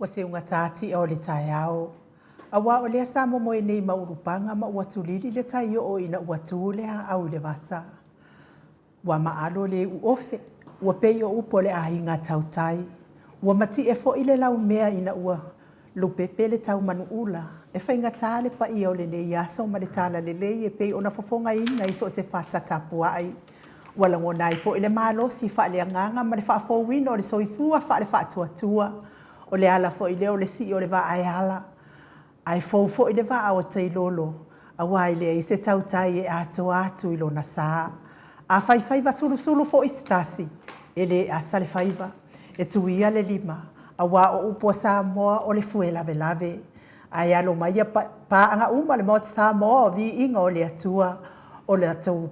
Ua seugata ti'a o le taeao, aua o lea sa momoe nei ma ulupaga ma ua tulili le tai oo ina ua tu le aau i le vasa. Ua maalo le iuofe, ua pei o upu a le aiga tautai. Ua mati'e foi le laumea ina ua lupepe le tau manuula. E faigata le paia o lenei aso ma le talalelei e pei ona fofogaina i so o se fata tapuai. Ua lagona ai foi le malosi faaleagaga ma le faafouina o le soifua faale-faatuatua. O le ala foi lea o le sii o le vaa e ala, ae fou foi le vaa o Tailolo, aua e leai se tautai e atoa atu i lona sa. A fai faiva sulusulu foi se tasi, e le asa le faiva, e tuia le lima, aua o upu a Samoa o le fue lavelave. Ae alo mai ia paaga uma le Maota Samoa o viiga o le Atua, o latou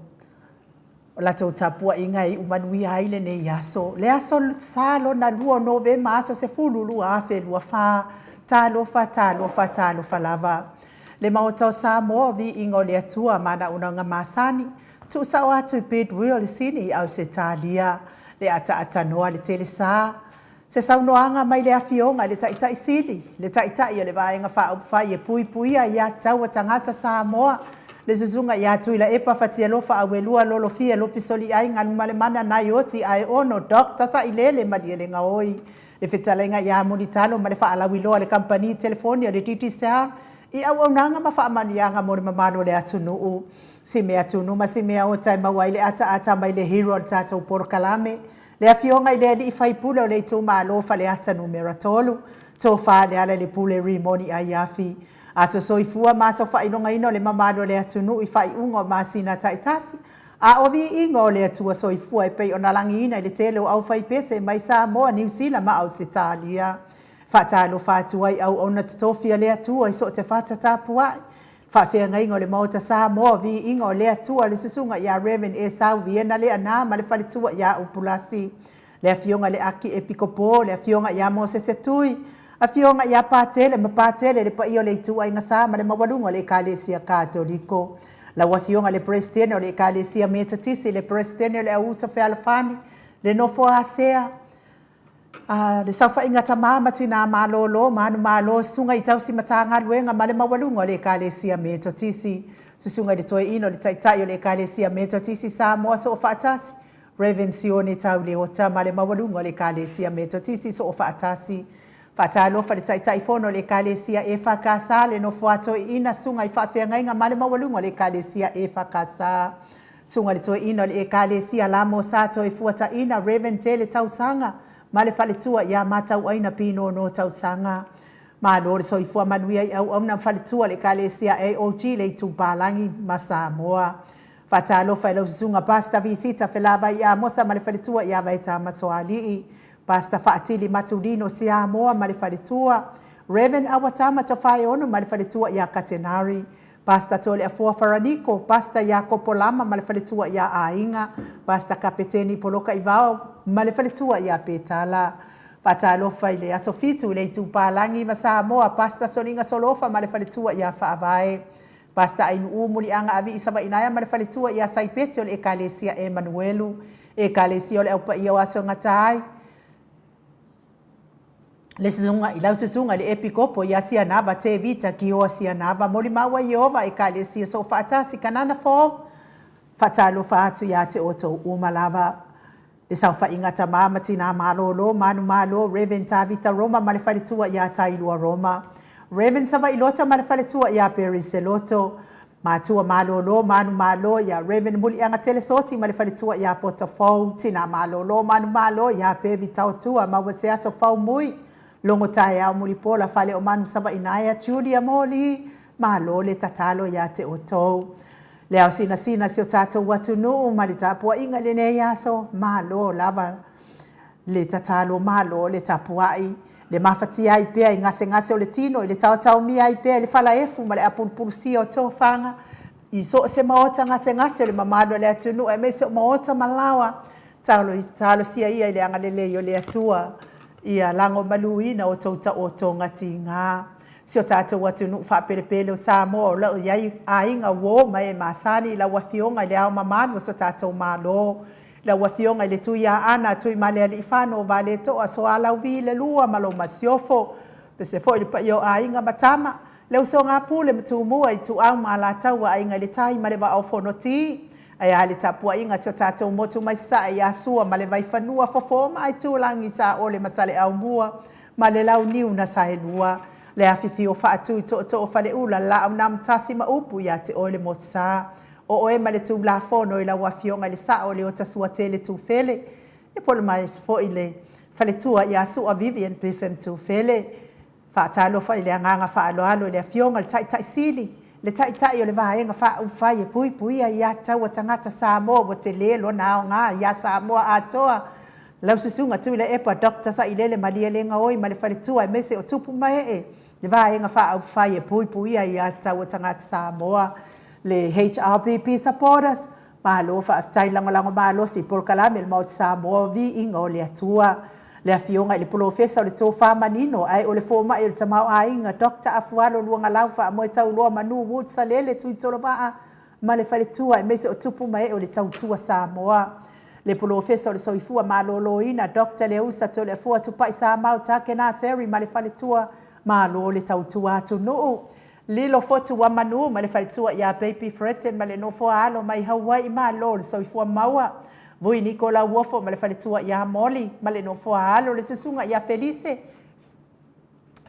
O latou tapuaiga e iu manuia ai lenei aso, le aso Sa lona lua o Novema aso 10, 2024. Talofa, talofa, talofa lava. Le Maota o Samoa, viiga o le Atua, manaonaga masani, tuusao atu i Goodwill i Sini i Ausetalia, le ataaatanoa le telesa, Se saunoaga mai le Afioga i le Taitai Sili, le Taitai o le Vaega Faaupufai e Puipuia Aia Tatau a Tagata Samoa, le Susuga ia Tuilaepa Fatialofa Auelua Lolofia Lopisoliai Galumalemana Naioti Aeono Doctor Sailele Malielegaoi, le Fetalaiga ia Mulitalo ma le Faalauiloa a le Kamupani Telefoni a le Digicel i auaunaga ma faamanuiaga mo le mamalu o le atunuu. Si mea tunu ma si mea ota e maua ai le ataata mai le hero o le tatou polokalame, Le Afioga i le Alii Faipule o le Itumalo o Faleata Numera 3, Tofa Lealailepule Rimoni Aiafi. Aso soifua ma aso faailogaina o le mamalu o le atunuu i faaiuga o masina taitasi, a o viiga o le Atua Soifua e pei ona lagiina i le tele o aufaipese mai Samoa, Niu Sila ma Ausetalia. Faatalofa atu ai auauna totofi a le Atua i so o se fata tapuai, Faafeagaiga o le Maota Samoa, Viiga o le Atua, le Susuga ia Rev. Esau Viena Leaana ma le faletua ia Upulasi, le Afioga i le Aki Epikopo, le Afioga ia Mosese Tui, Afioga ia Patele ma Patele, le paia o le Ituaiga Sa ma le maualuga o le Ekalesia Katoliko, lau Afioga i le Peresetene o le Ekalesia Metotisi, le Peresetene o le Auuso Fealofani, le Nofo a Sea, A le saofaiga tama ma tinā malōlō, manumalo, susuga i tausi Matagaluega ma le maualuga o le Ekalesia Metotisi, Susuga i le Toeaina o le Taitai o le Ekalesia Metotisi Samoa Soofaatasi, Rev. Sione Tau Leota ma le maualuga o le Ekalesia Metotisi Soofaatasi. Faatalofa i le Taitaifono o le Ekalesia EFKS, le Nofoa Toeaina, Susuga i Faafeagaiga ma le maualuga o le Ekalesia EFKS. Susuga i le Toeaina o le Ekalesia Lamo Sa Toefuataina Rev. Tele Tausaga ma le faletua ia Matauaina Pinono Tausaga. Malo le soifua manuia i auauna ma faletua o le Ekalesia AOG le Itupalagi ma Samoa. Faatalofa i lau Susuga Pastor Visita Felavai Amosa ma le faletua ia Vaetama Soalii, Pastor Faatili Matulino Siamoa ma le faletua, Rev. Awatama Tofaeono ma le faletua ia Katenari, Pastor Toleafoa Faraniko, Pastor Iakopo Lama ma le faletua ia Aiga, Pastor Kapeteni Poloka Ivao ma le faletua ia Petala. Faatalofa i le aso Fitu i le Itupalagi ma Samoa, Pastor Soliga Solofa ma le faletua ia Faavae, Pastor Ainuu Muliaga Avii Savainaea ma le faletua ia Saipeti o le Ekalesia Emanuelu, Ekalesia o le Au Paia o Aso Gata ai, Le susuga i lau susuga i le epikopo ia Sianava Tevita Kioa Sianava molimau ai Ieova Ekalesia Soofaatasi Kanana Fou Faatalofa atu ia te outou uma lava Le saofaiga tama ma tinā malōlō manumalo Rev Tavita Roma ma le faletua ia Tailua Roma Rev Savaii Lota ma le faletua ia Perry Seloto Matua malōlō manumalo ia Rev Muliaga Telesoti ma le faletua ia Poto Fou, Tina malōlō manumalo ia Pevi Taotua maua se aso fau mui, Logo taeao Mulipola Faleomanu Savainaea Julia Moli, malo le tatalo ia te outou. Le ao sinasina si o tatou atunuu ma le tapuaiga i lenei aso, malo lava le tatalo malo le tapuai, le mafatia ai pea i gasegase o le tino, i le taotaomia ai pea i le falaefu ma le apulupulusia o tofaga, i so o se maota gasegase o le mamalu o le atunuu aemaise o maota ma laoa, talosia ia i le agalelei o le Atua, ia lagomaluina outou taotoga tiga. Si o tatou atunuu faapelepele o Samoa o lo o i ai aiga uo ma e masani i lau Afioga i le Ao Mamalu o so tatou Malo, Lau Afioga i le Tuiaana, Tuimalealiifano, Valetoa, Soalauvi, Leilua ma lo Masiofo. Pese foi le paia o Aiga ma Tama, le usoga a Pule ma Tumua, Ituau ma Alataua, Aiga i le Tai ma le Vaa o Fonoti. Ae a le tapuaiga a si o tatou motu mai Sasae ia Sua ma le Vaifanua, Fofo ma Aitulagi, Saole ma Saleaaumua ma le Launiu na Saelua, le afifio o Faatui o Tootoo o Faleula, Laau na Amotasi ma upu ia te oe le Motusa. O oe ma le Tulafono i lau Afioga i le Sao o Leota Suatele Tufele, ia po o le foi le faletua ia Sua Vivian Biffin Tufele. Faatalofa i le agaga faaaloalo i le Afioga i le Taitai Sili, le Taitai o le Vaega Faaupufai e Puipuia Aia Tatau a Tagata Samoa ua tele lona aoga ia Samoa atoa, lau Susuga Tuilaepa Dr. Sailele Malielegaoi ma le faletua aemaise o tupu ma ee, le Vaega Faaupufai e Puipuia Aia Tatau a Tagata Samoa, le HRPP Supporters, Malo faafetai lagolago malosi i polokalame a le Maota Samoa, viiga o le Atua. Le Afioga i le Polofesa o le Tofa Manino ae o le Fomai o le Tamaoaiga Doctor Afualo Luagalau Faamoetauloa Manu Wood Salele Tuitolovaa ma le Faletua aemaise o tupu ma ee o le Tautua Samoa. Le Polofesa o le Soifua Maloloina Doctor Leusa Toleafoa Tupai Samau Takena Seri ma le Faletua, malo le tautua atunuu. Lilo Fotu ua manu ma le faletua ia Baby Fretton ma le nofoa alo mai Hawaii malo le soifua maua. Vui Niko Lauofo ma le faletua ia Molly ma le nofoa alo le susuga ia Felise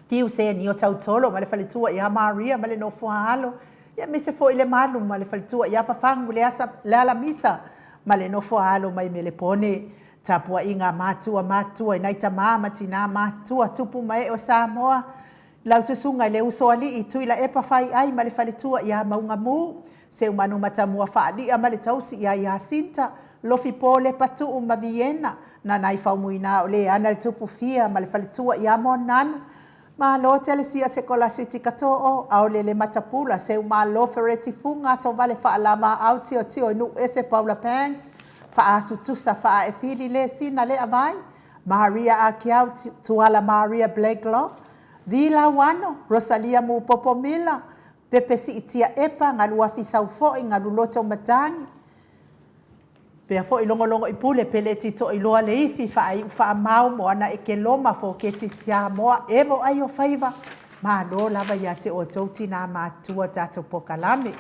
Fiu Senio Tautolo ma le faletua ia Maria ma le nofoa alo ia aemaise foi le Malu ma le faletua ia Fafagu le Alamisa ma le nofoa alo mai Melepone. Tapuaiga a matua matua i nai tama ma tina matua tupu ma ee o Samoa. Lau susuga i le Usoalii, Tuilaepa Faiai ma le faletua ia Maugamu, Seumanu Matamua Faalia ma le tausi ia Iasinta, Lofipo Lepatuu ma Viena, Nanai Faumuina o Leana le Tupu Fia ma le faletua ia Moananu, Malo Telesia Sekolasiti Katoo, Aolele Matapula, Seumalo Fereti Fuga Asovale Faalava Au Tiotio i Nuuese Paula Banks, Faasu Tusa Faaefili Le Sina Le Avai, Maria Akiau Tuala Maria Blacklock, Vi Lauano, Rosalia Mupopo Mila, Pepe Siitia Epa, Galuafi Saufo'i, Galuloto Matagi, Pea foi Logologo i Pule, Peleti Toiloa Leifi, Faaiu Faamau, Moana Ekeloma, Foketi Siamoa, Evo Ai o Faiva, Malo lava ia te outou tinā matutua tatou pokalame.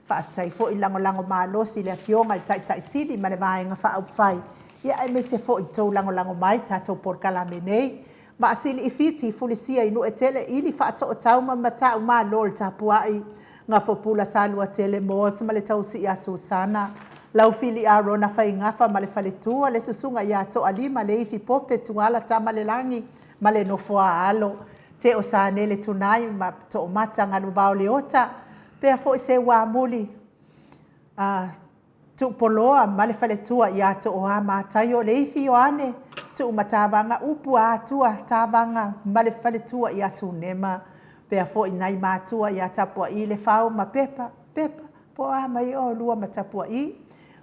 Faafetai foi lagolago malosi i le Afioga i le Taitai Sili ma le Vaega Faaupufai, ia aemaise foi tou lagolago mai tatou polokalame nei. Maasili i Fiti, Fulisia i Nu'etele, ili Faasootau ma Mata'u Malo le tapua'i, Gafopula Saluatele Moores ma le tausi ia Susana, Laufili Arona Faigafa ma le faletua, le susuga ia Toalima Leifi Pope Tuala Tamalelagi ma le nofoa alo, Teo Sanele Tunai ma Toomata Galuvao Leota, Pea foi se uamuli a Tuupoloa ma le faletua ia Tooa Mataio Leifi Ioane, Tuumatavaga Upu a Atua Tavaga ma le faletua ia Sunema. Pea foi nai matua ia Tapua'i Lefau ma Pepa, Pepa, po o a mai oulua ma Tapua'i.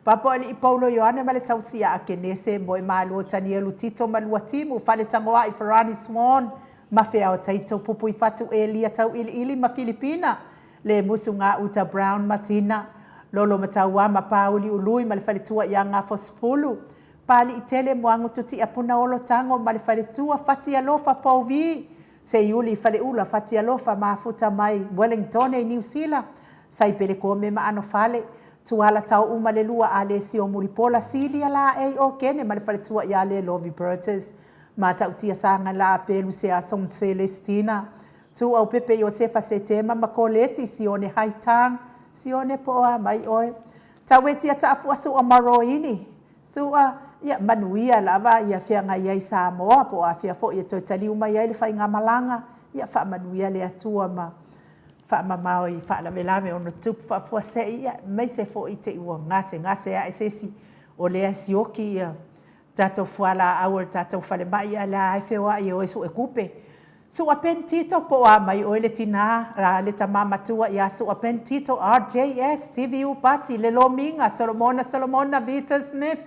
Papoalii Paulo Ioane ma le tausi ia Akenese, Moemalo Tanielu Tito ma Luatimu, Faletagoai Farani Swan, Mafeao Taito Pupuifatu Elia Tauiliili ma Filipina, Le Musu Gauta Brown ma Tina, Lolo Mataua ma Pauli Ului ma le faletua ia Gafosefulu, Paliitele Moagutu Tiapuna Olo Tago ma le faletua Fatialofa Pouvi, Seiuli Faleula Fatialofa Mafuta mai Wellingtone i Niu Sila, Saipele Kome ma Anofale, Tuala Taouma le Lua Alesio Mulipola Silia Laei Okene ma le faletua ia Lelovi Bertes, Matautia Saga Laa Pelu Season Celestina, Tuaupepe Iosefa Setema ma Koleti Sione Haitang, Sione po o a mai oe. Tauetia Taafua Sua Maroini, Sua, ia manuia lava ia feagai ai Samoa po o afea foi e toe taliu mai ai le faigamalaga, ia faamanuia le Atua ma faamamao i faalavelave ona tutupu faafuasei, ia aemaise foi te i ua gasegase ae se isi o lea e sioki ia tatou fualaau o le tatou falemai ae la e feoai e o e sue tupe. Sua Ben Tito po o a mai oe le tinā, a le tama matua ia Sua Ben Tito, RJS, TVU Pati, le Lomiga, Solomona Solomona, Vita Smith,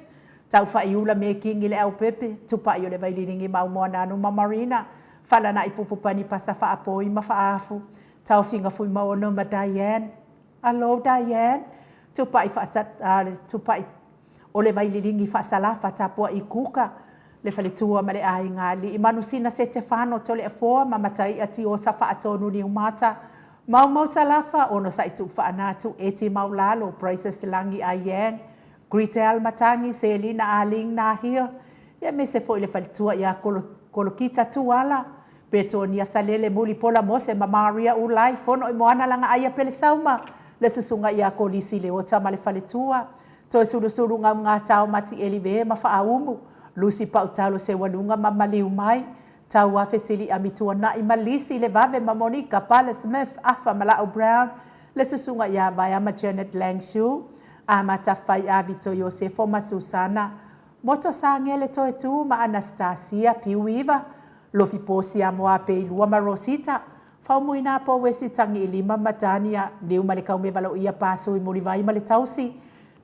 Taufaiula Mekingi le Aupepe, Tupai o le Vaililigi Maumoananu ma Marina, Falana'i Pupupani Pasa Faapoi ma Faafu, Taofiga Fuimaono ma Diane, Alo Diane, Tupai Faasa, Tupai o le Vaililigi Faasalafa Tapua'i Kuka, Le faletua ma le aiga alii Manusina Setefano Toleafoa ma Mataia Tiosa Faatonu Niumata, Maumau Salafa, Onosai Tuufaanatu, Eti Maulalo, Praises Lagi Aiyang, Gretel Matangi, Selina Aling Nahia, aemaise foi le faletua ia Kolokita Tuala, Petonia Salele Mulipola Mose ma Maria Ulai, Fono i Moana Lagaaia Pelesauma, le susuga ia Kolisi Leota ma le faletua, Toesulusulu Gaugata Mati Elive ma Faaumu, Lusi Pautalo Seualuga ma Maliu Mai, Tauafe Siliami Tuanai ma Lisi Levave ma Monica Pale Smith Afa Malao Brown, le susuga ia Vaeama Janet Langshu, Amata Fai'a Vito Iosefo ma Susana, Moto Sagele Toetu ma Anastasia Piuiva, Lofi Posia Moapeilua ma Rosita, Faumuina Pouesi Tagiilima ma Tania, Niu ma le Kaumevaloia Pasui Mulivai ma le Tausi,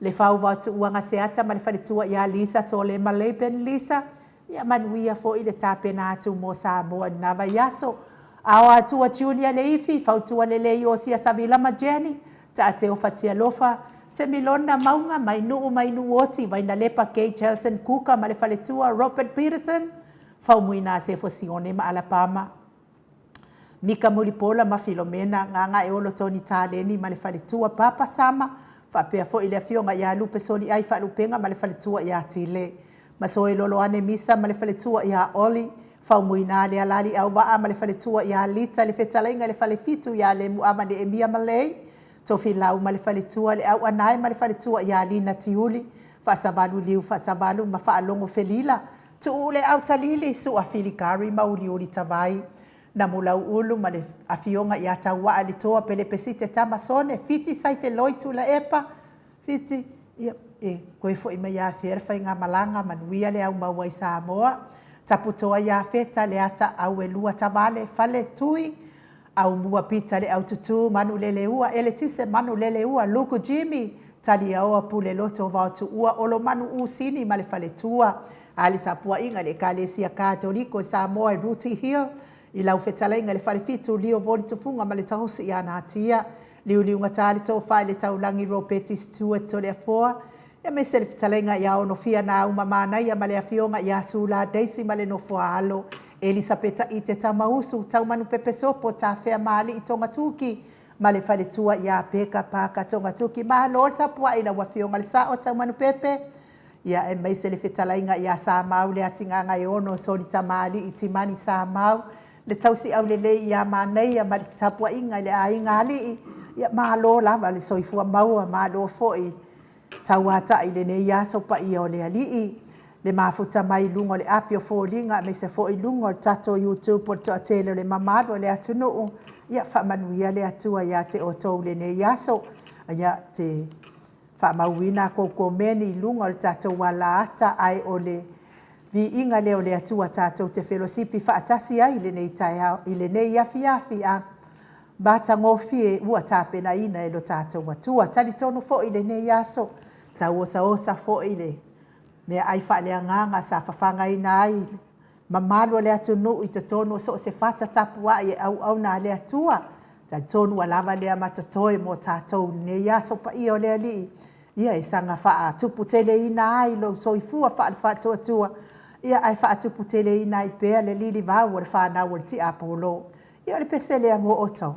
Le Fauvao Tuuaga Seata ma le Faletua ia Lisa Solema Laban Lisa, Ia manuia foi le tapena atu mo Samoa i lena vaiaso. Ao Atua Julia Leifi, Fautua Lelei Osia Savila ma Jenny, Taateo Fatialofa, Semilona Mauga, Mainuu Mainuuoti, Vainalepa Kay Chelson Kuka ma le Faletua Robert Peterson, Faumuina Sefo Sione ma Alapama. Mika Mulipola ma Filomena, Gagaeolo Tony Taleni ma le faletua Papa Sama, faapea foi le afioga ia Lupe Soliai Faalupenga ma le faletua ia Tile Masoe Loloane Misa ma le faletua ia Oli Faumuina Lealali Auvaa ma le faletua ia Lita le fetalaiga i le falefitu ia Lemuama Neemia Malei Tofilau ma le faletua le Auanae ma le faletua ia Lina Tiuli Faasavalu Liu Faasavalu ma Faalogo Felila Tuu le autalili, sua filikari ma uliuli tavai. Namulauulu ma le afioga ia Tauaa le Toa Pelepesite Tamasone, Fiti Saifeloi Tuilaepa, Fiti, ia, e koe foi mai ia fea le faigamalaga, manuia le au maua i Samoa. Taputoa ia Feta le ata auelua Tavale, Fale, Tui, Aumua Pita le Aututu, Manuleleua, Eletise Manuleleua, Luku Jimmy, Taliaoa Puleloto Vaotuua, Olomanu Usini ma le Faletua, a le tapuaiga i le Ekalesia Katoliko i Samoa i Rooty Hill, i lau fetalaiga i le Falefitu Leo Voli Tufuga ma le Taosi ia Natia, Liuliugata le Tofa i le Taulagi Ropeti Stewart Toleafoa, aemaise le fetalaiga ia Onofia Nauma Manaia ma le Afioga ia Sula Daisy ma le Nofoaalo, Elisapeta Ite Tamausu, Taumanu Pepesopo, Tafea Maali'i Togatuki ma le faletua ia Peka Paka Togatuki. Malo le tapuai i lau Afioga le Sao Taumanu Pepe, ia aemaise le fetalaiga ia Samau le Atigagaeono Soli Tamaali'i Timani Samau, le tausi aulelei ia Manaia ma le tapuaiga i le aiga alii, ia malo lava le soifua maua, malo foi tauatai i lenei aso paia o le Alii, le mafuta mai i luga o le api o foliga aemaise foi i luga o le tatou YouTube o le toatele o le mamalu o le atunuu, ia faamanuia le Atua ia te outou i lenei aso. Ia te faamauina a kou komeni i luga o le tatou alaata ae o le viiga lea o le Atua tatou te felosipi faatasi ai i lenei taeao i lenei afiafi a matagofie ua tapenaina e lo tatou Atua. Talitonu foi i lenei aso, tauosaosa foi le meaai faaleagaga sa fafagaina ai le mamalu o le atunuu i totonu o so o se fata tapuai e auauna a le Atua. Talitonu ua lava lea ma totoe mo tatou i lenei aso paia o le Alii. Ia e saga faatuputeleina ai lou soifua faale-faatuatua, ia ae faatuputeleina ai pea le lilivau o le fanau o le tiapolo. Ia o le pese lea mo outou.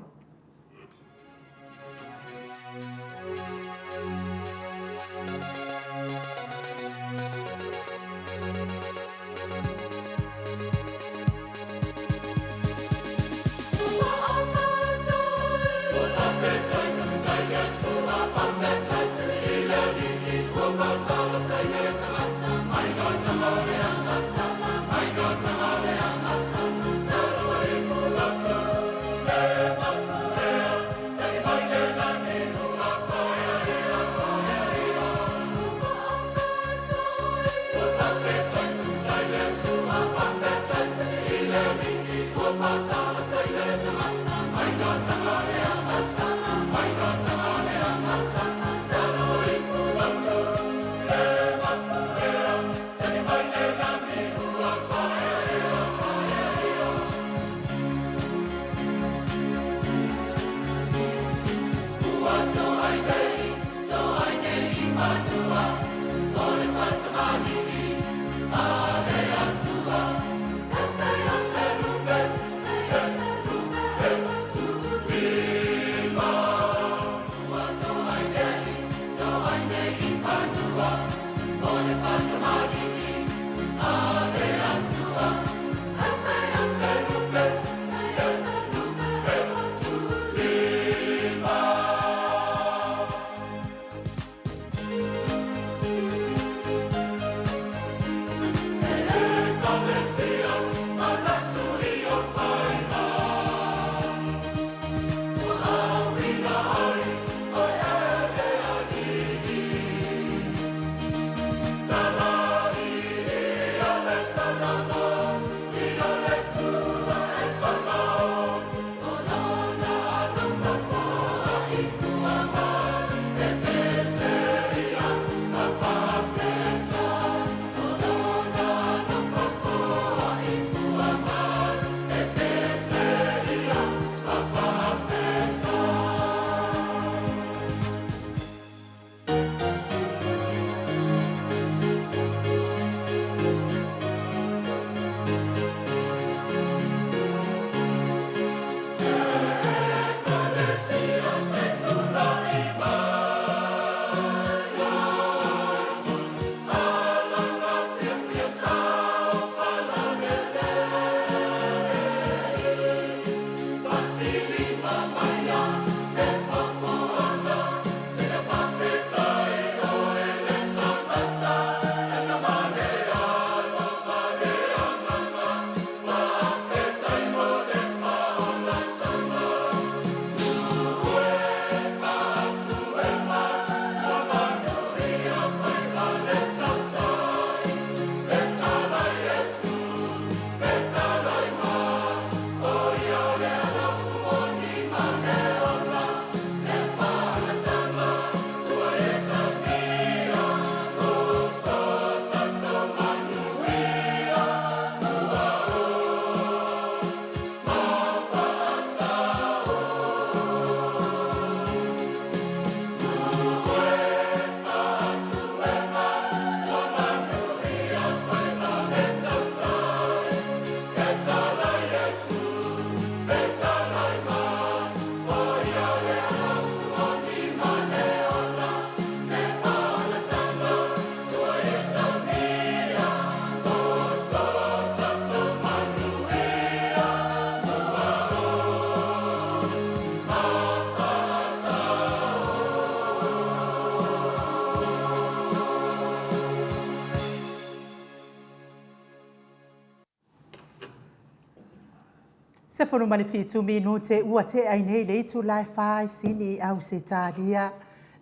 17 minute ua tea ai nei le itula e fa i sini i Ausetalia.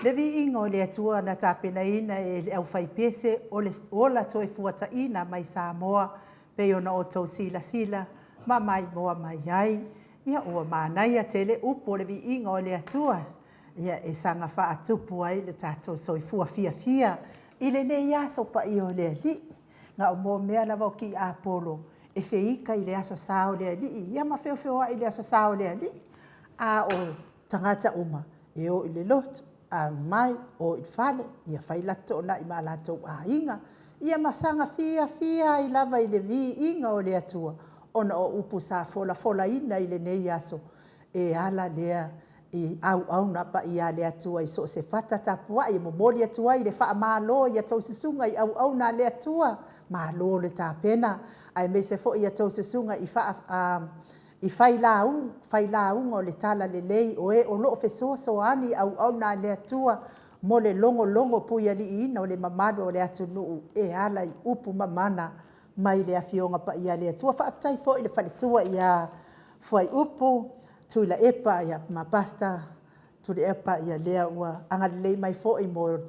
Le viiga o le Atua na tapenaina e le aufaipese o le ola toefuataina mai Samoa pei ona outou silasila ma maimoa mai ai. Ia ua manaia tele upu o le viiga o le Atua, ia e saga faatupu ai le tatou soifua fiafia i lenei aso paia o le Alii. Na o mo mea lava o tiapolo e feita i le Aso Sa o le Alii, ia ma feofeoai i le Aso Sa o le Alii. A o tagata uma, e o i le lotu, a mai, o i le fale, ia fai latou toonai ma latou aiga, ia ma saga fiafia ai lava i le viiga o le Atua, ona o upu sa folafolaina i lenei aso, e ala lea i auauna paia a le Atua i so o se fata tapuai e momoli atu ai le faamalo i a outou susuga i auauna a le Atua, malo le tapena, aemaise foi a outou susuga i failauga o le Talalelei, o e o lo o fesoasoani i auauna a le Atua mo le logologo puialiiina o le mamalu o le atunuu e ala i upu mamana mai le Afioga Paia a le Atua. Faafetai foi i le faletua ia Fuaiupu Tuilaepa ma Pastor Tuilaepa, ia lea ua agalelei mai foi mo le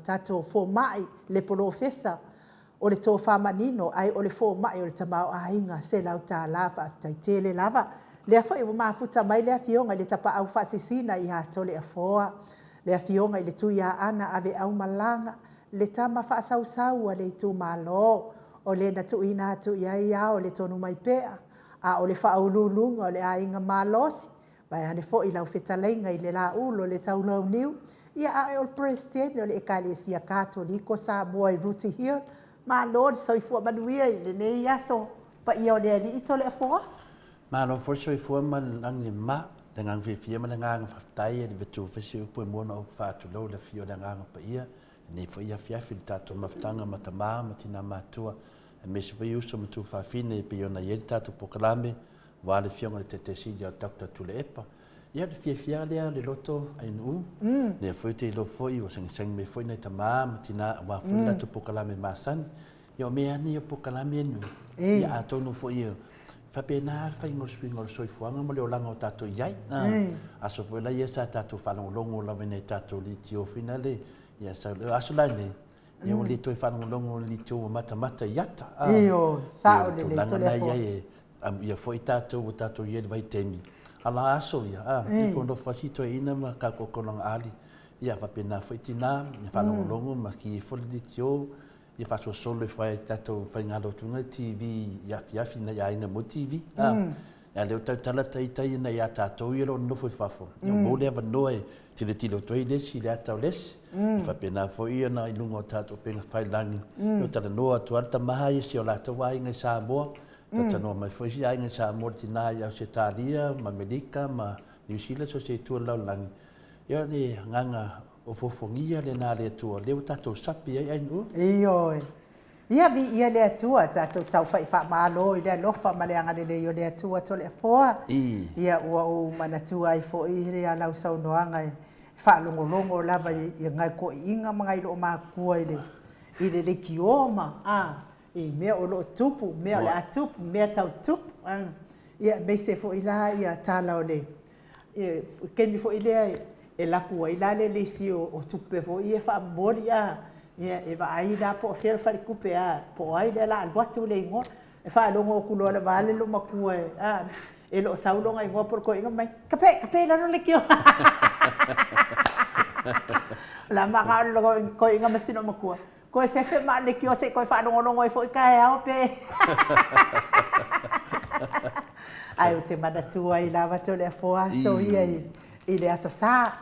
tatou fomai, le polofesa o le tofa manino, ae o le fomai o le tamaoaiga, $100. Faafetai tele lava. Lea foi ua mafuta mai le afioga i le Tapaau Faasisina ia Toleafoa, le afioga i le Tuiaana Aveaumalaga, le tama faasausau a le itumalo, o le na tuuina atu i ai ao o le Tonumaipea, a o le faauluuluga o le Aiga Malosi, vaeane foi lau fetalaiga i le Laulu o le Taulauniu, ia ae o le Peresetene o le Ekalesia Katoliko Samoa i Rooty Hill. Malo le soifua manuia i lenei aso paia o le Alii Toleafoa. Malo foi le soifua ma le lagi e mama, le agaga fiafia ma le agaga faafetai e le fetu foi se upu e mua ona ou faatulou i le afio o le Agaga Paia. Lenei foi afiafi le tatou mafutaga ma tama ma tina matua, aemaise foi uso ma tuafafine e pei ona i ai le tatou polokalame aua le Afioga i le Taitaisili a Doctor Tuilaepa. Ia, le fiafia lea le loto ainuu, lea foi ou te iloa foi ua sagisagi mai foi nai tama ma tina aua foi le latou polokalame masani. Ia o mea lava nei o polokalame ia nuu, ia atonu foi e faapena le faiga o le suiga o le soifuaga ma le olaga o tatou i ai. Aso foi la ia sa tatou faalogologo lava i nai tatou litio foi na le, ia sau o aso la nei, ia ua le toe faalogologo i litio ua matamata i ata. Ioe, sao lelei, tulaga na i ai e amuia foi tatou ua tatou i ai i le vaitaimi, a la aso ia, a, ifo nofo lava si toeaina ma kakokolanga ali, ia faapena foi tina, ia faalogologo ma ki ifo le litio, ia faasolosolo ifo ai tatou faigalotuga le TV i afiafi nai aiga mo TV. A lea o tautala ita ia nai a tatou ia o lo o nonofo i fafo, ia maua le avanoa e tilotilo atu ai le isi i le ata o le isi. E faapena foi ia na i luga o tatou upega tafailagi, ia talanoa atu lava le tama ia i si o latou aiga i Samoa, talatalanoa mai foi isi aiga i Samoa, le tina i Ausetalia ma Amerika ma Niu Sila, so o se itu o le lalolagi. Ia o le agaga ofoofogia lena a le Atua, lea ua tatou sapi ai ainuu. Ioe. Ia viia le Atua, tatou taufai faamalo i le alofa ma le agalelei o le Atua Toleafoa. Ia ua ou manatua ai foi le a lau saunoaga e faalogologo lava i ngai toeaiina ma nai loomatua i le i le leitio ma a i mea o lo o tupu, mea o le a tupu, mea tau tupu. Ia aemaise foi la ia tala o le taimi foi lea e laku ai la le lisi o tupe foi ia faamomoli a, ia e vaai la po o fea le faletupe a, po o ai lea o le a alu atu le igoa. E faalogo atu loa lava le loomatua a, e le o sau lona igoa po o le toeaina fai mai, kape, kape i lalo le leitio. O le a manao le toeaina ma si loomatua, Koe sefe ma leitio se i toe faalogologo ai foi taeao pe. Ae ou te manatua ai lava Toleafoa aso ia i le Aso Sa,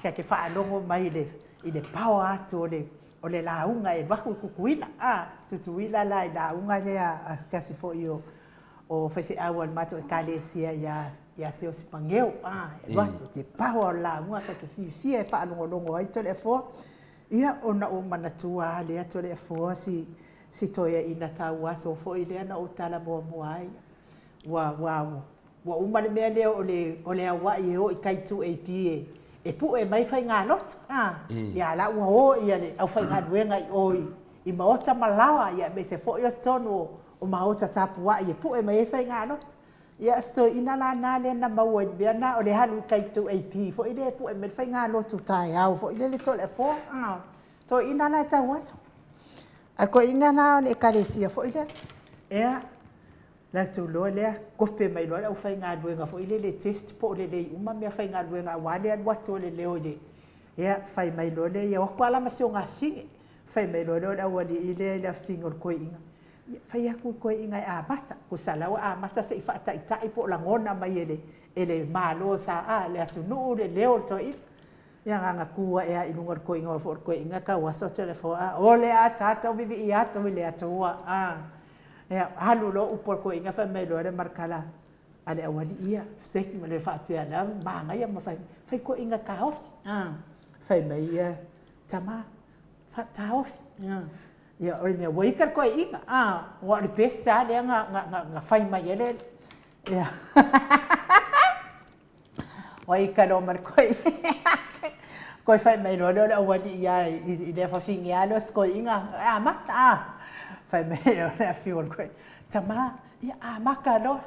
ta te faalogo mai i le, i le paoa atu o le, o le lauga e alu atu i Tutuila, a, Tutuila la i lauga lea a se tasi foi o, o faifeau a le matou Ekalesia ia, ia Siaosi Mageo, a, e alu atu, te paoa o le lauga ta te fiafia e faalogologo ai Toleafoa. Ia, ona ou manatua lava lea Toleafoa si, si toeaina tauaso foi lea na ou tala muamua ai. Ua, ua, ua uma le mea lea o le, o le auai e o i tai 2AP e, e pue mai faigalotu, a. Ia, a la ua o ia le aufaigaluega i o i, i maota ma laoa, ia aemaise foi o totonu o, o maota tapuai e pue mai ai faigalotu. Ia, si toeaina la na lea na maua i le mea na, o le alu i tai 2AP foi lea e pue mai le faigalotu taeao foi lele Toleafoa, a, toeaina la e tauaso. A o le toeaina la o le Ekalesia foi lea, ia, latou loa lea, kope mai loa le aufaigaluega foi lele e test po o lelei uma meafaigaluega aua le alu atu o le leo i le, ia, fai mai loa lea, ia o atu lava la ma si ogafine, fai mai loa lea o le aualii lea i le afifine o le toeaina, Ia, fai atu i toeaiina e amata. Tusa la ua amata se i faataitai po o lagona mai e le, e le Malo sa, a, le atunuu, le leo o le toeaina. Ia na ona tu ae lava i luga o le toeaina aua foi o le toeaina e tauaso atu le afoa, a, o le a tatou vivii atu i le Atua, a. Ia, alu loa upu a le toeaina fai mai loa le marakala a le aualii ia, seki ma le faapea la manaia ma fai, fai toeaina e taofi, a. Fai mai ia, tama, taofi, a. Ia, o le mea, ua ita le toeaiina, a, aua o le best lava lea na, na, na, na fai mai ai le, ia. Ua ita loa ma le toeaina. Toe fai mai loa lea o le aualii ia i, i le afafine lava lea o si toeaina, e amata, a. Fai mai loa le afio o le toeaina, tama, ia amata loa.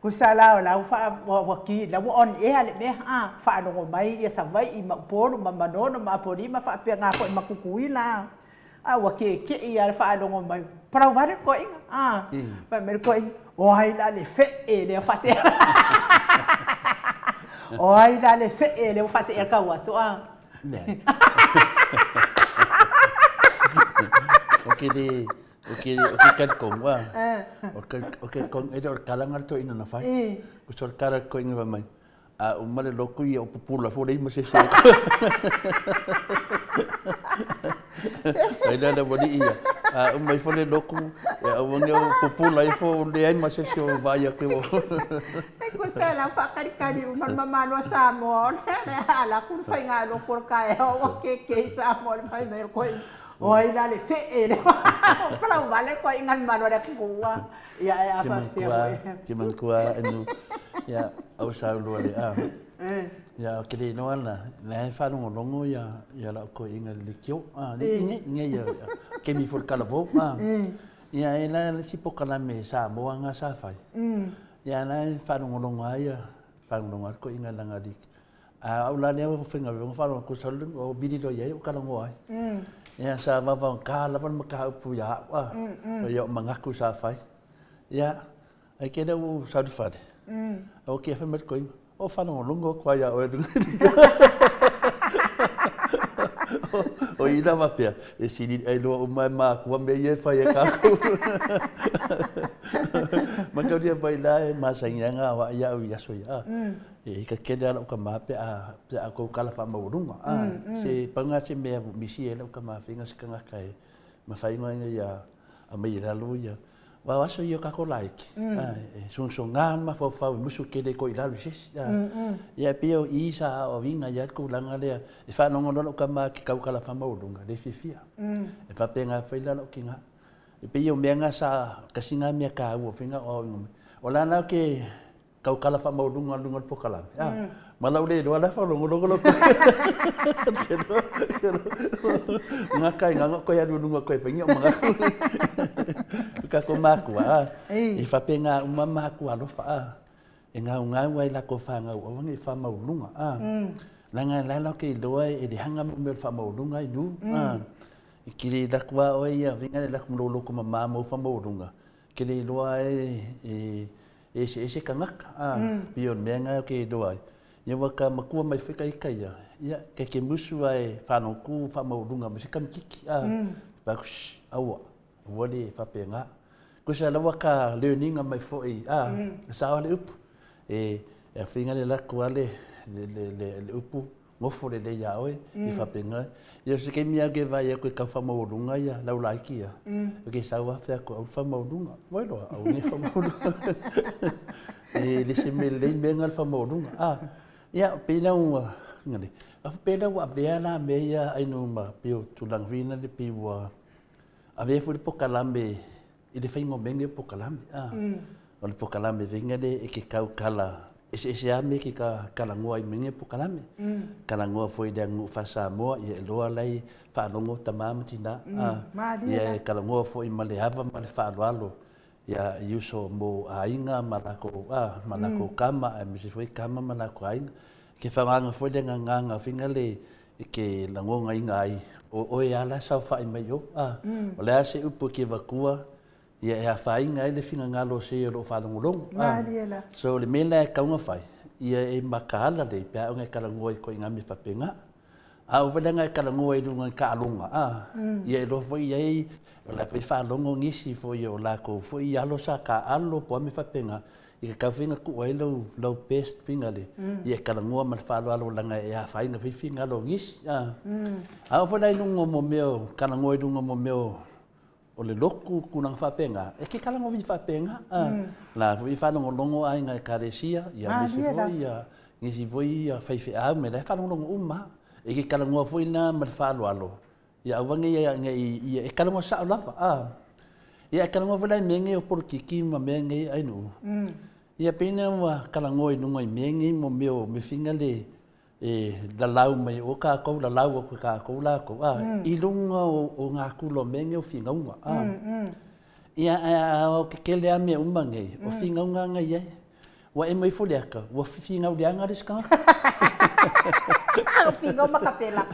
Tusa la o la ua faa, ua, ua ki, la ua on air le mea, a. Faalogo mai ia Savaii ma Upolu ma Manono ma Apolima faapena foi ma Tutuila, a. A ua kekeʻi lava le faalogo mai, palau vale le toeaina, a. Fai mai le toeaina, o ai la le feʻe lea faaseela. O ai la le feʻe lea ua faaseela tauaso, a. Leai. O ke le, o ke, o ke talitonu, a. O ke, o ke talitonu, e le o le tala lena a le toeaina na fai. Tusa o le tala a le toeaina fai mai, A uma le lotu ia o pupula fua leai ma se isi o Ai lea le aualii ia. A uma ifo le lotu, ia aua ne o pupula ifo leai ma se isi o vaai atu. E tusa e lau faakalikali uma le mamalu a Samoa o lea le a alu atu le faiga lotu o le taeao ua keke i Samoa le fai mai o le toeaina, o ai la le fee lea ua palauvale le toeaina i le mamalu o le atunuu a. Ia ae a faapefea foi. Ke manatua inu ia au sauloa le a. Ia ke le iloa la la e faalogologo ia ia lau toeaina le leitio a inge inge ia kemi fo le talavou a. Ia e la le isi polokalame Samoa nga sa fai. Ia la e faalogologo lava ia, faalogologo lava le toeaina i lana alii. A o au la lea ua faigaluega faalogologo atu sau le o vili loa i ai ou talanoa ai. Ia sa vaovaogata lava le mataupu ia au a, ia o manatu sa fai. Ia, ae tele ua ou sau i le fale, ae ua fai mai le toeaina, O faalogologo atu lava ia oe luga. O i la faapea, e sili ai loa uma e matua mea ia e fai e kākou. Mataulia mai la e masani ai ngā wā ia'u i aso ia. E ika kele a lau tama pe a, pe a kou kala whaamaualunga. Se pau se mea misi e lau tama whinga se kangaka e mawhai ngoa ia a mai i lalo ia. Aua o aso ia o kākou laiti, e sogasoga le mafaufau e musu tele koe i lalo i se isi. Ia e pei o i sa aoaoina ai le tulaga lea, e faalogo loa lau tama i ke taukala faamaualuga, le fiafia. E faapena foi la lou tina. E pei o mea na sa, tasi na mea taua foi na aoaoina mai. O la la ou te tautala faamaualuga i luga o le polokalame, a, ma lau le iloa la e faalogologo lau Gata i gaga koe alu i luga koe fai ni au manatu. O tatou matua, a, e faapena uma matua alofa, a, e gaugau ai latou fanau aua ne i faamaualuga, a. Leaga o la e latou te iloa e leaga mea o le faamaualuga i nu, a. E te le alu atu lava oe ia, fai na alu atu ma lou loto mama ma ou faamaualuga, e te le iloa e eseese tagata, a, pei o le mea lena ou te iloa ai. Ia ua ta matua mai foi ta ita ia, ia, ta te musu lava e faalogotū faamaualuga ma se kamititi, a, fai atu, shh, aua, aua le faapena. Tusa la ua ta learning mai foi, a, e sao lava le upu, e afiga le alu atu lava le, le, le, le upu, nofo lelei ia oe, ia faapena. Ia o se taimi lava ke vaai atu e tau faamaualuga ia lau laiti ia, ke sau lava fai atu, au faamaualuga. Ua iloa, aua ne i faamaualuga. E le se mea lelei mea na le faamaualuga. A, ia, pei la ua, pei la ua avea la mea ia aino ma pei o tulaga foi na pei ua avea foi le polokalame i le faiga o mea nei o polokalame, a. O le polokalame foi lea e ke tautala eseese lava mea e ke talanoa ai i mea nei o polokalame. Talanoa foi i le aganuu faa-Samoa, ia e iloa la e faalogo tama ma tina, a. Ia e talanoa foi ma le ava ma le faaaloalo ia i uso mo aiga ma lakou, a, ma lakou tama aemaise foi tama ma lakou aiga. Ke faaaogaina foi le agaga foi lea e ke lagonaina ai, o oe lava la e saofai mai i o, a. O le a se upu e te avatua, ia e afaina ai le finagalo o se o lo o faalogologo, a. So, o le mea lena e tatau ona fai, ia e mataala lelei pe a oo ina e talanoa i ituaiga mea faapena. A oo foi la ina e talanoa i luga i taaloga, a, ia e iloa foi i ai, o la e foi e faalogo nisi foi o latou foi alo sa taaalo po o a mea faapena, E tatau foi ona tuu ai lau, lau best finale, ia e talanoa ma le faaaloalo leaga e afaina foi finagalo o nisi. A, a oo foi la i luga o mea o talanoa i luga o mea o le lotu tulaga faapena, e te talanoa faapena. A, la foi e faalogologo aiga ekalesia, ia nisi foi ia nisi foi ia faifeau me la e faalogologo uma. E te talanoa foi la ma le faaaloalo Ia aua ne i ne i ia e talanoa sao lava, a. Ia e talanoa foi la i mea nei o polokiki ma mea nei ai nuu. Ia pei na ua talanoa i luga i mea nei mo mea o mea fina le e lalau mai o kākou lalau atu e kākou lākou, a, i luga o ngā kula o mea nei o finauga, a. Ia ae a o ke kele a mea uma nei, o finauga ana i ai. Ua emo ifo le aka, ua finau leaga le isi tagata. Ua finau ma ka fela.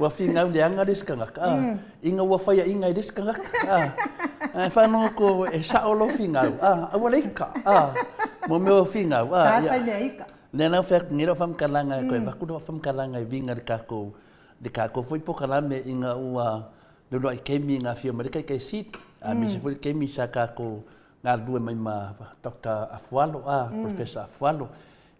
Ua finau leaga le isi tagata, a, ina ua faiaina e le isi tagata, a. Ae faanono e sao lou finau, a, aua le ika, a, mo mea o finau, a. Sa fai mea ika. Lea la ua fai atu nei lau faamatalaga e toe avatu lau faamatalaga e uiga i le tatou, le tatou foi polokalame ina ua luluai taimi ina afio mai le Taitai Sili, aemaise foi le taimi sa tatou galulue mai ma Doctor Afualo, a, Professor Afualo.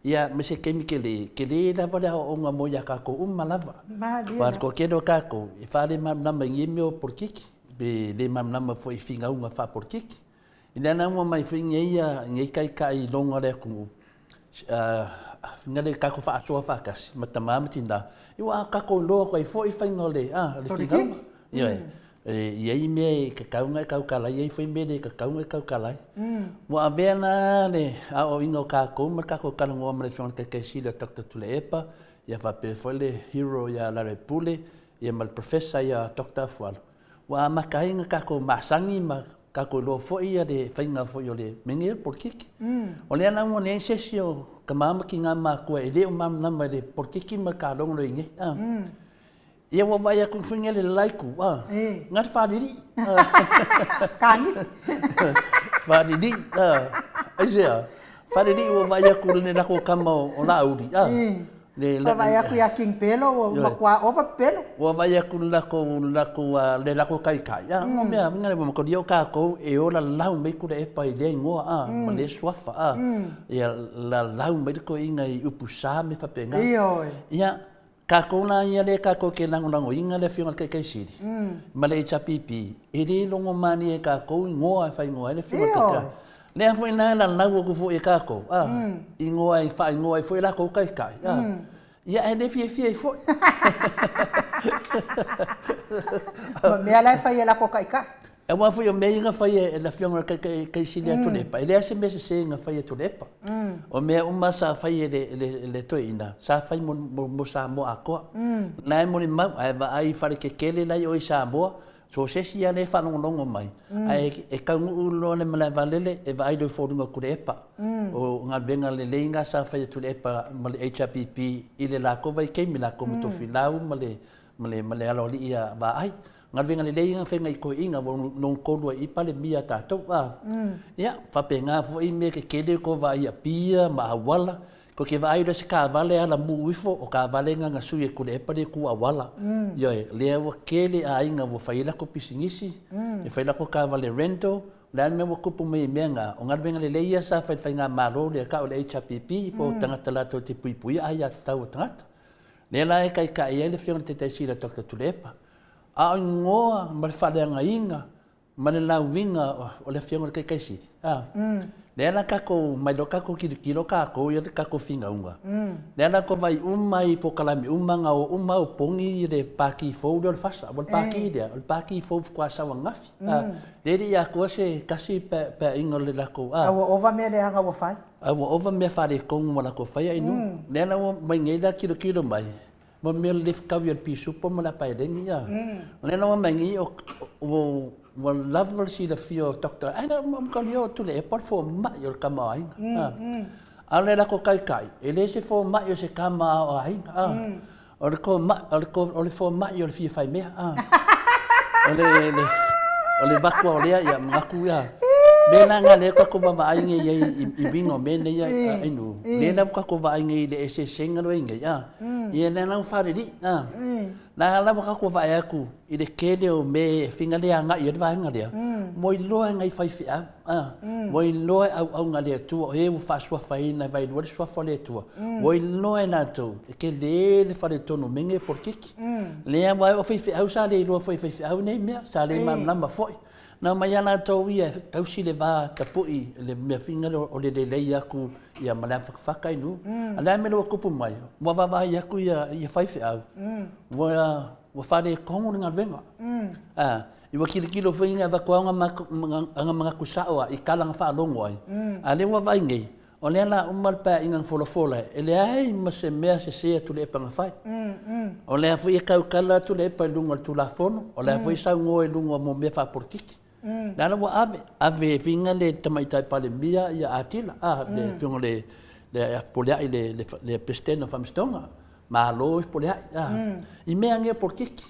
Ia, ma se taimi tele, tele lava le aoaoga mo ia tatou uma lava. Malie la. Aua o le toatele o tatou, e faalemalamalama i nei mea o polokiki, pe le malamalama foi i finauga faapolokiki. I lea na ua mai foi nei ia nei taitai i loga o le atunuu, ina le tatou faasoa faatasi ma tama ma tina, ua tatou iloa atu ai foi faiga o le, a, le finauga. Ioe. E i ai mea e tatau ona e tautala ai, e i ai foi mea e le tatau ona e tautala ai. Ua avea la le aoaoina o tatou ma le tatou talanoa ma le Afioga i le Taitai Sili o Doctor Tuilaepa, ia faapea foi le hero ia Lealailepule, ia ma le Professor ia Doctor Afualo, ua amata ai ona tatou masani ma tatou iloa foi ia le faiga foi o le mea nei o le polokiki. O lea la ua leai se isi o tama ma tina matutua e le o malamalama i le polokiki ma le kalogo lea e i ai nei. Ia ua vaai atu foi le la itu, a, na le faalilii. Kanisi. Faalilii, a, aisea? Faalilii ua vaai atu le latou tama o Laauli, a. Ua vaai atu ia King Pelo ua matua ova pepelo. Ua vaai atu le latou, le latou, le latou taitai, a, o mea, ua matua o tatou e ola lau mai Tuilaepa i lea igoa, a, ma lea suafa, a. Ia lalau mai le toeaina i upu sa ma mea faapena. Ioe. Ia, Tatou la ia lea tatou te lagolagoina le Afioga i le Taitai Sili ma le HRPP, e le logo malie e tatou igoa e faaigoa ai le Afioga i le Taitai. Lea foi la e lalau atu foi e tatou, a, igoa e faaigoa ai foi e latou Taitai, a, ia ae le fiafia ai foi. Ma mea la e fai e latou Taitai. Aua foi o mea ia na fai e le Afioga i le Taitai Sili ia Tuilaepa, e leai se mea sese na fai e Tuilaepa. O mea uma sa fai e le toeaina, sa fai mo Samoa atoa. O la e molimau, a e vaai i faletetele la e i o i Samoa, so o se isi lava lea e faalogologo mai, ae e taunuu loa i le malae vaalele, e vaai loa i foliga o Tuilaepa. O galuega lelei na sa fai e Tuilaepa ma le HRPP i le latou vaitaimi, latou ma Tofilau ma le aloalii ia Vaai. Galuega lelei ia na fai e nai toeaiina ua nonotonu ai i i Palemia a tatou a. Ia, faapena foi mea tetele tou vaai i Apia ma auala, tou te vaai loa i se taavale ala mu ifo, o taavale na na sui e Tuilaepa le tu auala. Ioe, lea ua tele aiga ua fai ai latou pisinisi, e fai latou taavale rental, o le a le mea ua tupu mai i mea na, o galuega lelei ia sa fai e le faigamalo lea tau o le HRPP po o tagata latou te puipuia aiatatau a tagata. Lea la e taitai ai le Afioga i le Taitai Sili o Doctor Tuilaepa. A o igoa ma le faaleagaina ma le lauiga o le Afioga i le Taitai Sili, a, lea la tatou mai loa tatou tilotilo tatou ia le tatou finauga, lea la tou vaai uma i polokalame uma na o uma o opogi le Pati fou lea o le FASA. Aua o le Pati lea, o le Pati fou faatoa sau ananafi, a, lea e le i atoa se tasi paeaiga o le latou, a. A ua ova mea leaga ua fai. A ua ova mea faaletonu ua latou faia i nuu. Lea la ua mai nei la tilotilo mai, mo mea o le fetaui o le pisupo ma le apaelegi a. O lea la ua mai nei ua lava le silafia o Doctor, ai la ua matua o Tuilaepa o le fomai o le tama o aiga. A o le latou taitai, e le se fomai o se tama o aiga. O le komai, o le, o le fomai o le fia faimea. Ah. O le, le, o le vatua o lea, ia, manatu ia. Mea la nga lea tatou vaavaai nei ai i, i uiga o mea nei a, a inu. Lea la ua tatou vaai nei i le eseesega loa i nei, ah. Ia lea la ua faalelei, ah. La la ua tatou vaai atu i le tele o mea e finga le agai i ai le vaega lea, ua iloa e nai faifeau. Ua iloa e auauna a le Atua, o e ua faasuafaina e vaelua le suafa o le Atua, ua iloa e latou, e tele le faletonu o mea nei o polokiki. Lea aua o faifeau sa le iloa foi e faifeau nei mea, sa le malamalama foi. Na omai lava latou ia e tausi le va tapui i le mea foi lea o le lelei atu ia ma le avafatafata i nuu. A o le a le mea ua tupu mai? Ua vaavaai atu ia faifeau, ua Ua faaletonu le galuega. A, ua tilotilo foi ina avatu aga manatu sao lava i tala na faalogo ai, a lea ua vaai nei, o lea la uma le paeaiga na folafola e leai ma se mea sese a Tuilaepa na fai. O lea foi e tautala Tuilaepa i luga o le Tulafono, o lea foi e saunoa i luga o mea faapolokiki. O lea la ua ave, ave e fina le Tamaitai Palemia ia Atila, a, le Afioga i le Fepuleai le Peresetene o Faamasinoga. Malo Fepuleai, a, i mea nei o polokiki.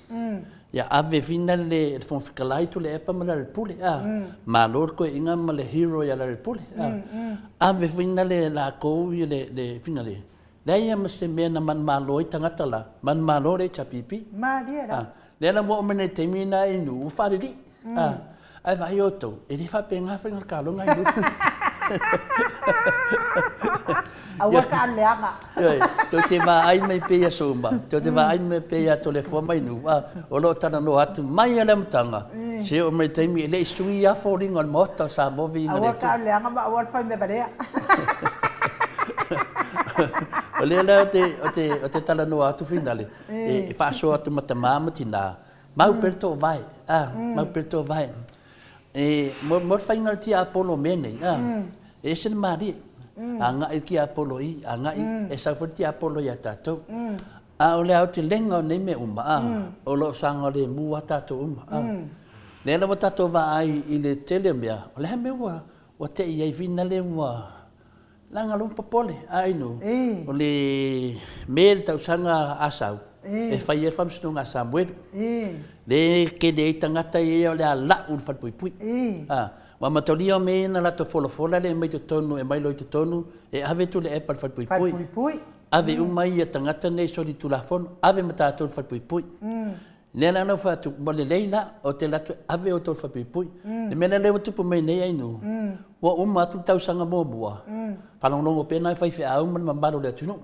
Ia ave fina le Fofoga Fetalai Tuilaepa ma Lealailepule, a, malo le toeaina ma le hero ia Lealailepule, a, ave fina le latou ia le fina le, leai lava ma se mea na manumalo ai tagata la, manumalo le HRPP. Malie la. Lea la ua oo mai nei i le taimi lena i nuu, ua faalelei. Ae vaai outou, e le faapena faiga o le kaloga i nuu. Aua ka alu leaga. Ioe, tou te vaai mai pea i aso uma, tou te vaai mai pea ia Toleafoa ma Inu, a, o lo o talanoa atu mai lava i le amataga, seia oo mai i le taimi e le i sui lava foliga o le Maota o Samoa viiga i le Aua ka alu leaga ma aua le fai mea valea. O lea la ou te, ou te, ou te talanoa atu finale, e faasoa atu ma tama ma tina, mau pea le toovae, a, mau pea le toovae. E, mo, mo le faiga o le tiapolo o mea nei, a, e ese le malie. Agai le tiapolo i, agai, e sau foi le tiapolo ia tatou. A o le aotelega o nei mea uma, a, o lo o saogalemu lava tatou uma, a. Lea la ua tatou vaai i le tele o mea, o le a mea ua, ua tei ai finale ua, Leaga lou popole, a inu, o le Me le tausaga a sau, e fai ai le faamasinoga a Samuelu. Le tele ai tagata ia o le a lau le falepuipui. Ua amatalia o mea ia na latou folafola le aumai totonu, e aumai loa i totonu, e ave Tuilaepa i le falepuipui. Ave uma ia tagata nei solitulafono, ave ma tatou i le falepuipui. Lea la na ou fai atu, ua lelei la, ou te alu atu e ave outou i le falepuipui. Le mea la lea ua tupu mai nei Ainuu, ua uma atu le tausaga muamua, faalogologo pea nai faifeau ma le mamalu o le atunuu,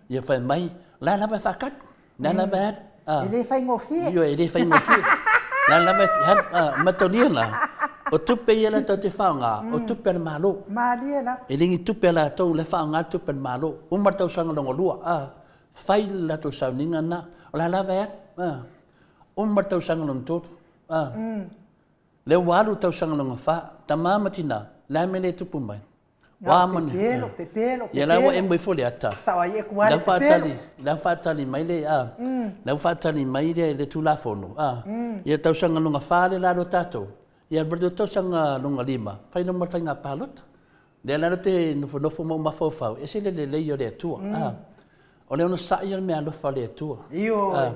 ia fai mai, o la e lava e faatali, o la e lava e alu. E le faigofie. Ioe, e le faigofie. O la e lava e alu. Mataulia la, o tupe ia la tou te faaaoga, o tupe a le Malo. Malie lava. E le ni tupe a latou, o la e faaaoga le tupe a le Malo. Uma le tausaga lona lua, Fai le latou sauniga lena, o le a lava e alu, a. Uma le tausaga lona tolu, a. Lea ua alu le tausaga lona fa, tama ma tina, le a le mea lea e tupu mai? Ua manu. Pepelo, pepelo, pepelo. Ia la ua emo ifo le ata. Sao ai e kua le pepelo. La ua faatali mai le, a. La ua faatali mai le, le Tulafono, a. Ia tausaga lona fa le la lo tatou, ia le tausaga lona lima, fai loa ma le faiga palota. Lea la ou te nofonofo ma ou mafaufau, e ese le lelei o le Atua. Mm. O le onosai o le meaalofa o le Atua. Ioe.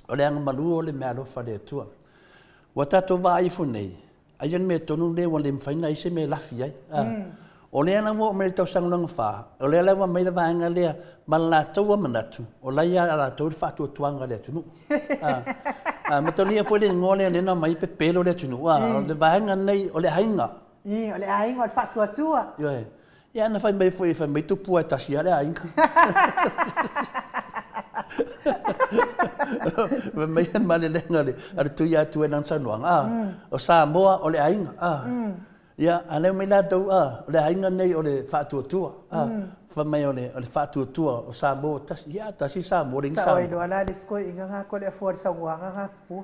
O le agamalu o le meaalofa o le Atua. Ua tatou vaai ifo nei, aia le mea tonu lea ua le mafai ona i ai se mea e lafi ai. Mm. O lea la ua oo mai le tausaga lona fa, o lea la ua aumai le vaega lea ma le latou a manatu, o la ia a latou le faatuatuaga o le atunuu. Ah, matalia foi le igoa lea lea na aumai pepelo le atunuu. Ah, o le vaega nei o le aiga. Ī, o le aiga o le faatuatua. Ioe. Ia, na fai mai foi, fai mai tupua e tasi lava le aiga. Fai mai le malelega a le Tuiatua i lana saunoaga, a, o Samoa o le aiga, a. Ia, a lea mai latou, a, o le aiga nei o le faatuatua, a. Fai mai o le faatuatua o Samoa tasi, ia, tasi Samoa, leai ni Samoa. Sao ai loa la le isi toeaiina na ko le afua i le saunoaga na tupua.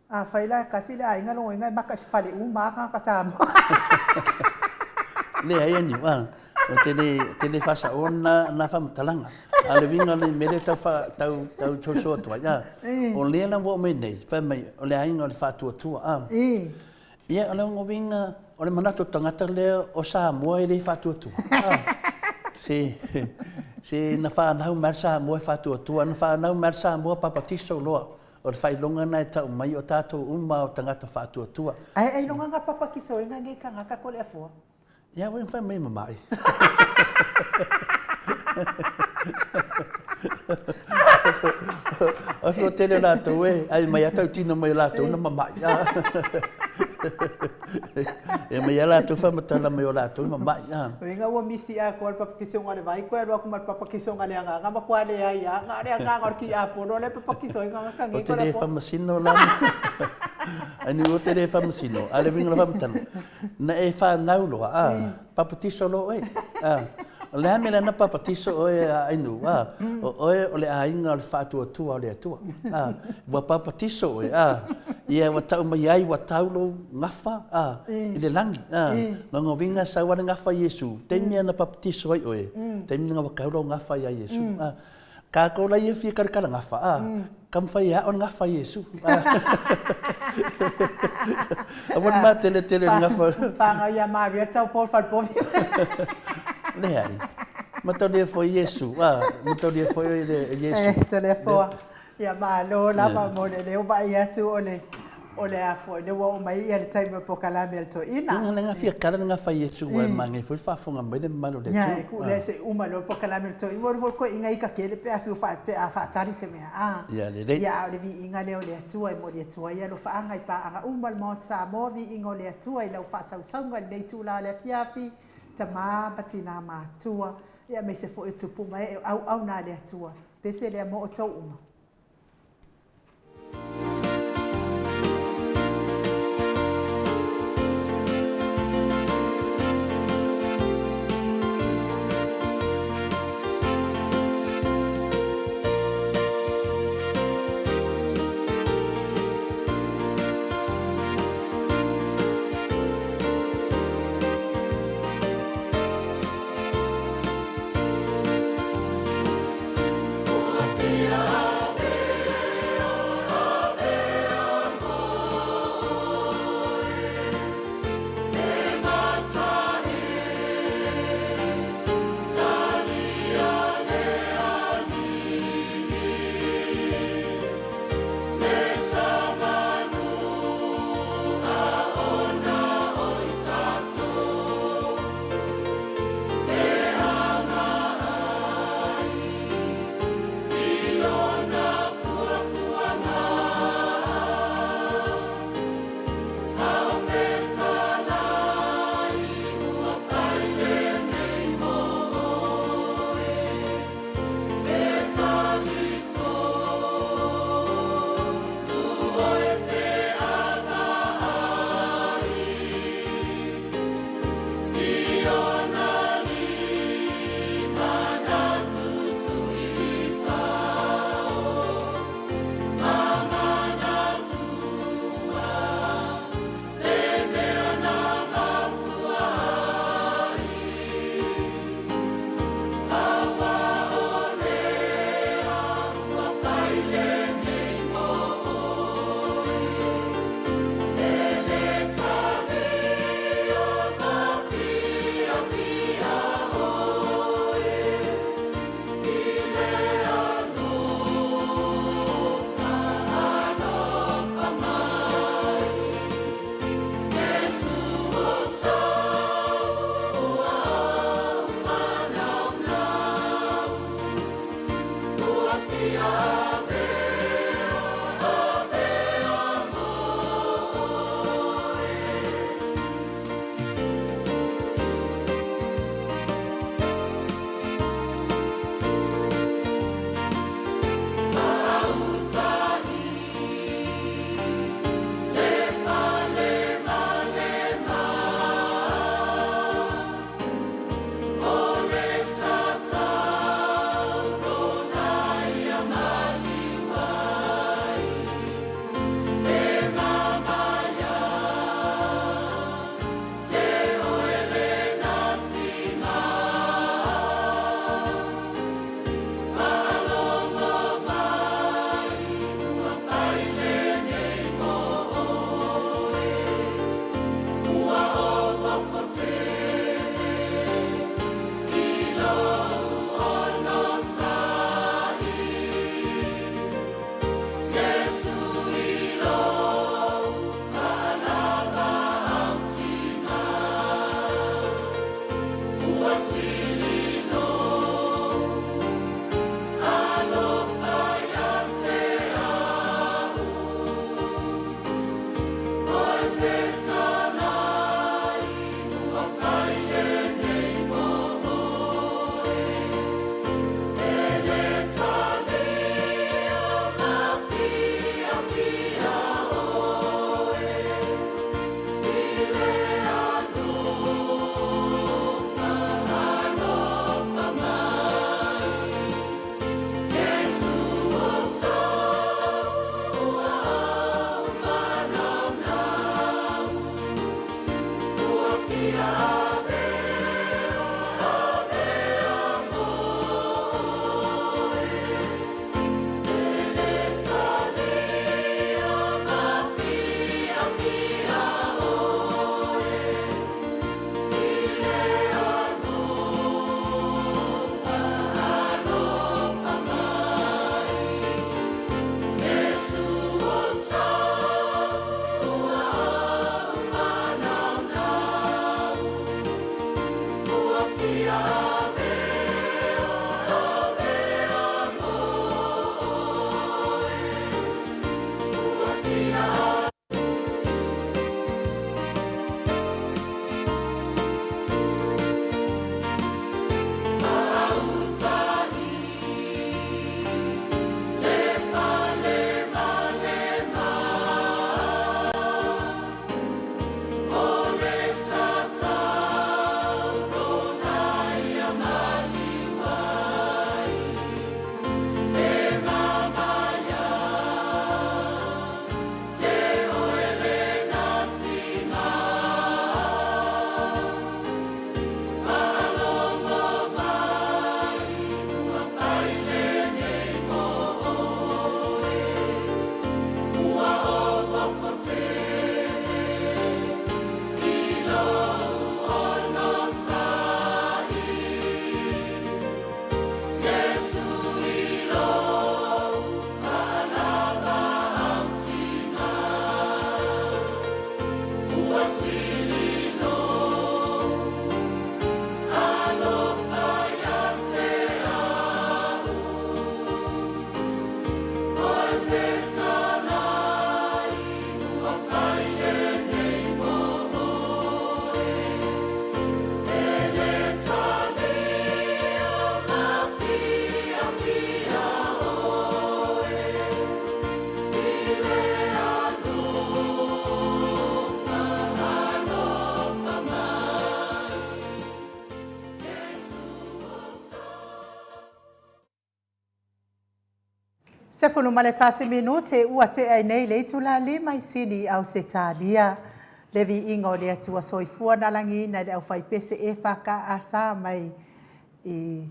Afai la e kasi le aiga logoina e maka i fale uma a tagata Samoa. Leai a niu, a, o te le, te le faasaoa na, na faamatalaga. A o le uiga o le mea lea tau, fa, tau, tau soso atu ai, a, o lea la ua oo mai nei, fai mai, o le aiga o le faatuatua, a. Ia, o le uiga, o le manatu o le tagata lea o Samoa e le faatuatua, a. Se, se na fanau mai le Samoa e faatuatua, na fanau mai le Samoa papatiso loa. O le faailoga lena e tau mai o tatou uma o tagata faatuatua. Ae ailoga nga papakisoinga nei kangaka ko le afoa. Ia ua fai mai mamae. O fua tele latou e, ai mai a tautino mai latou na mamae. E mai a latou faamatala mai o latou mamae. Uiga ua misi atoa le papakisoga o le vai, toe alu atu ma le papakisoga o le agaga, matua leai lava, na o le agaga o le tiapolo lea e papakisoina na Ou te le faamasino la, ani ou te le faamasino, a o le uiga o le faamatalaga, na e fanau loa, a, papatiso loa oe, a. O le a mea lea na papatiso oe a Ainuu, a, o oe o le aiga o le faatuatua o le Atua, a. Ua papatiso oe, a, ia ua tau mai ai ua tau lou gafa, a, i le lagi, a. Lona uiga sau lava le gafa i Iesu, taimi lava na papatiso ai oe, taimi lena ua tau lou gafa ia Iesu, a. Kākou la ia fia kalakala gafa, a, ka mawhai e ao le gafa Iesu. Aua le mateletele le gafa. Whāngau ia Maria tau Paul whalepovi. Leai. Mataulia foi Iesu, a, mataulia foi o le Iesu. Eh, tolea foa. Ia malo lava mo le leo vaai atu o le O le a foi, lea ua oo mai ia le taimi o le polokalame a le toeaina. Ia, na fia kala na fai Iesu aua e manaia foi le faafofoga mai le mamalu o le atunuu. Ia, e ku lea se i uma loa le polokalame a le toeaina. Ua alu foi le toeaina i ka tele pe a fiu pe a faatali se mea, a. Ia, lelei. Ia, a o le viiga lea o le Atua e momoli atu ai alofaaga i paaga uma o le Maota Samoa, viiga o le Atua i lau faasausauga i lenei itula o le afiafi, tama ma tina matutua, ia aemaise foi o tupu ma ee o auauna a le Atua. Pese lea mo outou uma. Ua fia 11 minute ua tea ai nei le itula 5 i Sini i Ausetalia. Le viiga o le Atua Soifua na lagiina i le aufaipese EFKS mai i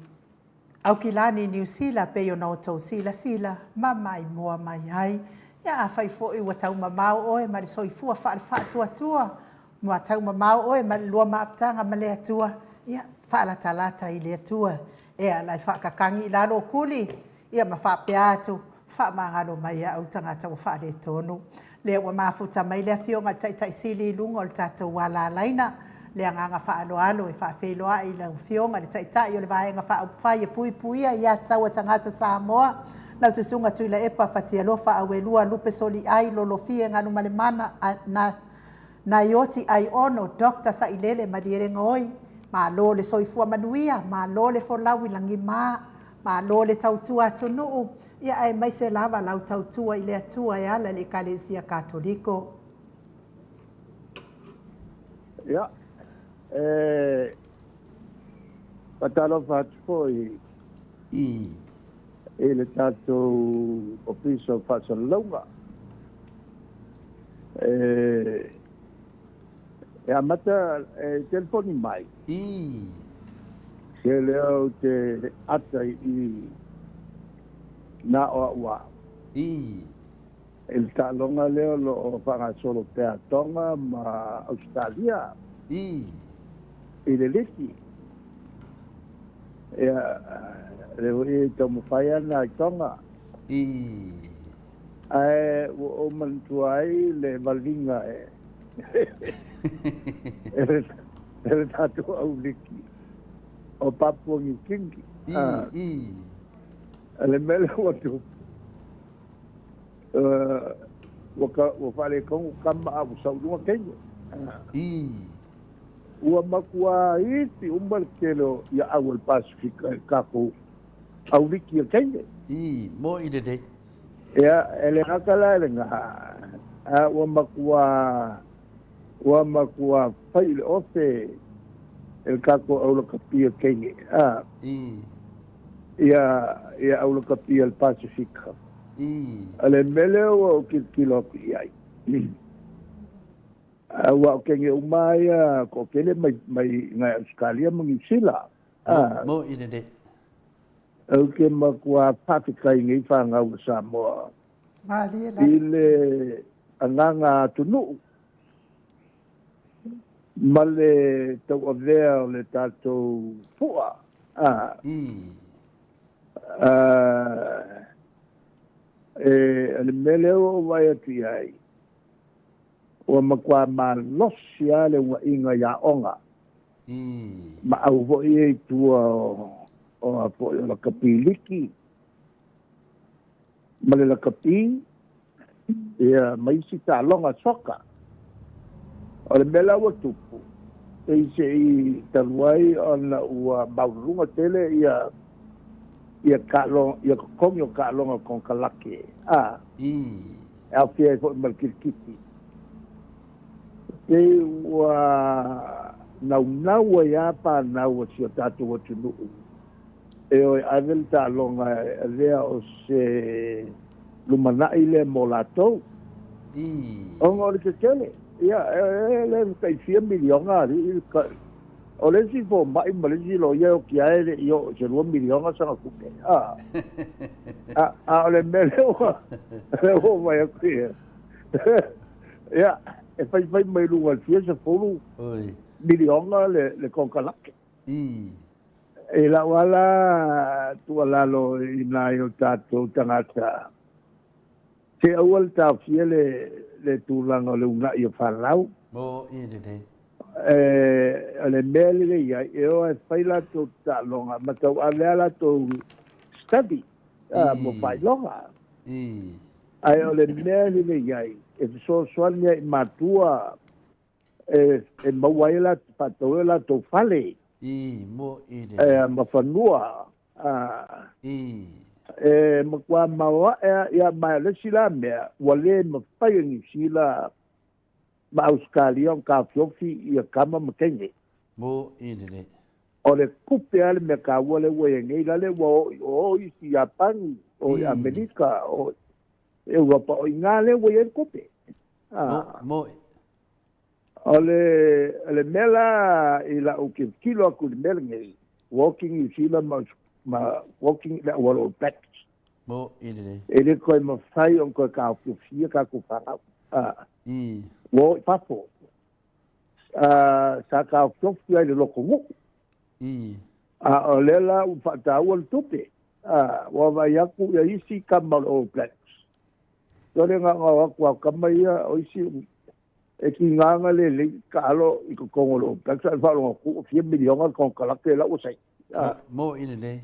Aukilani, Niu Sila pei ona outou silasila ma maimoa mai ai. Ia afai foi ua taumamao oe ma le soifua faale-faatuatua, ua taumamao oe ma le lua mafutaga ma le Atua, ia faalatalata i le Atua e ala i faakakagi i lalo o kuli, ia ma faapea atu, Faamagalo mai au le tagata ua faaletonu. Lea ua mafuta mai le Afioga i le Taitai Sili i luga o le tatou alalaina. Le agaga faaaloalo e faafeiloai i lau Afioga i le Taitai o le Vaega Faaupufai e Puipuia Aiatatau a Tagata Samoa, lau Susuga Tuilaepa Fatialofa Auelua Lupe Soliai Lolofie Galumalemana na Naioti Aiono Doctor Sailele Malielegaoi. Malo le soifua manuia, malo le folau i lagima. Malo le tautua atunuu, ia aemaise lava lau tautua i le Atua e ala i le Ekalesia Katoliko. Ia, e faatalofa atu foi i le tatou Ofisa o Faasalalauga. E E amata e telefoni mai. Se lea ou te ata i i na o au a. I le taaloga lea o lo o faagasolo pea a Tonga ma Ausetalia. I le liki. Ia, lea foi e taumafai ana i Tonga. Ae ua ou manatua ai le valiga e e le tatou auliki o Papua Niu Kini. O le mea lea ua tupu, ua faaletonu tama a ua sau i luga teine. Ua matua iti uma le tele o au o le Pasefika i le tatou auliki o teine. Mo'i lelei. Ia, e le gata la i lena, a ua matua, ua matua fai i le ofe e le tatou aulakapi o teine, a. Ia, ia aulakapi a le Pasefika. O le mea lea ua ou tilotilo atu i ai, aua o teine uma lava ia toatele mai, mai nai Ausetalia ma Niu Sila, a. Mo'i lelei. Ou te matua faafetai i nei fanau a Samoa i le agaga atunuu ma le tauavea o le tatou fua. O le mea lea ua ou vaai atu i ai, ua matua malosi lava le unaiga i aoga. Ma au foi ia i tua o a foi o lakapi liki ma le lakapi ia ma isi taaloga soka. O le mea la ua tupu, pei se i talu ai ona ua maualuluga tele ia ia taaloga, ia totogi o taaloga konekarate, a, e aofia ai foi ma le kirikiti. Pei ua naunau ai lava fanau a si o tatou atunuu e o e ave le taaloga e avea o se lumanai lea mo latou. Ona o le tetele, ia, e le tai fia miliona alii, o le isi fomai ma le isi loia e oti lava e le i oo i se 2 miliona sana tupe. A o le mea lea ua vaai atu i ai, Ia, e faifai mai luga i le fia sefulu miliona le konekarate. I lau lava la tuualalo i nai o tatou tagata, se aua le taofia le tulaga o le uunai o fanau. O le mea lelei ai, e o e fai latou taaloga ma tauave lava latou study mo faailoga. Ae o le mea lelei ai, e fesoasoani ai i matua e maua ai latou, faatau ai o latou fale. Ma fanua. E matua maoae lava, ia ma o le isi la mea, ua le mafai e Niu Sila ma Ausetalia ona taofiofi ia tama ma teine. O le tupe lava le mea taua lea ua i ai nei, la le ua o i o isi Iapani. O i Amerika, o i Europa, o i ina lea ua i ai le tupe. Mo'i. O le mea la i la'u tilotilo atu i le mea lenei, walking New Zealand ma walking i le auala o All Blacks. Mo'i lelei. E le toe mafai ona toe taofiofia tatou fanau. Ua o i fafo. Sa taofiofi lava i le lotonuu. A o lea la ua faataua le tupe. Ua vaai atu ia isi tama o le All Blacks. Sole na ona o atu lava o tama ia, o isi e tiga ona lelei taalo i totonu o le All Blacks, ae faalogo atu ua fia miliona le konekarate la ua saini. Mo'i lelei.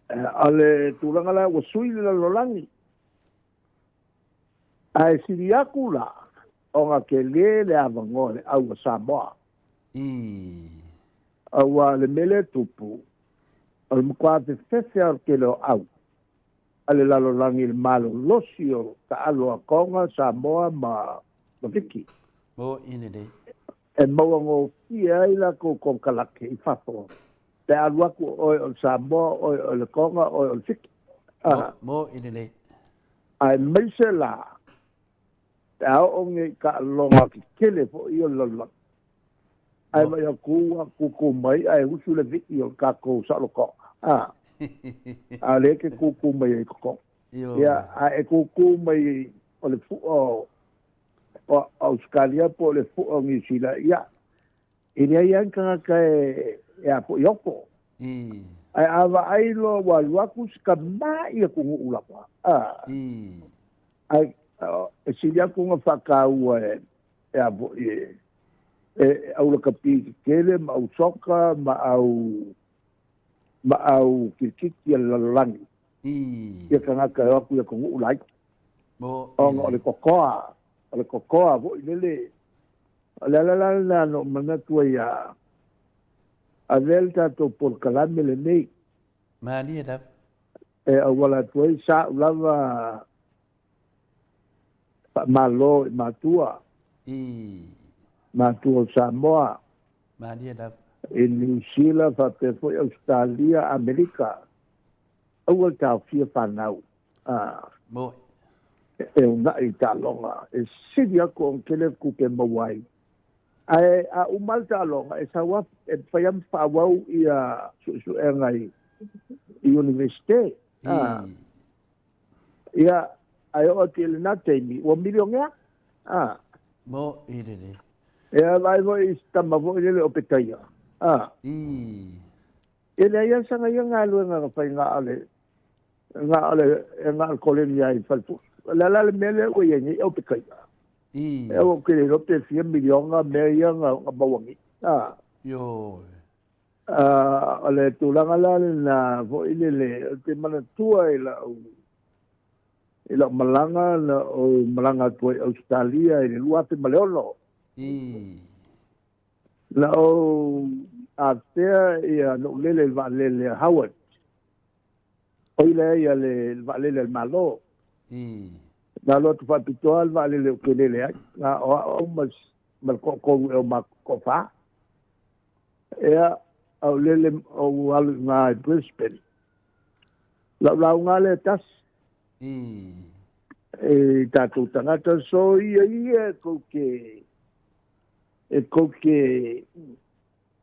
O le tulaga la ua sui le lalolagi. Ae sili atu la ona tele le avanoa i le au a Samoa. Aua o le mea lea e tupu, o le matua fefefe lava o le tele o au a le lalolagi i le malolosi o taalo a Tonga, Samoa ma Fiti. Mo'i lelei. E mauagofie ai latou konekarate i fafo pe a alu atu oe o le Samoa, oe o le Tonga, oe o le Fiti. Mo'i lelei. Aemaise la pe a oo nei i taaloga tetele foi ia o le lalolagi. Ae vaai atu ua tūtū mai ae usu le vii o le tatou saolotoga. A, a o lea e te tūtū mai ai i totonu. Ia, a e tūtū mai o le fua o, o Ausetalia po o le fua o Niu Sila, ia, e leai lava ni tagata e, e a foi e oko. Ae a vaai loa ua alu atu si tamai atunuu lava, a, ae e sili atu ona faataua e, e a foi e, e au lakapi tetele ma au soka ma au ma au kirikiti a le lalolagi ia tagata e o atu i atunuu laiti. Ona o le kokoa, o le kokoa foi lele. O le ala la lena na ou manatu ai ia avea le tatou polokalame lenei. Malie lava. E auala atu ai sa ou lava Faamalo i matua. Matua o Samoa. Malie lava. I Niu Sila faapea foi Ausetalia, Amerika. Aua le taofia fanau. Moe. E unaʻi i taaloga. E sili atu ona tele le tupe e maua ai. Ae a uma le taaloga, e sau lava, e mafai lava ona faaauau ia suesuega i Iunivesite. Ia, ae oo atu i lena taimi, ua milionea. A. Mo'i lelei. Ia, vaai foi i si tama foi lele o Petaia. A. Ia, leai lava sana ia galuega na fai na o le, na o le, na o le koleni lava i Falepusu. O le a la le mea lea ua i ai nei o Petaia? E ou te le iloa pe fia miliona mea ia na maua nei. A. Ioe. O le tulaga la lena foi lele, ou te manatua i lau, i lau malaga na ou malaga atu ai i Ausetalia i le 2006. Na ou afea ia na ou lele i le vaalele a Howard. O i lea ia le vaalele a le Malo. Na alu atu faapitoa le vaalele ou te lele ai. Na o au ma, ma le toatolu ea o matou toafa. Ea, a ou lele ou alu i ina i Brisbane. Lau lauga lea e tasi. E tatou tagata so ia ia e kou te e kou te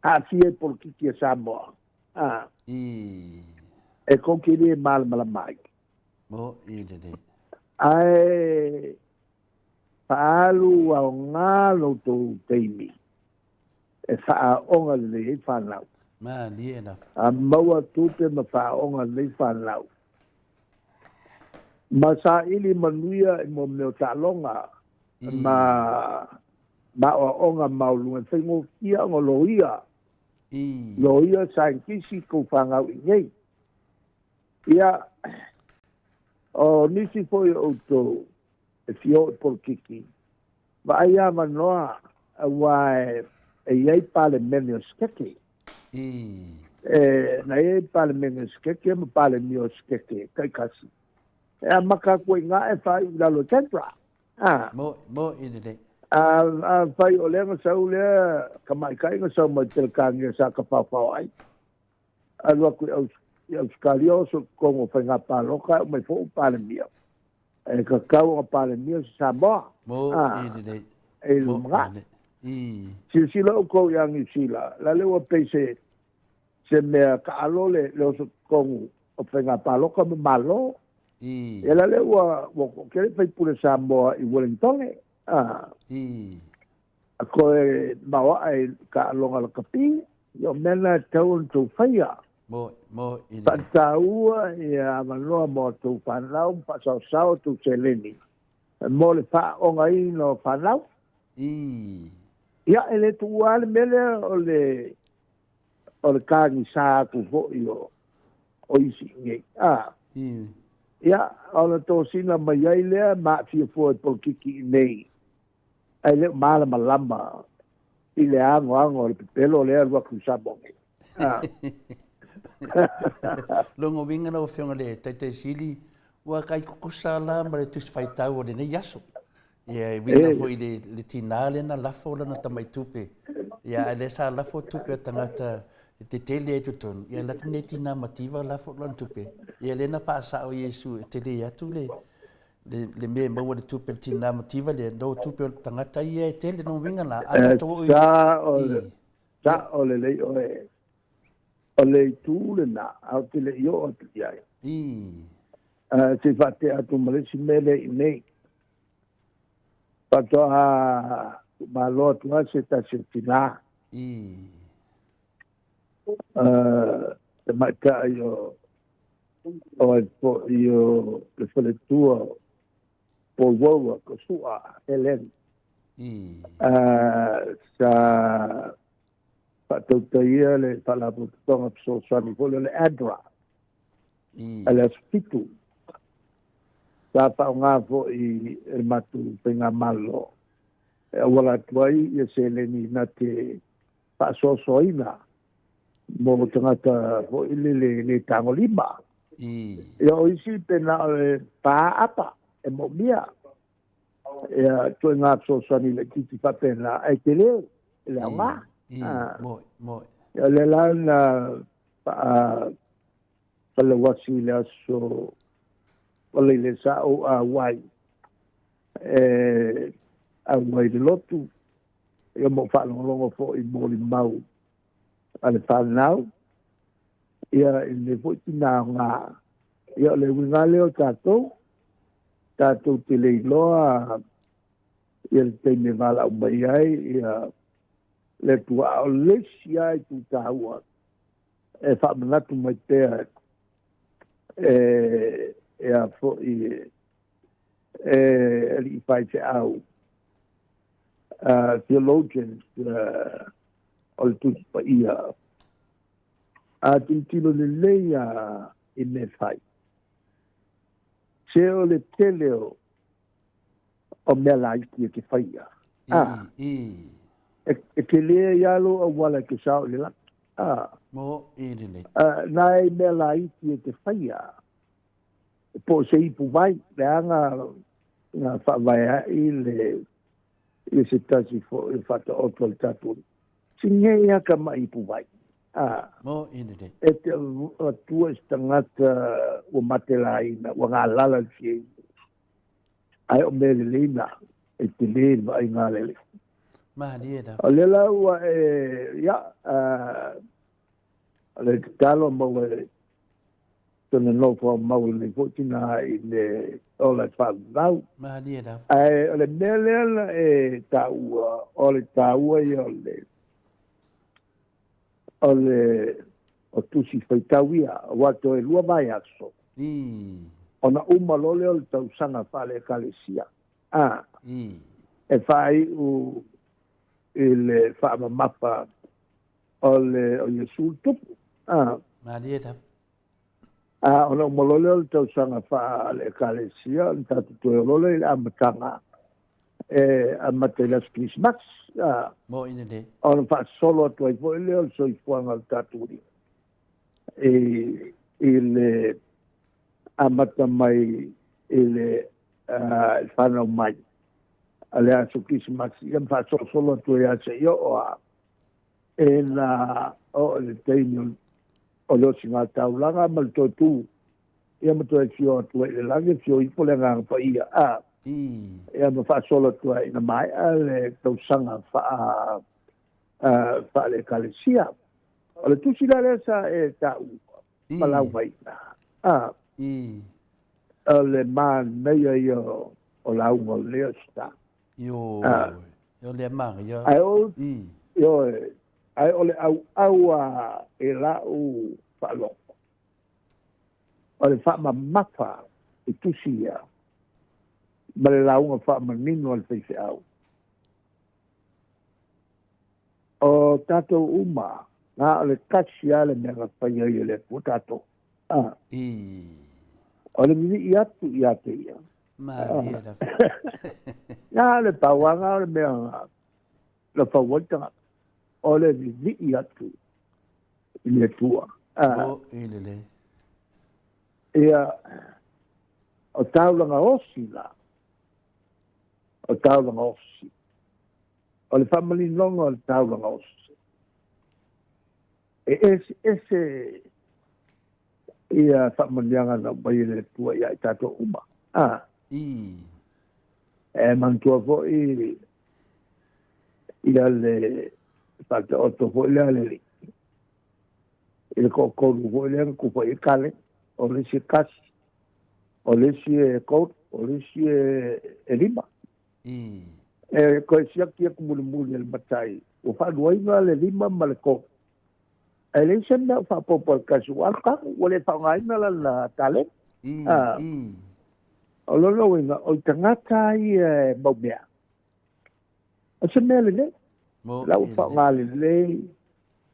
aafia i polokiki a Samoa. A. E kou te le malamalama ai. Mo'i lelei. Ae faaalu aoga lo outou taimi e faaaoga lelei ai fanau. Malie lava. A maua tupe ma faaaoga lelei fanau. Ma saili manuia i mo mea o taaloga ma ma aoaoga maualuga e faigofie ona loia. Loia, saienitisi kou fanau i nei. Ia, o nisi foi o outou e fia oo i polokiki, vaai avanoa aua e i ai Palemene o Sikeke. E, na i ai Palemene o Sikeke ma Palemia o Sikeke taitasi. E amata atu ai i ina e faaiu i lalo i Canberra. A. Mo'i lelei. A, afai o lea na sau lea tamaitai na sau mai Peretania sa tapaopao ai, alu atu i i Ausetalia oso i totonu o faiga palota ae umai foi ua Palemia. E tatau ona Palemia se Samoa. Mo Ah, i lelei. e i Mo i lumanai. lelei. I. Silasila outou ia Niu Sila, la le ua pei se se mea taalo le le oso totonu o faiga palota ma Malo. I. Ia la le ua ua toatele faipule Samoa i Wellingtone. Ah, I. a toe maoae i taaloga lakapi, ia o mea na e tatau ona outou faia. Mo, mo i lelei. Faataua ia avanoa mo a outou fanau ma faasaosao a outou seleni mo le faaogaina o fanau. I. Ia, e le tuua lava le mea lea o le o le tagisa atu foi o o isi i inei. A. I. Ia, ona tosina mai ai lea ma aafia fua i polokiki i inei, ae le o malamalama i le anoano o le pepelo lea alu atu i Samoa nei. A. Lona uiga lau Afioga i le Taitai Sili, ua tai tutusa la ma le Tusi Faitau o lenei aso. Ia, e uiga foi i le, le tinā lea na lafo lana tamai tupe. Ia, a o lea sa lafo tupe a tagata e tetele ai totonu, ia alu atu lenei tinā mativa lafo lana tupe. Ia, lea na faasao Iesu e tele atu le, le, le mea e maua i le tupe a le tinā mativa lea, no tupe o le tagata ia e tele. Lona uiga la, a tatou oo i, i, Sao lelei oe, o le itu lena, ae ou te le i oo atu i ai. Ae se i faatea atu ma le isi mea lea i inei. Faatoa tuumalo atu lava se tasi o tinā. Tamaitai o o ai foi o le faletua o Paul Wallwork o Su'a, Helen. Sa faatautaia le Faalapotopotoga Fesoasoani foi lea o le ADRA i le aso 7. Sa faaaoga foi e le matou faigamalo e auala atu ai ia seleni na te faasoasoaina mo tagata foi lele le tagolima. Ia o isi pe na o le pa apa e moomia. Ia ituaiga fesoasoani laitiiti faapena ae tele le aoga. Ia o lea la na faalauasi i le aso Faleile sa ou auai e auai i le lotu, ia ma ou faalogologo foi i molimau a le fanau, ia i lenei foi tina aoga. Ia o le uiga lea o tatou, tatou te le iloa ia le taimi e valaau mai ai ia le Atua. A o le isi lava itu taua e faamanatu mai pea e e a foi e alii faifeau, theologians o le Tusi Paia, a tilotilo lelei lava i mea fai, Se o le tele o o mea laiti e te faia. A. E, e tele ai lava lou auala e te sao i le lagi. A. Mo i lelei. A, nai mea laiti e te faia, po o se ipu vai, leaga na faavae ai le i se tasi foi o faataoto a le tatou Sinei lava ka maʻi ipu vai. A. Mo i lelei. E te avatua i se tagata ua matelaina, ua galala le fia inu. Ae o mea lelei na, e tele le vaaiga a le Alii. Malie lava. O lea la ua e, ia, o le tatalo maua e tona nofo a mau lenei foi tina i le ola e faavavau. Malie lava. Ae o le mea lea na e taua, o le taua ia o le, o le o tusi faitau ia, aua toe lua vaiaso, ona uma loa lea o le tausaga faale-Ekalesia, a, e faaiu i le faamamafa o le o Iesu le Tupu, a. Malie lava. A, ona uma loa lea o le tausaga faale-Ekalesia, ona tatou toe o loa lea i le amataga e amata i le Aso Kerisimasi, a, Mo ina le. ona faasolo atu ai foi lea o le soifuaga o le tatou Alii i, i le amata mai i le, uh, whanau mai a le aso Kerisimasi, ia ma faasolosolo atu ai lava seia oo a e na oo i le taimi o O le osigataulaga ma le toe tu ia ma toe afio atu ai i le lagi, afio ifo le Agaga Paia, a, ia ma faasolo atu ai ina maea le tausaga faa faale Ekalesia. O le tusi la lea sa e taua ma laugaina, a, o le manaia ia o lauga o lenei Aso Sa. Ioe, o le manaia. Ae o, ioe, ae o le auau a i lau faalogo, o le faamamafa i tusi ia ma le lauga faamanino a le faifeau. O tatou uma, na o le tasi lava le mea na fai ai e le Atua tatou. A. O le vivii atu ia te ia. Malie lava. Na o le pauaga o le mea na fau ai le tagata. O le vivii atu i le Atua. O i lelei. Ia, o taulaga osi la. O taulaga osi. O le faamaninoga o le taulaga osi. E eseese ia faamanuiaga na aumai e le Atua ia i tatou uma. A. E manatua foi ia le faataoto foi lea a le Alii i le toatolu foi lea na tufa i ai tale, o le isi e tasi, o le isi e tolu, o le isi e lima. E toe siaki atu mulimuli e le matai, ua faaluaina le lima ma le tolu. Ae leai se mea o faaopoopo e le tasi, ua alu tanu, ua le faaaogaina lana taleni. O lona uiga, o le tagata ia e mau mea. O se mea lelei, la ua faaaoga lelei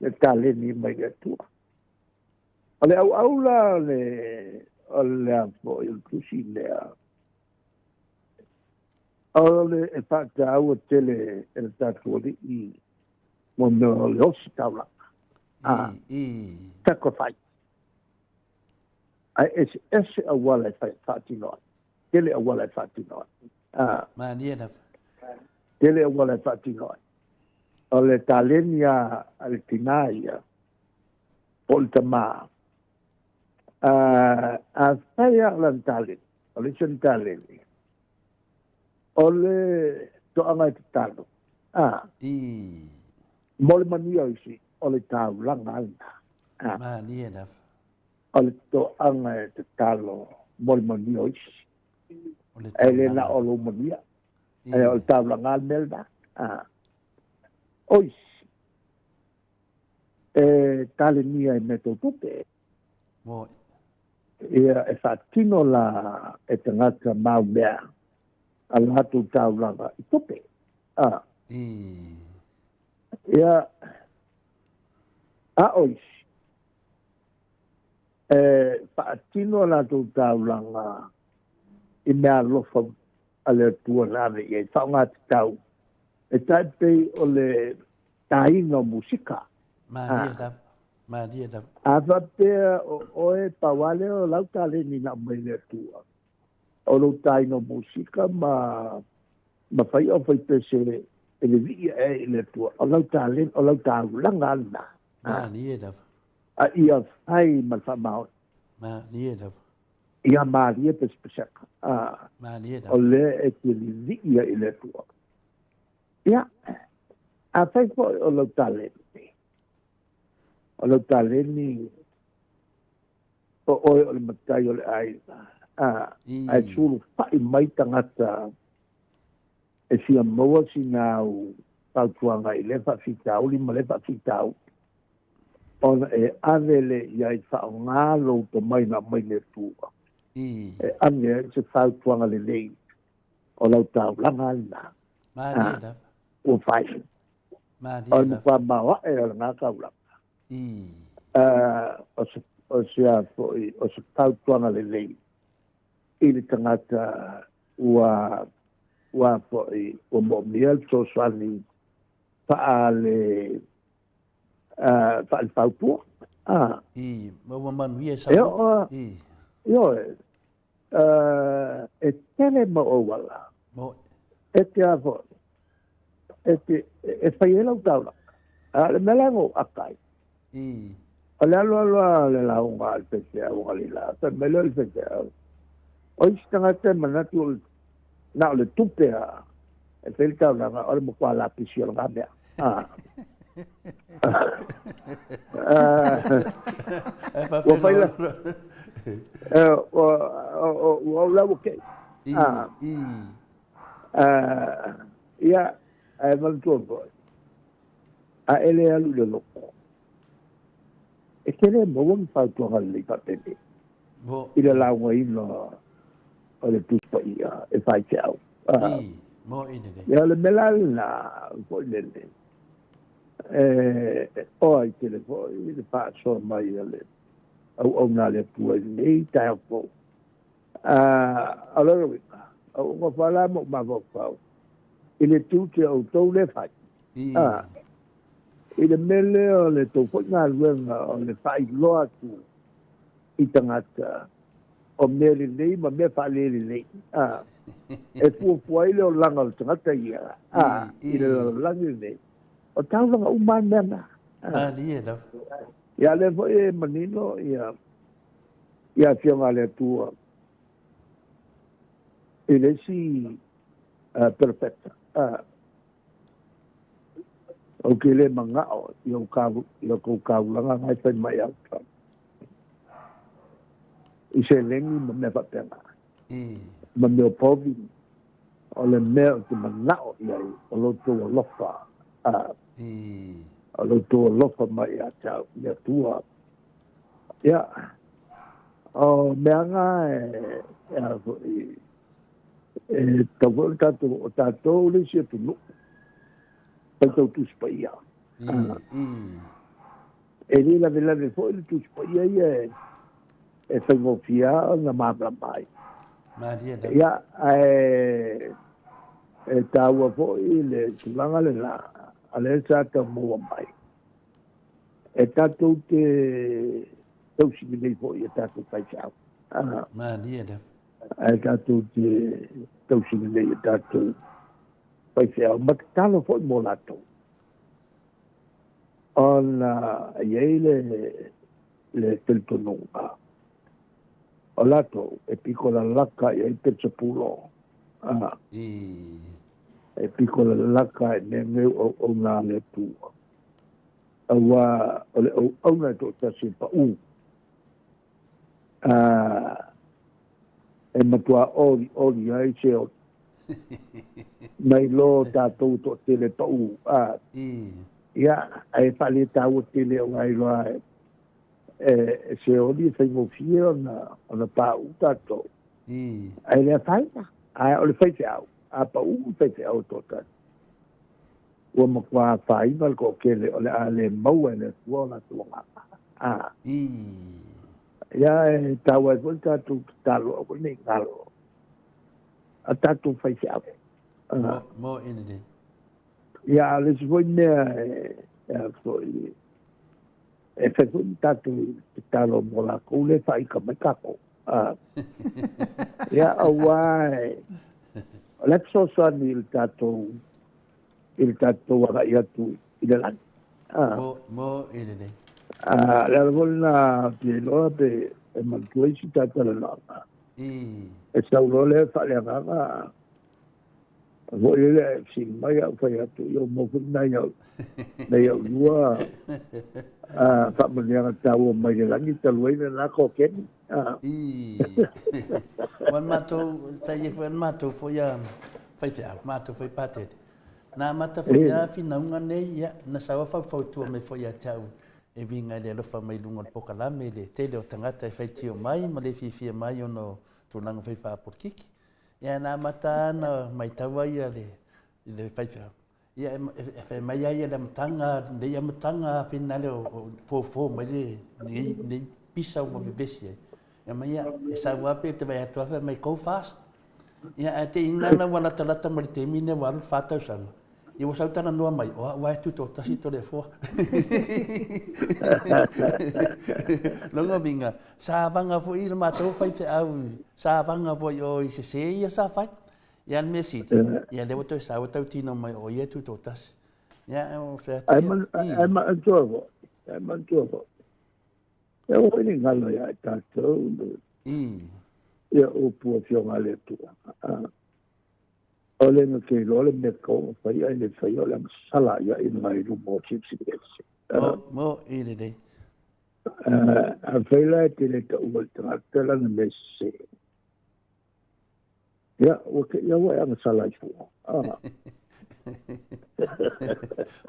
le taleni mai le Atua. O le auau la o le o le a foi o le tusi lea, o le e faataua tele e le tatou Alii mo mea o le ositaulaga, a, sacrifice. Ae eseese auala e faatino ai. Tele auala e faatino ai. A. Malie lava. Tele auala e faatino ai. O le taleni a le tinā ia, po o le tamā, a, afai lava o lana taleni, o le isi ona taleni, o le toaga e tatalo, a, mo le manuia o isi, o le taulaga lena. A. Malie lava. O le toaga e tatalo mo le manuia o isi. E le na o lou manuia. E o le taulaga le mea lena. A. O isi, e talenia i mea tau tupe. Ia, e faatino la e tagata mau mea a latou taulaga i tupe. A. Ia, a o isi, e faatino a latou taulaga i mea alofa a le Atua na ave i ai, faaaoga tatau, e tai pei o le taina o musika. Malie lava, malie lava. A faapea o oe, pau lava lea o lau taleni na aumai e le Atua, o lou taina o musika ma ma fai au faipese e vivii ae ai i le Atua, o lau taleni, o lau taulaga lena. Malie lava. A ia fai ma le faamaoni. Malie lava. Ia malie pesepesega. A, malie lava. O lea e te vivii ai i le Atua. Ia, afai foi o lau taleni, o lau taleni o oe o le matai o le aiga, a, ae sulufai mai tagata e fia maua sina au fautuaga i lea faafitauli ma lea faafitauli, ona e ave lea i ai faaaoga lou tomai na aumai le Atua, e ave ai se fautuaga lelei o lau taulaga lena. Malie lava. Ua fai. Malie O le lava. matua maoae o lena taulaga. O se, o se a foi, o se fautuaga lelei i le tagata ua, ua foi, ua moomia le fesoasoani faale, faale-fautua. Ma ua manuia E sau. oo, ioe, e tele mau auala. E te a foi, e te, e fai ai lau taulaga. A o le mea la na ou aka ai, O le alu alu lava o le lauga a le faifeau Galila, fai mai lea o le faifeau, O isi tagata e manatu na o le tupe lava e fai le taulaga, o le matua lapisi o lena mea. Ua fai la, ua ou la ua kei. Ia, ae manatua foi, a e le alu i le loto, e te le maua ni fautuaga lelei faapenei i le laugaina o le Tusi Paia e faifeau. Ia, o le mea la lena foi lele, e oa ai tele foi le faasoa mai a le auauna a le Atua i lenei taeao fou. O lona uiga, o ou nofo lava la ma ou mafaufau i le tiute o outou lea e fai. I le mea lea o le tou foi galuega o le faailoa atu i tagata o mea lelei ma mea faalelelei, e fuafua ai le olaga o le tagata ia i le lalolagi lenei. O taulaga uma lava mea na. Malie lava. Ia, lea foi e manino ia Afioga a le Atua i le isi perofeta. Ou te le manao i outou taulaga na e fai mai au i seleni ma mea faapena, ma mea o povi, o le mea ou te manao i ai o lo outou alofa, o lo outou alofa mai ia te au i le Atua. Ia, o mea na e a foi, e tatau foi ona tatou, o tatou le isi atunuu faitau Tusi Paia. E le lavelave foi le Tusi Paia ia e faigofie lava ona malamalama ai. Malie lava. Ia, ae e taua foi le tulaga lena, a lea sa tau maua mai, e tatou te tausi lelei foi i a tatou faifeau. Malie lava. Ae tatou te tausi lelei i a tatou faifeau ma tatalo foi mo latou, ona e i ai le, le talitonuga o latou e piko lalaka i ai Pelesepulo, a, e piko lalaka i mea nei o auauna a le Atua, aua o le auauna e toatasi e paʻu. E matua olioli ai se oli nai lo tatou toatele paʻu. Ia, ae faaletaua tele aua iloa e se oli e faigofie ona paʻu tatou. Ae le afaina, ae o le faifeau, a paʻu le faifeau e toatasi, ua matua afaina le toatele o le a le maua e le Atua o latou agaga. A. Ia, e taua ai foi le tatou tatalo aua ne i galo a tatou faifeau. Mo i lenei. Ia, a o le isi foi mea e a foi, e fai foi ma tatou tatalo mo lakou lea e faaita mai tatou. Ia, aua o le fesoasoani i le tatou i le tatou agai atu i le lagi. Mo i lenei. Le ala foi lena ou te iloa pe e manatua isi ta talanoaga. E sau loa lea faaleagaga foi lele ae fesili mai au fai atu, ia ua maua foi nai au nai au lua faamanuiaga taua mai le lagi talu ai lena kokeni. I. Ua matou, sa i ai foi matou foi a faifeau, matou foi patele. Na amata foi a finauga nei, ia, na sau a faufautua mai foi ia te au e uiga i le alofa mai i luga o le pokalame i le tele o tagata e faitio mai ma le fiafia mai ona o tulaga fai faapolokiki. Ia na amata lava ona matau ai ia le, le faifeau. Ia e fai mai ai le amataga, lenei amataga finale o fofo mai le lenei pisa ua vevesi ai. Ia mai ia, e sau lava pe te vaai atu lava fai mai go fast. Ia ae te i nana ua latalata mai le taimi lea ua alu le 4 tausaga. Ia ua sau talanoa mai, o au lava e tutoatasi Toleafoa. Lona uiga, sa vaga foi le matou faifeau, sa vaga foi o i sese ia sa fai. Ia le mea sili, ia lea ua toe sau e tautino mai o ia e tutoatasi. Ia o fea atu ia. Ae manatua foi, ae manatua foi. E aua foi ne i galo ia i tatou ia upu Afioga a le Atua. ʻAʻole na te iloa le mea tatau ona fai ae le faia, o le agasala ia i nai luma o Silisili Ese. Mo i lelei. Afai la e te le taua i le tagata lana mea sese, ia, ua te i aua e agasala ai fua.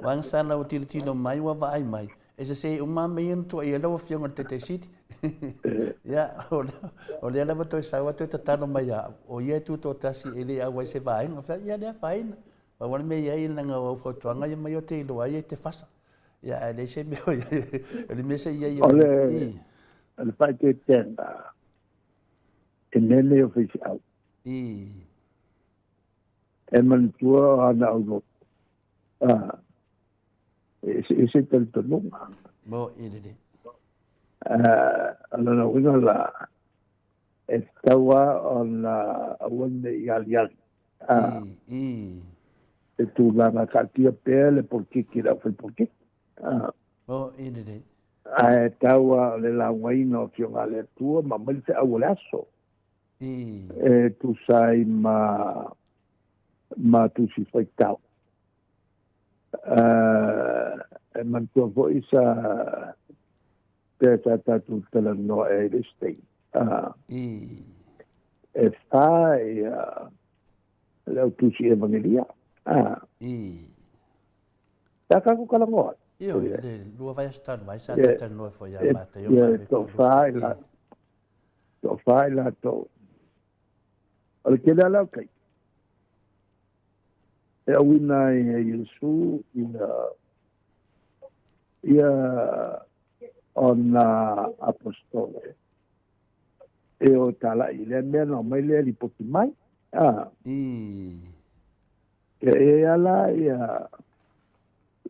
Ua agasala ua tilotilo mai ua vaai mai. E sese uma mea ia na tuuaia ai lau Afioga i le Taitai Sili. Ia, o lea lava toe sau a toe tatalo mai ia au, o ia e tutoatasi e le auai se vaega. Fai atu, ia le afaina. Pau lava le mea e i ai, leaga o au fautuaga ia ma ia ou te iloa ai e te fasa. Ia, ae leai se mea o i ai, o le mea se i ai o le, o le faaeteetega i mea nei o faifeau. E manatua ana au loto. E eseese talitonuga. Mo i lelei. O lona uiga la, e tatau lava ona aua ne i aliali se tulaga taatia pea le polokiki i le aufaipolitiki. Mo i lelei. Ae tatau lava o le laugaina o Afioga a le Atua ma aumai le feau o le aso e tusa ai ma tusi faitau. E manatua foi sa pea sa tatou talanoa ai i le isi taimi. E fa ia le au tusi evangelia. Sa tatou talanoa ai. Ioe, le lua vaiaso talu ai sa tatou talanoa foi ia Mataio ma le Toafa i latou. O le tele lava o taimi, e auina ai e Iesu ia, ia ona aposetolo e o talai i lea mea na aumai lea lipoti mai. A. Ia e i ai la ia,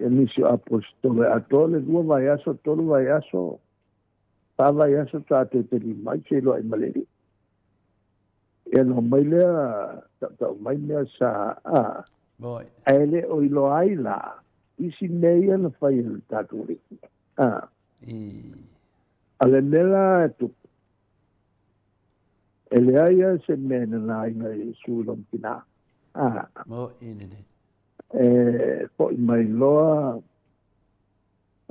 ia nisi o aposetolo e atoa le lua vaiaso, tolu vaiaso, fa vaiaso ta toe tali mai se iloa i ma le Alii. Ia ona omai lea tautau mai mea sa a. Ae le o iloa ai la isi mea ia na fai e le tatou Alii. A. A le mea la e tupu, e leai lava se mea e nanaina i Iesu i lona tina. A. E foi mai loa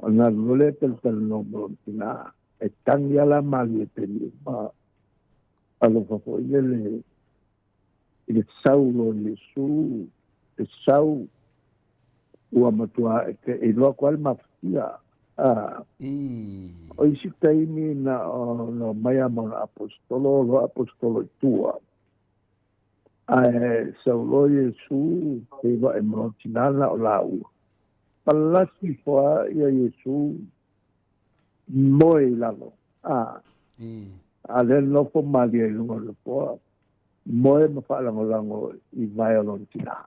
Ona alu loa lea talatalanoa ma lona tina, e tagi lava la malie i taimi uma, alofa foi lele i le sau loa o Iesu, le sau ua matua e iloa atu lava le mafatia. A, o isi taimi na ona omai lava ma ona aposetolo, o loa aposetolo i tua, ae sau loa Iesu, feiloai ma lona tina na o laua. Palasi ifo lava ia Iesu moe i lalo, a, a lea nofo malie i luga o le nofoa, moe ma faalagolago i vae o lona tina.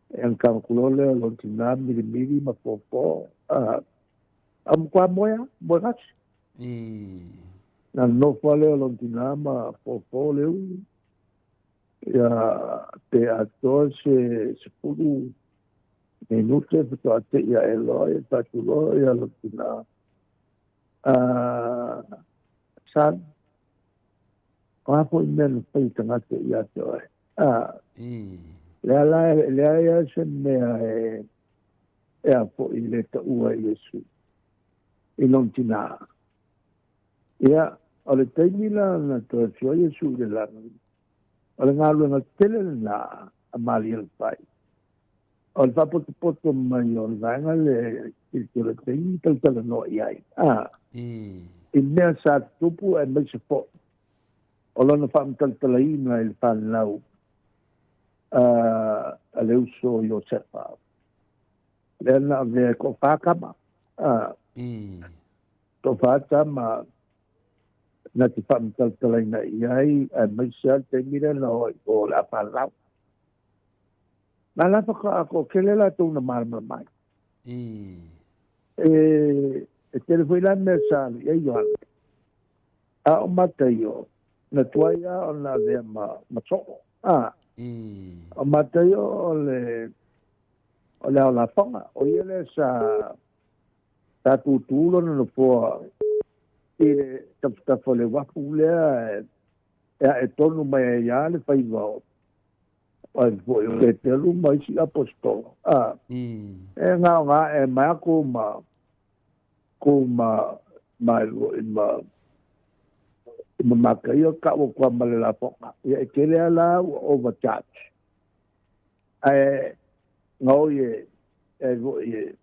E agataga loa lea o lona tina milimili ma fofo, a, a matua moe lava, moe gasi. Na nofo lava lea o lona tina ma fofo le ulu, ia pe atoa se 10 minute faatoa te'i ae loa ia tatou loa ia lona tina son, o a foi mea na fai e tagata ia te oe? Lea la e leai lava se mea e a foi le taua i Iesu i lona tina. Ia, o le taimi la na toe afio ai Iesu i le lagi, o le galuega tele lena a Maria na fai. O le faapotopoto mai o le vaega lea i le tele o taimi talatalanoa i ai, a, i mea sa tutupu aemaise foi o lona faamatalatalaina i le fanau a le uso o Iosefa, lea na avea e toafa tama, a, toafa tama na te faamatalatalaina i ai, aemaise lava le taimi lea na o ai o le a fanau. Na la whakaako kele latou na malamalama ai. E, e tele foi la mea sa alu i ai Ioane. A o Mataio, na tuai lava ona avea ma, ma soo. A, o Mataio o le, o le ao lafoga. O ia lea sa, sa tutū lona nofoa I le tafatafa o le uafu lea e ae tonu mai ai lava le faiva o ai foi o Peteru ma isi aposetolo. A, e gaoga ae mai aku ma ku ma ma ma ma makaia ka ua kua ma le lafoga. Ia e tele lava la ua overcharge. Ae gaoi e e foi e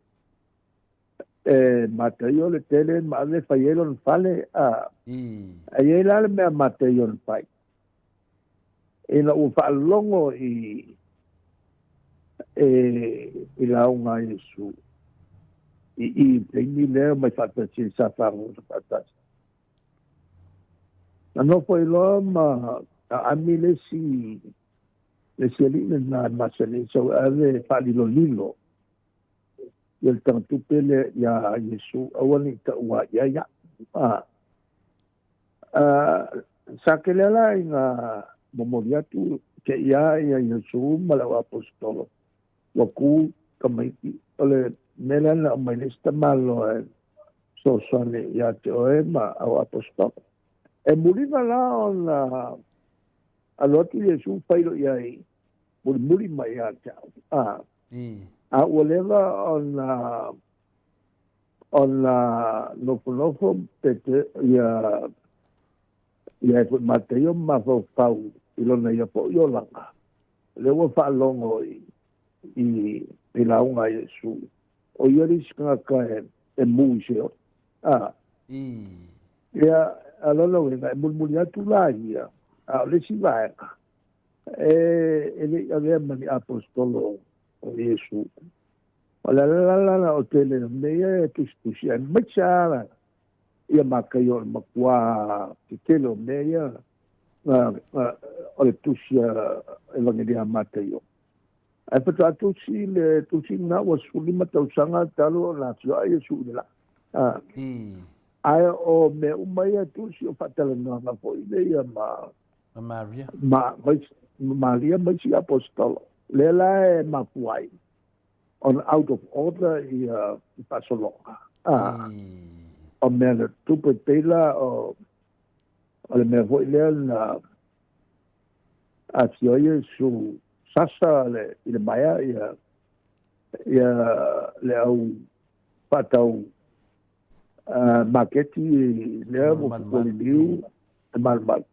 e Mataio le tele ma ave fai ai lona fale a a i ai la le mea Mataio na fai ina ua faalogo i e i lauga a Iesu i i le taimi lea mai faatasi ai sa fagota faatasi. Na nofo ai loa ma aami le isi le isi alii lena e masani ai sau e ave e faalilolilo ia le tagatupe lea iā Iesu, aua ne i taua i ai au. A, a, sa tele lava la ina momoli atu te i a ia Iesu ma le au aposetolo, ua kū tamaiti, o le mea lea na aumai le isi tamaloa e fesoasoani ia te oe ma au aposetolo. E muliga la ona alu atu Iesu fai loa i ai, mulimuli mai ia te au. A, a ua leva ona ona nofonofo Pete ia ia e foi Mataio ma mafaufau i lona ia foi olaga. Lea ua faalogo i i i lauga a Iesu, o ia le isi tagata e e mu i se ola. A, ia, a lona uiga, e mulimuli atu la ia, a o le isi vaega, e, e le i avea ma ni aposetolo o Iesu. O le ala la la o tele o mea ia e tusitusi aemaise lava ia Mataio o le matua tetele o mea ia o le tusi a Evagelia a Mataio. Ae faatoa tusi le tusi lena ua 15 tausaga talu ona afioa Iesu i le lagi. Ae o mea uma ia tusi o faatalanoaga foi lea ma Ma Maria. Ma, ma Maria ma isi aposetolo. Lea la e mafua ai ona out of order ia faasologa. Ah, o mea na tupu e pei la o, o le mea foi lea na afio ai Iesu sasa le, i le maea ia, ia le au faatau maketi lea ua fukuliliu e malumalu.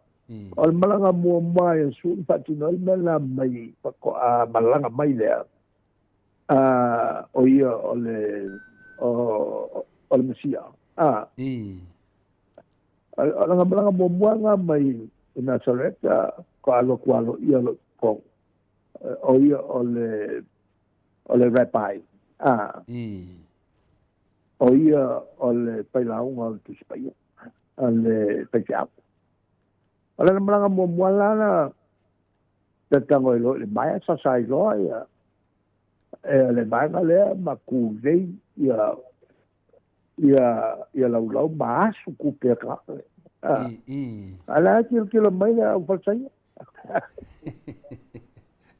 O le malaga muamua a Iesu na faatino ai le mea lena mai faatoa malaga mai lea, o ia o le o le Mesia. O lana malaga muamua lena mai i Nasareta, faatoa alu atu aloaia loa i totonu, o ia o le o le Rabbi. O ia o le failauga o le Tusi Paia a le faifeau. O lana malaga muamua la na tatago ai loa i le maea, sasa ai loa ia le vaega lea ma kulei ia ia ia laulau ma asu tupe a tagata. A la e tilotilo mai le au Falisaia.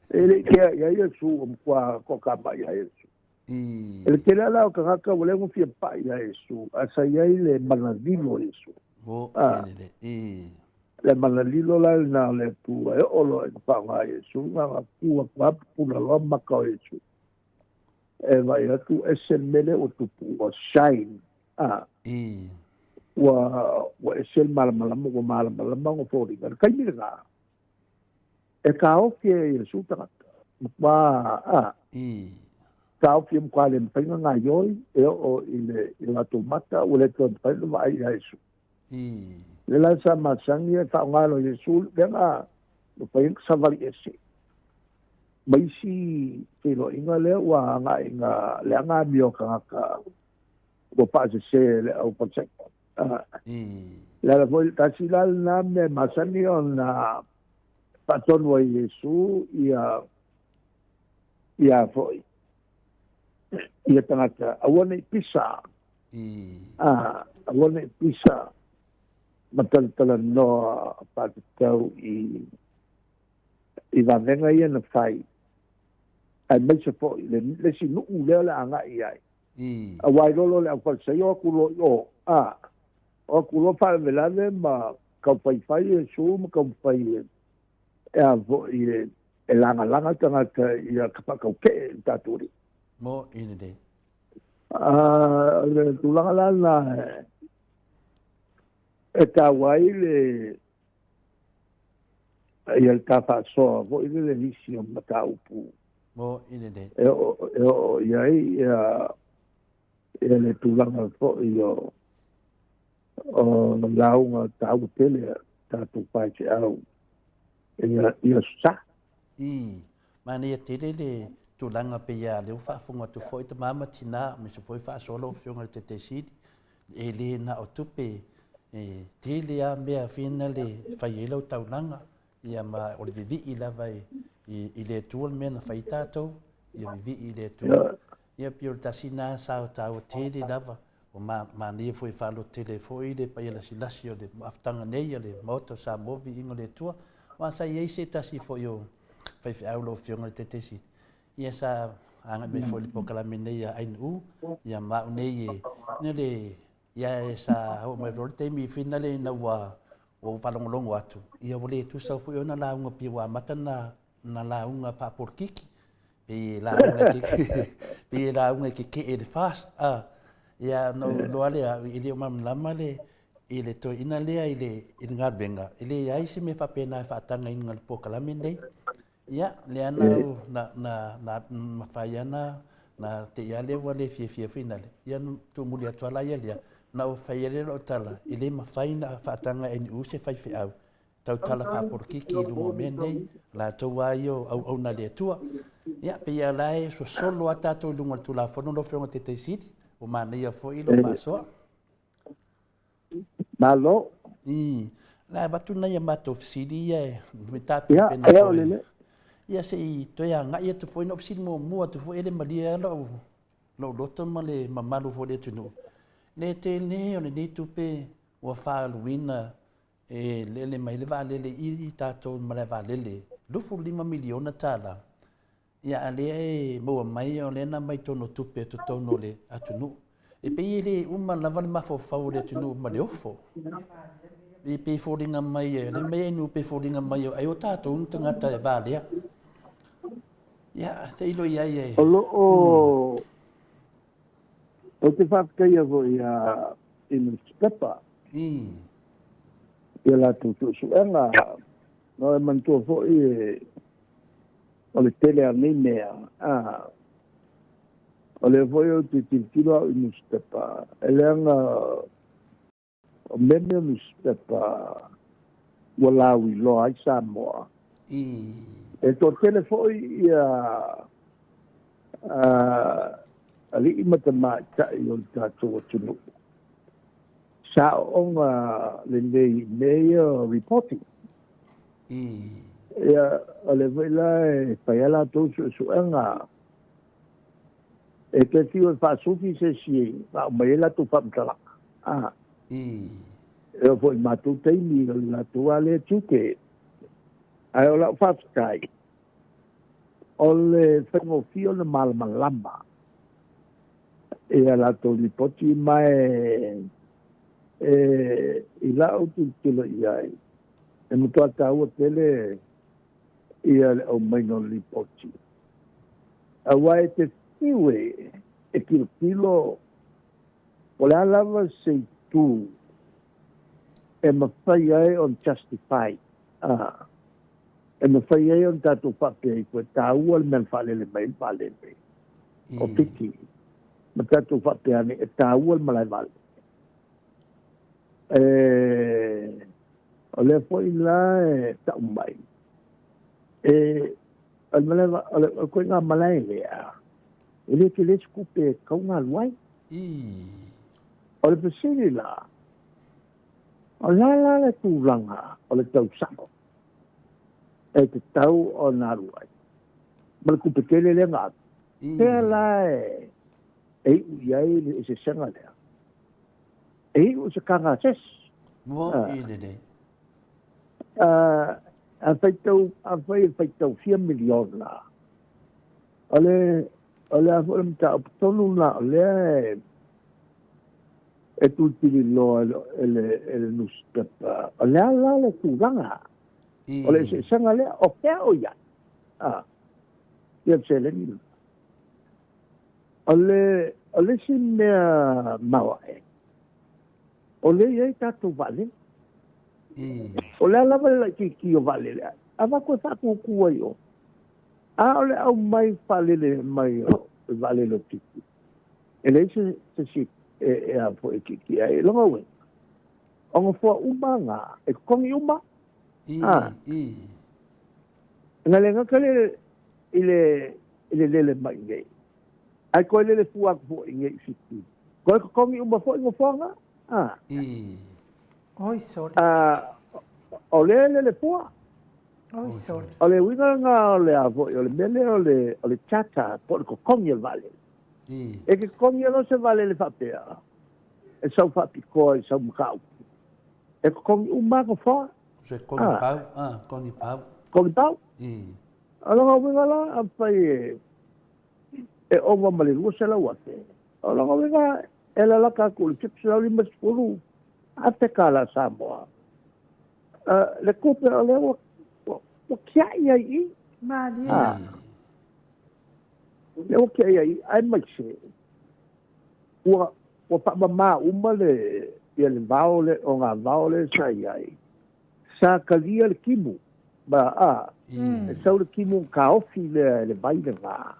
E le i kea i ai Iesu, ua matua toatamai ia Iesu. E le tele lava la o tagata ua leva ona fia pai ia Iesu, ae sa i ai le mana lilo o Iesu. Le mana lilo la lena o le Atua e oo loa ina faaaoga e Iesu, na ona tu atu lava pupula loa maka o Iesu. E vaai atu ese le mea lea ua tupu, ua shine, ua, ua ese le malamalama, ua malamalama ona foliga. I le taimi lena, e taofi e Iesu tagata. Matua, a. Taofi e matua le mafai ona gaioi e oo i le i latou mata, ua le toe mafai ona vaai ia Iesu. Lea la sa masani e faaaoga loa Iesu lea na mafai ona savali ese ma isi feiloaiga lea ua agai ina leaga amio a tagata ua faasese e le au Farisai. Le ala foi, tasi la lena mea e masani ona faatonu ai Iesu ia ia foi ia tagata aua ne i pisa, a aua ne i pisa ma talatalanoa faatatau i i vavega ia na fai, aemaise foi le le isi nuu lea o le a agai i ai. Aua i lolo le au Farisaio atu loa i o, a. O atu loa faalavelave ma taufaifai e su ma taumafai e a foi e lagalaga tagata ia ka faataute'e i tatou alii. Mo i lelei. O le tulaga la lena e taua ai le ia le ta faasoa foi le nisi o mataupu. Mo i lelei. E oo i ai ia le tulaga foi o lauga taua tele a tatou faifeau ia sa. I, manaia tele le tulaga pei a lea ua faafofoga atu foi tama ma tina aemaise foi faasoa lau Afioga i le Taitaisili, e le na o tupe, e tele lava mea fina le fai ai lau taulaga, ia ma o le vivii lava i le Atua le mea na fai ai tatou, ia vivii i le Atua. Ia pei o le tasi lena sa taua tele lava, ua manaia foi e faalototele foi le paia lasilasi o le afutaga nei a le Maota o Samoa, viiga o le Atua. Aua sa i ai se tasi foi o faifeau lau Afioga i le Taitaisili, ia sa agai mai foi i le polokalame nei a Ainu'u, ia ma au nei e, ia le, ia sa oo mai loa le taimi fina le ina ua ou faalogologo atu, ia ua le tusa foi ona lauga pei ua amata na lauga faapolokiki, pei e lauga pei e lauga e keke'e i le fast, ia ona ou iloa lea, e le o malamalama le i le toeaina lea i le galuega, e leai se mea faapena e faatagaina i le polokalame lenei. Ia, lea na na mafai lava na te i lava lea ua le fiafia foi nale, ia na tuumuli atu lava la ia lea, na ou fai ai lea lau tala, e le mafai ona faataga e NU se faifeau tautala faapolokiki i luga o mea nei, latou lava ia o auauna a le Atua. Ia, pei lava la e sosolo lava tatou i luga o le Tulafono lau Afioga i le Taitaisili, ua manaia foi lou faasoa. Malo. I, la e avatu nai a matou fesili ia e tapenapena foi. Ia se i toe agai atu foi, na ou fesili muamua atu foi, e le malie lava lou loto ma le mamalu foi o le atunuu. Le tele o lenei tupe ua faaaluina e lele mai le vaalele i tatou malae vaalele, $25 miliona. Ia, a lea e maua mai o lea na aumai totonu o tupe totonu o le atunuu. E pei e le uma lava le mafaufau o le atunuu ma le ofo. E pei e foliga mai, e le mai e pei e foliga mai ai o tatou ni tagata e valea. Ia, tailo i ai e. O lo o ou te faafetaia foi ia i nusipepa ia latou suesuega. No e manatua foi e o le tele a nei mea, a o lea foi ou te tilotilo au i nusipepa, e leaga o mea nei o nusipepa ua lauiloa ai Samoa. E toatele foi ia alii ma tamaitai o le tatou atunuu sa ooga lelei i mea ia o reporting. Ia, o le foi la e fai a latou suesuega e te fiu e faasufi se isi faaumai ai latou faamatalaga. E oo foi i matou taimi o le latou lava lea tiute. Ae o lau faafetai, o le faigofie ona malamalama ia latou lipoti ma e i lau tilotilo i ai, e matua taua tele ia le aumaiga o le lipoti. Aua e te fiu e tilotilo o le a lava se itu e mafai ai ona justify, e mafai ai ona tatou faapea ifo e taua le mea na faalele mai ai le vaalele o Fiti, ma tatou faapea ane e taua le malae vaalele. O lea foi la e tau mai, e o le malae o le ituaiga malae lea, e le tele se tupe e tatau ona alu ai. O le fesili la, o le a la le tulaga o le tau sao e tatau ona alu ai ma le tupe tele lea na alu? Fea la e iu i ai le eseesega lea? E iu i se taga a se isi. Mo i lelei. A faitau, afai e faitau fia miliona, o le o le a foi le mataupu tonu lena o lea e E tulituliloa e le nusipepa, o le a la le tulaga o le eseesega lea, o fea o i ai ia le seleni lena. O le o le isi mea maoae, o lea e i ai tatou vaalele. O le a lava le laitiiti o vaalele, avatu e faatūtū ai i o. A o le aumai faalele mai o le vaalele o Fiti, e leai se isi e a foi e tietie ai. O lona uiga, o nofoa uma na, e totogi uma. Na le gata lea i le lele mai i inei, ae toe lele fua atu foi i inei i Fiti. Toe totogi uma foi nofoa na. Oi sole. O lea e lele fua. Oi sole. O le uiga lena o le a foi, o le mea lea o le charter po o le totogi o le vaalele. E te totogi loa se vaalele faapea, e sau faapitoa i sau mataupu, e totogi uma lava nofoa. Se kogi pau, kogi pau. Kogi pau. O lona uiga la, afai e ova ma le $200,000, o lona uiga e lalata atu i le $750,000 tala Samoa. Le tupe o lea ua tiai ai i i. Malie lava. Lea ua tiai ai i i, aemaise ua faamama uma le ia le vao lea, o ngā vao lea sa i ai. Sa talia le timu, ma a, e sau le timu ona taofi lea e le vai lena,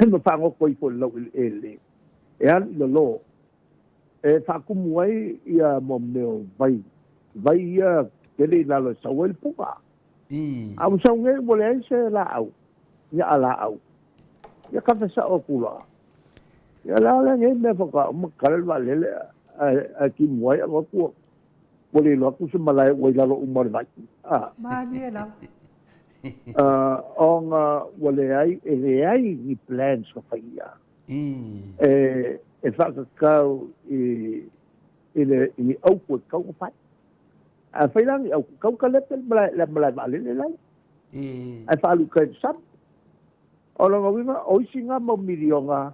ma faagoto ifo i le laueleele, e alu i lalo, e faatumu ai ia mea o vai, vai ia tetele i lalo e sau ai le puka. A ua sau nei ua leai se laau, ni aalaau, ia kafe sao atu loa. Ia o le a lenei mea faatoa uma kala le vaalele ae timu ai avatu ua le iloa atu se malae ua i lalo uma o le vai. Malie lava. Ona ua leai, e leai ni plans na faia e faatatau i le i ni autu e tatau ona fai. A fai la ni autu, tau talepe le malae vaalele la ia. Ae faaalu i tai i le sami. O lona uiga, o isi na mau miliona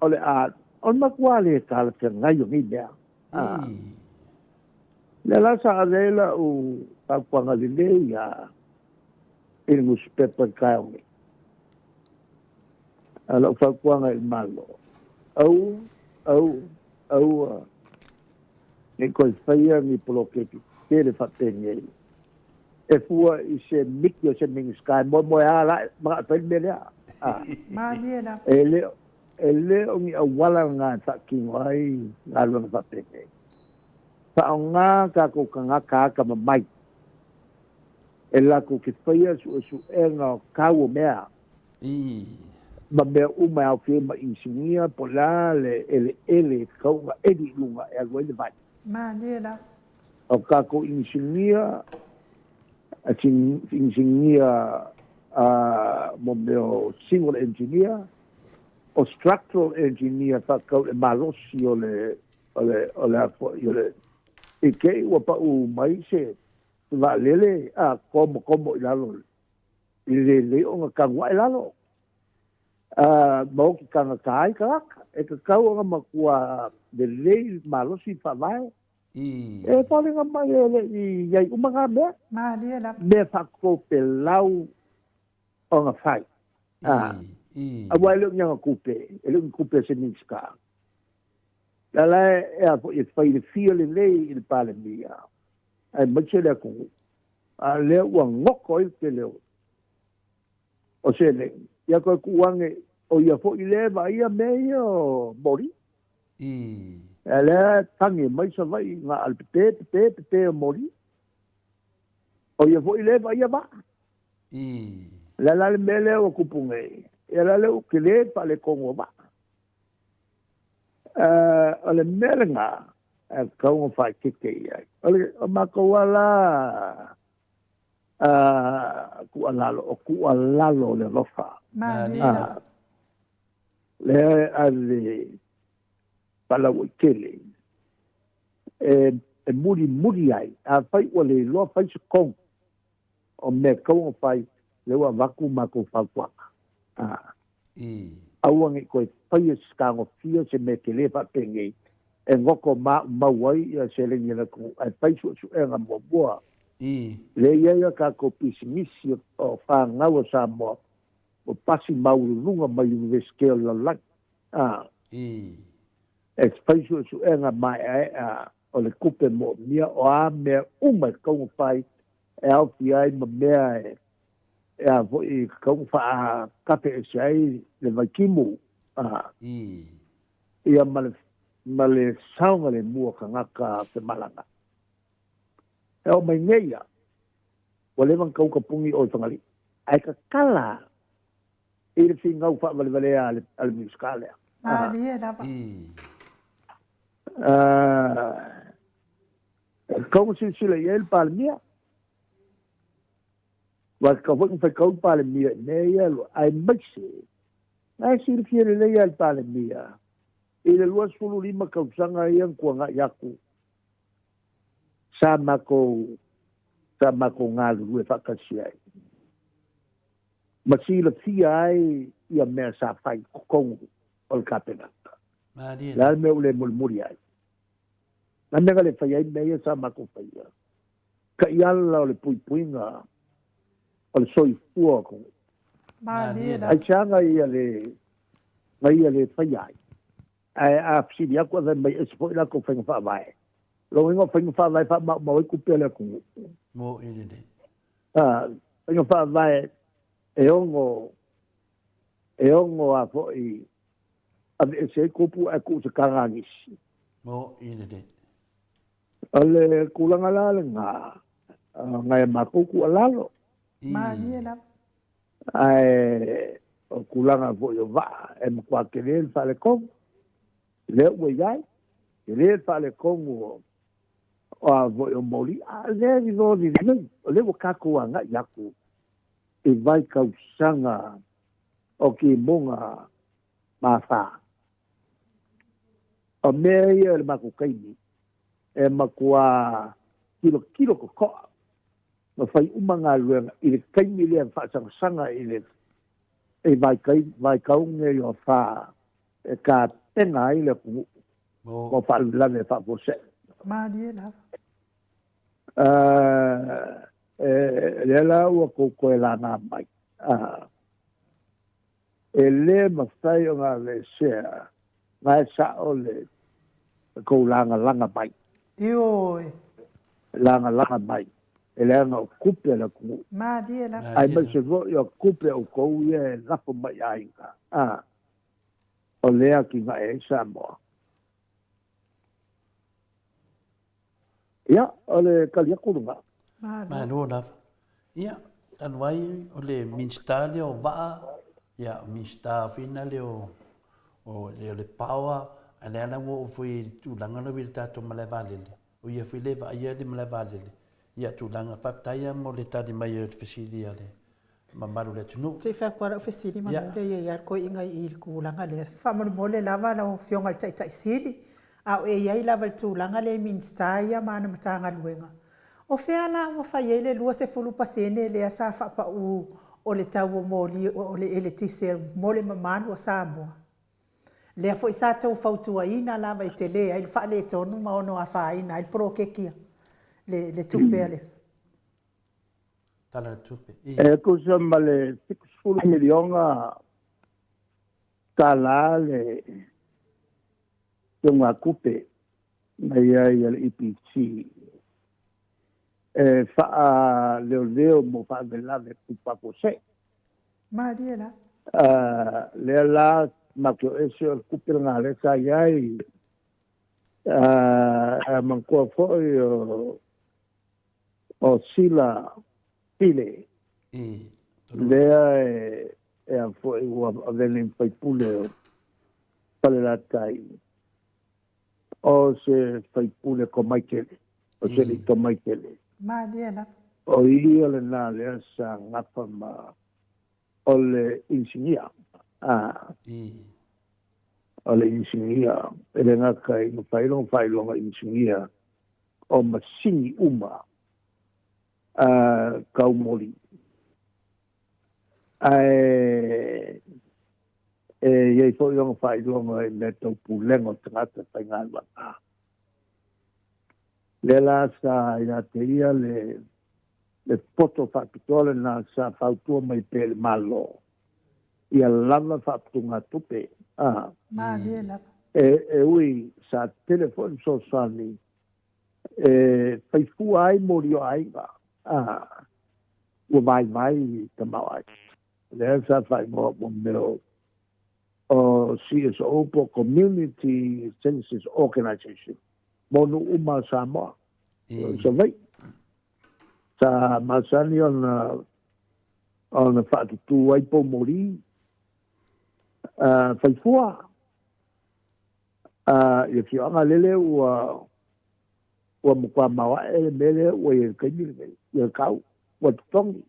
o le a, o le matua le talafeagai o nei mea. Lea la sa ave ai lau fautuaga lelei ia i le nusipepa i le taeao nei. A o lau fautuaga i le Malo, aua, aua, aua ne i toe faia ni poloketi tetele faapenei e fua i se miti o se Minisita e moemoeā la e manao e fai le mea lea. Malie lava. E le, e le o ni auala lena e faatino ai galuega faapenei. Faaaoga tatou tagata atamamai e latou te faia suesuega o tau o mea ma mea uma e aofia ai ma inisinia po o le a le eleele e tatau ona eli i luga e alu ai le vai. Malie lava. O tatou inisinia, inisinia mo mea o civil engineer, o structural engineer faatatau i le malosi o le o le o le a foi o le i te i ua pau mai se vaalele a komo komo i lalo i le lelei ona tanu ae lalo ma oki tagata ai tagata e tatau ona matua lelei malosi faavae. E foliga mai e le i i ai uma ngā mea. Malie lava. Mea faatopelau ona fai. Aua e le o ni ana tupe, e le o ni tupe a se Minisita. La la e a foi e fai le fia lelei i le Palemia, aemaise le atunuu, a o lea ua goto ai le tele o seleni. Ia toe tuu ane, o ia foi lea e vaaia mea ia o moli. A lea e tagi mai Savaii na o le pepe, pepe, pepe o moli. O ia foi lea e vaaia vaa. O le a la le mea lea ua tupu nei? Ia la lea ua tele le faaletonu o vaa. O le mea lena e tatau ona faaeteete i ai. O le o matou lava la tuualalo, o tuualalo o le alofa. Malie lava. Lea e ave faalauaitele e mulimuli ai, afai ua le iloa fai se tonu o mea e tatau ona fai, lea ua avatu matou fautuaga. Aua ne i toe faia se tagofia se mea tele faapenei. e goko maumau ai ia seleni a le atunuu ae fai suesuega muamua. Lea e i ai a tatou pisinisi o fanau a Samoa ua pasi maualuluga mai Iunivesite o le lalolagi. E fai suesuega maeaea o le tupe moomia o a mea uma e tatau ona fai e aofia ai ma mea e a foi e tatau ona faatafe ese ai le vaitimu ia ma le ma le saogalemu o tagata femalaga. E oo mai nei ia, ua leva ona tau tapuni o i Fagalii, ae tatala i le finau faavalevalea a le, a le Minisita lea. Malie lava. E tatau ona silasila i ai le Palemia. Aua e tatau foi ona faitau le Palemia i mea ia, aemaise, na e silafia lelei lava e le Palemia, i le 25 tausaga ia na tuanai atu, sa matou, sa matou galulue faatasi ai, ma silafia ai ia mea sa fai i totonu o le Kapenata. O le a le mea ua le mulimuli ai? O le a le mea na le fai ai mea ia sa matou faia? Taiala o le puipuiga o le soifua o atunuu. Malie lava. Aisea na ia le, na ia le faia ai? Ae a fesili atu ae fai mai ese foi latou faiga faavae. O lona uiga o faiga faavae e faamaumau ai tupe a le atunuu. Mo i lelei. A, faiga faavae e ono, e ono a foi aveese ai kupu ae tuu i se taga a nisi. Mo i lelei. O le tulaga la lena, nai a matou tuualalo. Malie lava. Ae o tulaga foi o vaa e matua tele le faaletonu. Lea ua i ai, tele le faaletonu o a foi o moli, a lea i lo lelei, o lea ua tatou agai atu i vaitausaga o timuga ma afa. O mea ia o le matou taimi e matua tilotilo totoa ma fai uma galuega i le taimi lea e faasagasaga i le i vaitau nei o afa e tapena ai le atunuu mo faalavelave faafuasei. Malie lava. Lea la ua tou toe laga mai. E le mafai ona aveesea, na e sao le tou lagalaga mai. Ioe. Lagalaga mai, e leaga o tupe a le atunuu. Malie lava. Aemaise foi o tupe a outou ia e lafo mai i aiga, a, o lea atinae ai Samoa. Ia, o le tali atu lena. Malo lava. Ia, talu ai o le Minisita lea o Vaa, ia, o Minisita foi na lea o, o, o le Power, a lea la ua oo foi i le tulaga lea i le tatou malae vaalele, o ia foi lea e vaaia le malae vaalele. Ia, tulaga, faafetai lava mo le tali mai o le fesili a le mamalu o le atunuu. Se i fai atu lava lau fesili manu lea e i ai lava le toeaina i i le tulaga lea. Faamolemole lava lau Afioga i le Taitai Sili, a o e i ai lava i le tulaga lea i Minisita ia ma ana Matagaluega, o fea la ua fai ai le 20% lea sa faapau o le tau o moli o le eletise mo le mamalu o Samoa? Lea foi sa tou fautuaina lava e tele ai le faaletonu ma ono afaina ai le poloketi a le tupe a le Tala o le Tupe. E tusa ma le $70 miliona tala le teugatupe na i ai a le EPC e faaleoleo mo faalavelave tupu faafuasei. Malie la. Lea la matou te o ese o le tupe lena lea sa i ai. A manatua foi o Sila Pile lea e a foi ua avea nei ma faipule o Falelatai, o se faipule tomai tele, o se alii tomai tele. Malie lava. O ia lena lea sa gafa ma o le inisinia. O le inisinia, e le gata i mafai lona faailoga inisinia o masini uma tau moli. Ae E i ai foi ona faailoga i mea tau pulega o tagata faigaluega. Lea la sa ia te ia le le poto faapitoa lena sa fautua mai pea i le Malo ia lava faaputugatupe. A. Malie lava. E, e ui sa tele foi le fesoasoani e fai fua ai moli o aiga. A. Ua vaivai tamaoaiga. Lea sa faaigoa mo mea o o CSO po Community Services Organization mo nuu uma o Samoa. I Savaii. Sa masani ona ona faatutū ai poumoli faifua i le afioaga lele ua ua matua maoae le mea lea ua i ai i le taimi lenei i le tau ua totogi.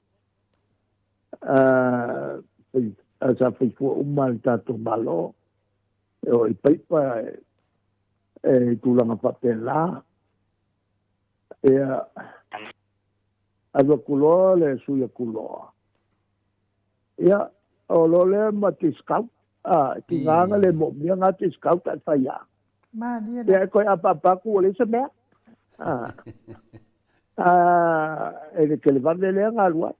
Sa faifua uma le tatou Malo e oo i paipa e i tulaga faapena. Ia, alu atu loa le sui atu loa. Ia, o loa lea ma discount, a, tiga na le moomia na discount ae fai lava. Malie Ia, e toe apaapa atu ua leai se mea. A, a, e le televave lea na alu ai.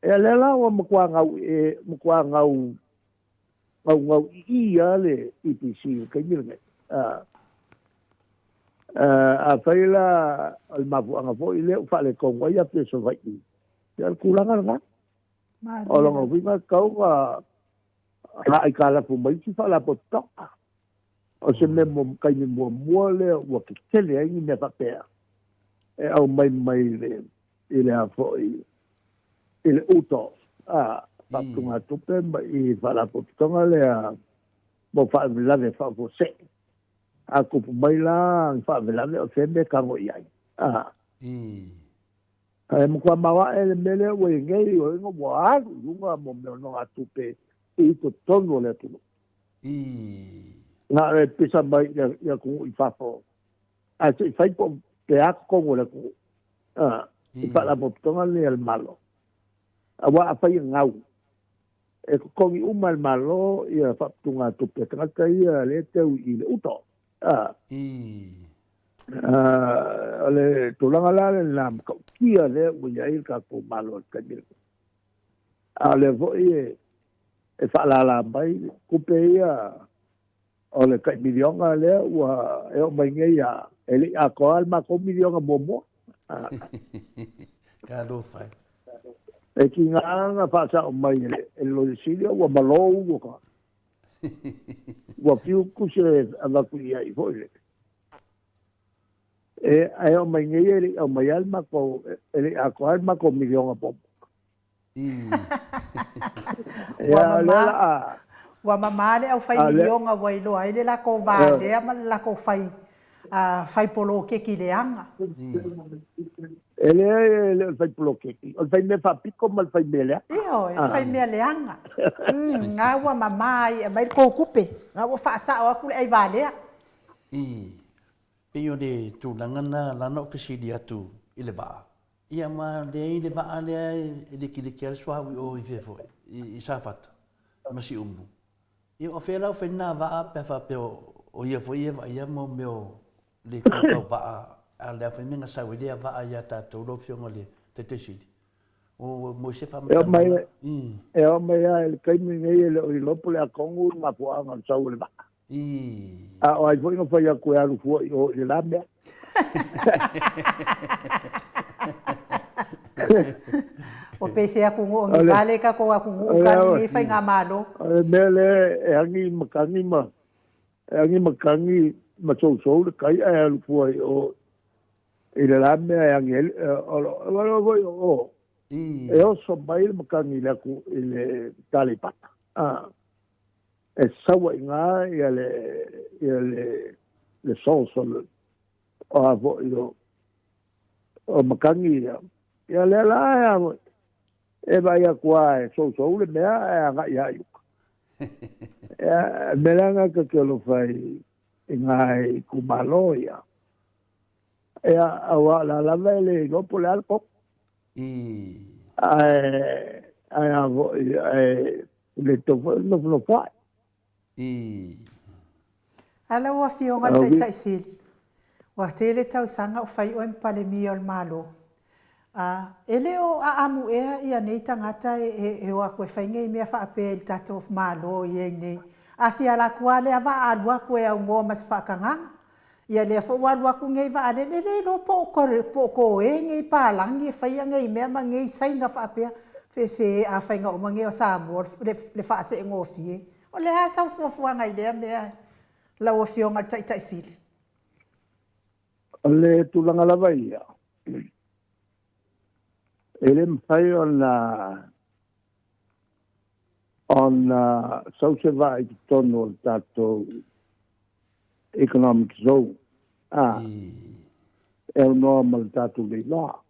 Ia, lea la ua matua gau, e, matua gau, gaugau ii lava le EPC i le taimi lenei. A, afai la o le mafuaaga foi lea ua faaletonu ai Apia Savaii, ia o le tulaga lena. O lona uiga e tatau ona aitalafu mai isi faalapotopotoga. O se mea taimi muamua lea ua tetele ai ni mea faapea e aumai mai i le a foi i le uto a faaputugatupe ma i faalapotopotoga lea mo faalavelave faafuasei. A tupu mai la ni faalavelave o fea mea e tago i ai. A. Ae matua maoae le mea lea ua i ai nei, o ina ua alu i luga mo mea o nogatupe i totonu o le atunuu. Na o le pisa mai i atunuu i fafo, ae se i fai po o pe a totonu o le atunuu i faalapotopotoga nei a le Malo. Aua afai e gau, e totogi uma e le Malo ia faaputugatupe a tagata ia lea e teu i le uto. O le tulaga la lena matautia lea ua i ai le tatou Malo i le taimi lenei. A o lea foi e faalala mai tupe ia o le tai miliona lea ua e oo mai nei a e le i atoa le matou miliona muamua. Talofa e. E tiga ona faasao mai e le Loia Sili ua malo ulu o tagata. Ua fiu tusi e avatu i ai foi le. E, ae oo mai nei e le i aumai lava le matou, e le i atoa le matou miliona muamua. Ua mamā, ua mamā le aufai miliona ua iloa ai le latou valea ma le latou fai, fai poloketi leaga. E leai, e le o le fai poloketi, o le fai mea faapito ma le fai mea leaga. Ioe, fai mea leaga. Na ua mamā ai e aumai le tou tupe, na ua faasao atu le ai valea. Pei o le tulaga lena la na ou fesili atu i le vaa, ia ma leai le vaa lea e likiliki ai le suauu i o i fea foi, i Safata ma Siumu. Ia o fea la o fai lena vaa pe a faapea o ia foi e vaaia mo mea o le kaukau vaa, a o le a foi mea na sau ai lea vaa ia tatou lau Afioga i le Taitaisili? O mo se faamatalaga. E oo mai lava i le taimi lenei e le o iloa po o le a tonu le mafuaaga o le sau o le vaa. A o ai foi na fai atu e alu fua i o i le la mea. Ua pei se atunuu o ni vale tatou atunuu ka lenei faigamalo. O le mea lea e agi matagi ma e agi matagi ma sousou le tai ae alu fua i o i le la mea e agi ai o lo foi o e oso mai le matagi i le atu i le Aleipata. E sau ai i ina ia le, ia le, le source o le, o a foi o, o matagi ia. Ia lea la e a foi, e vaai atu lava e sousou le mea ae agai lava i uka. Ia, le mea lea na ta te alofa ai i nai itumalo ia. Ia, aua o la lava e le iloa po o le a le koko. Ae, ae a foi, ae... E le tatau foi ona nofonofo ae. A lau Afioga i le Taitai Sili, ua tele tausaga o fai oe ma Palemia o le Malo. A, e le o aamu ea ia nei tagata e o atu e fai nei mea faapea i le tatou Malo i ai nei? A fia alu atu lava lea vaa alu atu e aunoa ma se faatagaga. Ia lea foi ua alu atu nei vaalele, e le iloa po o toe nei palagi e faia nei mea ma nei saina faapea. Fefe a faiga uma nei o Samoa le faaseegofie. O le a sau fuafuaga i lea mea lau Afioga i le Taitai Sili? O le tulaga lava ia, e le mafai ona ona sau se vaa i totonu o le tatou economic zone, a, e aunoa ma le tatou leiloa.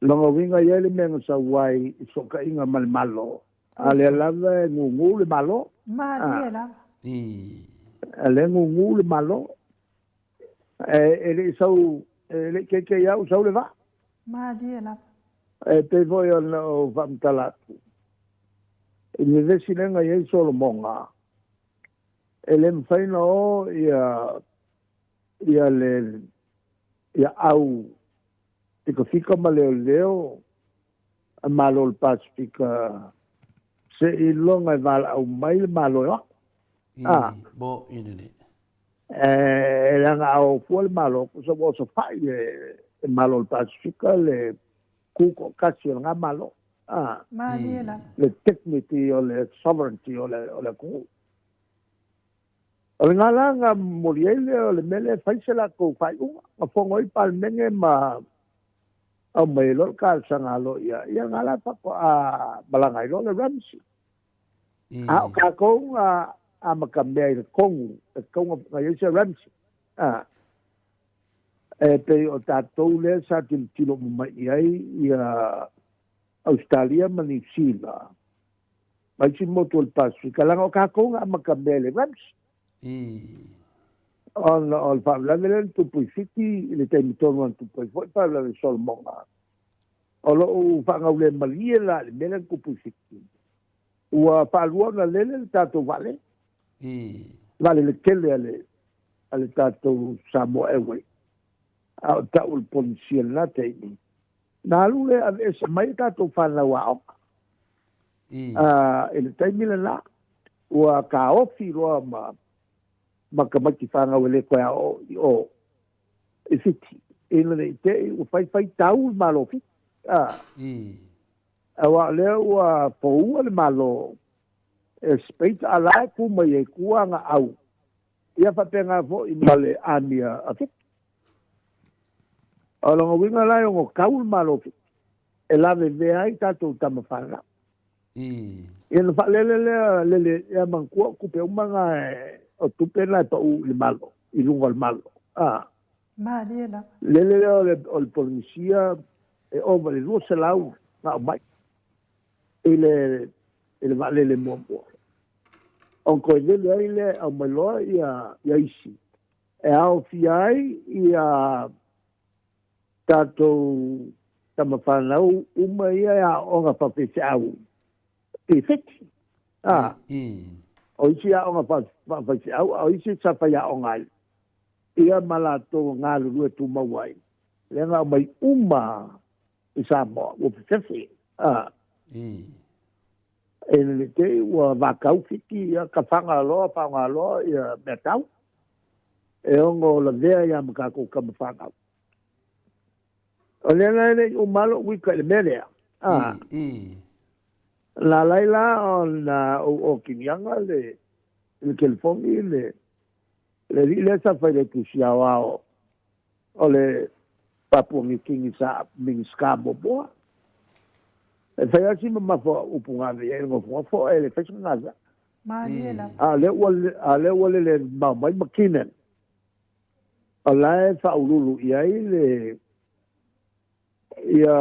Lona uiga e i ai le mea na sau ai i fesootaiga ma le Malo, a lea lava e gugu le Malo. Malie lava. A lea e gugu le Malo. E le i sau, e le i keikei au sau le vaa. Malie lava. E pei foi ona ou faamatala atu, i le vevesi lea na i ai Solomoga, e le mafai ona o ia, ia le, ia au fikafika ma leoleo a Malo o le Pasefika seiloga e valaau mai le Malo e o atu. A. Mo i le. E leaga a o fua le Malo, tusa ua osofai e Malo o le Pasefika le tutoatasi o lena Malo. A. Malie lava. Le dignity o le sovereignty o le atunuu. O lena la na momoli ai lea o le mea lea e fai se latou faaiuga. Na fono ai le Palemene ma aumai ai loa le talosaga a loia, ia lena la faatoa malaga ai loa le Ramsay. A o tatou na amatamea i le tonu e tatau ona i ai se Ramsay. A, e pei o tatou lea sa tilotilo uma mai i ai ia Ausetalia ma Niu Sila ma isi motu o le Pasefika, leaga o tatou na amatamea i le Ramsay. Ona o le faalavelave lea na tupu i Fiti i le taimi tonu lava na tupu ai foi le faalavelave i Solomoga. O lou faagaulemalie la i le mea lea na tupu i Fiti, ua faalua ona lele le tatou vaalele, vaalele tele a le, a le tatou Samoa Airways, a o tau o le Polenisia i lena taimi, na alu lea e aveese mai a tatou fanau aoga. I le taimi lena, ua taofi loa ma, ma tamaiti fanau e le toe aoo i o i Fiti, ina ne i te i ua faifai tau le Malo o Fiti. Aua o lea ua poua le Malo e Spain, a la e tu mai ai tua ana au, ia faapena foi ma le ami a Fiti. O lona uiga la e ono tau le Malo o Fiti e lavevea ai tatou tama fanau. Ia ona faalele lea, lele, ia manatua o tupe uma na o tupe na e pau i le Malo, i luga o le Malo. A. Malie lava. Lele lea o le, o le Polenisia e ova i le 200 na aumai i le, i le vaalele muamua. Ona toe lele ai lea e aumai loa ia, ia isi e aofia ai ia tatou tama fanau uma ia e aooga faafaifeau i Fiti. A, o isi aoga faafaifeau, a o isi sa faiaoga ai ia ma latou galulue tumau ai, lea na aumai uma i Samoa, ua fefefe. A, e lele te i ua vatau Fiti, ia tafaga loa, faaaoga loa ia meatau e ono lavea ia ma tatou tama fanau. O lea la e le i uma lou uika i le mea lea. A, na ala ai la ona ou okiniaga le i le telefoni le le alii lea sa fai le tusi aoao o le Papua Niu Kini sa Minisita muamua. E fai lava si mamafa o upu na ave i ai le nofonofo ae le fai sana galuega. Malie lava. A o lea ua a lea ua lele mamao mai McKinnon. O la e faauluulu i ai le ia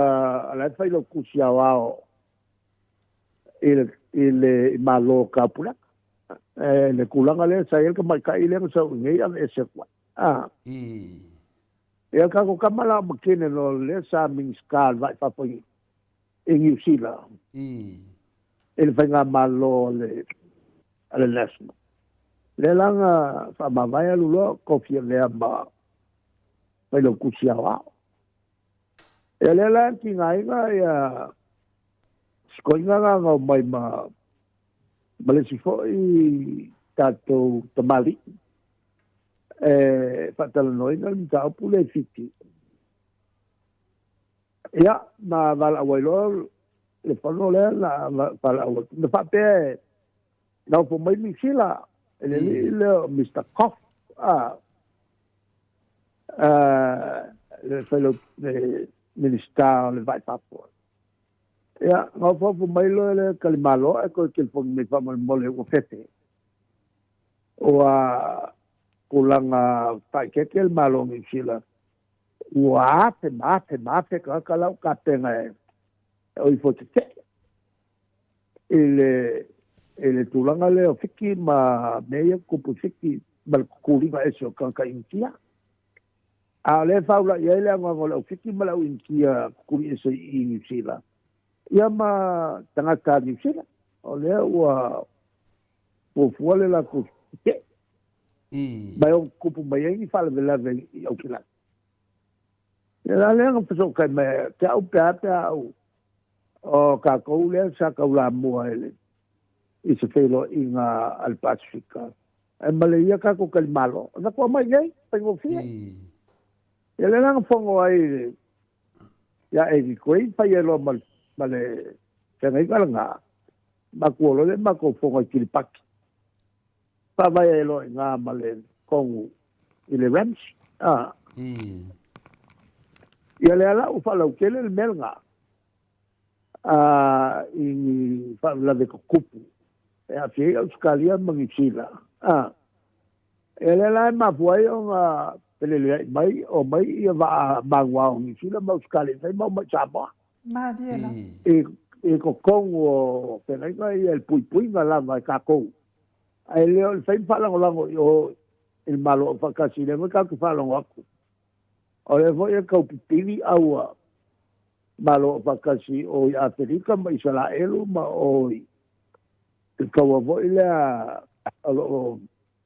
o la e fai lau tusi aoao i le i le i Malo o Taupulega. E le tulaga lea sa i ai le tamaitai lea na sau i inei aveese atu ai. A. Ia tatou tama la o McKinnon o lea sa Minisita o le Vaa i Fafo i Niu Sila. i le faigamalo a le a le National. Lea la na faamavae alu loa tofi avea ma Failautusi Aoao. Ia lea la e tigaina ia sikoiga na na omai ma ma le isi foi tatou tamalii e faatalanoaina le mataupu lea i Fiti. Ia, ma valaau ai loa le fono lea na valaau atu. Na faapea e na ofo mai Niu Sila i le alii lea o Mister Coff, a, a, le failau, le Minisita o le Vai Fafo. Ia, na ofoofo mai loa le talimalo ae toe telefoni mai faamolemole ua fefe. Ua tulaga faaeteete le Malo o Niu Sila, ua afe ma afe ma afe tagata la ua tapena e o ifo tetee i le i le tulaga lea o Fiti ma mea ia tutupu i Fiti ma le tutuliga ese o tagata Initia. A o lea e faula'i ai le anoano o le au Fiti ma le au Initia tutuli ese i Niu Sila, ia ma tagata Niu Sila. O lea ua fuafua le latou tetee. Ma e ono tutupu mai ai ni faalavelave i Aukilani. Ia la lea na fesootai mai ai te au pe a pe a au o kākou lea sa taulamua i le i se feiloaiga a le Pasefika ae ma le ia kākou talimalo. Na toa mai nei, faigofie. Ia lea la na fono ai ia Eddie Quaid fai ai loa ma ma le feagaiga lena. Matou o loa lea matou fono i Kiripati. Faavae ai loa i ina ma le Kongu i le RAMS. A. Ia lea la ua faalautele le mea lena a, i ni faalavelave tutupu e aafia ai Ausetalia ma Niu Sila. A. Ia lea la e mafua ai ona feleleai mai, omai ia vaa manua o Niu Sila ma Ausetalia e fai ma omai i Samoa. Malie lava. I, i totonu o feagaiga ia i le puipuiga lava e tatou. Ae le o le fai ma faalagolago i o i le Malo Aufaatasi, lea foi tatou te faalogo atu. O lea foi e tau pipili aua Malo Aufaatasi o i Aferika ma Isalaelu ma o i le taua foi lea o lo o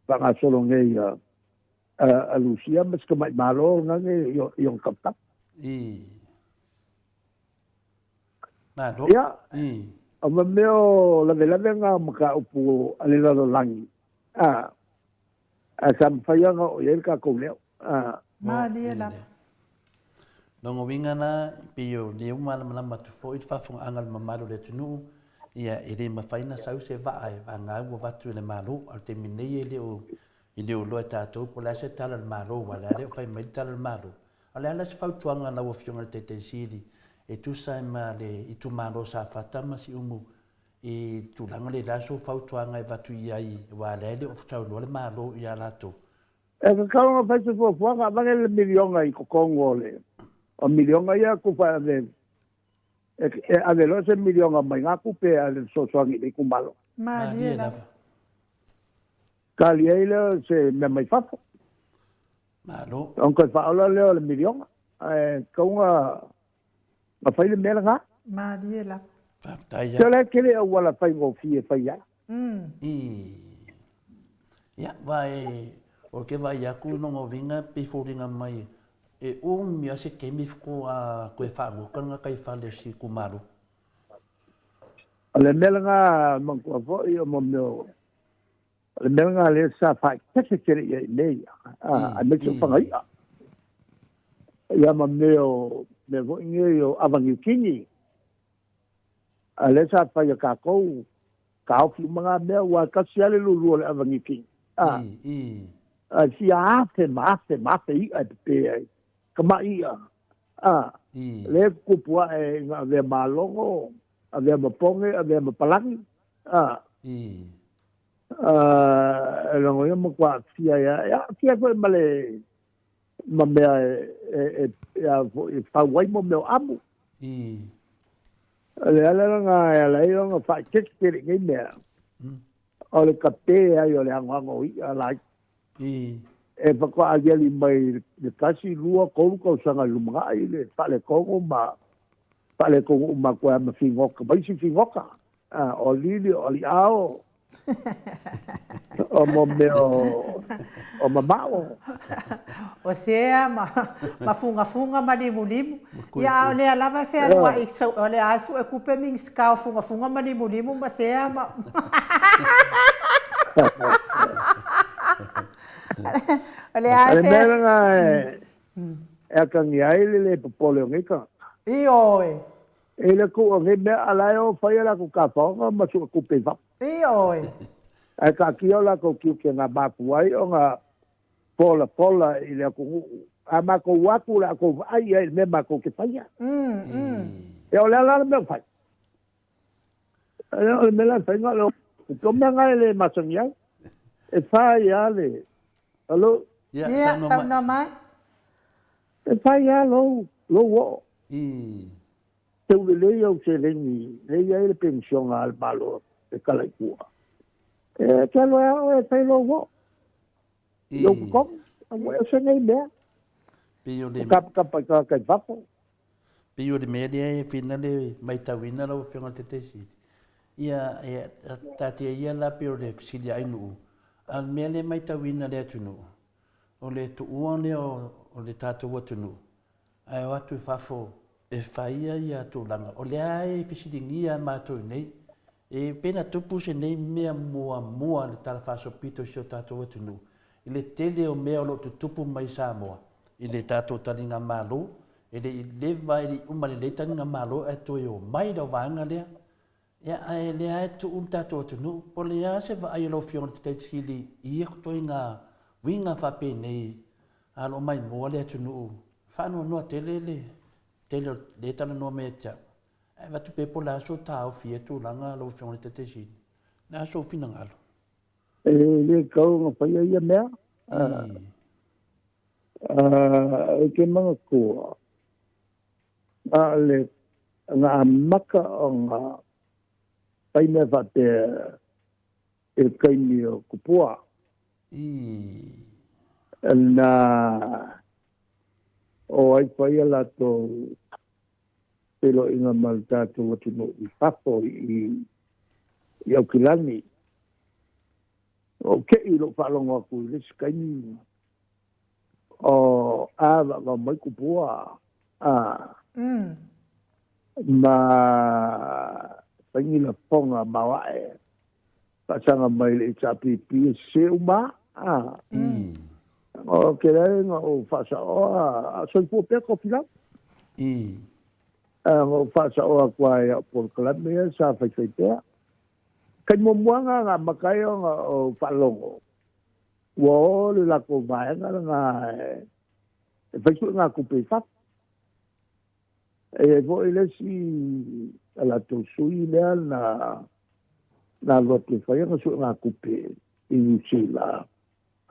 faagasolo nei a a Lusia ma si tamai Malo lena i ona tafatafa. Malo. Ia, o ma mea o lavelave na o mataupu a le lalolagi, a, ae sa mafai lava ona oo i ai le tatou leo. A. Malie lava. Lona uiga la, pei o lea ua malamalama atu foi le faafofogaaga a le mamalu o le atunuu, ia e le mafai ona sau se vaa e vagau ua avatu e le Malo. A o le taimi nei e le o, e le o iloa e tatou po o le a se tala a le Malo, aua o lea e le o fai mai le tala a le Malo. A o le a la se fautuaga a lau Afioga i le Taitai Sili e tusa ai ma le itumalo o Safata ma Siumu i le tulaga lea, o le a sou fautuaga e avatu i ai aua o lea e le o saunoa le Malo ia latou? E tatau ona fai se fuafuaga, avane le miliona i totonu o le, o miliona ia tufa e ave, e ave loa se miliona mai na tupe e ave e fesoasoani i le itumalo. Malie lava. Tali ai lea o se mea mai fafo. Malo. Ona toe faaola lea o le miliona. Ae tatau ona fai le mea lena. Malie lava. Faafetai. Se o la e tele auala faigofie e fai ai. I. Ia, wa e, o ke vai aku no ngā winga pe foliga mai e umi a se kemi fko a koe whaangoka nga kai whale si kumalo. O le mea lena manatua foi o mo mea o O le mea lena lea sa faaeteete tele i ai i mea ia, aemaise o fagai'a. Ia ma mea o mea foi nei o ava niutini. A lea sa fai e tatou, taofi uma na mea, aua e tasi lava le lulu o le ava niutini. Ae fia afe ma afe ma afe i'a e pepe ai, tamai i'a. Lea e tutupu ae ina avea ma logo, avea ma poge, avea ma palagi. E logo ia matua aafia ai lava. E aafia foi ma le ma mea e e a foi e fau ai mo mea o amu. O le ala lena e ala ai ona faaeteete tele i nei mea, o le kape ai o le anoano o i'a laiti. E faatoa aliali mai le tasi, lua, tolu tausaga i le lumanai le faaletonu ma faaletonu uma atu ai ma figota, ma isi figota. O alili, o aliao, o mo mea o mamao. O sea ma, ma fugafuga ma limulimu. Ia, a o lea lava e fealuai, o lea e suetupe Minisita o Fugafuga ma Limulimu ma sea ma... O lea e fe... O le mea lena e atagia ai le le popole o nei tagata. Ioe. E le tuu o nei mea, a la e o fai a latou tafaoga ma suetupe i fafo. Ioe. Ae taatia o latou tiute na mafua ai ona folafola i le atunuu. A matou atu o le a tou vaai i ai i le mea matou te faia. Ia o le a la le mea o fai? O le mea la e fai na o le o mea na e le masani ai. E fai lava le... Hello? Ia, saunoa mai. E fai lava lou, lou oo. Teu lelei au seleni, lea e i ai le penisiona a le Malo e kala i tua. E te alu ai lava oe e fai lou oo. I lou totogi, ua ese nei mea. O kapakapa i tagata i fafo. Pei o le mea lea e whina le maitauina lau Afioga i le Taitaiseili. Ia, e taatia ia la pei o le fesili a Ainuu, a o le mea lea e maitauina i le atunuu, o le tuua lea o le tatou atunuu, ae o atu i fafo e faia ia tulaga, o lea e fesiligia matou i nei, e pei na tupu se nei mea muamua i le Tala Faasolopito i si o tatou atunuu, i le tele o mea o lo o tutupu mai i Samoa, i le tatou taligamalo, e le i leva, e le i uma lelei taligamalo ae toe omai lau vaega lea. Ia, ae lea lava e tuu le tatou atunuu. Po o le a se vaai a lau Afioga i le Taitai Sili i ia ituaiga uiga faapenei a o lo o maimoa le atunuu? Faanoanoa tele le tele o lea e talanoa mai ia te au. Ae avatu pea po o le a sou taofi i ia tulaga lau Afioga i le Taitai Sili? O le a sou finagalo? E le tatau ona faia ia mea. Ou te manatua, na o le na amata ona fai mea faapea i le taimi o Tupua. Na o ai fai a latou feiloaiga ma le tatou atunuu i fafo i Aukilani. Ua ou te'i i lou faalogo atu i le isi taimi o avaavao mai Tupua a ma fai ni lafoga maoae faasaga mai le HRPP e sese uma a. O ke lea na ou faasaoa a o soifua pea Tofilau. Na ou faasaoa atu ai i au polokalame ia sa faifai pea. Taimi muamua na amata ai ona ou faalogo ua o le latou vaega lena e fai suegatupe i fafo. E i ai foi le isi a latou sui lea na na alu atu e fai ana suegatupe i Niu Sila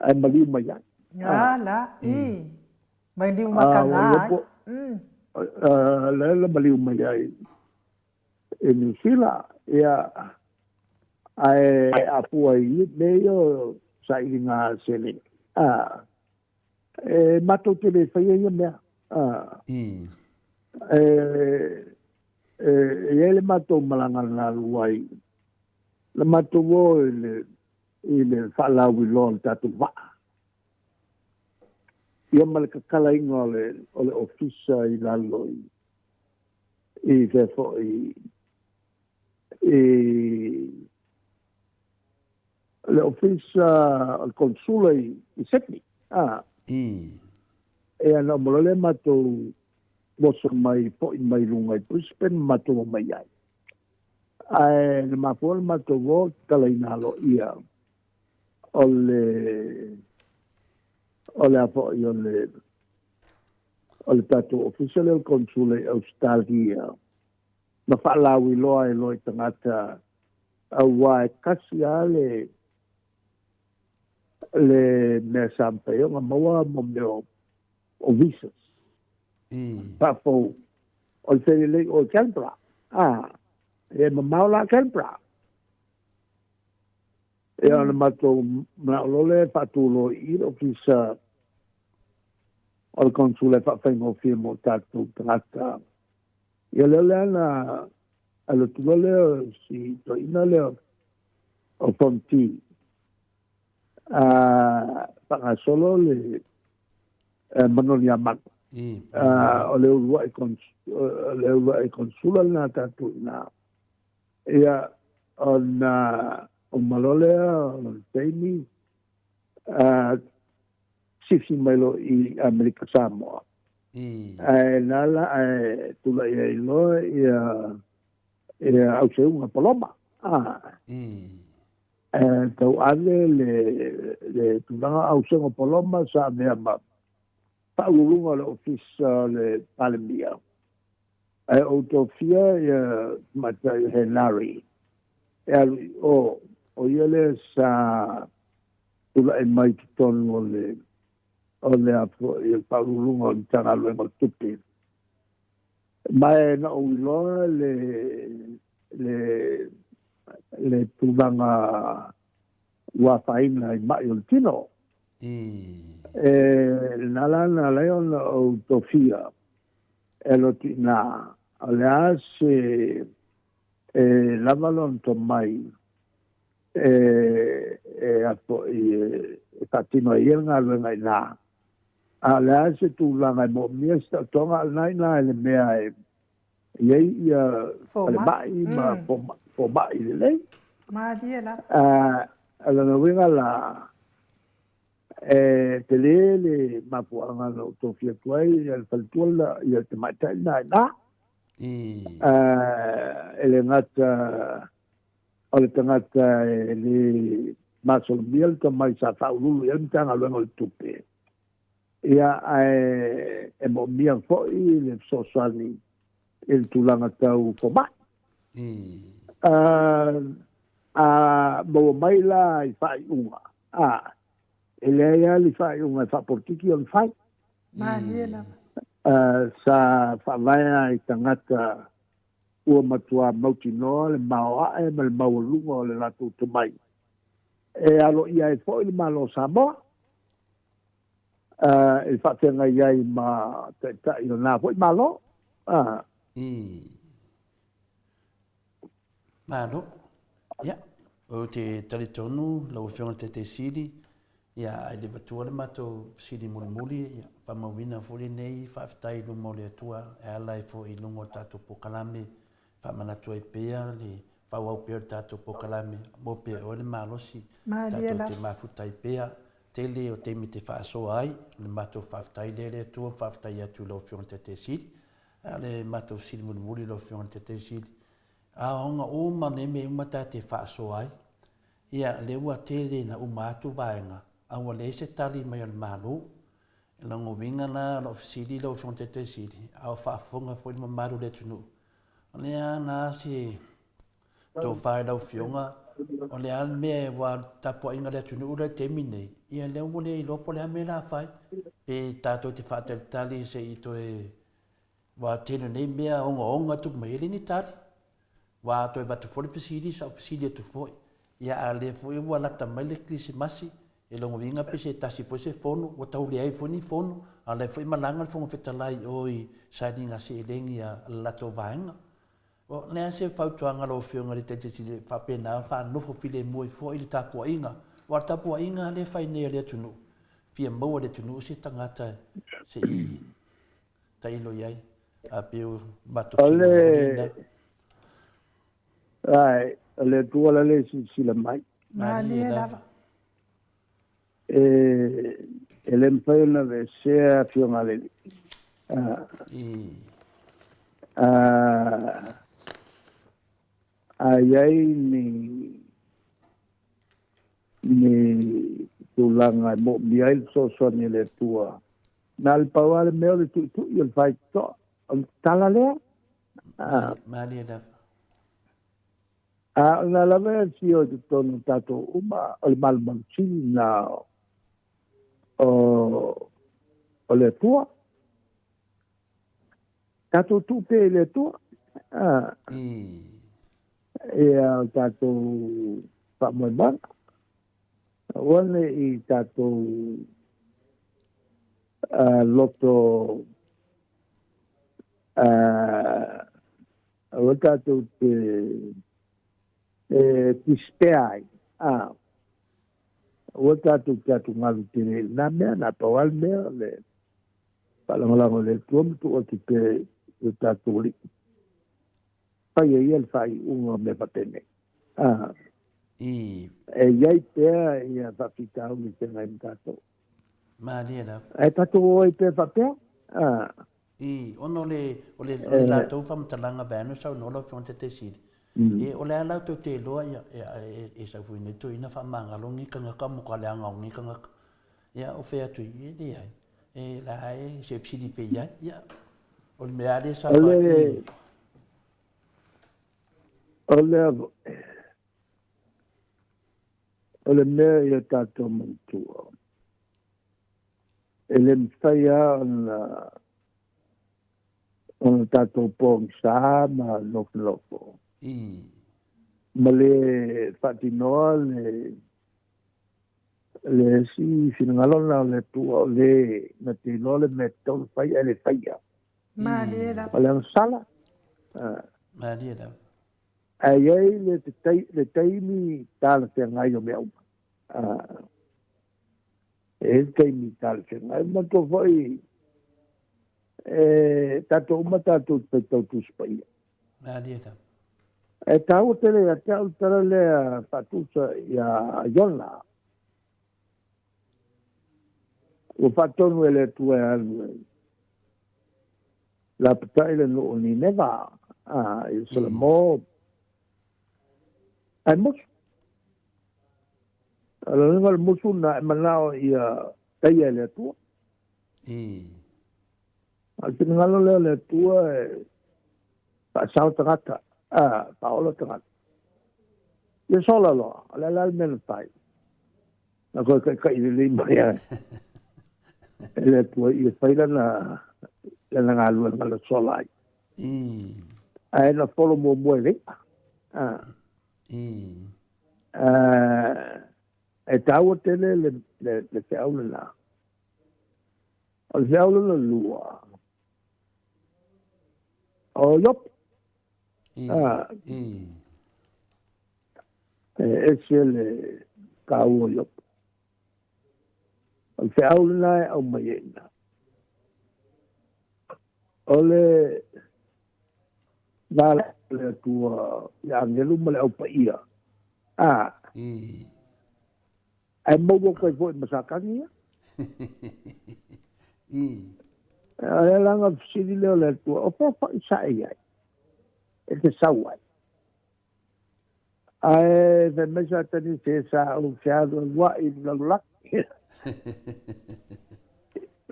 ae maliu mai ai. A la, i. Mai liu makaga ai. Lea la maliu mai ai i Niu Sila, ia, ae afua i mea ia o sailiga seleni. E matou te le faia ia mea. E i ai le matou malaga na alu ai, na matou o i le, i le faalauiloa o le tatou vaa. Ia ma le tatalaina o le, o le ofisa i lalo i, i fea foi, i le ofisa o le konsula i Sydney. A. Ia na uma loa lea matou oso mai foi mai luga i Brisbane ma matou omai ai. Ae na mafua le matou o tatalaina aloaia o le o le a foi o le o le tatou ofisa lea o le konsula i Australia ma faalauiloa ai loa i tagata aua e tasi lava le le mea sa mafai ona maua mo mea o visas faafou o le felelei o Canberra. A, e mamao la Canberra. Ia ona matou manao loa lea e faatu loa i i le ofisa o le konsula e faafaigofie mo tatou tagata. Ia lea lea na Alu atu loa lea o si toeaina lea o Fonti faagasolo le Manoni Amanu. O le uluai o le uluai konsula lena a tatou i ina. Ia, ona uma loa lea o le taimi, sifi mai loa i Amerika Samoa. Ae na la ae tulai ai loa ia ia Auseuga Paloma. Ae tauave le le tulaga Auseuga Paloma sa avea ma faauluuluga o le Ofisa o le Palemia. Ae ou tofia ia tamaitai o Henare e alu i o, o ia lea sa tulai mai i totonu o le o le a foi o le Faauluuluga o le Matagaluega o le Tupe. Ma e na ou iloa le le le tulaga ua afaina i mai o le tino. E lena la na ala ai ona ou tofia e alu atu i ina, o le a se e lava lona tomai e e a foi e faatino ai ia le galuega i ina. A o le a se tulaga e moomia se taotoga a o lena i ina i le mea e i ai ia falemai ma fomai lelei. Malie lava. O lona uiga la, e tele le mafuaaga na ou tofia atu ai ia le faletua lena, ia le tamaitai lena i ina. E le gata o le tagata e le masalomia le tomai sa faauluulu i ai le Matagaluega o le Tupe, ia, ae e moomia foi le fesoasoani i le tulaga tau fomai. A maua mai la i faaiuga, a, e leai lava ni faaiuga e faapolokiki ona fai. Malie lava. Sa faavae lava i tagata ua matuā mautinoa le maoae ma le maualuga o le latou tomai e aloaia ai foi le Malo o Samoa e faafeagai ai ma taitai o na foi Malo. Malo. Ia, ou te talitonu lau Afioga i le Taitaifono Sili, ia, ae le avatua le matou fesili mulimuli, ia, faamauina foi lenei faafetai i luma o le Atua e ala ai foi i luga o le tatou polokalame, faamanatu ai pea le faaauau pea o le tatou polokalame, maua pea e oe le malosi, Malie tatou lava. te mafuta ai pea, tele o taimi te faasoa ai, o le matou faafetai lea i le Atua, faafetai atu i lau Afioga i le Taitai Sili. A o le matou fesili mulimuli i lau Afioga i le Taitai Sili, aoaoga uma nei mea uma ta te faasoa ai, ia lea ua tele ina uma atu vaega, a ua leai se tali mai a le Malo. O lona uiga la o lau fesili lau Afioga i le Taitai Sili, a o faafofoga foi le mamalu o le atunuu, o le a la se tofa i lau Afioga, o le a le mea ua tapuaiga a le atunuu la i le taimi nei, ia lea ua le iloa po o le a mea la fai, pe tatou te faatalitali se i toe Ua tele nei mea ogaoga tupu mai, e le ni tali. Ua toe avatu foi le fesili, sa ou fesili atu foi. Ia a lea foi ua lata mai le Kerisimasi, e lona uiga pe se tasi foi se fono, ua tau leai foi ni fono, a o la e foi e malaga le Fofoga Fetalai i o i sailiga seleni a le latou vaega. O le a se fautuaga a lau Afioga i le Taitaifono e faapena ona faanofo filemu ai foi le tapuaiga, aua o le tapuaiga lava lea e fai nei a le atunuu, fia maua e le atunuu se tagata se i tailo i ai, a pei o matou O le, ae, o le Atua la le silasila mai. Malie lava. E, e le mafai ona aveesea Afioga a le Alii. A, a i ai ni, ni tulaga e moomia ai le fesoasoani a le Atua, Na o le pau lava le mea o le tuitui o le faitotoa, o le tala lea. Malie lava. A o lena lava e afio i totonu o tatou uma, o le malumalu sili lena o, o le Atua. Tatou tuu pea i le Atua. Ia o tatou faamoemoega. Aua ne i tatou loto Aua tatou te e despair ai, a. Aua tatou te atugalu tele i lena mea, na pau lava le mea o le faalagolago i le Atua ma tuu atu pea i o tatou alii. Fai e ia le faaiuga o mea faapenei. A. I. E i ai pea ia faafitauli i feagai ma tatou. Malie lava. Ae tatou o ai pea faapea. A. I, ona o le, o le, o le latou faamatalaga vaeane o saunoa lau Afioga i le Taitaisili, e, o le a la tou te iloa ia, e, e, e sau foi nei toeaina faamagalo ni tagata mo ka leaga o ni tagata. Ia, o fea atu i, e leai, e la e se fesili pea i ai, ia, o le mea lava lea sa O le, o le, o le mea ia tatou manatua, E le mafai lava ona ona tatou pogisa ma nofonofo ma le faatinoa le le isi finagalo lena o le Atua o le na te iloa le mea e tatau ona fai ae le faia. Malie lava. O le agasala. Malie lava. Ae i ai le, le taimi talafeagai o mea uma. E i ai le taimi talafeagai. Manatua foi, e tatou uma tatou te faitau Tusi Paia. E taua tele ia te au le tala lea faatusa ia Iona. Ua faatonu e le Atua e alu e lapatai le nuu o Nineva, i Salamo. Ae mosu. O le uiga o le musu lena e manao ia taia e le Atua. A o le finagalo lea o le Atua e faasao tagata, a, faaola tagata. Ia sola loa, o le a la le mea na fai? Na toe taitai lelei mai lava e le Atua ia fai lana, lana galuega na sola ai. Ae na folo muamua e le i'a. E taua tele le, le, le feau lena. O le feau lona lua, o Iopo. E ese le taua o Iopo. O le feau lena e aumai ai i ina. O le va o le Atua i agelu ma le Au Paia, a. Ae maua atu ai foi ma Satani ia. O le alaga fesili lea o le Atua, o fea foi sa e i ai e te sau ai? Ae fai mai Satani, se sa ou fealualuai i le lalolagi.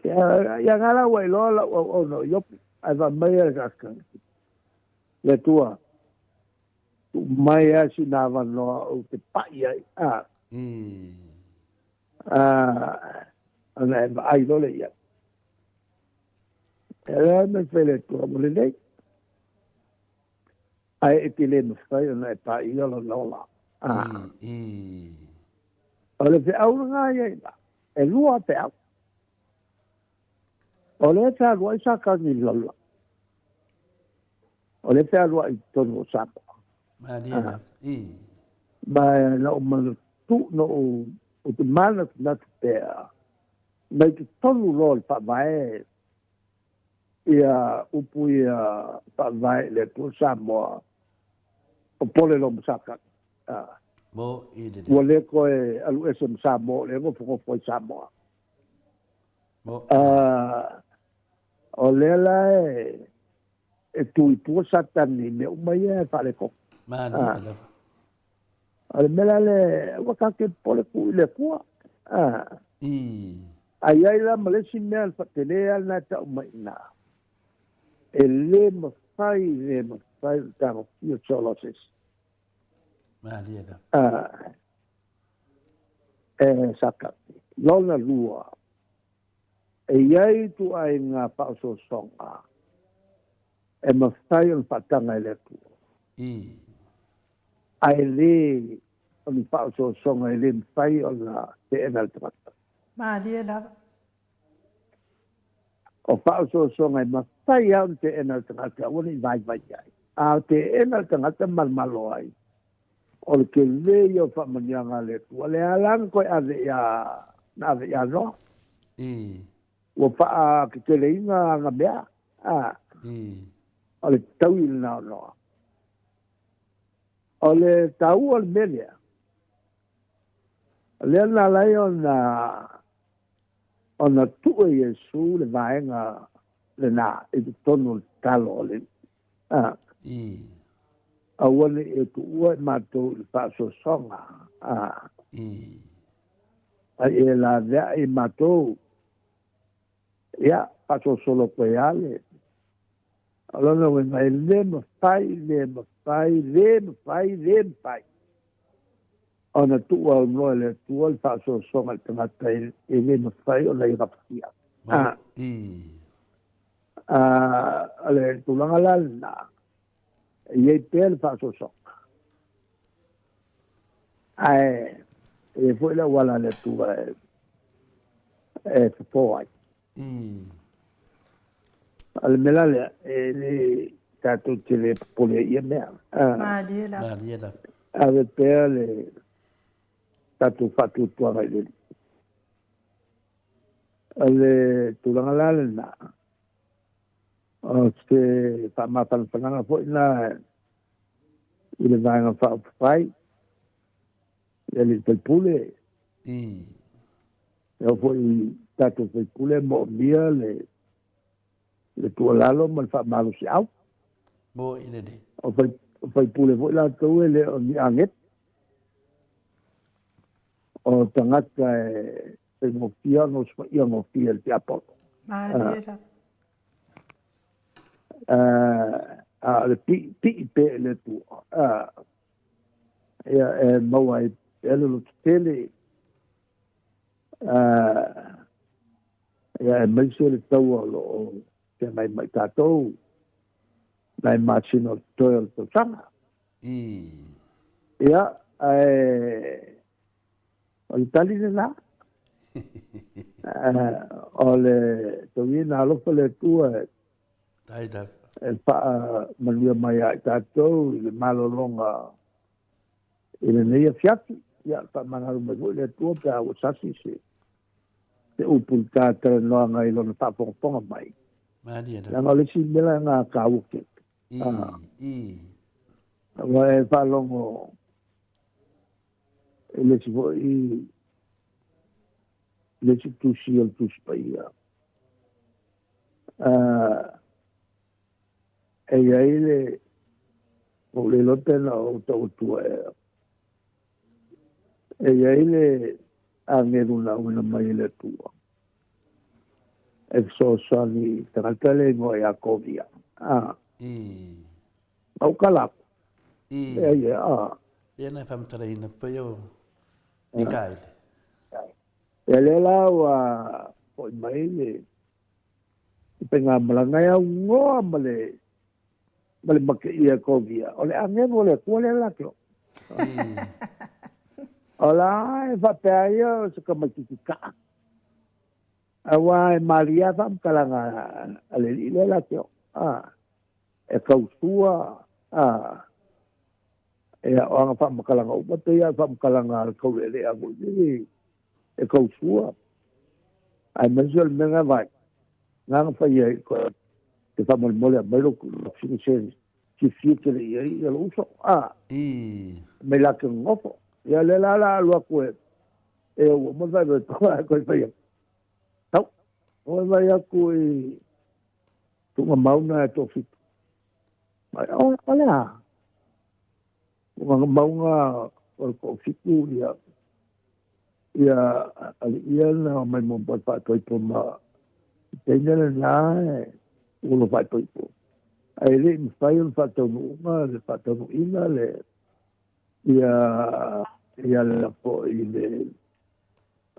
Ia nga la ua iloa lau auauna o Iopo, ae fai mai le Satani, le Atua, tuu mai lava sina avanoa ou te pai ai, a. Ona e vaai loa lea i ai. E le mai fai le Atua, ua lelei. Ae e te le mafai ona e paia lona ola. O le feau lena ia i ina, e lua feau. O lea e fealuai Satani i le lalolagi. O lea e fealuai i totonu o Samoa. Ma na ou manatu, na ou, ou te manatunatu pea, mai totonu loa o le Faavae ia upu ia faavae i le Atua Samoa, popole loa ma Satani. Mo i le. Ua le toe alu ese ma Samoa, o lea e nofonofo ai Samoa. Mo. O lea la e tu i tua Satani i mea uma ia e faaletonu. Malie lava. O le mea la lea, aua tatou te popole tuu i le Atua. A i ai la ma le isi mea tele lava lena e tau mai i ina, e le mafai, le mafai ona tagofia se ola o se isi. Malie lava. E Satani. Lona lua, e i ai ituaiga faaosoosoga e mafai ona faataga e le Atua. Ae le o ni faaosoosoga e le mafai ona teena e le tagata. Malie lava. O faaosoosoga e mafai lava ona teena e le tagata, aua ne i vaivai i ai. A teena le tagata ma le Malo ai, o le tele ia o faamanuiaga a le Atua. O le a la na toe ave ia, na ave ia Noa? Ua faateteleina ana mea, a, o le taui lena o Noa. O le taua o le mea lea, o lea na ala ai ona ona tuu e Iesu le vaega lena i totonu o le tatalo a le A. Aua ne i e tuua i matou i le faasoasoaga. A. A e laveai i matou. Ia, faasolosolo atu ai lava le. O lona uiga, e le mafai, le mafai, le mafai, le mafai ona tuuaunoa e le Atua le faasoasoaga i le tagata e le mafai ona ia gafatia. A. O le tulaga la lena, e i ai pea le faasoasoaga. Ae e i ai foi le auala a le Atua e fofo ai. O le mea la lea, e le tatou te le popole ai i ia mea. Malie lava. Malie lava. Ave pea le tatou faatuatuaga i le Alii. O le tulaga la lena, o se faamafanafanaga foi lena i le Vaega Faaupufai, i alii faipule, e oo foi i tatou faipule e moomia le le tuualalo ma le faamalosiau. Mo i lelei. O faipule foi latou e le o ni agete. O tagata e faigofie ona osofaia gofie e le tiapolo. Malie lava. A o le pii, pii pea i le Atua, ia e maua ai pea le lototele, ia aemaise le taua o lo o feagai ma i tatou, nai masina o totoe o le tausaga. Ia, ae o le tali lena. O le tauia na alofa le Atua e faamanuia mai ia i tatou i le malologa i lenei afiafi. Ia, faamagalo mai foi le Atua pe a ua sasi se se upu i ta talanoaga i lona faafogafoga mai. Leaga o le isi mea lena taua tele. Ua e faalogo i le isi foi le isi tusi o le Tusi Paia. E i ai le ua ou le iloa pe na ou tau atua ea. E i ai le agelu na auina mai e le Atua e fesoasoani i tagata le igoa ia Kovia. Na ou kala aku. Leai e, a. Ia na faamatalaina foi o Mikaele. Ia lea la ua foi mai le faigamalaga e aunoa ma le ma le mateia e Kovia. O le agelu o le Atua lea la te oo. O la e faapea ia o se tamaitiiti kaa. Aua e malie lava faamatalaga a le alii lea la te oo. E tausua, ia, o ana faamatalaga uma, e pei lava o le faamatalaga a le taulealea foi lele e tausua. Aemaise o le mea na vaai, na na fai ai te faamolemole aumai lou tuuina se fiafia tele i ai lou uso, a, mai la te nonofo. Ia lea la o le a alu atu e ua uma le vaivai ae toe fai atu. Tau, oi vai atu i tuugamau na e toafitu. Mai, o le a? Tuugamauga o le toafitu ia, ia alii ia na omai muamua i faatoipo ma teine lena e ua faatoipo. Ae le i mafai ona faataunuuga le faataunuuina le ia ia le foi le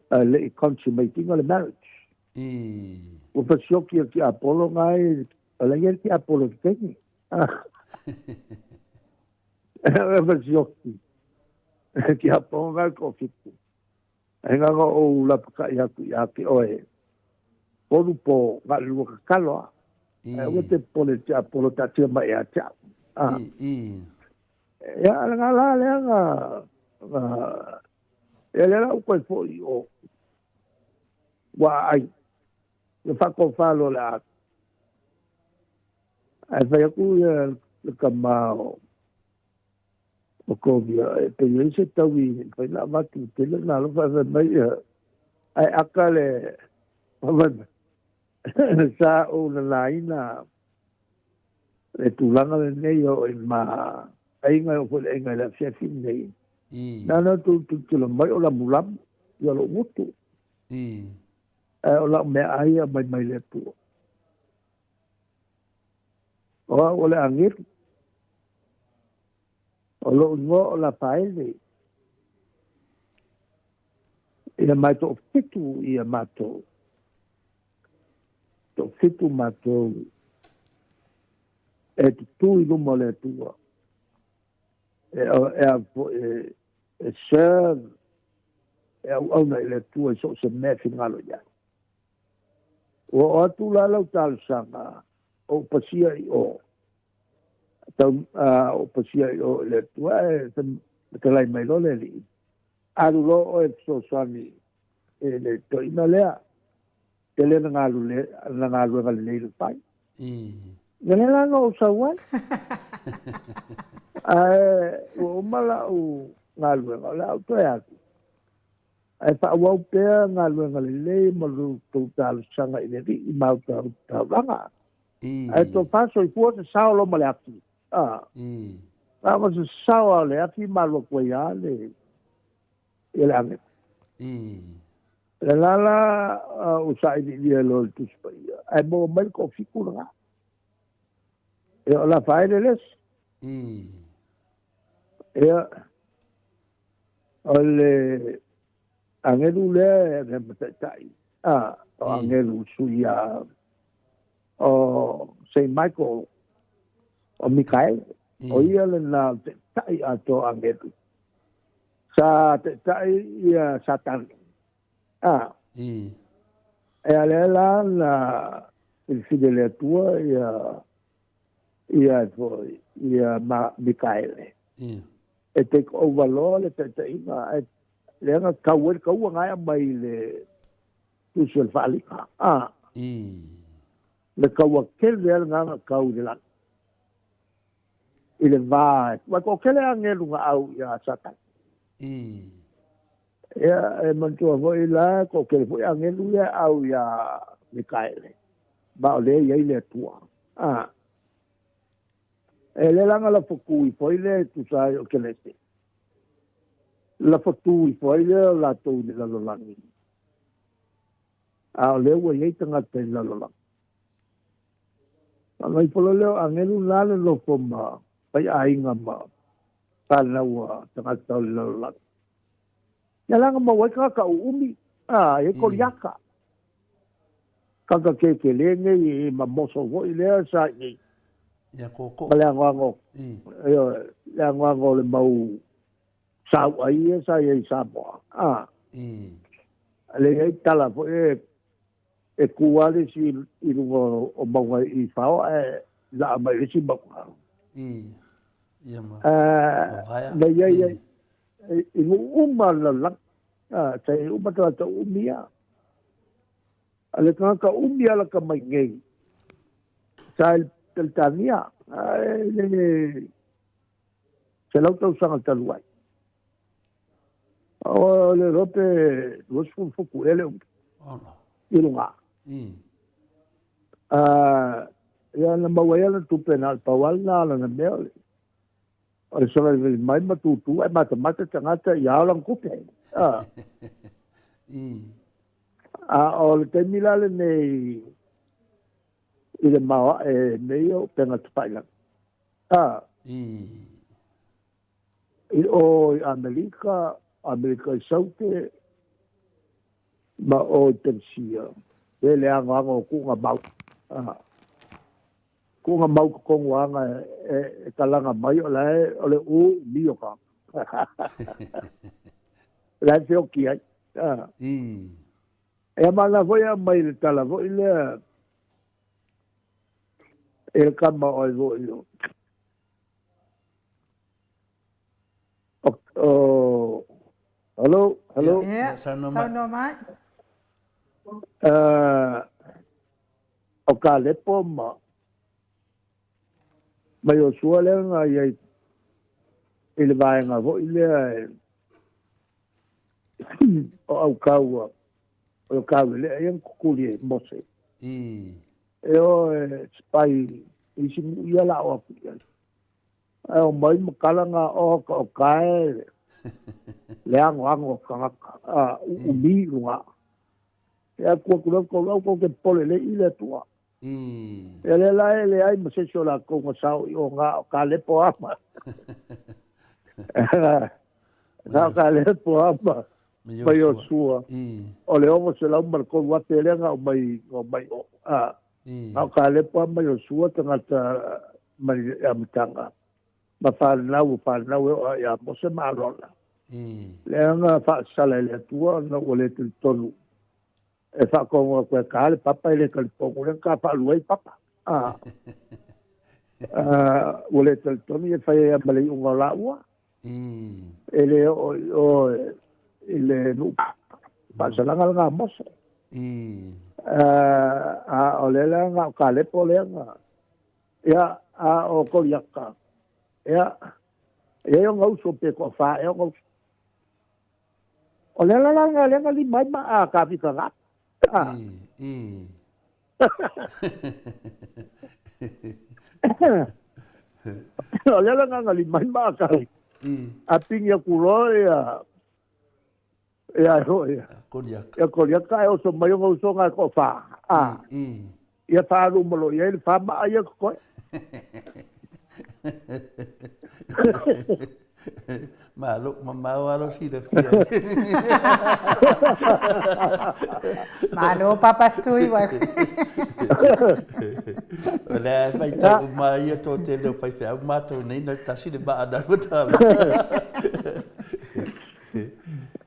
ae le i consummate ina le marriage. Ua fasioki e le tiapolo na e, o la e i ai le tiapolo i le taimi. Ua fasioki e le tiapolo na e toafitu. Ae na ona ou lapatai atu ia te oe, tolu po, na o le lua tatalo lava. Ae aua te popole i le tiapolo, taatia mai ia te au. A. Ia, o lena la lea na, na, ia lea la ua toe foi i o, ua aai, le faatofa loa o le a. Ae fai atu ia le tama o, o Kovia, e pe i ai se taui e mafai ona avatu tele na alofa ae fai mai ia, ae aka le, fai mai, sa ou lalaina le tulaga lenei o i ma aiga e oo foi i le aiga i le afiafi lenei. Na ona outou tilotilo mai o lamulamu ia lou gutu. Ae o lau meaai e aumai mai le Atua. O au o le agelu. O lou igoa o Lafaele. Ia ma e toafitu ia matou. Toafitu matou e tutū i luma o le Atua. E, e, e, e serve, e auauna i le Atua i so o se mea e finagalo i ai. Ua oo atu la lau talosaga, ou pasia i o, tau, ou pasia i o i le Atua, ae fetalai mai loa le Alii, Alu loa oe e fesoasoani i le toeaina lea, tele ana galuega lelei na fai. Ia lea la na ou sau ai. Ae ua uma lau galuega, o le a ou toe alu, ae faaauau pea galuega lelei ma lo outou talosaga i le Alii ma taulaga. Ae tofa soifua sasao loa ma le ati. Na ona sasao lava o le ati ma alu atu ai lava le, ia le agelu. Le la la ua sailiilia loa i le Tusi Paia, ae maua mai le toafitu lena. Ia o Lafaele le isi. Ia, o le agelu lea e avea ma taitai, o agelu sui a o Saint Michael, o Mikaele, o ia lena o le taitai atoa o agelu. Sa taitai ia Satani. A. Ia lea la na filifili e le Atua ia ia foi ia ma Mikaele. E take over loa le taitaiga ae lea na tau ai le taua na e aumai i le Tusi o le Faaaliga. A. Le taua tele lea lena na tau i le lagi. I le va, ua toatele agelu na au ia Satani. Ia, e manatua foi la, toatele foi agelu ia au ia Mikaele, ma o lea e i ai le Atua. A. E le la na lafo tu ifo ai lea e tusa ai o Kelete. Lafo tu ifo ai lea o latou i le lalolagi. A o lea ua i ai tagata i le lalolagi. Ona ifo loa lea o agelu la le nofo ma faiaiga ma fanau a tagata o le lalolagi. Ia la na maua ai tagata uumi, a, e i ai Koliata. Tagata tetele nei e mamoso foi lea sa i nei. Ia koko. Ma le anoano, ioe, le anoano o le mau sauai ia sa i ai i Samoa. A. Le i ai tala foi e e kū lava le isi i luga o mauga i Fao ae laa mai le isi mauga. Ia ma vaea. Na i ai i nuu uma o le lalolagi. Sa i ai uma tagata uumi ia. A le tagata uumi e alaka mai nei, sa i Peretania, ae le 100 tausaga talu ai. O le iloa pe 20 futu ea le umi i luga. Ia na maua ai ana tupe na o le pau lava lena o lana mea o le savalivali mai ma tūtū ae matamata tagata ia ao lana tupe. A o le taimi la lenei i le maoae mea ia o upega tafailagi. I o i Amerika, Amerika i Saute, ma o i Peresia, e le anoano o kuʻuna mau. Kuʻuna mau totonu ana e talaga mai o la e o le u umi o ka. La e feoki ai. Ia ma na foi e aumai le tala foi lea e le kama o ai foi o. Oh, hello, hello. Ia, saunoa mai. O Kalepo ma ma Iosua lea na i ai i le vaega foi lea e o Aukaua, o Kauelea ia na tutuli ai Mose. E o e spy i isi nuu ia la o atu i ai. Ae omai ma kala na o ka o kae le anoano o tagata a uumi i luga. E atu atu lea kou lau kou te popole lelei i le Atua. Ia lea la e leai ma se isi o lakou na sao i o na o Kalepo a ma na o Kalepo a ma ma Iosua. O le 603,000 lea na aumai na omai i o. A na o Kalepo a ma Iosua tagata mai le amataga ma fanau o fanau e oo lava ia Mose ma Arona. Lea na faasala e le Atua ona ua le talitonu e faatonu atu e ta le papa e le talitonu lea na ta faalua ai papa. A, a, ua le talitonu e fai ai ma le iuga o laua. E le oo i o i le nuu faasalaga lena a Mose. A, o lea la na o Kalepo lea na, ia, a o Koliata, ia, e i ai ona uso pe toafa ea ona uso. O le ala la lena lea na lima ai ma a Kavita na. A. O le ala lena na lima ai ma a Kavita. A pigi atu loa ia Ia e hoi. Koliaka. Ia Koliaka e oso mai ona usoga e toafa. A. Ia faalu uma loa i ai le fa maa ia totoe. Malo, mamao lava lou silafia. Malo Papa Stui. O lea e faitau uma ai ia toatele o faifeau matou nei na tasi le maa na lua tala.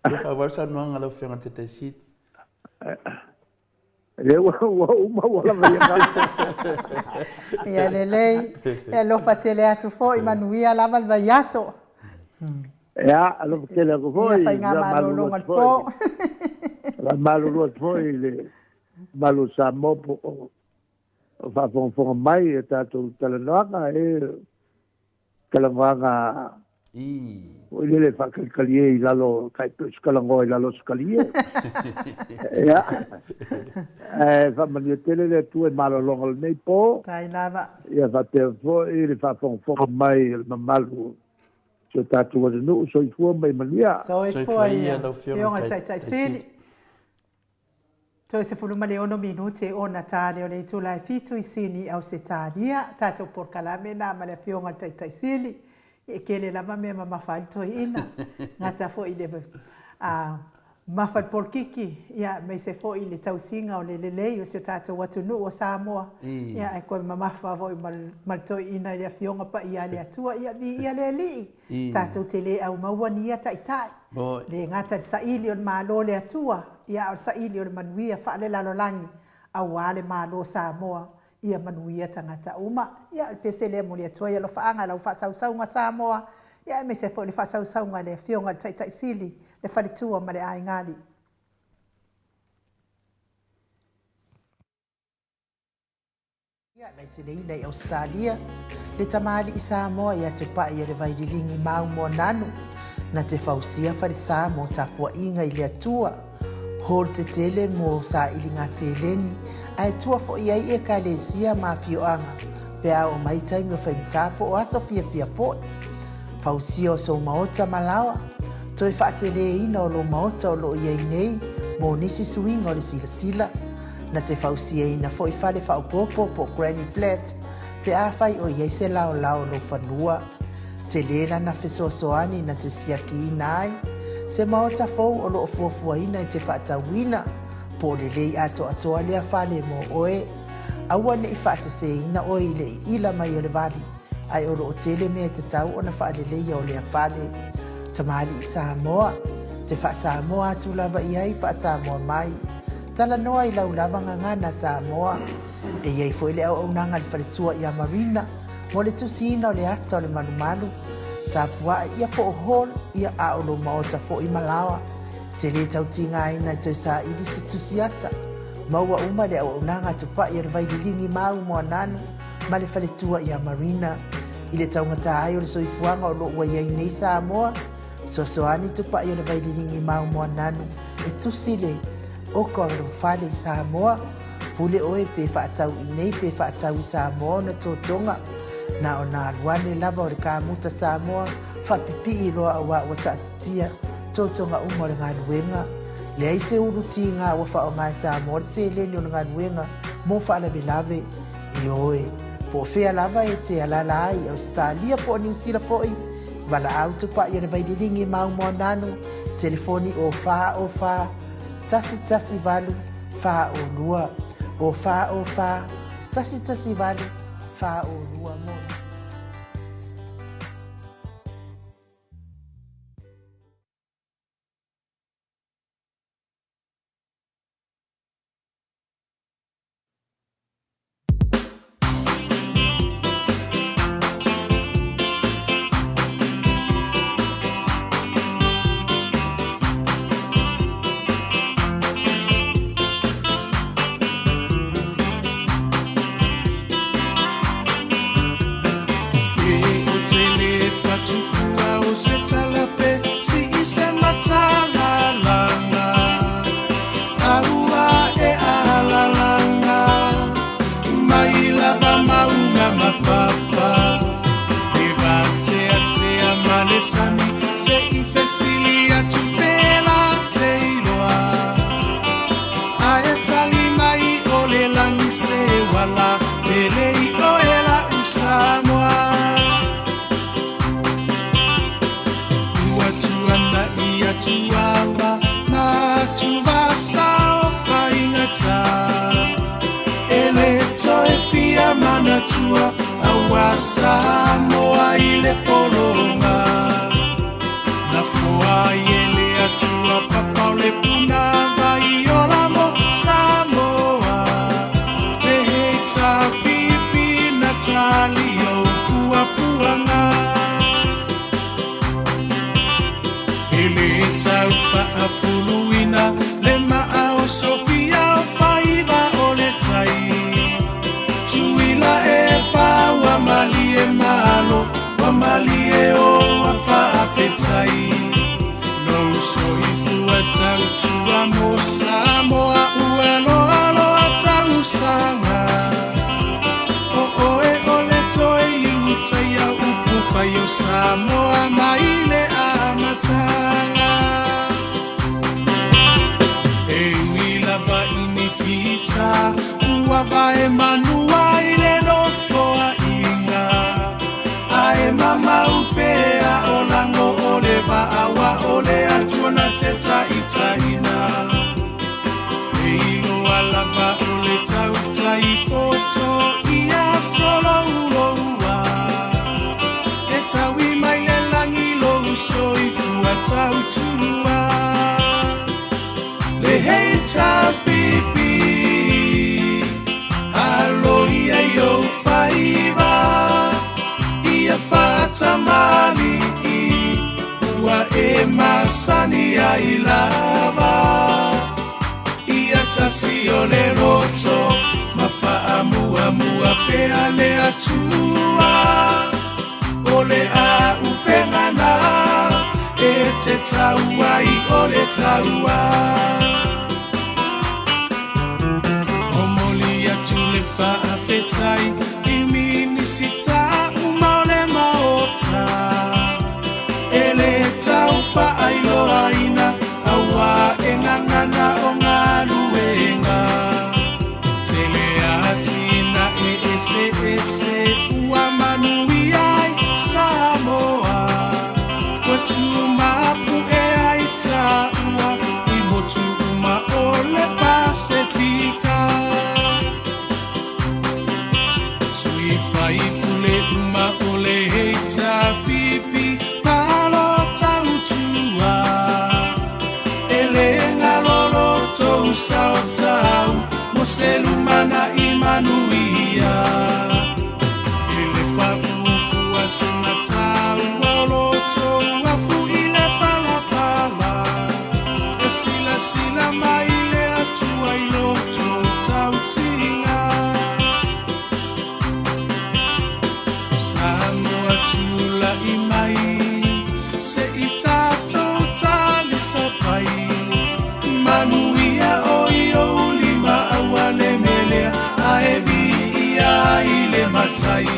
Ia faaauau le saunoaga a lau Afioga i le Taitai Sili. Lea ua ua uma ua lava ia gau. Ia lelei, e alofa tele atu foi, manuia lava le vaiaso. Ia, alofa tele atu foi. Ia faigamalologa le po. Faamalulu atu foi i le mamalu o Samoa po o faafogafoga mai i a tatou talanoaga e talanoaga foi lele e faakalikalie i lalo, tai pei o se talanoa i lalo o se kalie. Ia, ae faamanuia tele le Atua i malologa o lenei po. Tai lava. Ia faapea foi le faafogafoga mai o le mamalu o si o tatou atunuu. Soifua ma ia manuia. Soifua ia lau Afioga i le Taitai Sili. Toe 16 minute ona ta lea o le itula e fitu i Sini, Ausetalia. Tatou polokalame na ma le Afioga i le Taitai Sili. E tele lava mea mamafa ai le toeaina. Gata foi i le mamafa i le polokiki, ia, aemaise foi i le tausiga o le lelei o si o tatou atunuu o Samoa. Ia, ae toe mamafa foi ma le toeaina i le Afioga Paia a le Atua. Ia, viia le Alii. Tatou te le aumaua ni ia taitai. Le gata i le saili o le Malo o le Atua, ia a o le saili o le manuia faalelalolagi aua le Malo o Samoa, ia manuia tagata uma. Ia o le pese lea e momoli atu ai alofaaga i lau faasausauga Samoa, ia aemaise foi le faasausauga i le Afioga i le Taitai Sili, le Faletua ma le Aigaalii. Laiseleina i Ausetalia, le tamalii Samoa ia Tupai o le Vaililigi Mau Moananu, na te fausia falesa mo tapuaiga i le Atua, hall tetele mo sailiga seleni, ae tua foi ai Ekalesia ma afioaga pe a oo mai taimi o faigata po o aso fiafia foi. Fausia o sou maota ma laoa, toe faateleina o lou maota o lo o i ai nei mo nisi suiga o le silasila, Na te fausiaina foi fale faaopoopo po o granny flat pe afai o i ai se laolao o lou fanua. Tele lana fesoasoani na te siakiina ai se maota fou o lo o fuafuaina e te faatauina po o lelei atoatoa lea fale mo oe. Aua ne i faaseseina oe i le iila mai o le vali, ae o lo o tele mea e tatau ona faaleleia o lea fale. Tamalii Samoa, te faa-Samoa atu lava i ai faa-Samoa mai. Talanoa i lau lava gagana Samoa. E i ai foi le auaunaga a le faletua ia Marina mo le tusiina o le ata o le malumalu. tapuaʻe, ia po o hall, ia a o lou maota foi ma laoa. E te lē tau tigaina e toe saili se tusi ata. Maua uma le auaunaga a Tupai o le Vaililigi ma au Moananu ma le faletua ia Marina. I le taugata ai o le soifuaga o lo o ua i ai nei Samoa, fesoasoani Tupai o le Vaililigi ma au Moananu e tusi le oka o lou fale i Samoa. Pule oe pe faatau i nei pe faatau i Samoa ona totoga. Na ona alu ane lava o le kamuta Samoa faapipii loa auā ua taatitia totoga uma o le galuega. Leai se ulu tiga ua faaaoga e Samoa le seleni o le galuega mo faalavelave. Ioe, po o fea lava e te alaala ai i Ausetalia po o Niu Sila foi, valaau Tupai o le Vaililigi ma Aumoananu, telefoni o 4 o 4 1 1 8 4 o 2, o 4 o 4 1 1 8 4 o 2 mo nisi. i loto tautiga. Samoa tula'i mai, se i tatou talisapai. Manuia o i ou lima aua le melea, ae viia i le matai.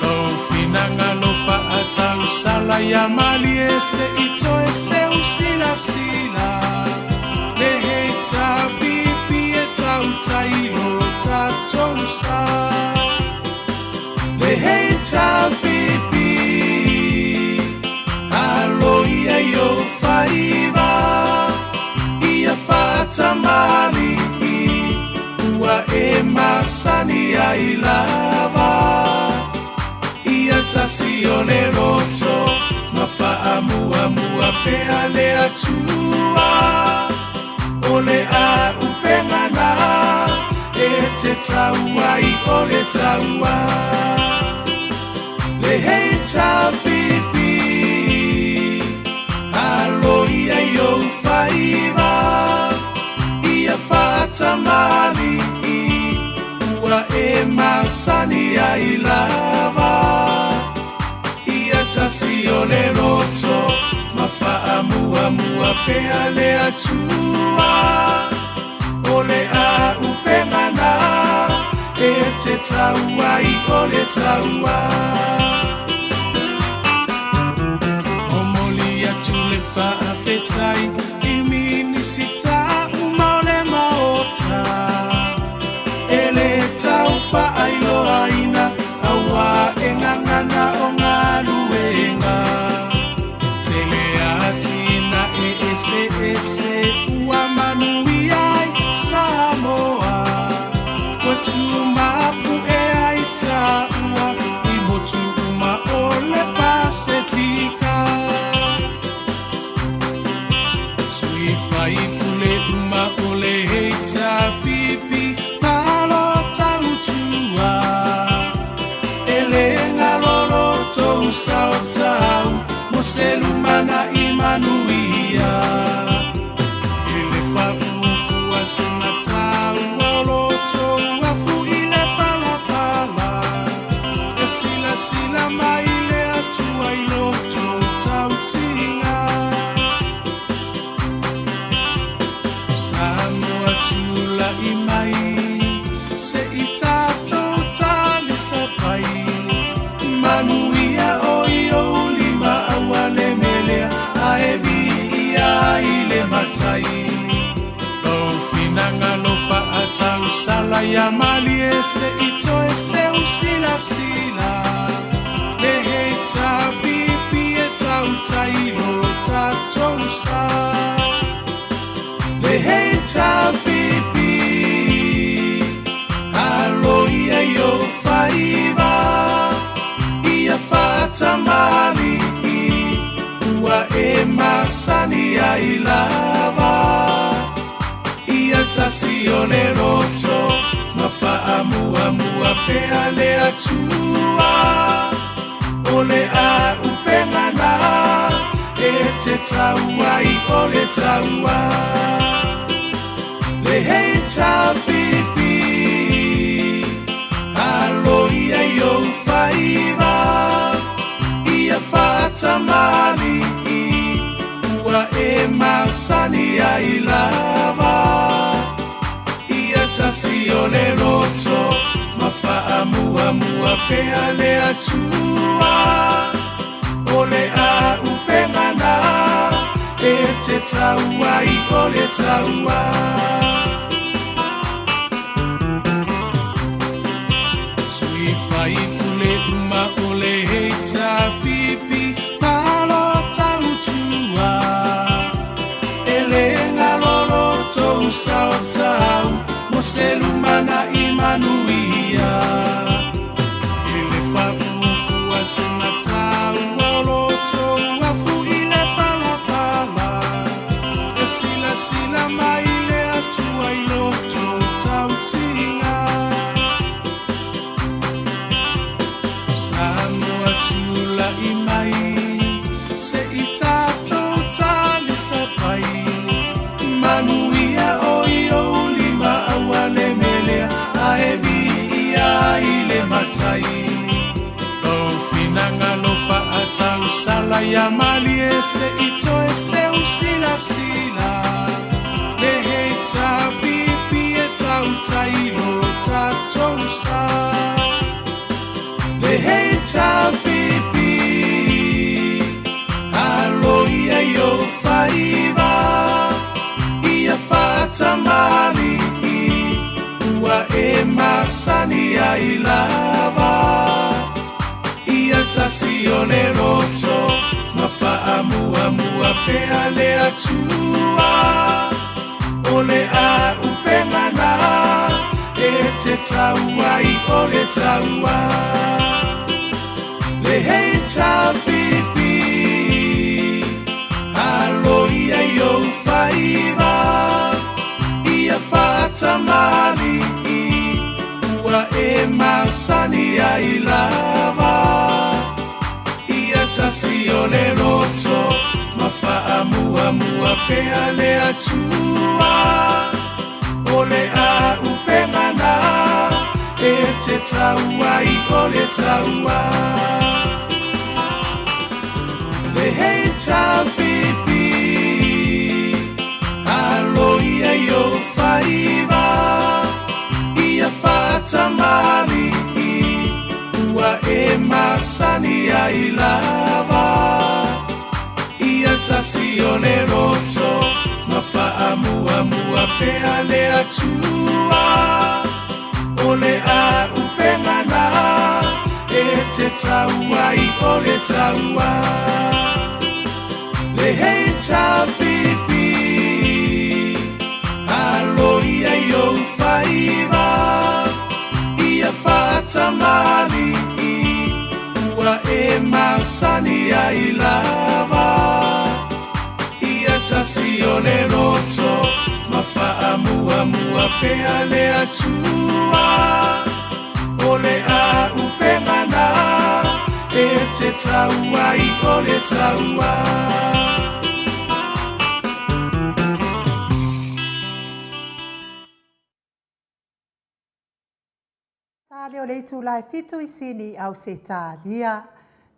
Lou finagalo faatausala ia malie se i toe seu silasila. Le HRPP e tautai lo tatou sa. Le HRPP, alo ia i ou faiva, ia faatamalii, ua e masani ai lava. Ia tasi o le loto, ma faamuamua pea le Atua. O le auupega na e te tau ai o le taua. Le HRPP, alo ia i ou faiva, ia faatamalii, ua e masani ai lava. Ia tasi o le loto, ma faamuamua pea le Atua. O le auupega na e te tau ai o le taua. Momoli atu le faafetai i Minisita uma o le Maota. E le tau faailoaina auā e gagana o galuega. Tele atinae eseese ua manuia ai Samoa. Ua tumapu'e ai taua i motu uma o le Pasefika. Sui faipule uma o le HRPP, malo tautua. E le galo lo tou sao tau mo se lumana'i manuia. E le paʻu fua sina taua o lo tou afu i le palapala. E silasila mai le Atua i lo tou tautiga. Samoa tula'i mai, se i tatou talisapai. Manuia o i ou lima aua le melea, ae viia i le matai. Lou finagalo faatausala ia malie se i toe seu silasila. Le HRPP e tautai lo tatou sa. Le HRPP, alo ia i ou faiva, ia faatamalii, ua e masani ai lava. Ia tasi o le loto, ma faamuamua pea le Atua. O le auupega na e te tau ai o le taua. Le HRPP, alo ia i ou faiva, ia faatamalii, ua e masani ai lava. Ia tasi o le loto, ma faamuamua pea le Atua. O le auupega na e te tau ai o le taua. Sui faipule uma o le HRPP, malo tautua. E le galo lo tou sao tau mo se lumana'i manuia. E le paʻu fua sina taua o lo tou afu i le palapala. E silasila mai le Atua i lo tou tautiga. Samoa tula'i mai, se i tatou talisapai. Manuia o i ou sala ia malie se i toe seu silasila Le hei tāpipi e tautai lo tatou sa Le hei tāpipi Alo ia i ou faiva Ia faatamalii Ua e masani ai lava Ia tasi o le loto Ma faamuamua pea le Atua O le auupega na E te tau ai o le taua Le HRPP Alo ia i ou faiva Ia faatamalii Ua e masani ai lava Ia tasi o le loto Ma faamuamua pea le Atua O le auupega na E te tau ai o le taua Le HRPP Alo ia i ou faiva Ia faatamalii Ua e masani ai lava Ia tasi o le loto Ma faamuamua pea le Atua O le auupega na E te tau ai o le taua Le HRPP Alo ia i ou faiva Ia faatamalii Ua e masani ai lava Ia tasi o le loto Ma faamuamua pea le Atua O le auupega na E te tau ai o le taua Tā leo le itula e fitu i Sini i Ausetalia.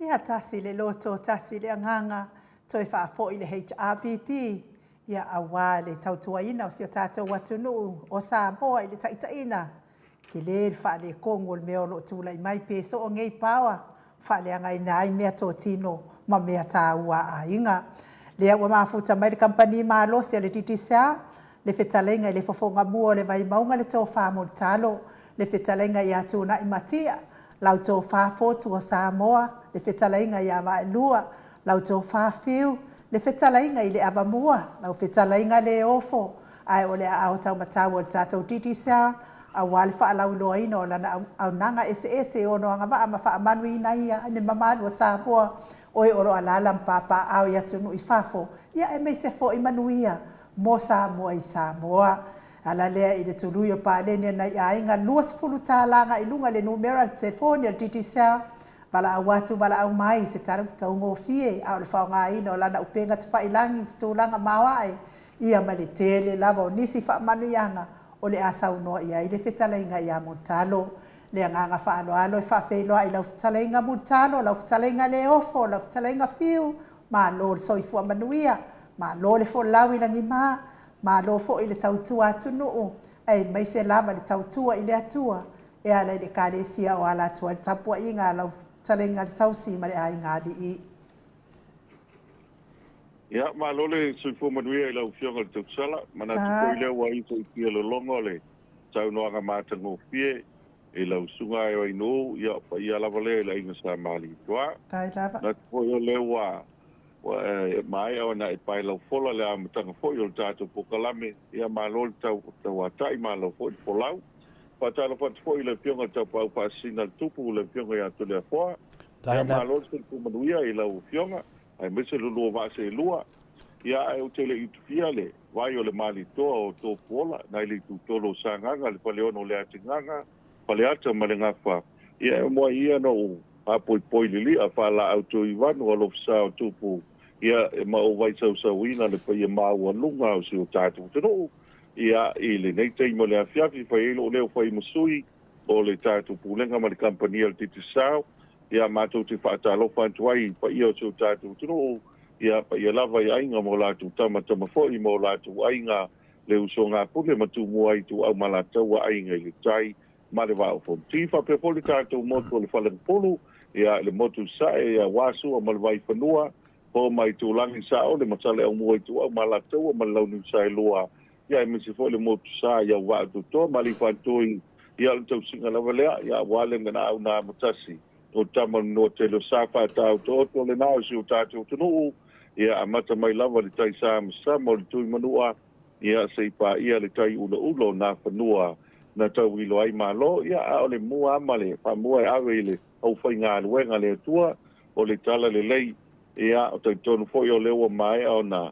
Ia tasi le loto, tasi le agaga, toe faafoi le HRPP, ia auā le tautuaina o si o tatou atunuu o Samoa i le taitaiina Tele le faaletonu o le mea o lo o tulai mai pe soo nei paoa faaleagaina ai mea totino ma mea taua a aiga. Lea ua mafuta mai le kamupani malosi a le Digicel, le fetalaiga i le fofoga mua o le Vaimauga le Tofa Mulitalo, le fetalaiga ia Tuunai Matia, lau Tofa Fotu o Samoa, le fetalaiga ia Vaelua, lau Tofa Fiu, le fetalaiga i le Avamua, lau fetalaiga Leofo, Ae o le aao taumatau o le tatou Digicel, aua le faalauiloaina o lana auaunaga eseese e ono agavaa ma faamanuiina ia i le mamalu o Samoa, oe o lo o alaala ma papaaao i atunuu i fafo, ia aemaise foi manuia mo Samoa i Samoa. E ala lea i le tului o paleni a nai aiga 20 tala agai i luga le numera telefoni a le Digicel, valaau atu valaau mai i se tala taugofie a o le faaaogaina o lana upega tafailagi i se tulaga maoae ia ma le tele lava o nisi faamanuiaga o le a saunoa i ai le fetalaiga ia Mulitalo. Le agaga faaaloalo e faafeiloai i lau fetalaiga Mulitalo, lau fetalaiga Leofo, lau fetalaiga Fiu, malo le soifua manuia, malo le folau i lagima, malo foi le tautua atunuu, aemaise lava le tautua i le Atua e ala i le Ekalesia o ala atu ai le tapuaiga a lau fetalaiga le tausi ma le aiga alii. Ia, malo le soifua manuia i lau Afioga i le Tautusala. Manatu foi lea ua ifo i Fialologa o le saunoaga matagofie i lau Susuga Aeo Ainuu, ia o paia lava lea i le Aiga Sa Malietoa. Manatu foi o lea ua maea ona e pae laufola le amataga foi o le tatou polokalame, ia malo le tauatai, malo foi le folau. Faatalofa atu foi i le Afioga i le Tapaau Faasisina a le Tupu, le Afioga ia Toleafoa. Ia malo le soifua manuia i lau Afioga, aemaise lo lua vaa seelua. Ia ae ou te le i utufia le vai o le Malietoa o Tofuola, nai le itutolu o Sagaga, le Faleono o Leatigaga, Faleata ma le Gafa. Ia e muai ia na ou haapoipoi lilia faalaau tuivanu alofisa o Tupu, ia ma ou vaisausauina le paia maualuga o si o tatou atunuu. Ia, i lenei taimi o le afiafi, fai ai lou leo fai ma sui o le tatou Pulega ma le Kamupani a le Digicel. Ia, matou te faatalofa atu ai i paia o si o tatou atunuu, ia, paia lava i aiga ma o latou tama, tama foi ma o latou aiga, le usoga a Pule ma Tumua Ituau ma Alataua, Aiga i le Tai ma le Vaa o Fonoti. Faapea foi le tatou motu o le Faleagafulu, ia, le motu i Sasae, ia, aua Sua ma le Vaifanua, Fofo ma Aitulagi, Saole ma Saleaaumua Ituau ma Alataua ma le Launiu Saelua, ia, aemaise foi le motu sa i Auvaa Tutoa ma Aliifaatoi, ia, o le tausiga lava lea, ia, aua le ganaau na amatasi o tama o le Manuatele o sa faataotooto lena o si o tatou atunuu, ia, amata mai lava le tai samasama o le Tuimanua, ia, se i paia le tai ulaula o Nafanua na tauilo ai Malo, ia, a o le mua ma le faamua e ave i le aufaigaluega a le Atua o le Talalelei, ia, o talitonu foi o lea ua maea ona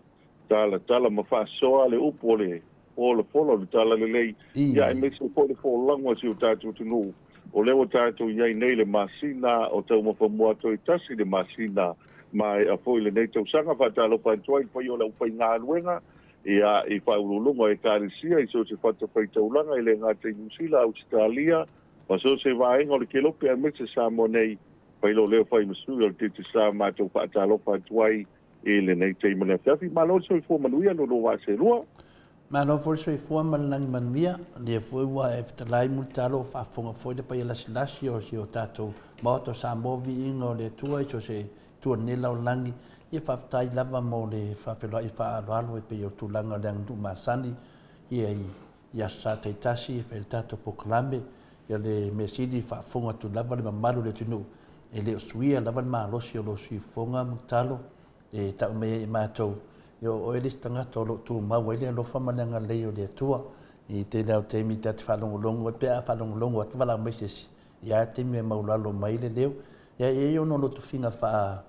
talatala ma faasoa le upu o le folafola o le Talalelei, ia aemaise foi le folauga o si o tatou atunuu. O lea ua tatou i ai nei i le masina o Taumafa Toe tasi le masina maea foi lenei tausaga. Faatalofa atu ai i le paia o le aufaigaluega, ia, i faauluuluga o Ekalesia i so o se fatafaitaulaga, e le gata i Niu Sila, Ausetalia, ma so o se vaega o le kelope aemaise Samoa nei. Fai lou leo fai ma sui o le Digicel, matou faatalofa atu ai i lenei taimi o le afiafi. Malo le soifua manuia lo lua vaa seelua. Malo foi le soifua ma le lagi manuia. O lea foi ua e fetalai mulitalo o faafofoga foi le paia lasilasi o si o tatou Maota o Samoa, viiga o le Atua i so o se itu o lenei lalolagi. Ia faafetai lava mo le faafeiloai faaaloalo e pei o tulaga o le aganuu masani ia i i aso sa taitasi e fai ai le tatou polokalame. Ia le mea sili e faafofoga atu lava le mamalu o le atunuu, e le o suia lava le malosi o lou siufofoga ma tatalo e tau mai ai e matou, ia o oe le isi tagata o lo o tumau ai le alofa ma le agalelei o le Atua. I tele lava o taimi ta te faalogologo ai, pe a faalogologo atu valaau mai se isi, ia lava taimi e maulalo mai le leo. Ia e i ai ona o lou tofiga faa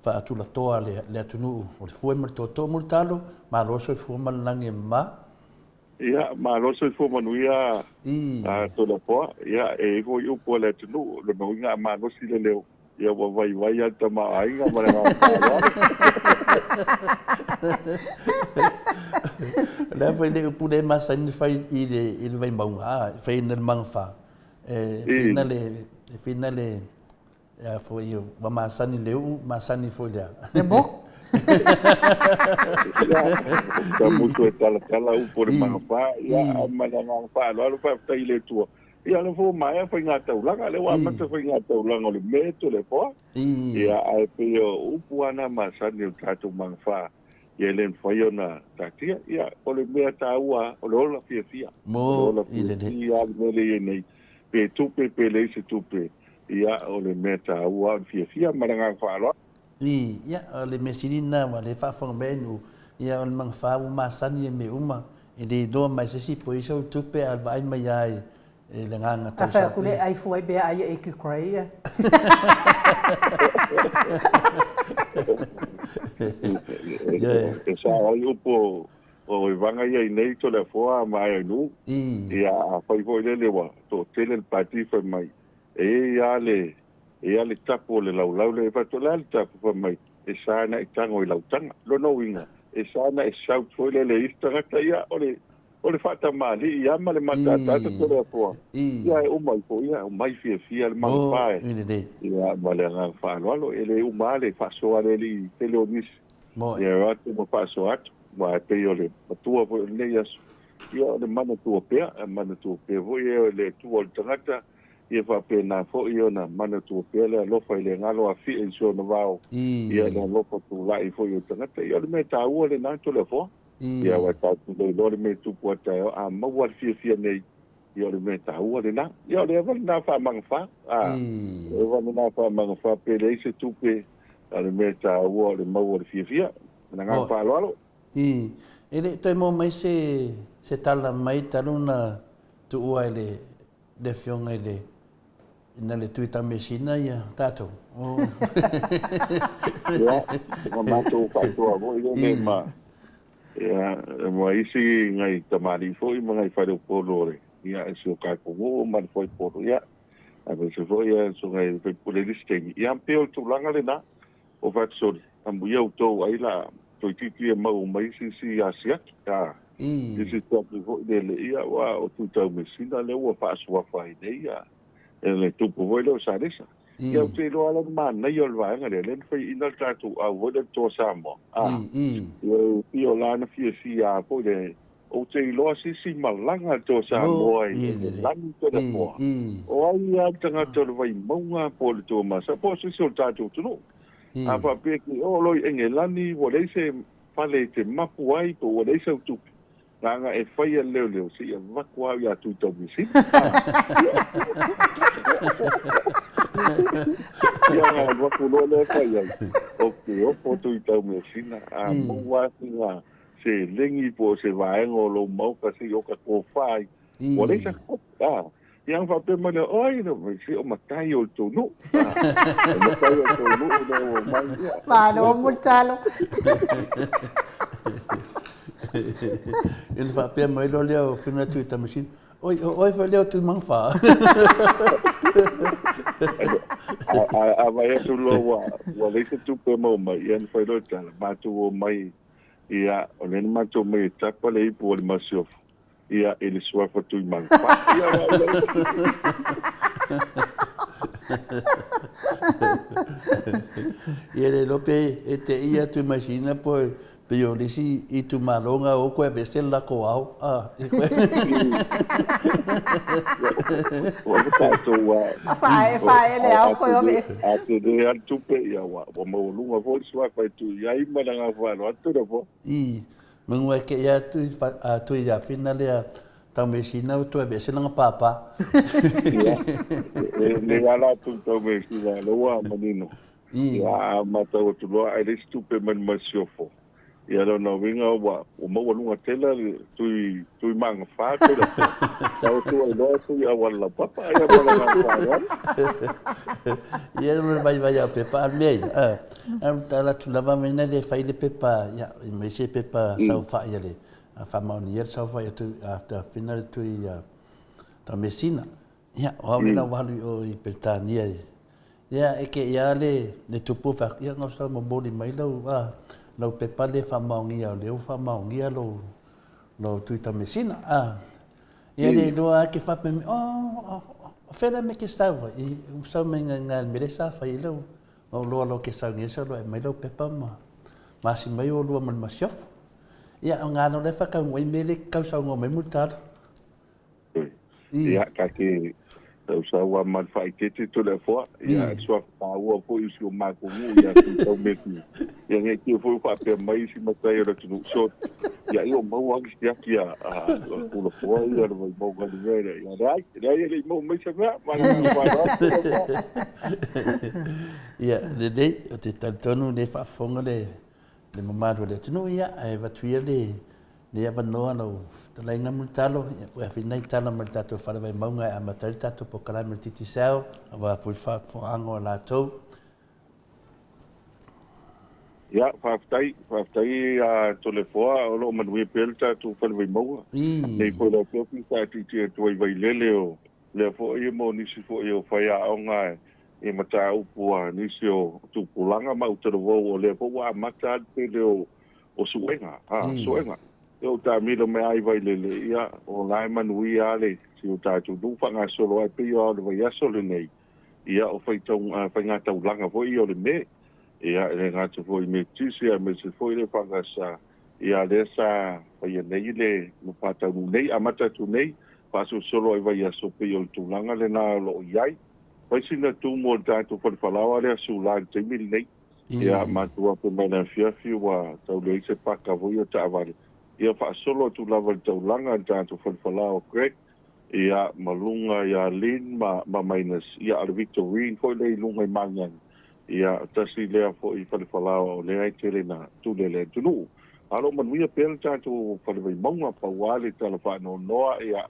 faatulatoa le atunuu o le fue ma le tootoo mulitalo, malo le soifua ma le lagi e mama. Ia, malo le soifua manuia a Toleafoa. Ia, e i ai foi upu a le atunuu, o lona uiga a malosi le leo, ia ua vaivai lava le tamaoaiga ma le agaga faaaloalo. O le a foi le upu lea e masani ona fai i le Vaimauga, a, e fai ai na le magafa, e whina le, e whina le, Ia foi ua masani le uu, masani foi le a. Le mo? Ia, ta musu e talatala upu o le magafa, ia, ma le agaga faaaloalo, faafetai i le Atua. Ia, o lea foi ua maea faiga taulaga, lea ua amata faiga taulaga o le Me Toleafoa. Ia, ae pei o upu lava na masani o le tatou magafa, ia e le mafai ona taatia. Ia, o le mea taua, o le ola fiafia. O le ola fiafia le mea lea e i ai nei, pe tupe pe leai se tupe, Ia, o le mea taua o le fiafia ma le agaga faaaloalo. I, ia, o le mea sili lena aua o lea e faafofoga mai Ainuu, ia o le magafa ua masani i mea uma, e le iloa mai se isi po o i ai sau tupe ae o le vaai mai lava i le agaga tau A fai atu le ai fua i mea ai e ki cray ia. E sao ai upu o Evaga ia i nei Toleafoa ma Ainuu, ia afai foi lele ua toatele le pati fai mai, E i ai lava le, e i ai le tapu o le laulau lea e fai atu, o le a le tapu? Fai mai, e sa ona e tago i lau taga. Lona uiga, e sa ona e shout foi lele i isi tagata, ia, o le, o le faatamalii lava ma le mataata Toleafoa, ia e uma ifo, ia, omai fiafia le magafa e, ia, ma le agaga faaaloalo. E le uma lava le faasoa a le alii i le tele o nisi, ia, e o atu ma faasoa atu, aua e pei o le matua foi o lenei aso, ia, o le manatua pea, e manatua pea foi e le Atua o le tagata, Ia faapena foi ona manatua pea le alofa i le galo afia i si ona vao, ia le alofa tulai foi o tagata. Ia o le mea taua lena Toleafoa. Ia aua e tatou le iloa le mea e tupu a taeao, a maua le fiafia nei, ia o le mea taua lena. Ia o le eva lena faamagafā, a, o le eva lena faamagafā pe leai se tupe, a o le mea taua o le maua o le fiafia. Ma le agaga faaaloalo. I, e le i toe maua mai se, se tala mai talu na tuua e le le afioga i le ina le Tui Tameasina ia tatou. Oh. Ia, ma matou faatoa foi lele ma ia ma isi ngai tamalii foi ma ngai faleupolu o le ia e si o tatou nuu ma le fuaipolu ia aemaise foi ia susuga i le faipule i le isi taimi. Ia pei o le tulaga lena o Vatisoli, amuia outou ai la toeitiiti e maua mai isi isi asiaki, a isi siaki foi lele, ia aua o Tuitaumesina lea ua faasuafa ai nei ia le tupu foi lea o Salesa. Ia, ou te iloa lava le manaia o le vaega lea, lea na faiaina le tatou au foi lea i le Toa Samoa. A, ia, e pei o la na fiafia lava foi le, ou te iloa se isi malaga a le Toa Samoa i Enelani Toleafoa. O ai lava le tagata o le Vaimauga po o le Toamasa po o se isi o le tatou atunuu. A faapea e te oo loa i Enelani ua leai se fale e te mapu ai po ua leai sau tupe, Leaga e faia le leoleo se i avatu au ia Tuitaumeasina. Ia ona alu atu loa lea fai ai, ou te ofo Tuitaumeasina, a maua lava sina seleni po o se vaega o lou maota se i oka tofa ai, ua leai sa kopi. Ia ona faapea mai lea, oi, se o matai o le tou nuu. O matai o le tou nuu lea ua omai. Malo Mulitalo. Ia ona faapea mai loa lea o Fina Tuitamasina, oi, o oe foi lea o Tuimagafā. A vaai atu loa ua leai se tupe e maua mai, ia ona fai loa le tala, matou omai, ia, o lea na matou omai e tapa le ipu o le masiofo. Ia, i le suafa Tuimagafā. Ia, Ia le iloa pe e te i atu i Maisina po pei o le isi itumalo na o koe aveese le lako ao. Ah, e koe. A faaee faaee le ao koe o aveese. A tele lava le tupe, ia ua maualuga foi le suafa e tuu i ai ma le agaga faaaloalo atu le po. I, Manu ai ke ia tui a tui ia fina lea tau mesina o toe vese langa papa. Ia, e le ala atu tau mesina le ua manino. Ia, a matau atu loa ai le isi tupe mai le masiofo. Ia lona uiga ua maualuga tele le tui tui magafa tele. Tau atu ai loa tui auala laupapa ia ma le agaga faaaloalo. Ia le vaivai au pepa a mea ia. Ae tala atu lava mea ina le fai le pepa, ia, mai se pepa saofai a le faamaonia le saofai a tu a fina le tui a Tameasina. Ia, o au lena ua alu i o i Peretania. Ia, e ke ia le le tupu fa ia ngau sa momoli mai lau a lau pepa le faamaonia o lea ua faamaonia lou lou tui Tameasina. A ia le iloa ke faapea mai, oh, o fela me ke sau ai, sau mai ngai ngai mele sa fai lau Na ou loa loa ke sau nei sau loa e aumai lau pepa ma masi mai olua ma le masiofo. Ia, o ngā nō le whakau i mele kau saunoa mai Mulitalo. Ia, ka te tau a ma le faaeteete Toleafoa, ia, le suafa taua foi o si o matou nuu ia Tuitaumeku. Ia, nei te i foi ua faapea mai isi matai o le atunuu, so, ia, ia ua maua lava le siaki a Tulafoa ia le Vaimauga i le mea lea. Ia, leai, leai e le i maua mai se mea, ma le agaga faaaloalo Toleafoa. Ia, lelei, ou te talitonu o lea e faafofoga le mamalu o le atunuu, ia, ae avatu ia lenei avanoa lau fetalaiga Mulitalo, ia, po o afai nai tala mai le tatou Fale Vaimauga e amata ai le tatou polokalame o le Digicel, aua foi le faafofogaaga a latou. Ia, faafetai, faafetai ia Toleafoa, o lo o manuia pea le tatou Fale Vaimauga. Nei foi lau Afioga sa tietie atu ai i Vailele o lea foi mo nisi foi o faiaoga i mataupu a nisi o tupulaga ma utalavou o lea foi ua amata lava le tele o suega, a, suega. Ia ou taamilo mai lava i Vailele, ia, o la e manuia lava le si o tatou nuu faagasolo ai pei o le vaiaso lenei, ia o faigataulaga foi ia o le me, ia e le gata foi i Metisi aemaise foi le Fagasa, ia lea sa faia nei le faataunuu nei, amata atu nei, faasolosolo ai vaiaso pei o le tulaga lena o lo o i ai. Fai sina tumu o le tatou fale falaoa lea Sula i le taimi lenei. Ia matou afe mai le afiafi ua tau leai se paka foi o taavale. Ia faasolo atu lava i le taulaga i le tatou fale falaoa Greg, ia ma luga ia Lynn ma ma Minus, ia a o le Victorine foi lea i luga i Magiagi. Ia tasi lea foi fale falaoa o lea e tele na tule e le atunuu. A o lo o manuia pea le tatou fale Vaimauga, pau lava le tala faanoanoa, ia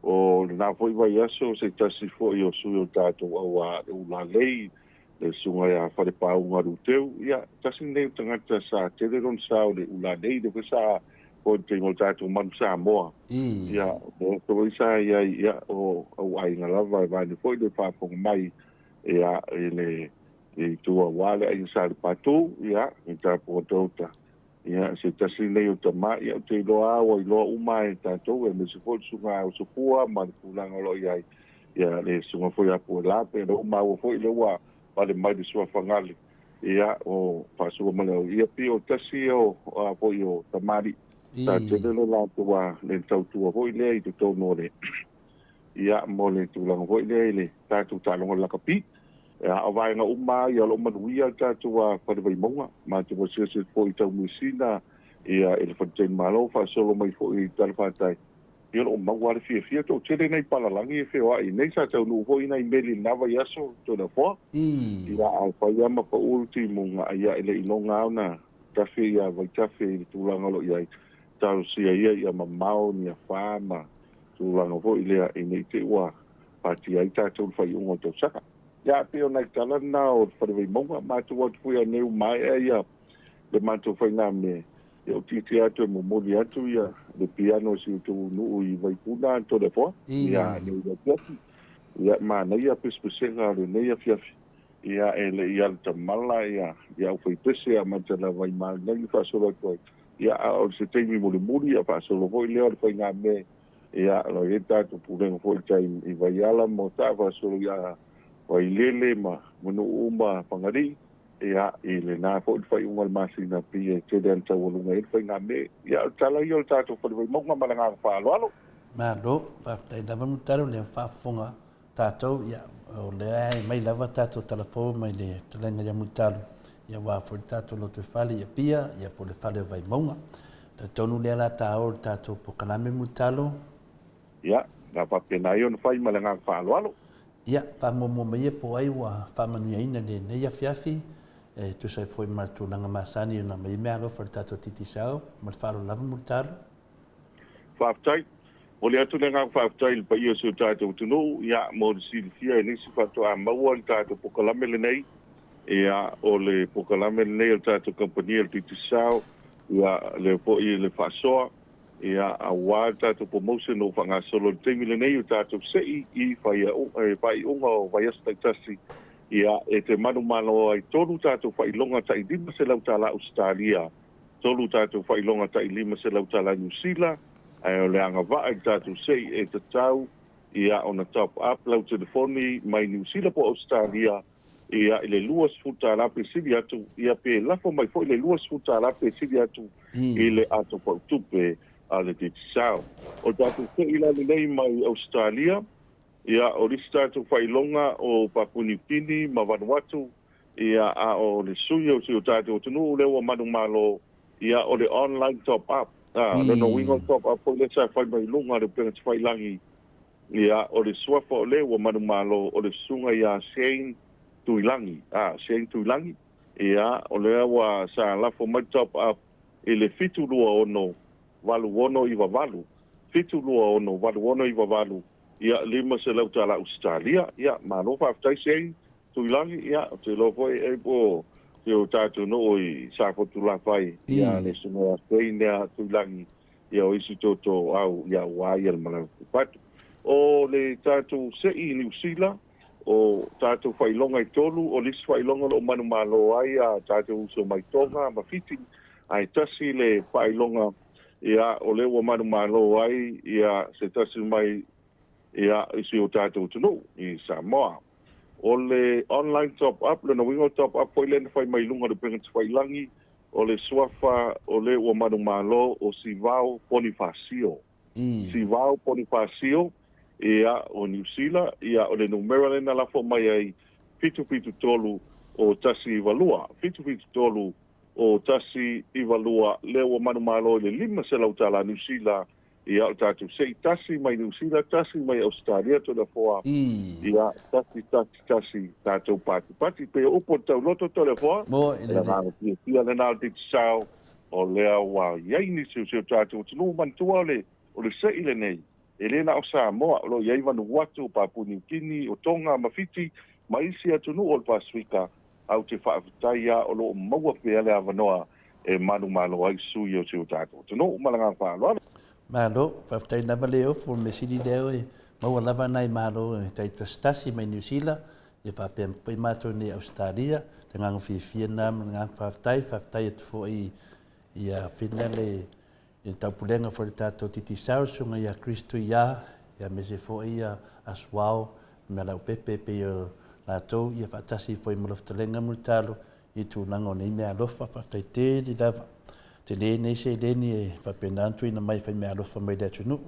o lena foi vaiaso se tasi foi o sui o tatou au a le Ulalei, le susuga ia Falepāuga Luteu, ia tasi lenei o tagata sa tele lona sao i le Ulalei, lea foi sa foi le taimi o le tatou Manu Samoa. Ia, o lea foi sa i ai, ia, o au aiga lava e vaeane foi le faafofoga mai, ia, i le itu aua le aiga Sa Lepatu, ia, i tapuga touta. Ia, se tasi lenei o tama, ia, ou te iloa lava ua iloa uma e tatou, aemaise foi le susuga ia Usopua ma le tulaga o lo o i ai. Ia, le susuga foi ia Puelā, pei ona ou maua foi lea ua pale mai le suafa Gale, ia, o faasolo mai le au. Ia, pei o tasi ia o, a foi o tamalii, sa tele le latou a, le tautua foi lea i totonu o le, ia, mo le tulaga foi lea i le tatou taaloga o le lakapi. Ia, o vaega uma lava ia o lo o manuia le tatou a Fale Vaimauga, matou asiasi atu foi i Taumeasina, ia, i le Faletalimalo, faasolo mai foi i Talafatai, Ia o lo o maua lava le fiafia, toatele nai palalagi e feoai i inei, sa taunuu foi nai meli i lena vaiaso, Toleafoa. Ia ae fai lava ma pau le timuga, ia e le i iloga lava ona tafe ia vaitafe i le tulaga o lo o i ai, talosia ia ia mamao ni afa ma tulaga foi lea ina ne i te i ua patia ai tatou i le faaiuga o le tausaga. Ia ae pei o nai tala na o le Fale Vaimauga, matou atu foi anei ua maea ia le matou faigamea, Ia ou tietie atu e momoli atu ia le piano a si outou nuu i Vaipuna Toleafoa ia nei le afiafi. Ia manaia pesepesega o lenei afiafi. Ia e le i alu tamala ia ia aufaipese a mata lava i Malinagi faasolo atu ai. Ia a o se taimi mulimuli ia faasolo foi lea o le faigamea ia o lo o i ai le tatou pulega foi i tai i Vaiala ma Otaa faasolo ia Vailele ma nuu uma Fagalii. Ia, i lena foi le faaiuga o le masina, pei e tele lava ina taualuga ai le faigamea. Ia, o le tala ia o le tatou Fale Vaimauga ma le agaga faaaloalo. Malo, faafetai lava Mulitalo, lea ua faafofoga tatou, ia, o lea e aumai lava tatou tala fou mai le fetalaiga ia Mulitalo, ia aua foi le tatou lotoifale i Apia, ia po o le Fale o Vaimauga. Talitonu lea o le a taua i le tatou polokalame Mulitalo. Ia, na faapena ai ona fai ma le agaga faaaloalo. Ia, faamuamua mai ia po o ai ua faamanuiaina i lenei afiafi, e tusa ai foi ma le tulaga masani ona aumai ai meaalofa i le tatou Digicel. Ma le faaaloalo lava Mulitalo. Faafetai. Momoli atu le agaga faafetai i le paia o si o tatou atunuu, ia, mo le silafia e nisi faatoa maua le tatou polokalame lenei, ia, o le polokalame lenei a le tatou kamupani o le Digicel, ia, lea foi le faasoa, Ia, aua le tatou promotion o faagasolo i le taimi lenei o tatou sei i faaiuga o vaiaso taitasi, ia, e te manumalo ai tolu tatou faailoga tai $500 Ausetalia, tolu tatou faailoga tai $500 Niu Sila, ae o le agavaa i le tatou sei e tatau, ia, ona top up lau telefoni mai Niu Sila po o Ausetalia, ia, i le $20 pe sili atu, ia, pe lafo mai foi le $20 pe sili atu i le ato pautupe a le Digicel. O le tatou se'i la lenei mai Ausetalia, ia, o le isi tatou faailoga o Papua Niu Kini ma Vanuatu, ia, a o le sui o si o tatou atunuu lea ua manumalo, ia, o le online top up. A, o lona uiga o le top up foi lea sa fai mai luga o le upega tafailagi, Ia, o le suafa o le ua manumalo o le susuga ia Shane Tuilagi, a, Shane Tuilagi, ia, o lea ua sa lafo mai le top up i le 726 8698, 726 8698, ia, $500 Ausetalia. Ia, malo faafetai Shane Tuilagi, ia, ou te iloa foi e po o si o tatou nuu i Safotulafai, ia, le susuga ia Shane Tuilagi, ia o isi toto au ia ua ia le malaga fatu. O le tatou se'i i Niu Sila, o tatou faailoga e tolu, o le isi faailoga o lo o manumalo ai a tatou uso mai Toga ma Fiti, ae tasi le faailoga ia o lea ua manumalo ai ia se tasi mai ia i si o tatou atunuu i Samoa. O le online top up, lona uiga o le top up foi lea na fai mai luga o le upega tafailagi, O le suafa o le ua manumalo o Sivao Ponifasio. Sivao Ponifasio, ia, o Niu Sila, ia, o le numera lea na lafo mai ai, 773 o 192, 773 o 192, lea ua manumalo i le 500 tala Niu Sila, Ia, o le tatou se'i tasi mai Niu Sila, tasi mai Ausetalia, Toleafoa, ia, tasi, tasi, tasi, tatou patipati. Pei o upu o le tauloto, Toleafoa, o le agaga fiafia lena o le Digicel, o lea ua i ai nisi o si o tatou atunuu. Manatua o le, o le se'i lenei, e le na o Samoa, o lo o i ai Vanuatu, Papua Niu Kini, o Tonga ma Fiti, ma isi atunuu o le Pasefika, Ae ou te faafetai lava o lo o maua pea le avanoa e manumalo ai sui o si o tatou atunuu. Ma le agaga faaaloalo. Malo, faafetai lava Leofu, o le mea sili lea e maua lava nai malo e taitasitasi mai Niu Sila, ia faapea foi matou nei i Ausetalia, le agaga fiafia lena ma le agaga faafetai, faafetai atu foi ia Fina le i le taupulega foi le tatou Digicel, susuga ia Chris Tuia, ia aemaise foi ia Asuao. mea laupepe e pei o latou ia faatasi foi ma Lofutalega Mulitalo i tulaga o nei meaalofa. Faafetai tele lava. Tele nei seleni e faapena ona tuuina mai e fai meaalofa mai le atunuu.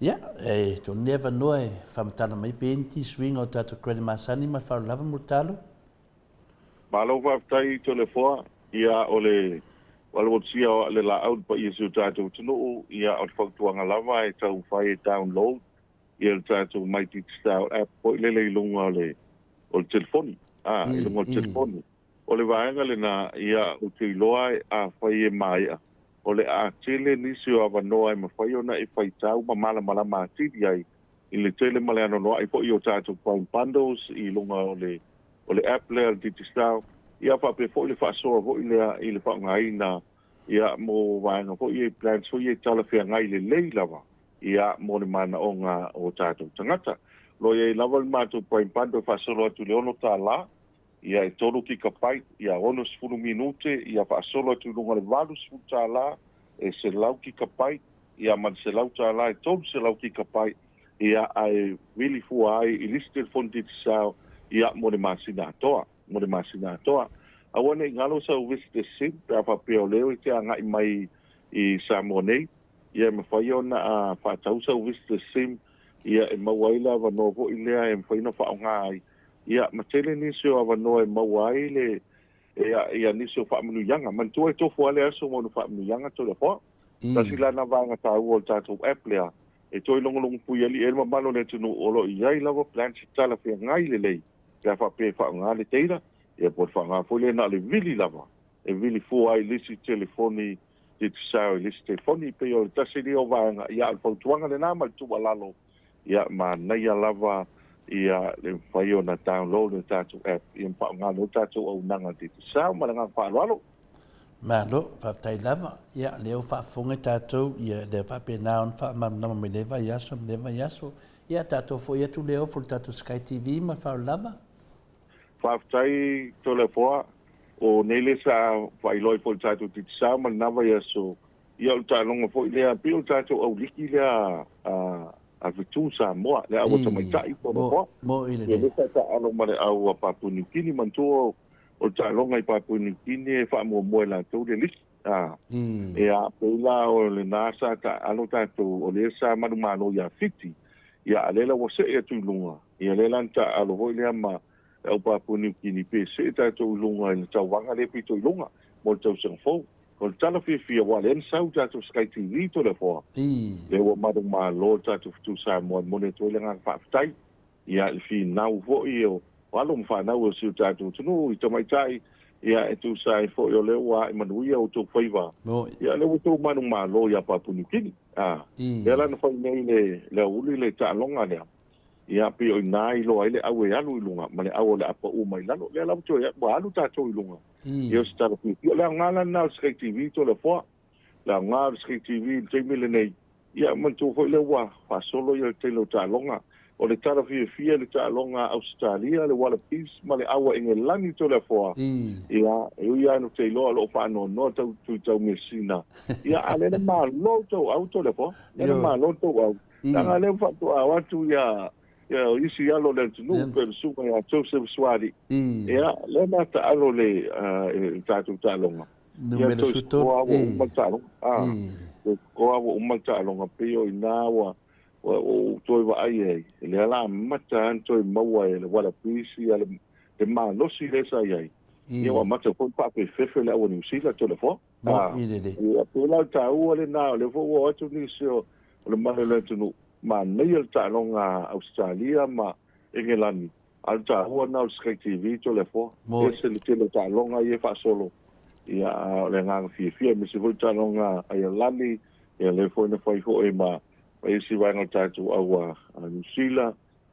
Ia, e tonu nei avanoa e faamatala mai pe i ai ni suiga o tatou credit masani ma le faaaloalo lava Mulitalo. Malo faafetai Toleafoa, ia o le valuvalusia o le laau i le paia o si o tatou atunuu, ia o le fautuaga lava e taumafai e download ia le tatou My Digicel app foi lele i luga o le o le telefoni, a, i luga o le telefoni. O le vaega lena, ia ou te iloa afai e maea, o le a tele nisi o avanoa e mafai ona e faitau ma malamalama atili ai i le tele ma le anoanoai foi o tatou Prime Bundles i luga o le o le app lea o le Digicel, ia faapea foi le faasoa foi lea i le faaaogaina ia mo vaega foi ia i plans foi ia e talafeagai lelei lava ia mo le manaoga o tatou tagata. O lo o i ai lava le matou Prime Bundle e faasolo atu i le $6, ia e 3 gigabyte, ia 60 minute, ia faasolo atu i luga o le $80 e 100 gigabyte, ia ma le $100 e 300 gigabyte, ia ae vili fua ai i le isi telefoni Digicel ia mo le masina atoa, mo le masina atoa. Aua ne i galo sau visitor sim pe a faapea o lea e te agai mai i Samoa nei, ia e mafai ona faatau sau visitor sim ia e maua ai le avanoa foi lea e mafai ona faaaoga ai ia ma tele nisi o avanoa e maua ai le ia, ia nisi o faamanuiaga. Manatua e tofu lava le aso mo ni faamanuiaga Toleafoa. Tasi la lena vaega taua o le tatou app lea e toe logologo puialii ai le mamalu o le atunuu o lo o i ai lava plans e talafeagai lelei pe a faapea e faaaoga le data ia po o le faaaoga foi lea na o le vili lava e vili fua ai le isi telefoni Digicel i le isi telefoni. E pei o le tasi lea o vaega ia a o le fautuaga lena ma le tuualalo ia manaia lava ia le mafai ona download le tatou app ia ma faaaoga loa le tatou auaunaga Digicel. Ma le agaga faaaloalo. Malo, faafetai lava. Ia, lea ua faafofoga tatou, ia, lea faapena ona faamalamalama mai lea vaiaso ma lea vaiaso. Ia, tatou foi atu lea ofo i le tatou Sky TV ma le faaaloalo lava. Faafetai Toleafoa, o nei lea sa faailoa ai foi i le tatou Digicel ma lena vaiaso, ia o le taaloga foi lea, pei o le tatou auliki lea a Fetu Samoa, le au a tamaitai Toleafoa. Ia lea sa taaalo ma le au a Papua New Guinea, manatua o le taaloga i Papua New Guinea e faamuamua e latou le lisi. A, ia, pei la o lena sa taaalo tatou, o lea sa manumalo ia Fiti, ia a o lea la ua see atu i luga, ia lea la na taaalo foi lea ma le au Papua New Guinea pe see tatou i luga i le tauvaga lea pito i luga mo le tausaga fou. O le tala fiafia, aua o lea na sau le tatou Sky TV Toleafoa, lea ua manumalo le tatou Fetu Samoa e momoli atu ai le agaga faafetai. Ia, i le finau foi o alo ma fanau o si o tatou atunuu i tamaitai, ia, e tusa ai foi o lea ua ae manuia outou faiva, ia, lea ua outou manumalo ia Papua New Guinea. A, lea la na fai nei le, le aoauli le taaloga lea, ia, pei o i ina e iloa ai le au e alu i luga ma le au o le a pau mai i lalo. Lea la ua toe, ua alu tatou i luga, ia, o se tala fiafia. O le aoga la lena o le Sky TV Toleafoa, le aoga o le Sky TV i le taimi lenei, Ia, manatua foi lea ua faasolo ia le tele o taaloga. O le tala fiafia i le taaloga a Ausetalia, le Wallabies ma le au a Engelani Toleafoa. Ia, e ui lava ina ou te iloa o lo o faanoanoa tau Tui Taumeasina. Ia, a o lea na malo tou au Toleafoa. Lea na malo tou au. Leaga lea ua faatoa o atu ia ia isi alo o le atunuu pei o le susuga ia Joseph Suaalii. Ia, lea na taalo i le tatou taaloga. Numera 13. Ua uma le taaloga. Ua uma le taaloga, pei o i ina ua ou toe vaai ai, lea la amata lava ona toe maua e le Wallabies le malosi lea sa i ai. Ia ua amata foi ona faafefefe le au a Niu Sila Toleafoa. Ia pei la o le taua lena, o lea foi ua o atu nisi o le mamalu o le atunuu, manaia le taaloga a Ausetalia ma Engelani. A o le taua lena o le Sky TV Toleafoa. Ese le tele o taaloga ia e faasolo, ia a o le agaga fiafia aemaise foi taaloga a Aialani, ia lea foi na fai foi ma isi vaega o le tatou au a Niu Sila.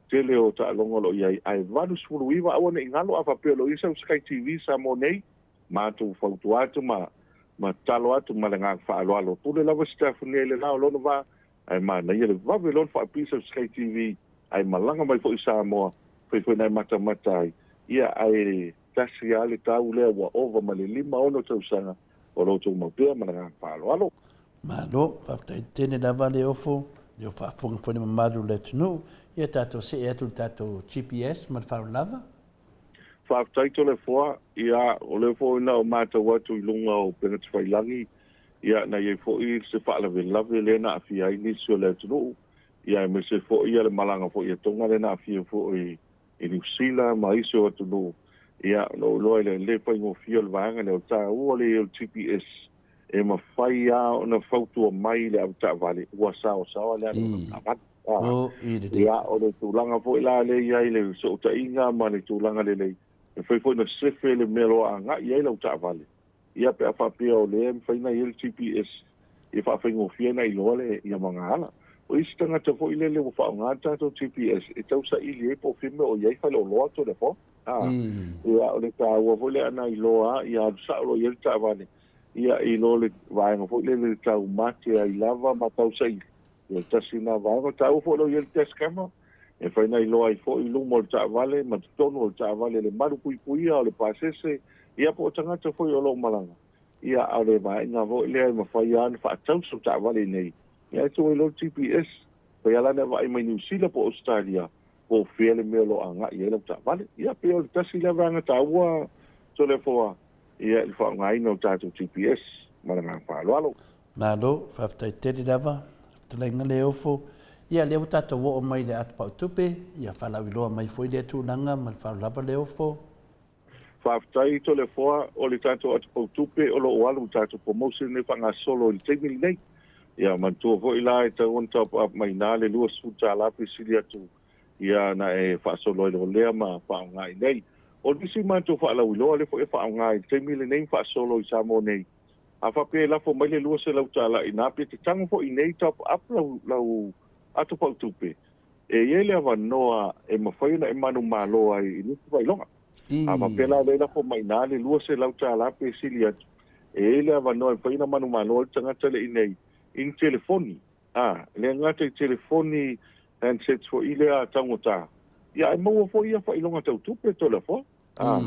Tele o taaloga o lo o i ai, ae 89 aua ne i galo a faapea o lo o i ai sau Sky TV Samoa nei, matou fautua atu ma ma tatalo atu ma le agaga faaaloalo. Pule lava Sitafune i le la o lona va, Ae manaia le vave loa ona faapisa sau Sky TV ae malaga mai foi i Samoa, fai foi nai matamata ai, ia ae tasi lava le tau lea ua ova ma le 5, 6 tausaga o lo outou mau pea ma le agaga faaaloalo. Malo, faafetai tele lava Leofo, Lea ua faafofoga foi le mamalu o le atunuu, ia tatou see atu i le tatou GPS ma le faaaloalo lava. Faafetai Toleafoa, ia o lea foi na ou matau atu i luga o upega tafailagi, ia na i ai foi se faalavelave lea na aafia ai nisi o le atunuu, ia aemaise foi le malaga foi a Tonga lea na aafia foi i Niu Sila ma isi o atunuu, ia na ou iloa e le faigofie o le vaega lea. O le taua lea i ai o le GPS, e mafai lava ona fautua mai le avetaavale ua saoasaoa le alu a le avetaavale. Ia, o le tulaga foi la lea e i ai le fesootaiga ma le tulaga lelei, e mafai foi ona sefe le mea o lo o agai i ai lau taavale, ia pe a faapea o lea e mafai ona i ai le GPS e faafaigofie ona iloa le ia magaala. O isi tagata foi lele ua faaaoga le tatou GPS e tau saili ai po o fea mea o i ai faleoloa Toleafoa. Ia, o le taua foi lea ana iloa ia alu sao loa i ai le taavale, ia i lo le vaega foi lele e tau mate ai lava ma tau saili. Ia, tasi lena vaega. O le taua foi o lo o i ai le dash camera, e mafai ona iloa ai foi luma o le taavale ma totonu o le taavale le malupuipuia o le pasese, ia po o tagata foi o lo o malaga. Ia, a o le vaega foi lea e mafai lava ona faatau sau taavale i inei, ia ae tuu ai loa le GPS. Mafai lava la ona e vaai mai Niu Sila po o Ausetalia po o fea le mea o lo o agai i ai lau taavale. Ia, pei o le tasi lea vaega taua, Toleafoa, ia, i le faaaogaina o tatou GPS. Ma le agaga faaaloalo. Malo, faafetai tele lava, fetalaiga Leofo. Ia, lea ua tatou oo mai i le ata pautupe, ia faalauiloa mai foi lea tulaga ma le faaaloalo lava Leofo. Faafetai Toleafoa, o le tatou ata pautupe o lo o alu i le tatou promotion lenei faagasolo i le taimi lenei. Ia, manatua foi la e tatau ona top up mai i ina le $20 pe sili atu ia ona e faasolo ai loa lea ma faaaoga i inei. O nisi matou faalauiloa lea foi e faaaoga i le taimi lenei ma faasolo i Samoa nei, A faapea e lafo mai le $200 i ina, pe te tago foi i inei top up lau, lau ato pautupe, e i ai le avanoa e mafai ona e manumalo ai i nisi faailoga. A faapea la o lea e lafo mai i ina le $200 pe sili atu, e i ai le avanoa e mafai ona manumalo ai le tagata lea i inei i ni telefoni. A, e le gata i telefoni handsets foi lea taugata, ia ae maua foi ia faailoga tau tupe Toleafoa. A,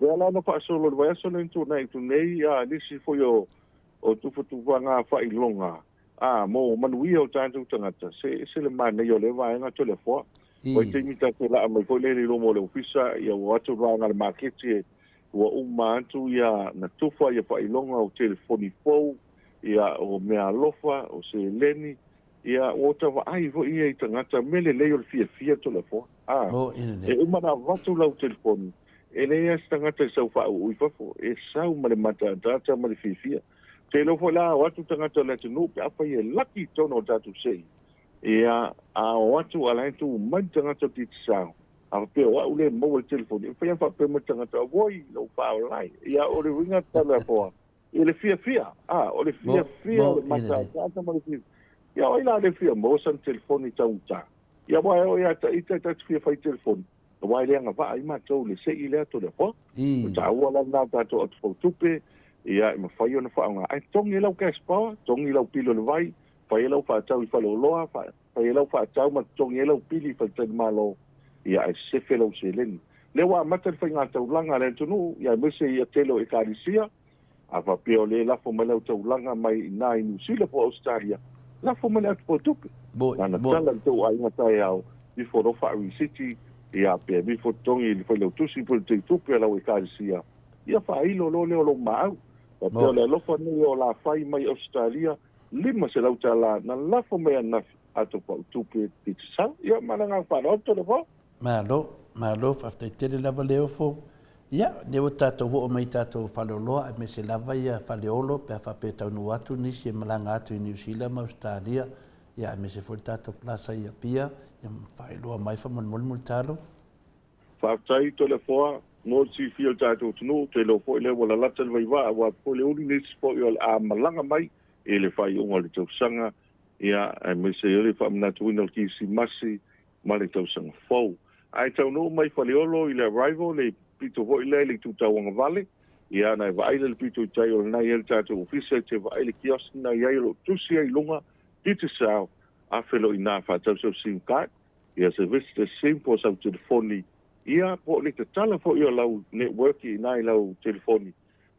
lea la na faasolo i le vaiaso lea na tuanai atu nei, a, nisi foi o, o tufatufaga faailoga, a, mo manuia o tatou tagata, se ese le manaia o lea vaega Toleafoa. Vaitaimi ta te laa mai foi lele i luma o le ofisa, ia ua o atu le vaega a le maketi e, ua uma atu ia na tufa ia faailoga o telefoni fou, ia o meaalofa, o seleni, ia ua ota vaai foi ia i tagata, mea lelei o le fiafia Toleafoa. A, e uma ona avatu lau telefoni, e leai lava se tagata e sau faauu i fafo, e sau ma le mataataata ma le fiafia. Ou te iloa foi la a o atu tagata o le atunuu pe afai e laki i totonu o le tatou sei, ia, a o atu a o la e tu mai le tagata o le Digicel, a faapea o au lea e maua le telefoni, e mafai lava ona faapea mai le tagata, Auoi, lou faaola e. Ia, o le uiga Toleafoa, I le fiafia, a, o le fiafia o le mataataata ma le fiafia. Ia, o ai la le fia maua sana telefoni taugata? Ia, aua e oo ia ta ita ta te fia fai telefoni, aua e le agavaa ai matou i le sei lea Toleafoa. O taua la lena o tatou atufautupe, ia, e mafai ona faaaoga. Ae togi ai lau cash power, togi lau pili o le vai, fai ai lau faatau i faleoloa, fai ai lau faatau ma totogi ai lau pili i faletalimalo, ia ae sefe lau seleni. Lea ua amata le faiga taulaga a le atunuu, ia aemaise ia tele o Ekalesia, a faapea o lea e lafo mai lau taulaga mai i ina i Niu Sila po o Ausetalia, lafo mai le atu tupe. Lana tala i le tou aiga taeao, ifo loa faarisiti, ia pe ifo totogi i le failautusi po o le teitupe a lau Ekalesia, ia faailo loa lea o lou maau. Faapea o le alofa lenei o la fai mai Ausetalia, $500 na lafo mai ananafi ato pau tupe i te sau. Ia ma le agaga faaaloalo Toleafoa. Malo, malo, faafetai tele lava Leofo. Ia, lea ua tatou oo mai i tatou faleoloa aemaise lava ia Faleolo pe a faapea e taunuu atu nisi e malaga atu i Niu Sila ma Ausetalia, ia aemaise foi le tatou Plaza i Apia, ia faailoa mai faamolemole Mulitalo. Faafetai Toleafoa mo le silafia o le tatou atunuu, ou te iloa foi lea ua lalata le vaivaa aua foi le uli nisi foi o le a malaga mai i le faaiuga o le tausaga, ia aemaise ai le faamanatuina o le Kirisimasi ma le tausaga fou. Ae taunuu mai Faleolo i le arrival le pito foi lea i le itu tauagavale, ia ona e vaai lea i le pito i tai o lena e i ai le tatou ofisa e te vaai i le kiosk na i ai o lo o tusi ai i luga Digicel afe loa i ina faatau sau sim card Ia se visitor sim po o sau telefoni, ia po o le tatala foi o lau network i ina i lau telefoni,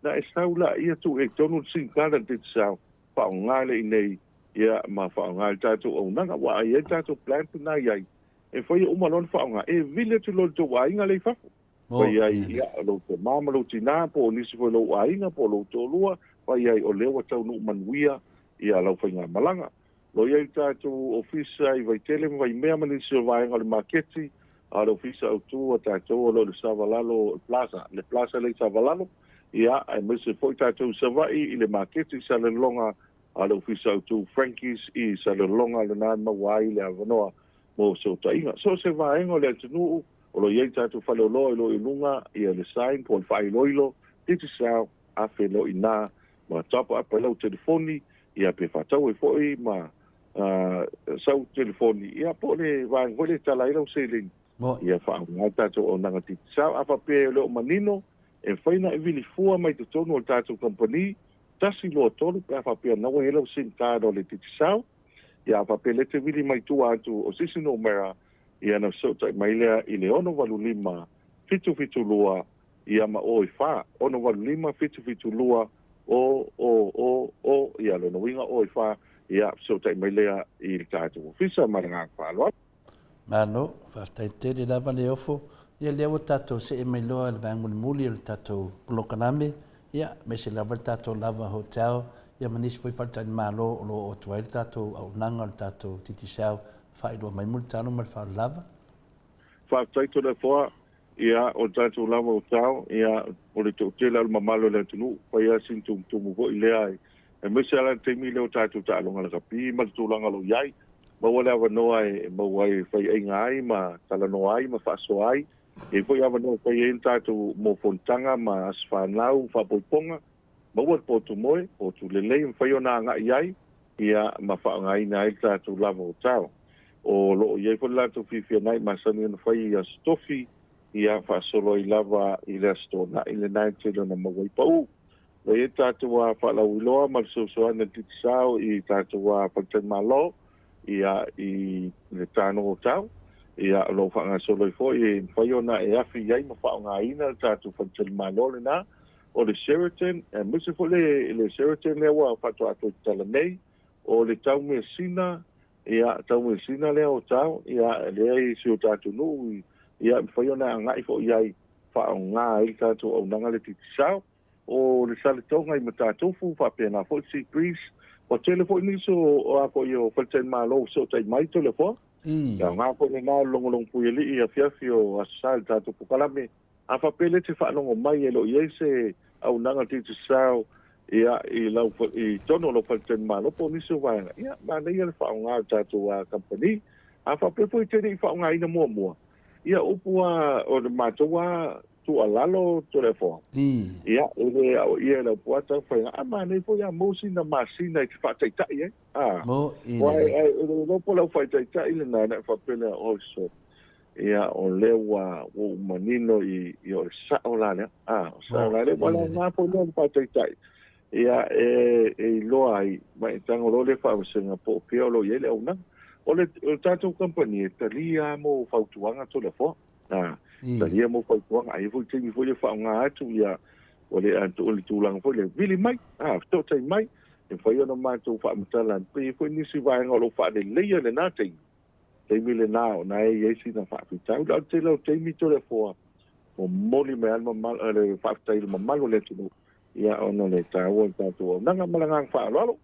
na e sau laia tuu i ai tonu le sim card a le Digicel, faaaoga lea i inei, ia, ma faaaoga i le tatou auaunaga. Aua a i ai le tatou plant lena e i ai, e faia uma loa ona faaaoga, e vili atu loa i le tou aiga lea i fafo. Fai ai, ia, lou tama ma lou tinā, po o nisi foi o lou aiga, po o lou toalua, fai ai, o lea ua taunuu manuia ia lau faigamalaga. O lo o i ai le tatou ofisa i Vaitele ma Vaimea ma nisi o vaega o le maketi, a o le ofisa autu a tatou o lo o i le Savalalo Plaza, le plaza lea i Savalalo, ia, aemaise foi tatou i Savaii i le maketi i Salelologa, a o le ofisa autu Frankie's i Salelologa lena e maua ai le avanoa mo fesootaiga. So o se vaega o le atunuu o lo o i ai tatou faleoloa i lo i luga ia le sign po o le faailoilo, Digicel, afe loa i ina ma top up ai lau telefoni ia pe faatau ai foi ma sau telefoni ia po o le vaega foi lea e tala ai lau seleni ia faaaoga le tatou auaunaga Digicel. A faapea e le o manino, e mafai ona e vili fua mai totonu o le tatou kamupani 1, 2, 3 pe a faapea na ua i ai lau sim card o le Digicel. Ia a faapea lea e te vili mai tua atu o se isi numera, ia ona fesootai mai lea i le 685 772 ia ma o e fa, 685 772 o o o o, ia lona uiga o e fa, ia fesootai mai lea i le tatou ofisa ma le agaga faaaloalo. Malo, faafetai tele lava le ofo. Ia lea ua tatou see mai loa i le vaega mulimuli o le tatou polokalame, ia aemaise lava le tatou Lava Hotel, ia ma nisi foi faletalimalo o lo o oo atu ai le tatou auaunaga o le tatou Digicel faailoa mai Mulitalo ma le faaaloalo lava. Faafetai Toleafoa, ia o le tatou Lava Hotel, ia o le toatele o le mamalu o le atunuu, fai lava sina tumutumu foi lea, aemaise lava le taimi lea o tatou taaloga lakapi ma le tulaga o lo o i ai. Maua le avanoa e maua ai e faiaiga ai ma talanoa ai ma faasoa ai. E i ai foi avanoa e fai ai le tatou mo fonotaga ma aso fanau, faapoipoga. Maua le potu moe, potu lelei e mafai ona agai ai ia ma faaaogaina ai le tatou lava o tao. O lo o i ai foi le latou fiafia i masani ona fai i aso tofi, ia faasolo ai lava i le Aso Toonai lena e tele ona maua ai pau. Ua i ai tatou a faalauiloa ma le fesoasoani a le Digicel i tatou a faletalimalo ia i le Tano Hotel ia o lo o faagasolo ai foi e mafai ona e afe i ai ma faaaogaina le tatou faletalimalo lena o le Sheraton aemaise foi le le Sheraton lea ua faatoa toe tatala nei o le Taumeasina ia Taumeasina lea hotel ia lea i si o tatou nuu ia e mafai ona agai foi i ai faaaoga ai le tatou auaunaga le Digicel. O le Saletoga i Matatofu, faapena foi le Sea Breeze. Ua tele foi nisi o a foi o faletalimalo ua fesootai mai Toleafoa. E aoga foi lena o le logologopuialii i afiafi o Aso Sa i le tatou polokalame. A faapea lea e te faalogo mai e le o i ai se auaunaga Digicel ia i lau i totonu o lau faletalimalo po o nisi o vaega, ia manaia le faaaoga o le tatou kamupani. A faapea foi e te le i faaaogaina muamua, Ia upu a o le matou a tuualalo Toleafoa. Ia e le aoaia e le aupua tau faiga a manaia foi a maua sina masina e te faataitai ai. A. Mo i le. Ai e le iloa po o le au faataitai lena na e faapea lea oi so. Ia o lea ua ou manino i i o le sao la lea. A, o sao la lea ua le aoga foi lea o le faataitai. Ia, e, e iloa ai, ma e tago loa le faavasega po o fea o lo o i ai le auaunaga. O le, o le tatou kamupani e talia lava mo fautuaga Toleafoa. A, talia mo fautuaga, a i ai foi taimi foi lea e faaaoga atu, ia, ua le atoa le tulaga foi lea, vili mai, a, toatai mai, e mafai ona matou faamatala, pe i ai foi nisi vaega o lo o faaleleia i lena taimi, taimi lena o na e i ai sina faafitauli. A o le tele o taimi Toleafoa, momoli mai lava le faafetai i le mamalu o le atunuu, ia ona o le taua o le tatou auaunaga. Ma le agaga faaaloalo.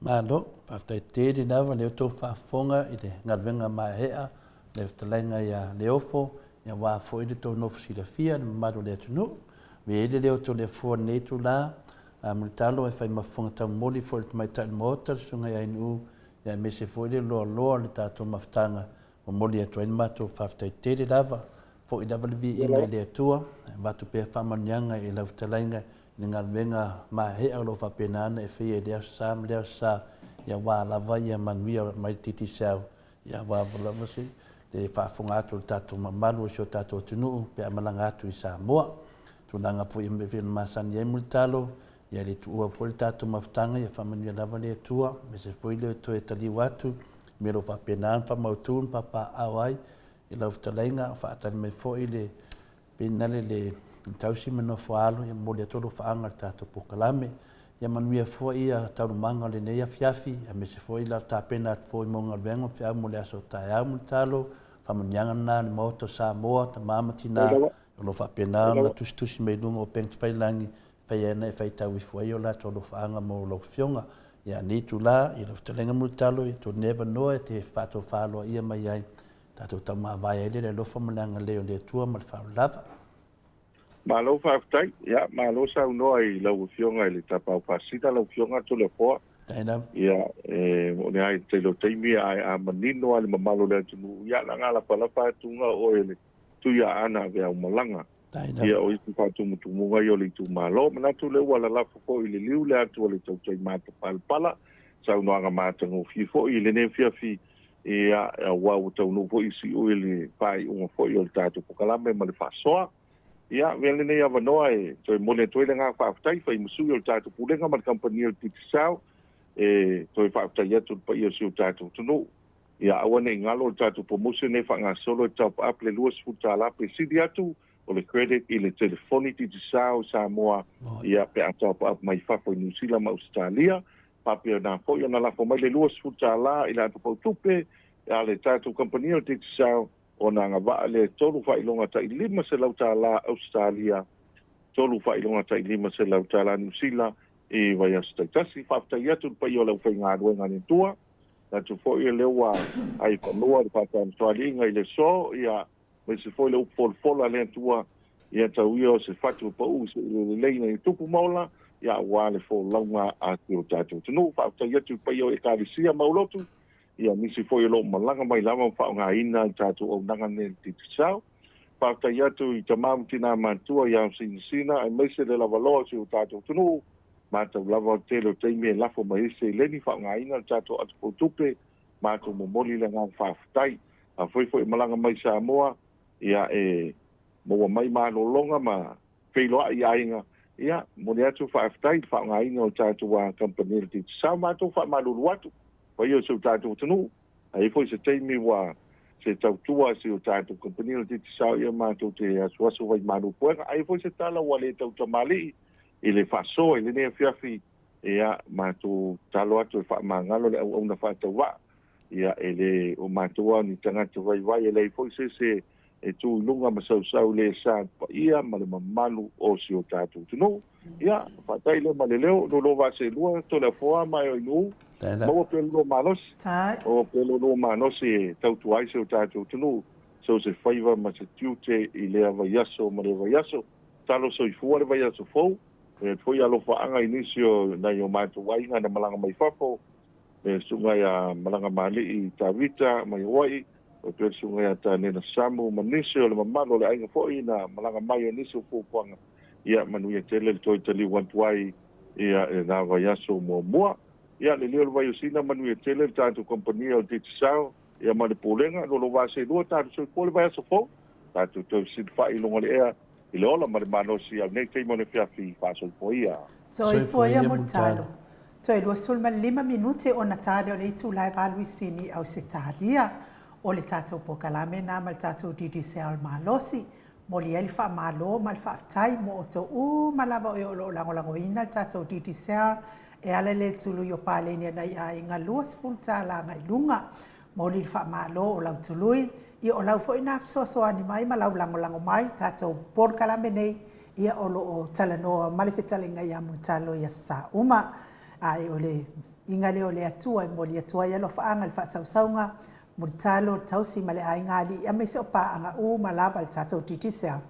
Malo, faafetai tele lava le outou faafofoga i le galuega maeaea, le fetalaiga ia Leofo, ia aua foi le tou nofo silafia le mamalu o le atunuu. Avea ai le leo o Toleafoa i lenei itula, a Mulitalo e fai ma fofoga taumoli foi i le tamaitai o le Maota, le Susuga ia Ainuu, ia aemaise foi le loaloa o le tatou mafutaga Momoli atu ai le matou faafetai tele lava, foi lava le viiga i le Atua, e avatu pea faamanuiaga i lau fetalaiga i le galuega maea o lo o faapena ona e faia i lea aso sa ma lea aso sa, ia aua lava ia manuia mai le Digicel, ia aua lava se le faafofoga atu o le tatou mamalu o si o tatou atunuu pe a malaga atu i Samoa. Tulaga foi e pei ona masani ai Mulitalo, ia le tuua foi le tatou mafutaga, ia faamanuia lava le Atua, aemaise foi le toe taliu atu mea o lo o faapena ona faamautu ma papaaao ai i lau fetalaiga, faatali mai foi le penale le tausi ma nofo alo, ia momoli atu alofaaga i le tatou polokalame. Ia manuia foi ia taualumaga o lenei afiafi, aemaise foi lau tapena atu foi mo galuega ma feau mo le aso taeao Mulitalo, faamanuiaga lena a le Maota o Samoa, tama ma tina, o lo o faapena ona tusitusi mai luga o upega tafailagi, e fai ai e faitau ifo ai o latou alofaaga mo lau Afioga. Ia nei itula, i lau fetalaiga Mulitalo, ia tou nei avanoa e te faatofa aloaia mai ai, tatou taumavae ai le alofa ma le agalelei o le Atua ma le faaaloalo lava. Malo faafetai. Ia, malo saunoa i lau Afioga i le Tapaau Pasina, lau Afioga Toleafoa. Ia, e moni lava i le tele o taimi, ae a manino lava i le mamalu o le atunuu, ia na lafalafa atu ga oe le Tuiaana Aveaumalaga. Ia, o isi faatumutumuga ia o le itumalo. Manatu lea ua lalafo foi i le liu le atu a le tautai matapalapala, saunoaga matagofie foi i lenei afiafi, Ia, aua ua taunuu foi i siu i le faaiuga foi o le tatou polokalame ma le faasoa. Ia, avea lenei avanoa e toe momoli atu ai le agaga faafetai fai ma sui o le tatou Pulega ma le Kamupani o le Digicel e toe faafetai atu i le paia o si o tatou atunuu. Ia, aua ne i galo le tatou promotion e faagasolo e top up le $20 pe sili atu o le credit i le telefoni Digicel Samoa, ia, pe a top up mai fafo i Niu Sila ma Ausetalia. Faapena foi ona lafo mai le $20 i le atopau tupe a le tatou kamupani o le Digicel ona agavaa lea e tolu faailoga tai $500 Ausetalia, tolu faailoga tai $500 Niu Sila i vaiaso taitasi. Faafetai atu i le paia o le aufaigaluega a le Atua, manatu foi o lea ua ai fanua le faatanotoaliiga i le aso, ia aemaise foi le upu folafola a le Atua, ia tau ia o se fatu e pau i se lelei ina ia tupu ma ola, ia aua le folauga a si o tatou atunuu. Faafetai atu i le paia o Ekalesia ma aulotu, ia nisi foi o lo o malaga mai lava ma faaaogaina le tatou auaunaga nei a le Digicel. Faafetai atu i tama ma tina matutua i Aosinasina aemaise le lavaloa o si o tatou atunuu. Matau lava o le tele o taimi e lafo mai ai seleni faaaogaina le tatou atopautupe, matou momoli le agaga faafetai. Afai foi e malaga mai i Samoa, ia e maua mai malologa ma feiloai i aiga, ia momoli atu faafetai i le faaaogaina o le tatou kamupani o le Digicel. Matou faamalulu atu, paia o si o tatou atunuu, a i ai foi se taimi ua se tautua a si o tatou kamupani o le Digicel, ia matou te asuasu vaimalu puega. A i ai foi se tala ua le tautamalii i le faasoa i lenei afiafi, ia matou tatalo atu e faamagalo le auauna faatauvaa. Ia, e le o matou lava o ni tagata vaivai, e leai foi se isi e tu i luga ma sausau le sa paia ma le mamalu o si o tatou atunuu. Ia, faata'i lea ma le leo, lo lo vaaselua, Toleafoa ma Eoinuu, maua pea lo lua malosi, maua pea lo lua malosi e tautua ai si o tatou atunuu, so se faiva ma se tiute i lea vaiaso ma lea vaiaso. Talo soifua le vaiaso fou, e foi alofaaga i nisi o nai o matou aiga na malaga mai fafo, le susuga ia Malagamalii Tavita mai Hawaii, faapea le susuga ia Tanena Samu ma nisi o le mamalu o le aiga foi na malaga mai o nisi o fuafuaga. Ia manuia tele le toe taliu atu ai ia i lena vaiaso muamua. Ia le leo o le Vaiosina manuia tele le tatou kamupani o le Digicel ia ma le Pulega, 22 tatou soifua le vaiaso fou, tatou toe fesilafai i luga o le ea i le ola ma le malosi au nei taimi o le afiafi faasoifua ia. Soifua ia Mulitalo. Toe 25 minute ona ta lea o le itula e 8 i Sini, Ausetalia. O le tatou polokalame lena ma le tatou Digicel malosi. Momoli ai le faamalo ma le faafetai mo outou uma lava o e o lo o lagolagoina le tatou Digicel e ala i le tului o paleni a nai aiga $20 agai luga. Momoli le faamalo o lau tului, ia o lau foi na fesoasoani mai ma lau lagolago mai i tatou polokalame nei, ia o lo o talanoa ma le fetalaiga ia Mulitalo i aso sa uma. Ae o le iga lea o le Atua e momoli atu ai alofaaga i le faasausauga, Mulitalo, le tausi ma le aiga alii aemaise o paaga uma lava i le tatou Digicel.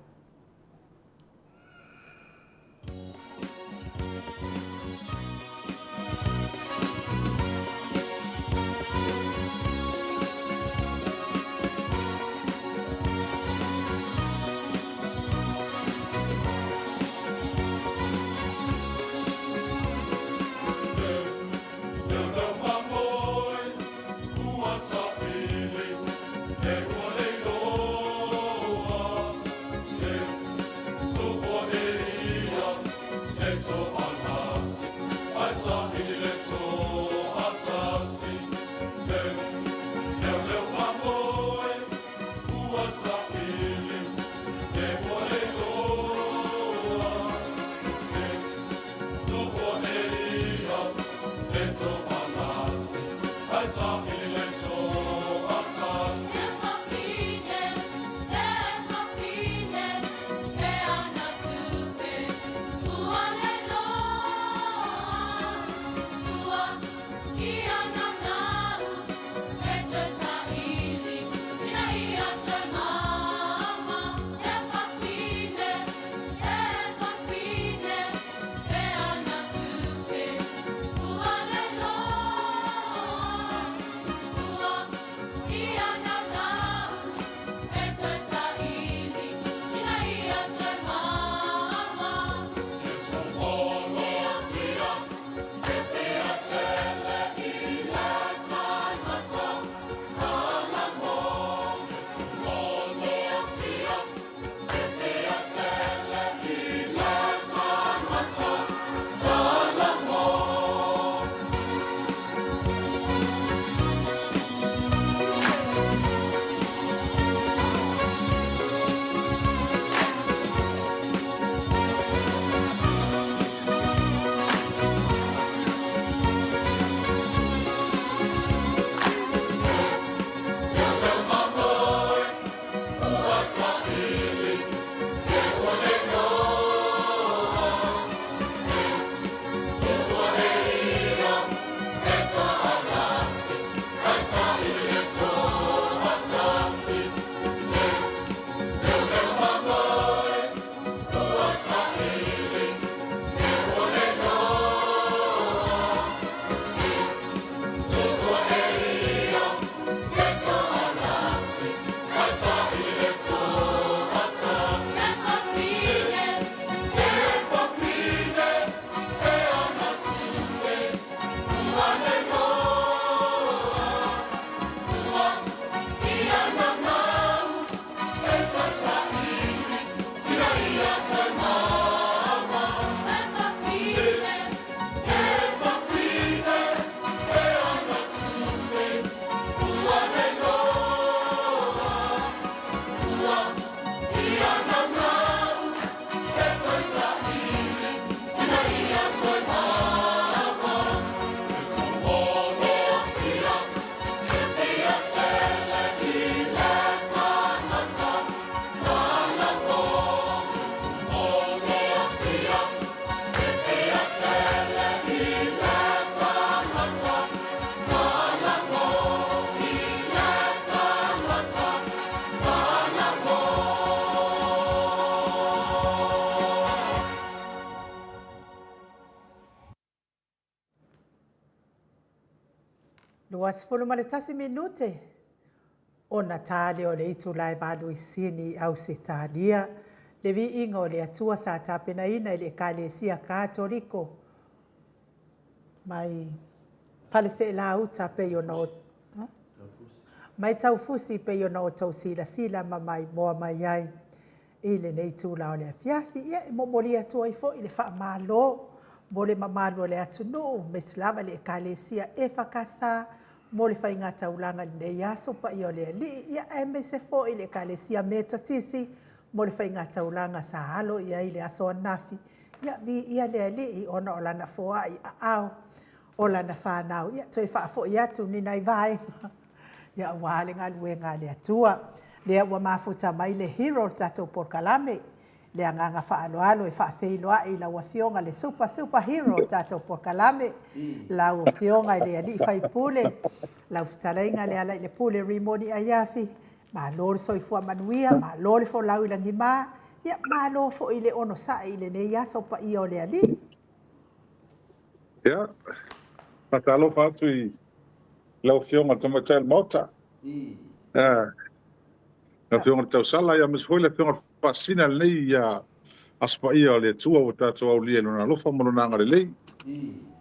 Ua 11 minute ona ta lea o le itula e valu i Sini i Ausetalia, le viiga o le Atua sa tapenaina e le Ekalesia Katoliko mai Faleseelauta pei ona mai Taufusi pei ona outou silasila ma maimoa mai ai i lenei itula o le afiafi. Ia, e momoli atu ai foi le faamalo mo le mamalu o le atunuu, aemaise lava le Ekalesia EFKS mo le faigataulaga i lenei aso paia o le Alii, ia aemaise foi le Ekalesia Metotisi mo le faigataulaga sa alo i ai le aso ananafi. Ia, viia le Alii ona o Lana foai aao o Lana fanau. Ia, toe faafoi atu ni nai vaega ia aua le galuega a le Atua. Lea ua mafuta mai le hero o le tatou polokalame, le agaga faaaloalo e faafeiloai i lau Afioga le super super hero o le tatou polokalame, lau Afioga i le Alii Faipule, lau Fetalaiga Lealailepule Rimoni Aiafi, malo le soifua manuia, malo le folau i lagima, ia malo foi le onosai i lenei aso paia o le Alii. Ia, faatalofa atu i lau Afioga i le Tamaitai o le Maota, lau Afioga i le Tausala, aemaise foi le Afioga i le Faasisina i lenei Aso Paia o le Atua ua tatou aulia i Lona alofa ma Lona agalelei.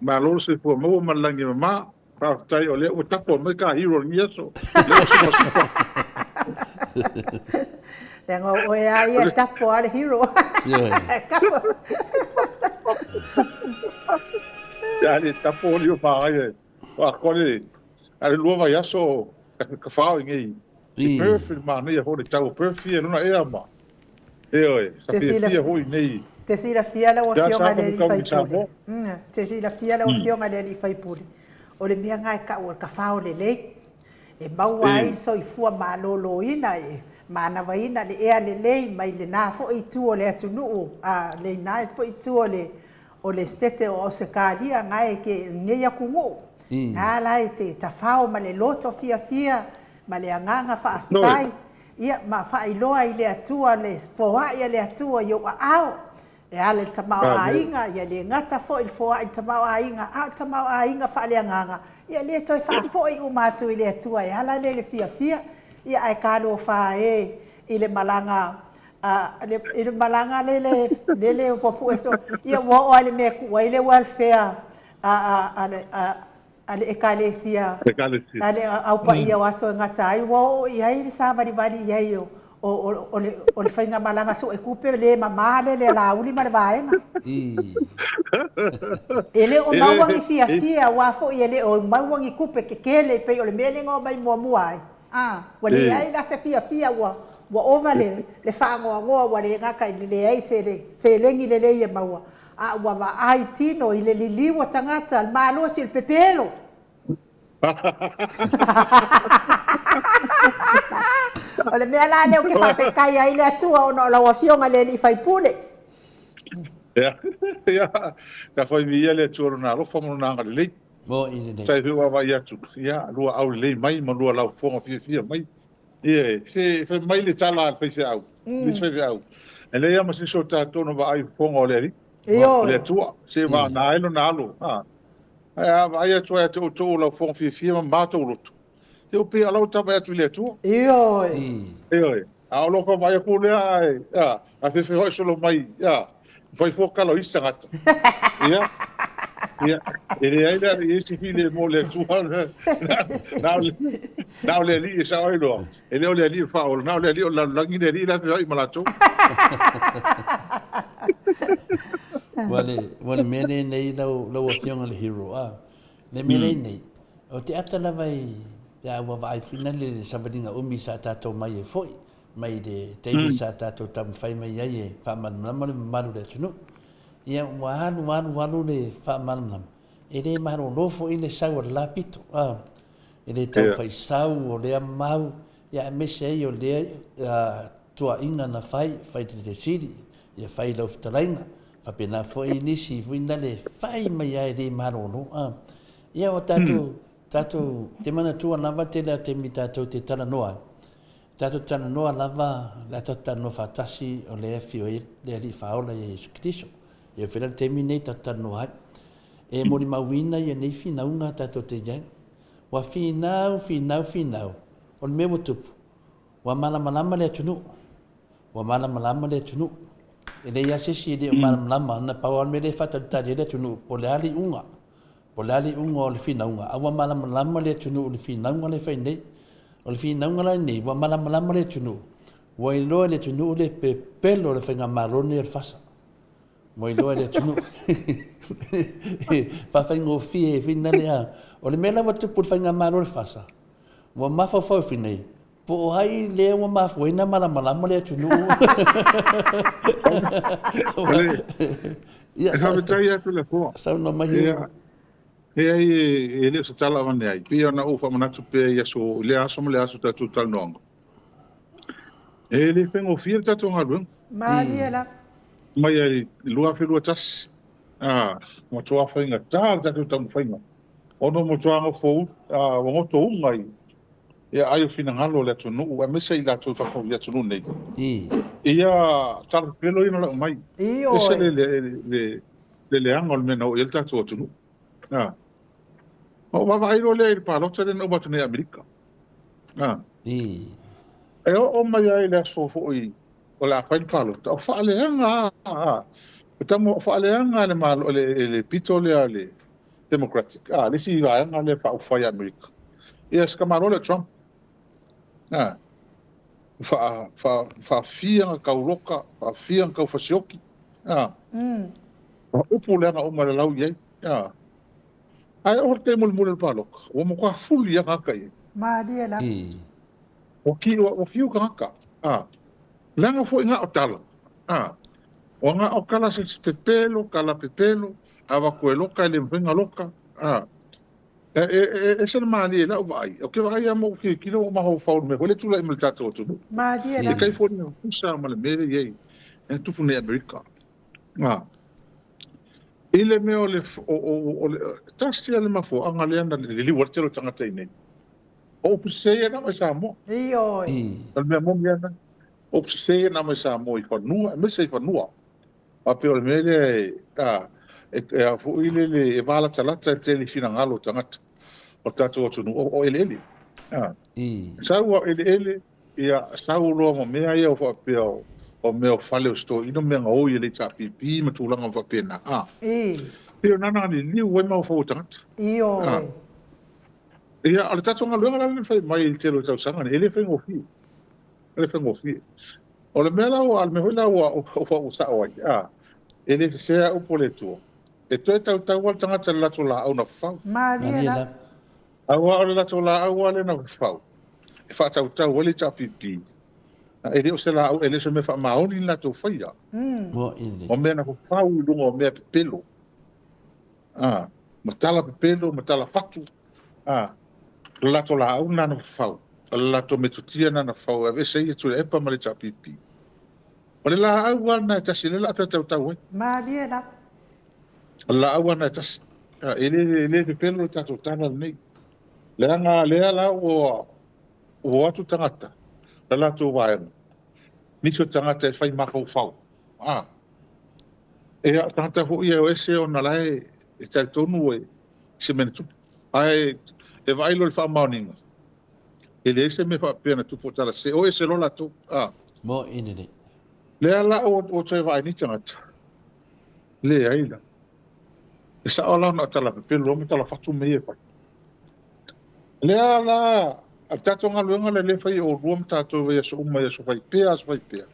Malo le soifua maua ma le lagi e mama. Faafetai o lea ua tapo mai ka hero o lenei aso. Lea ua supasupa. Leaga o oe a ia tapo a le hero. Kapo. Ia le tapo o lio whangai e. Wa kore, a le lua vai aso ka whao i ngei. I Perth, i manaia ho le tau o Perth ia luna ea ma. Ioe, sa fiafia foi nei. Te silafia lau Afioga i le Alii Faipule. Te silafia lau Afioga i le Alii Faipule, o le mea lena e tau o le tafao lelei, e maua ai le soifua maloloina, e manavaina le ea lelei mai lena foi itu o le atunuu, a lena foi itu o le o le Setete o Ausetalia na e ke lenei atunuu, na la e te tafao ma le loto fiafia ma le agaga faafetai. Ia, ma faailoa i le Atua le foai a le Atua i ou aao, e ala i le tamaoaiga, ia le gata foi i le foai i le tamaoaiga, a o le tamaoaiga faaleagaga, ia le toe faafoi uma atu i le Atua e ala lea i le fiafia. Ia, ae talofa e i le malaga a, i le malaga lele, lele ua pue solo, ia ua oo lava i le mea e tuu ai le welfare a, a, a, a, a le Ekalesia, a le Au Paia o Aso e Gata ai, ua oo i ai le savalivali i ai o, o, o, o, le, o le faigamalaga suetupe le mamā lele a Laauli ma le vaega. E le o maua ni fiafia, aua foi e le o maua ni tupe tetele pei o le mea lea na omai muamua ai. A, ua leai la se fiafia, ua, ua ova le, le faanoanoa, ua le gata i le leai se seleni lelei e maua, A ua vaai tino i le liliu o tagata, le malosi o le pepelo. O le mea la lea ou te faafetai ai i le Atua ona o lau Afioga i le Alii Faipule. Ia, ia, ka fai viia le Atua lona alofa ma lona agalelei. Mo i lenei. Sai foi vaavaai atu, ia, lua aulelei mai ma lua laufofoga fiafia mai. Ioe, se fai mai le tala a le faifeau, le isi faifeau, e leai lava ma se isi o tatou na vaai i fofoga o le Alii, o le Atua, se vagana ai lona alo. Ae a vaai atu ia te outou o laufofoga fiafia ma matou loto, se ua pei o la ua tavae atu i le Atua. Ioe. Ioe. A o lou vaai atu lea ae, a, a feofeoai solo mai, a, fai fua tala o isi tagata. Ia, ia, e leai la i ai se filemu o le Atua, na o le, na o le Alii e sao ai loa. E le o le Alii o faaola, na o le Alii o le lalolagi, le Alii la e feoai ma latou. Ua le, ua le mea lenei lau, lau Afioga i le Hero, a, le mea lenei, o te ata lava i, pe a ua vaai foi lale i le savaliga umi sa tatou mai ai foi, mai le taimi sa tatou taumafai mai ai e faamalamalama le mamalu o le atunuu. Ia ua alu alu alu le faamalamalama, e le malolo foi le sau a le la pito, a, e le tau fai sau o lea mau, ia aemaise ai o lea tuuaiga na fai, fai i le sili, ia fai i lau fetalaiga, faapena foi nisi foi nale fai mai lava e le malolo, a. Ia o tatou, tatou te manatua lava tele o taimi tatou te talanoa ai, Tatou talanoa lava, le a tatou talanoa faatasi o lea e afio ai le Alii Faaola ia Iesu Keriso. Ia fela le taimi nei tatou talanoa ai. E molimauina ia nei finauga tatou te i ai. Ua finau, finau, finau, o le mea ua tupu, ua malamalama le atunuu. Ua malamalama le atunuu. E leai lava se isi e le o malamalama, na pau lava le mea lea e faatalitali ai le atunuu, po o le a le iuga, po o le a le iuga o le finauga, a ua malamalama le atunuu i le finauga lea e fai nei. O le finauga la lenei, ua malamalama le atunuu, ua iloa e le atunuu le pepelo o le faigamalo lenei o le FASA. Ua iloa e le atunuu. E faafaigofie ai foi lea. O le mea la ua tupu i le faigamalo o le FASA, ua mafaufau ifo nei, po o ai lea ua mafua ai ona malamalama le atunuu. Ia, e faafetai atu le Atua. Saunoa mai. Ia, leai, e le o se tala avane ai. Pei ona ou faamanatu pea i aso, i lea aso ma lea aso tatou talanoaga. E le faigofie le tatou galuega. Malie lava. Mai lava i le 2021, a, matua faigata le tatou taumafaiga ona ua matua nofo, a, ua gotouga i aai o finagalo o le atunuu aemaise i latou i fafo i atunuu nei. Ia tala pepelo ia na lau mai. Ese le, le, le, le leaga o le mea na oo i ai le tatou atunuu. A. Ona ou vaavaai loa lea i le palota lea na uma atu nei i Amerika. A. E oo mai lava i le aso foi o le a fai le palota, o faaleaga lava, o faaleaga le Malo, le pito lea le Democratic, a, le isi vaega lea faaupufai a Amerika. Ia, si tamaloa lea o Trump, a, faafia na tau loka, faafia na tau fasioki, a, upu leaga uma e lalau i ai, a. Ae oo le taimi mulimuli o le palota, ua matua fuli lava tagata i ai. Malie lava. Ua ki, ua fiu tagata, a. Leaga foi na o tala, a. Ua na o tala se pepelo, tala pepelo, avatu e loka e le mafai ona loka, a. E, e, e ese le malie i lau vaai. Ou te vaai lava ma ou tilotilo ma ou mafaufau i le mea foi lea e tulai mai i le tatou atunuu. Malie lava. E kai foi le tusa ma le mea lea e i ai, e tupu nei i Amerika. A. I le mea o le, o, o, o le, tasi lava le mafuaaga lea na liliu ai le tele o tagata i inei. O upu sese ia na aumai Samoa. Ioe. O le mea moni lava lena. O upu sese ia na aumai Samoa i fanua, aemaise i fanua. Faapea o le mea lea e, a, e, e a foi lele, e valatalata i le tele i finagalo o tagata o le tatou atunuu, o, o eleele. A. Sau lava o eleele, Ia, sau loa ma mea ia o faapea o, o mea o fale o si toeaina, mea gaoi e le HRPP ma tulaga uma faapena, a. I. Pei o nana liliu ai mafaufau o tagata. Ioe. A. Ia, o le tatou galuega la lea na fai mai i le tele o tausaga nei, e le faigofie. E le faigofie. O le mea la ua, o le mea foi la ua, ua, ua sao ai, a, e le sese lava upu a le Atua. E toe tautau lava le tagata i le latou laau na fafau. Malie lava. Aua o le latou laau lava lea na fafau e faatautau ai le HRPP, e le o se laau, e le o se mea faamaoni le latou faia. O mea na fafau i luga o mea pepelo, a, ma tala pepelo, ma tala fatu, a, o le latou laau lena na fafau, o le latou metotia lena na fafau e aveese ai Tuilaepa ma le HRPP. O le laau lava lena e tasi lea o le a toe tautau ai. Malie lava. O le laau lava lena e tasi. E le, e le pepelo le tatou tala lenei. Leaga lea la ua, ua o atu tagata, le latou vaega, nisi o tagata e fai mafaufau. A, e o tagata foi ia e o ese ona la e, e talitonu e se mea na tupu. Ae e vaai loa i le faamaoniga, e leai se mea faapea na tupu o tala sese, o ese loa latou. A. Moʻi lelei. Lea la ua, ua toe vaai nei tagata, leai la. E sao la ona o tala pepelo ma tala fatu mea ia e fai. Lea la, a le tatou galuega lea lea e fai e oulua ma tatou i vaiaso uma i aso fai pea, aso fai pea.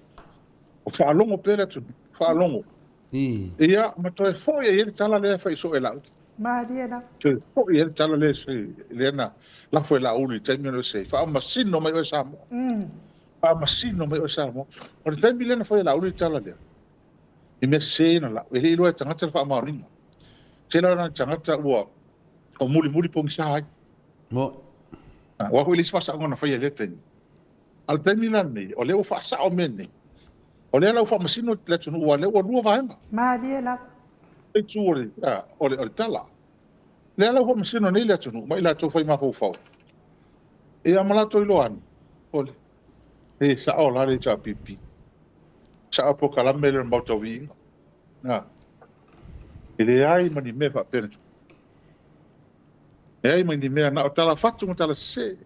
O faalogo pea le atunuu, faalogo. Ia, ma toe foi ai le tala lea e fai soo e Laauli. Malie lava. Toe foi ai le tala lea, lea na lafo e Laauli i le taimi o le faamasino mai oe Samoa. Faamasino mai oe Samoa. O le taimi lea na fai e Laauli le tala lea, i mea sese na lau. E le i iloa e tagata le faamaoniga. Tele lava tagata ua o mulimuli pogisa ai. Mo. Aua foi le isi faasaoga na faia i lea taimi. A o le taimi la lenei, o lea ua faasao mea nei. O lea la ua faamasino le atunuu, aua o lea ua lua vaega. Malie lava. Le itu o le, o le, o le tala. Lea la ua faamasino nei le atunuu ma i latou fai mafaufau. Ia ma latou iloa ane, ole, e sao la le HRPP. Sao polokalame lea o le Maota o Viiga. A. E leai ma ni mea faapea na tupu. Leai ma ni mea na o tala fatu ma tala sese.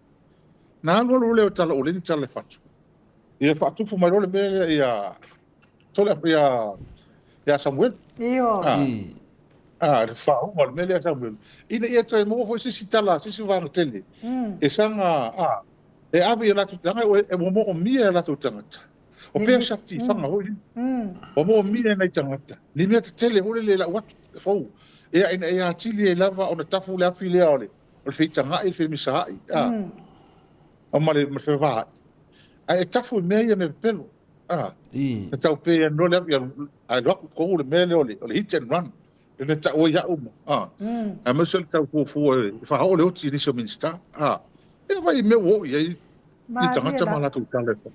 Na alualu lea o tala ule ni tala fatu. Ia faatupu mai loa le mea lea ia Tole ia ia Samuel. Ioe. Ah. Ah, le faauga o le mea lea Samuel. Ina ia toe maua foi se isi tala, se isi vaega tele. E saga, ah, e ave i o latou leaga e ua moomia e latou tagata. O pea sati i Faga foi lea. Ua moomia e nai tagata. Ni mea tetele foi lele e lau atu fou. Ea ina ia atili ai lava ona tafu le afi lea o le o le feitaga'i, le femisaai, ah, ma le ma le fevaai. Ae e tafu i mea ia mea pepelo. Ah, e tau pe ia no le afi ae alu atu tonu le mea lea o le o le hit and run. Le mea tau ai au ma. Ah. Aemaise o le tau fuafua e whaho le oti i nisi o Minista. Ah. E vai mea ua oo i ai i tagata ma latou tala e fai.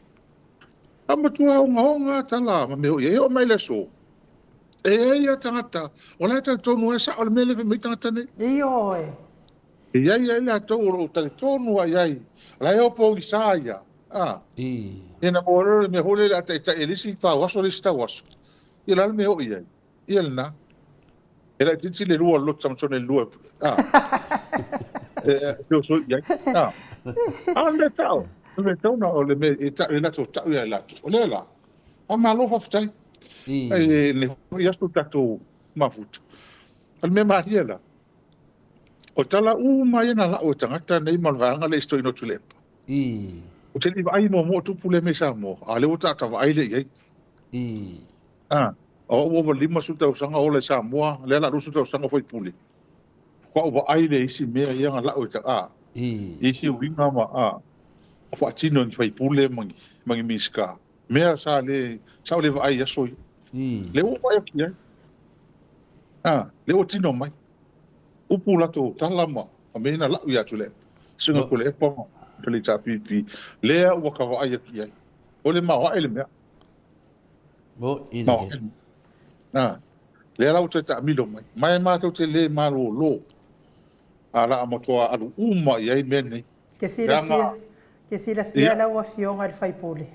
A matua ogaoga tala ma mea o i ai. E oo mai le aso, e i ai a tagata, o la e talitonu lava e sao le mea lea e fai mai tagata nei. Ioe. E i ai ai latou o lo o talitonu lava i ai, o la e o pogisa ia. A. Ia na maua loa le mea foi lele a taitai e le isi tauaso le isi tauaso. Ia o le a le mea e oo i ai? Ia lena. E laitiiti le lua o le loto Samasone i le lua. A. E, e feosoi i ai. A. A o le mea tau. O le mea tau na o le mea e tau e latou tau ia i latou. O lea la. A malo faafetai. E le foi aso tatou mafuta. O le mea malie la. O tala uma ia na lau e tagata nei ma le vaega lea i si toeaina o Tuilaepa. Ou te le i vaai muamua o tupu lea mea i Samoa, a o lea ua taata vaai lea i ai. A, o au ua ova 50 tausaga o ola i Samoa, lea la 20 tausaga o faipule. Faatoa ou vaai lea i isi mea ia na lau e ta, a, i isi uiga ma, a, o faatino e ni faipule ma ni, ma ni Minisita. Mea sa le, sa ou le vaai i aso ia. Lea ua ou vaai atu i ai. A, lea ua tino mai. Upu latou tala ma, ma mea ia na lau ia Tuilaepa. Suiga Tuilaepa ma le HRPP, lea ua ka vaai atu i ai. O le maoae le mea. Mo i le. A, lea la ua toe taamilo mai. Ma e matou te le malolo. A la a matua alu uma i ai mea nei. Ke silafia, ke silafia lau Afioga i le sui usufono,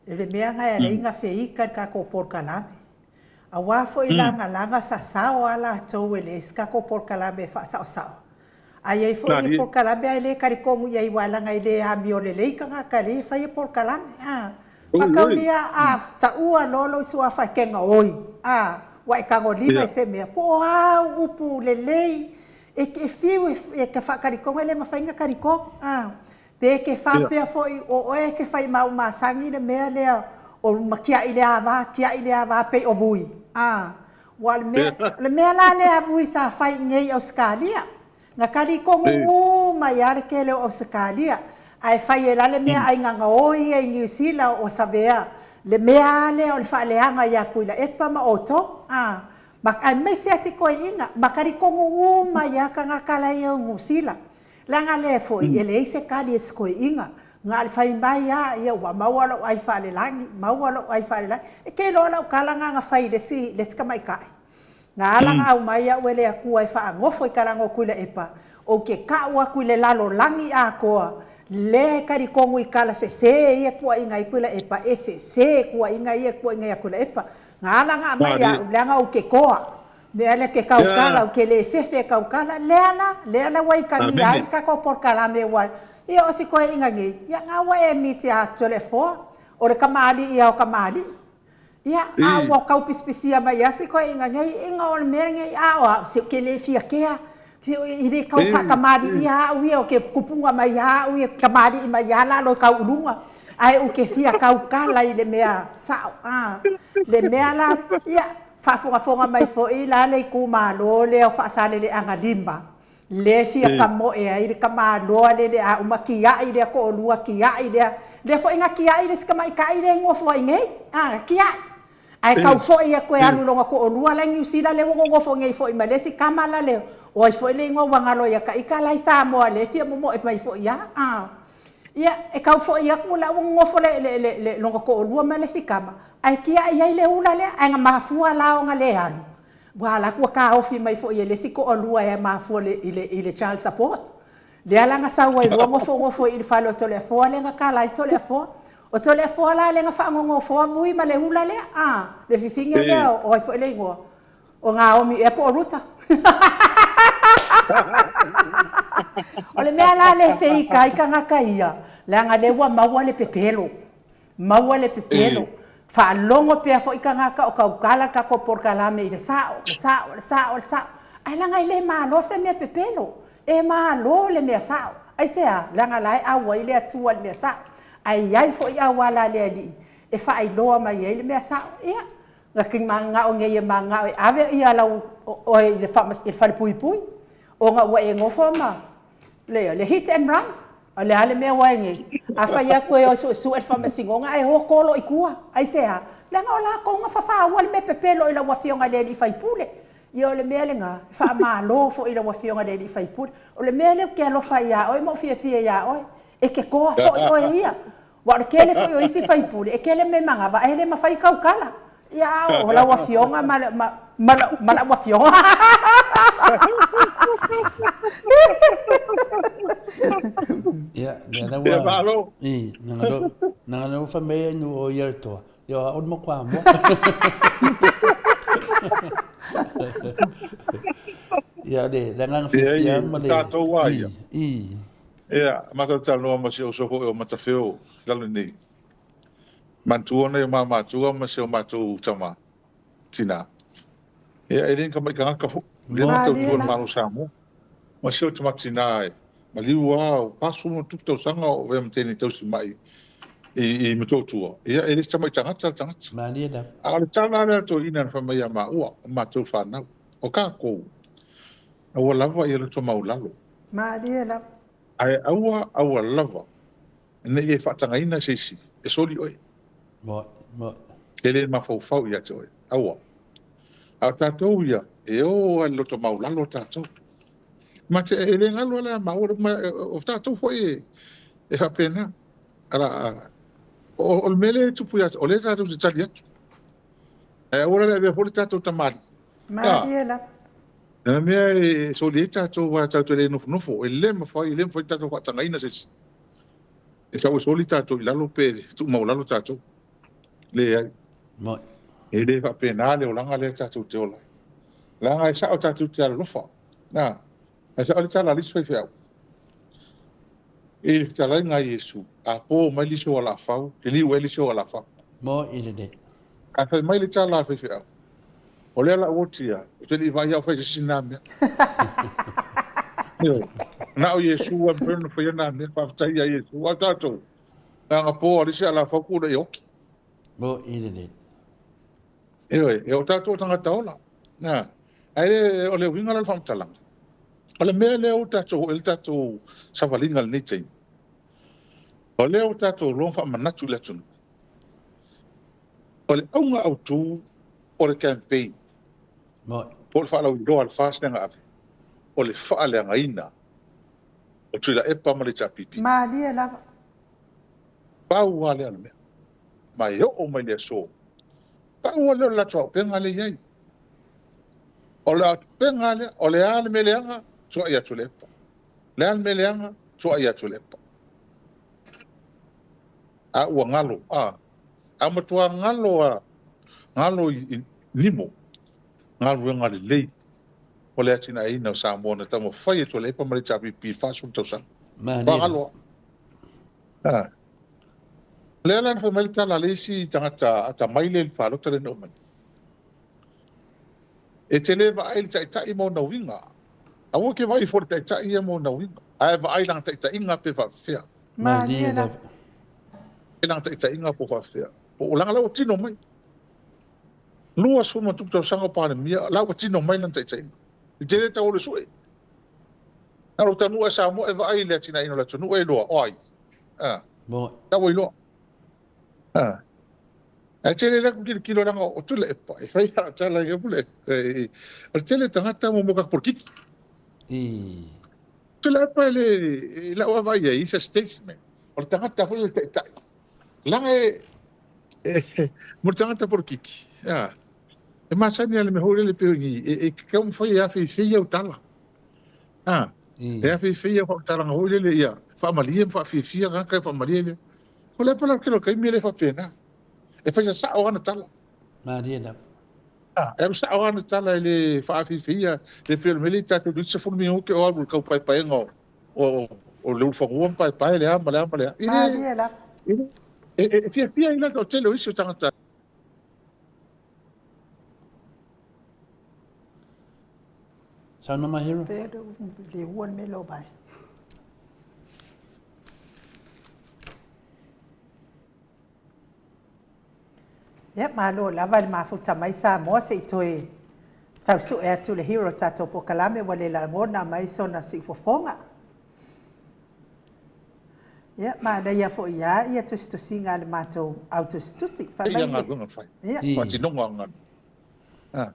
i le mea na e alai na feika i le tatou polokalame. Aua foi lagalaga sasao a latou e leai se tatou polokalame e faasaosao. A i ai foi ia polokalame ae le talitonu i ai aua leaga e le amio lelei tagata lea e faia polokalame a. Mataulia a taua loa lou suafa e te gaoi a ua e tagolima i se mea po o a au upu lelei e te fiu e te faatalitonu e le mafai ona talitonu a. Pe e te faapea foi o oe e te fai ma au masani le mea lea o ma tiai le ava tiai le ava pei o Vui a. Ua o le mea, o le mea la lea a Vui sa fai i nei i Ausetalia. Na talitonu uma ai lava le tele o Ausetalia, ae fai e la le mea ai gagaoi ia i Niu Sila o Savea, le mea lava lea o le faaleaga ia Tuilaepa ma outou, a, ma, aemaise lava si toeaina, ma talitonu uma ai lava tagata la e i Niu Sila. Leaga lea foi, e leai se tali a si toeaina, na o le fai mai lava, ia ua maua lou ai faalelagi, maua lou ai faalelagi. E te iloa lau tala lena na fai i le isi, le isi tamaitai. Na ala na aumai au e le Atua e faanofo i talaga o Tuilaepa, ou te kau atu i le lalolagi atoa, lea e talitonu i tala sese ia tuuaiga ai Tuilaepa, e sese tuuaiga ia e tuuaiga ia Tuilaepa. Na ala na aumai au, leaga ou te toa. Mea lea ke kaukala, ou te le fefe e kaukala, lea la, lea la ua ikagia ai le tatou polokalame ua, ia o si toeaina nei, ia na ua e miti a Toleafoa, o le kamāliʻi ia o kamāliʻi. Ia, a ua tau pisipisia mai lava si toeaina nei, ina o le mea lenei, a o au, se ou te le fia kea, i le tau faakamaliia au ia, o ke kupuga mai lava au ia, kamali'i mai lava lalo e tau i luga, ae ou te fia tautala i le mea sao, a, le mea la, ia, faafogafoga mai foi la le itumalo lea o Faasaleleaga 5, lea e fia tamoe ai le tamaloa lele a uma tiai lea toalua tiai lea, lea foi na tiai le isi tamaitai lea e nofo ai nei, a, tiai. Ae tau foi atu e alu i lona toalua la e Niu Sila lea ua nonofo nei foi ma le isi tama la le, o ai foi le igoa ua galo ia ita la i Samoa lea e fia momoe mai foi lava, a. Ia, e tau foi atu la ua nonofo le, le, le, le lona toalua ma le isi tama, ae tiai ai le ula lea, ae na mafua la ona le alu, Ua ala atu ua taofi mai foi e le isi toalua e mafua i le, i le child support. Lea la na sau ai lua nofonofo i le fale o Toleafoa lea na tala ai Toleafoa. O Toleafoa la lea na faanonofoa Vui ma le ula lea, a, le fifine lea o ai foi le igoa? O Naomi ea po o Ruta. O le mea la lea e feika ai tagata ia, leaga lea ua maua le pepelo. Maua le pepelo. Faalogo pea foi tagata o tautala le tatou polokalame i le sao, le sao, le sao, le sao. Ae leaga e le malo se mea pepelo. E malo le mea sao. Aisea? Leaga la e auai le Atua i le mea sao. Ae i ai foi auala a le Alii e faailoa mai ai le mea sao. Ia, na te mananao nei e mananao e ave ia lau oe i le falepuipui ona ua e nofo ma le, le hit and run. O le a le mea ua e nei? A fai atu e o e suesue le faamasinoga ae o tolo i tua. Aisea? Leaga o latou na fafaua le mea pepelo i lau Afioga i le alii faipule. Ia o le mea lena, e faamalo foi i lau Afioga i le alii faipule. O le mea lea ou te alofa ai ia oe ma ou fiafia ia oe, e te toa foi oe ia. Aua o le tele foi o isi faipule, e tele mea manava ae le mafai tautala. Ia a o lau Afioga ma ma ma lau Afioga. Ia, lea la ua... Malo. I, nanga lo, nanga lo fa mea nu o ia toa. Ia o mo kwa mo. Ia le, le nganga fiafia ma le... Tātou a ia. I. Ia, matou talanoa ma si uso foi o Matafeo i lalo nei. Manatua nai o ma matua ma si o matou tama, tina. Ia, e le ni tamai tagata foi. Lea na tautua le Malo o Samoa. Ma si o tama tina e maliu lava, ua 40 ma ona tupu tausaga o avea ma teine tausi mai i Motootua. Ia, e le se tamai tagata le tagata. Malie lava. A o le tala lea a le toeaina na fai mai ia maua, o matou fanau, o tatou, aua lava ia loto maulalo. Malie lava. Ae aua, aua lava ne i e faatagaina se isi e soli oe. Moi, moi. E le mafaufau ia te oe. Aua. A o tatou ia, e o lava i le loto maulalo tatou. Ma te, e le galo lava maua le uma, o tatou foi e, e faapena. Ala, o, o le mea lea e tupu ia, o lea tatou te tali atu. Ae aua la le avea foi le tatou tamalii. Malie lava. O le mea e soli ai tatou aua tatou te le nofonofo, e le mafai, e le mafai ona tatou faatagaina se isi. E tatau e soli tatou i lalo pe tuumaualalo tatou. Leai. Moni. E le faapena le olaga lea tatou te ola ai. Leaga e sao tatou te alolofa. Na, e sao le tala a le isi faifeau. I le fetalaiga a Iesu, a po mai le isi o alafau, liliu ai le isi o alafau. Moni lelei. Ae fai mai le tala a le faifeau, O lea la ua tia, ou te le i vaai au fai se isi na mea. Ioe. Na o Iesu e mafai ona faia na mea, faafetai ia Iesu. A o tatou, leaga po a le isi alafau ku le i oki. Moni lelei. Ioe, e o tatou o tagata ola. Na, ae le, o le uiga la o le faamatalaga, o le mea lea ua tatou oo i ai le tatou savaliga i lenei taimi, o lea ua tatou loa faamanatu i le atunuu, O le auga autu o le campaign po o le faalauiloa a le FAST lea na ave, o le faaleagaina o Tuilaepa ma le HRPP. Malie lava. Pau lava lea o le mea. Ma e oo mai le aso, pau lava lea o le latou auupega lea e i ai. O le auupega lea, o le a le mea leaga, tuuai ia Tuilaepa. O le a le mea leaga, tuuai ia Tuilaepa. A ua galo, a. A matua galo a, galo i nimo galuega lelei o le atinaeina o Samoa na taumafai atu e le epa ma le HRPP i le 40 tausaga. Matua galo a. A. Lea la na fai mai le tala a le isi tagata atamai lea i le palota lea na uma nei. E te le vaai i le taitai ma ona uiga. Aua ke vaai ifo i le taitai ia ma ona uiga, ae vaai i lana taitaiga pe faapefea. Malie lava. I lana taitaiga po o faapefea. Po o leaga la ua tino mai. 20 ma tupu tausaga o Palemia, la ua tino mai lana taitaiga. E te le tau o le sue. Na lou taunuu e Samoa e vaai i le atinaeina o le atunuu e iloa, o ai? A. La ua iloa. A. Ae tele la ku kilokilo leaga o Tuilaepa e fai a tala i pule e o le tele tagata mo mo ka polokiki. I. Tuilaepa e le i lau vaavaai i ai, he's a statesman. O le tagata foi o le taitai. Leaga e e mo le tagata polokiki, a e masani lava i le mea foi lele pei ni e e taumafai e afeifei au tala. A e afeifei au faamatalaga foi lele ia faamalie ma faafiafia tagata e faamalie le. O le pala o le tele o taimi e le faapena. E fai sasao ana tala. Malie lava. E alu sa'o lava le tala e le faafiafia le pei o le mea lea i tatou toeitiiti 10 minute o alu i le tau paepaega o le ulufanua ma paepae le a ma le a ma le a. E le Malie lava. E fiafia ai la le toatele o isi o tagata. Saunoa mai Hero. Pe le ua le mea leo vai. Ia, malo lava i le mafuta mai Samoa se i toe tau sue atu le hero o tatou polokalame ua le lagona mai sona siufofoga. Ia, manaia foi lava ia tusitusiga a le matou au tusitusi. Fai mai le... galuega fai. Ia. Faatinoga o galuega. Ah.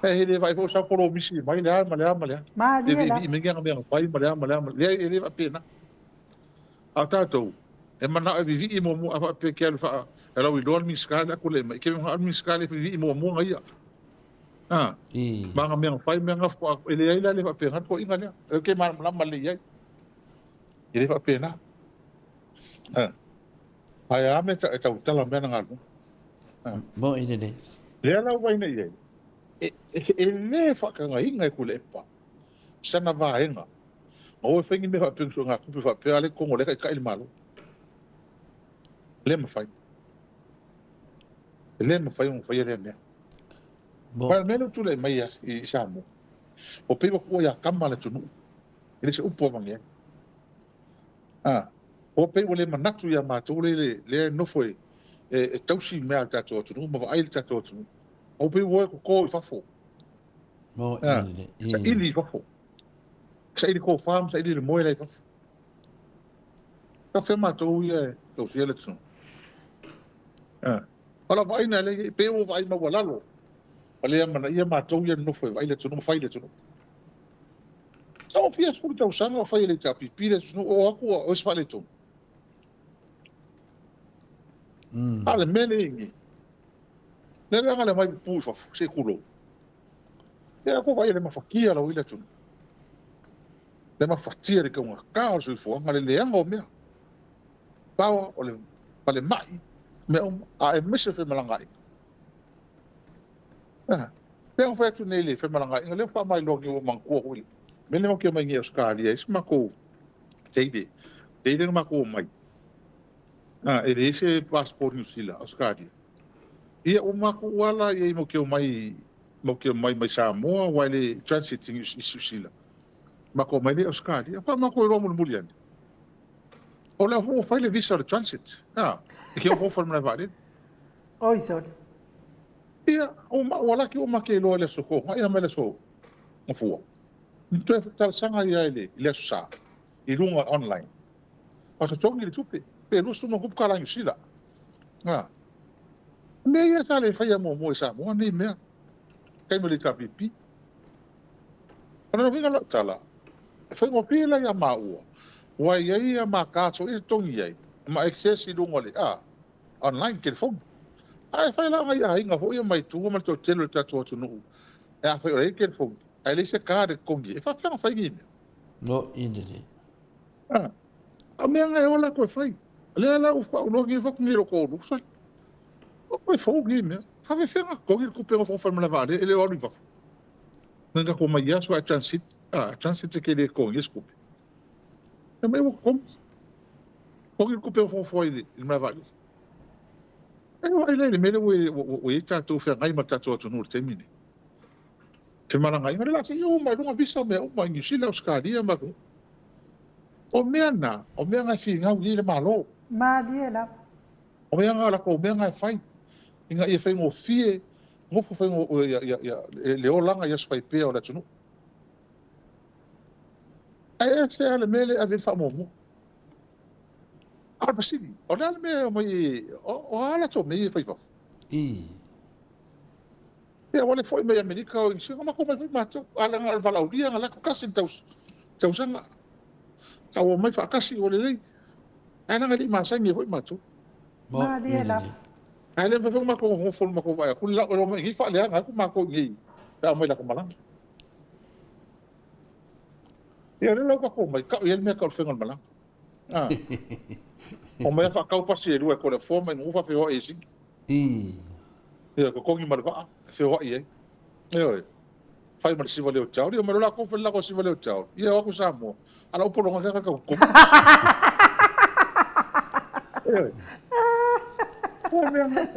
E le vaai foi sau polomisi mai le a ma le a ma le a. Malie lava. Le vii mai mea fai ma le a ma le a ma le a. E le faapena. A o tatou, e manao e vivii muamua, a faapea e ke alu faa, e lauiloa le Minisita lea aku le mai, ke manao le Minisita lea e vivii muamua na ia. A, ma na mea na fai, mea na faatoa, e leai la le faapena le toeaiina lea. E ke malamalama lelei i ai. E le faapena. A, ae a mea e tautala mea na galuega. A. Mo i lelei. Lea la ua vaai nei i ai, e, e, e le faatagaina e Tuilaepa sana vaega Ma ua fai ni mea faapea ni suegatupe faapea a le totogi o lea e taitai le Malo. Le mafai. E le mafai ona faia lea mea. Bo. Aua o le mea lea ua tulai mai i Samoa, ua pei ua tuua ia tama le atunuu. E le se upu avane ai. A, ua pei ua le manatu ia matou lea, lea e nofo e, e, e tausi mea a le tatou atunuu ma vaai le tatou atunuu. A ua pei ua o e toto i fafo. Bo, A, saili i fafo. Saili tofa ma saili le moe la i fafo. Ka fea matou ia e tausia le atunuu. Ah. O lau vaaiga lea e pei ua vaai maualalo ma le amanaia matou ia nonofo e vaai le atunuu ma fai le atunuu. Sa ua fia sefulu tausaga o fai e le HRPP le atunuu o atu o ese faaletonu. A o le mea lea e i ai nei, lea leaga le aumai pupuu i fafo, se i tulou. Ia ko vaai le mafatia lau i le atunuu. Le mafatia le taugata o le soifuaga, le leaga o mea. Power o le falemai, mea uma, a aemaise o femalagaaiga. Ah, pei ona fai atu nei le femalagaaiga, lea ua faamailoa nei ua manatua foi le mea lea matou te omai nei i Ausetalia ai si matou teine, teine na matou omai. Ah, e leai se passport Niu Sila, Ausetalia. Ia ua matou ala i ai matou te omai matou te omai mai Samoa aua e le transit i Niu Sila. Matou omai lea i Ausetalia. Faatoa matou iloa mulimuli ane, o lea foi ua fai le visa o le transit, a, e ke ofoofo i le malae vaalele. Oi sole. Ia, ua laki ua make iloa i le aso Toonai ia ma le aso Gafua. Na toe talosaga ia i le Aso Sa i luga online. A totogi le tupe, pe 20 ma tupu tala Niu Sila. A. Mea ia sa le faia muamua i Samoa nei mea. Taimi o le HRPP. O lona uiga o lau tala, e faigofie la ia maua, ua i ai ia ma cards foi e totogi ai, ma access i luga o le, a, online, telefoni. Ae fai la nai aiga foi ia mai tua ma le toatele o le tatou atunuu, e afai o la e i ai le telefoni, ae leai se card e totogi ai, e faapefea ona fai nei mea? No i lelei. A, o mea na e ola toe fai. Lea la ua faauloa nei fatu nei loko olu, sole. O toe fou nei mea. Faafefea ona totogi le tupe nofonofo i le malae vaalele, e le o alu i fafo. Nai tatou mai aso ae transit, a, transit e ke le totogi ai se tupe. Fai mai ua totogi. Totogi le tupe nofonofo ai i le malae vaalele. E vaai la i le mea lea ua i ai tatou feagai ma le tatou atunuu i le taimi lenei. Femalagaaiga, le la se i oo mai luga visa mea uma i Niu Sila, Ausetalia ma atunuu. O mea na, o mea na e finau i ai le Malo. Malie lava. O mea na, o latou mea na e fai, ina ia faigofie, nofo faigo, ia, ia, ia, le olaga i aso faipea o le atunuu. Ae ese lava le mea lea e ave i ai le faamuamua. A o le fesili, o le a le mea e omai, o a latou mea ia e fai i fafo? I. Ia ua le foi mai Amerika o Niu Sila, matou omai foi matou. A leaga o le valaaulia na latou tasi le tausaga. A ua omai faatasi ua lelei. Ae leaga e le i masani ai foi matou. Malie lava. Ae le mafai foi ona matou nofonofo matou vaai atu, e omai i inei faaleaga atu matou i inei pe a omai i latou malaga. Ia o lea la ua tatou omai, tau i ai le mea tau o le faiga o le malaga. A. Omai lava faatau pasi e lua e Toleafoa ma Inugu faafeiloai i Sini. I. Ia, totogi ma le vaa e feoai ai. Ioe. Fai ma le siva leo tiaoli, omai loa latou fai le latou siva leo tiaoli. Ia, o atu i Samoa, a lau pologa kaka tau totogi. Ioe.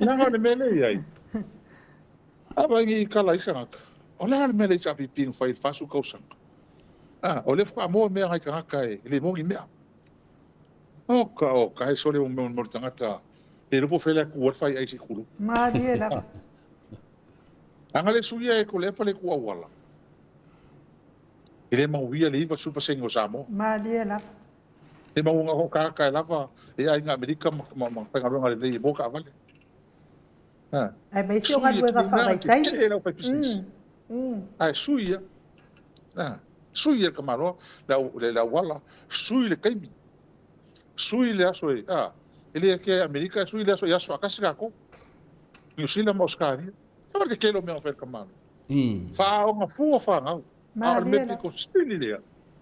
Leaga o le mea lea e i ai, a vaai nei i tala a isi tagata, o le a le mea le HRPP na fai i le 40 tausaga? A, o lea faatoa maua mea a nai tagata e le maua ni mea. Oka, oka, e sole mo le tagata le iloa po o fea le atu ai le faiai se i tulou. Malie lava. Ana le suia e Tuilaepa le itu auala, e le manuia le 90% o Samoa. Malie lava. E maua o tagata e lava e aiga Amerika ma faigaluega lelei e maua taavale. Aemaise o galuega faavaitaimi. Tetee le aufaipisinisi. Ae sui ia. Sui ia le tamaloa, le auala, sui le taimi. Sui le aso e, a, e le ake Amerika, sui le aso i aso faatasi latou. Niu Sila ma Ausetalia. E le tetele o mea na fai e le tamaloa. Faaoga fua fanau. A o le mea pito sili lea,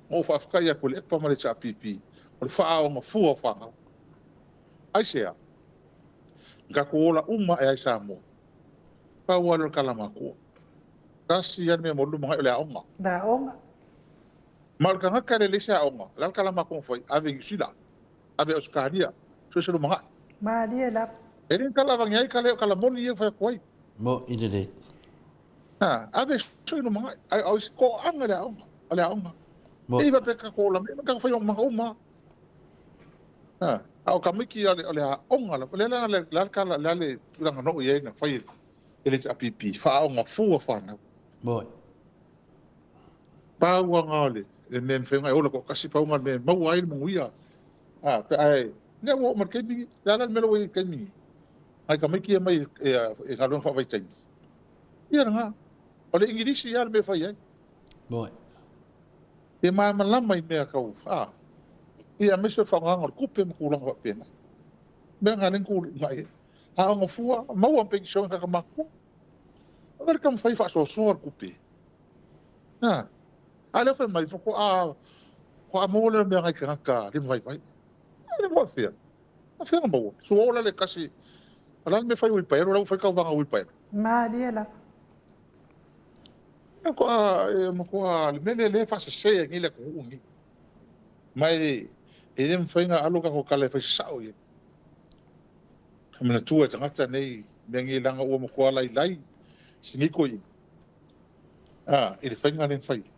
na ou faafetai atu i le EPA ma le HRPP, o le faaoga fua o fanau. Aisea? Na tatou ola uma ae ai i Samoa. Pau lava lea o le tala matua. Tasi lava le mea e lumanai o le aoga. Le aoga. Ma o le tagata e leai se aoga, o le a le tala matua na fai? Ave i Niu Sila, ave i Ausetalia, so se lumanai. Malie lava. E le tala avane ai tala ia o tala moni ia e fai atu ai. Moni lelei. Ha, ave so i lumanai. Ae o isi toaaga le aoga, o le aoga. Moni. E iwa pe tatou ola mai, tatou fai manga uma. Ha, a o tamaiti o le, o le aoga lava. O lea la, le a le tala, le a le tulaga na oo i ai na fai e le HRPP, faaoga fua fanau. Moni. Pau lava o le mea e mafai ona e ola toatasi, pau lava o le mea e maua ai le manuia. A, pe a e, lea ua oo mai le taimi lenei, le a la le mea la ua i ai i le taimi lenei? Nai tamaiti ia mai e galuega faavaitaimi. Ia lena. O le Igilisi lava le mea e fai ai. Moni. E malamalama i mea tau, a, ia aemaise o le faaaogaina o le tupe ma tulaga faapena. Mea na lea na tulai ai. Aoga fua, maua ma penisione tagata matutua. Aua le taumafai e faasoasoa le tupe. A, a lea fai mai, faatoa, faatoa maua lea o mea nai tagata limavaivai. A le faafefea? Faafefea ona maua? Sua ola le kasi, o le a le mea fai uipaelo, la ua fai tauvaga uipaelo. Malie lava. E matua, e matua, le mea lea lea e faasese ai nei le atunuu lenei. Ma e, e le mafai ona alu tatou tala e fai sasao i ai. E manatua e tagata nei mea nei leaga ua matua lailai si nei toeaina, a, i le faiga lea na fai ai.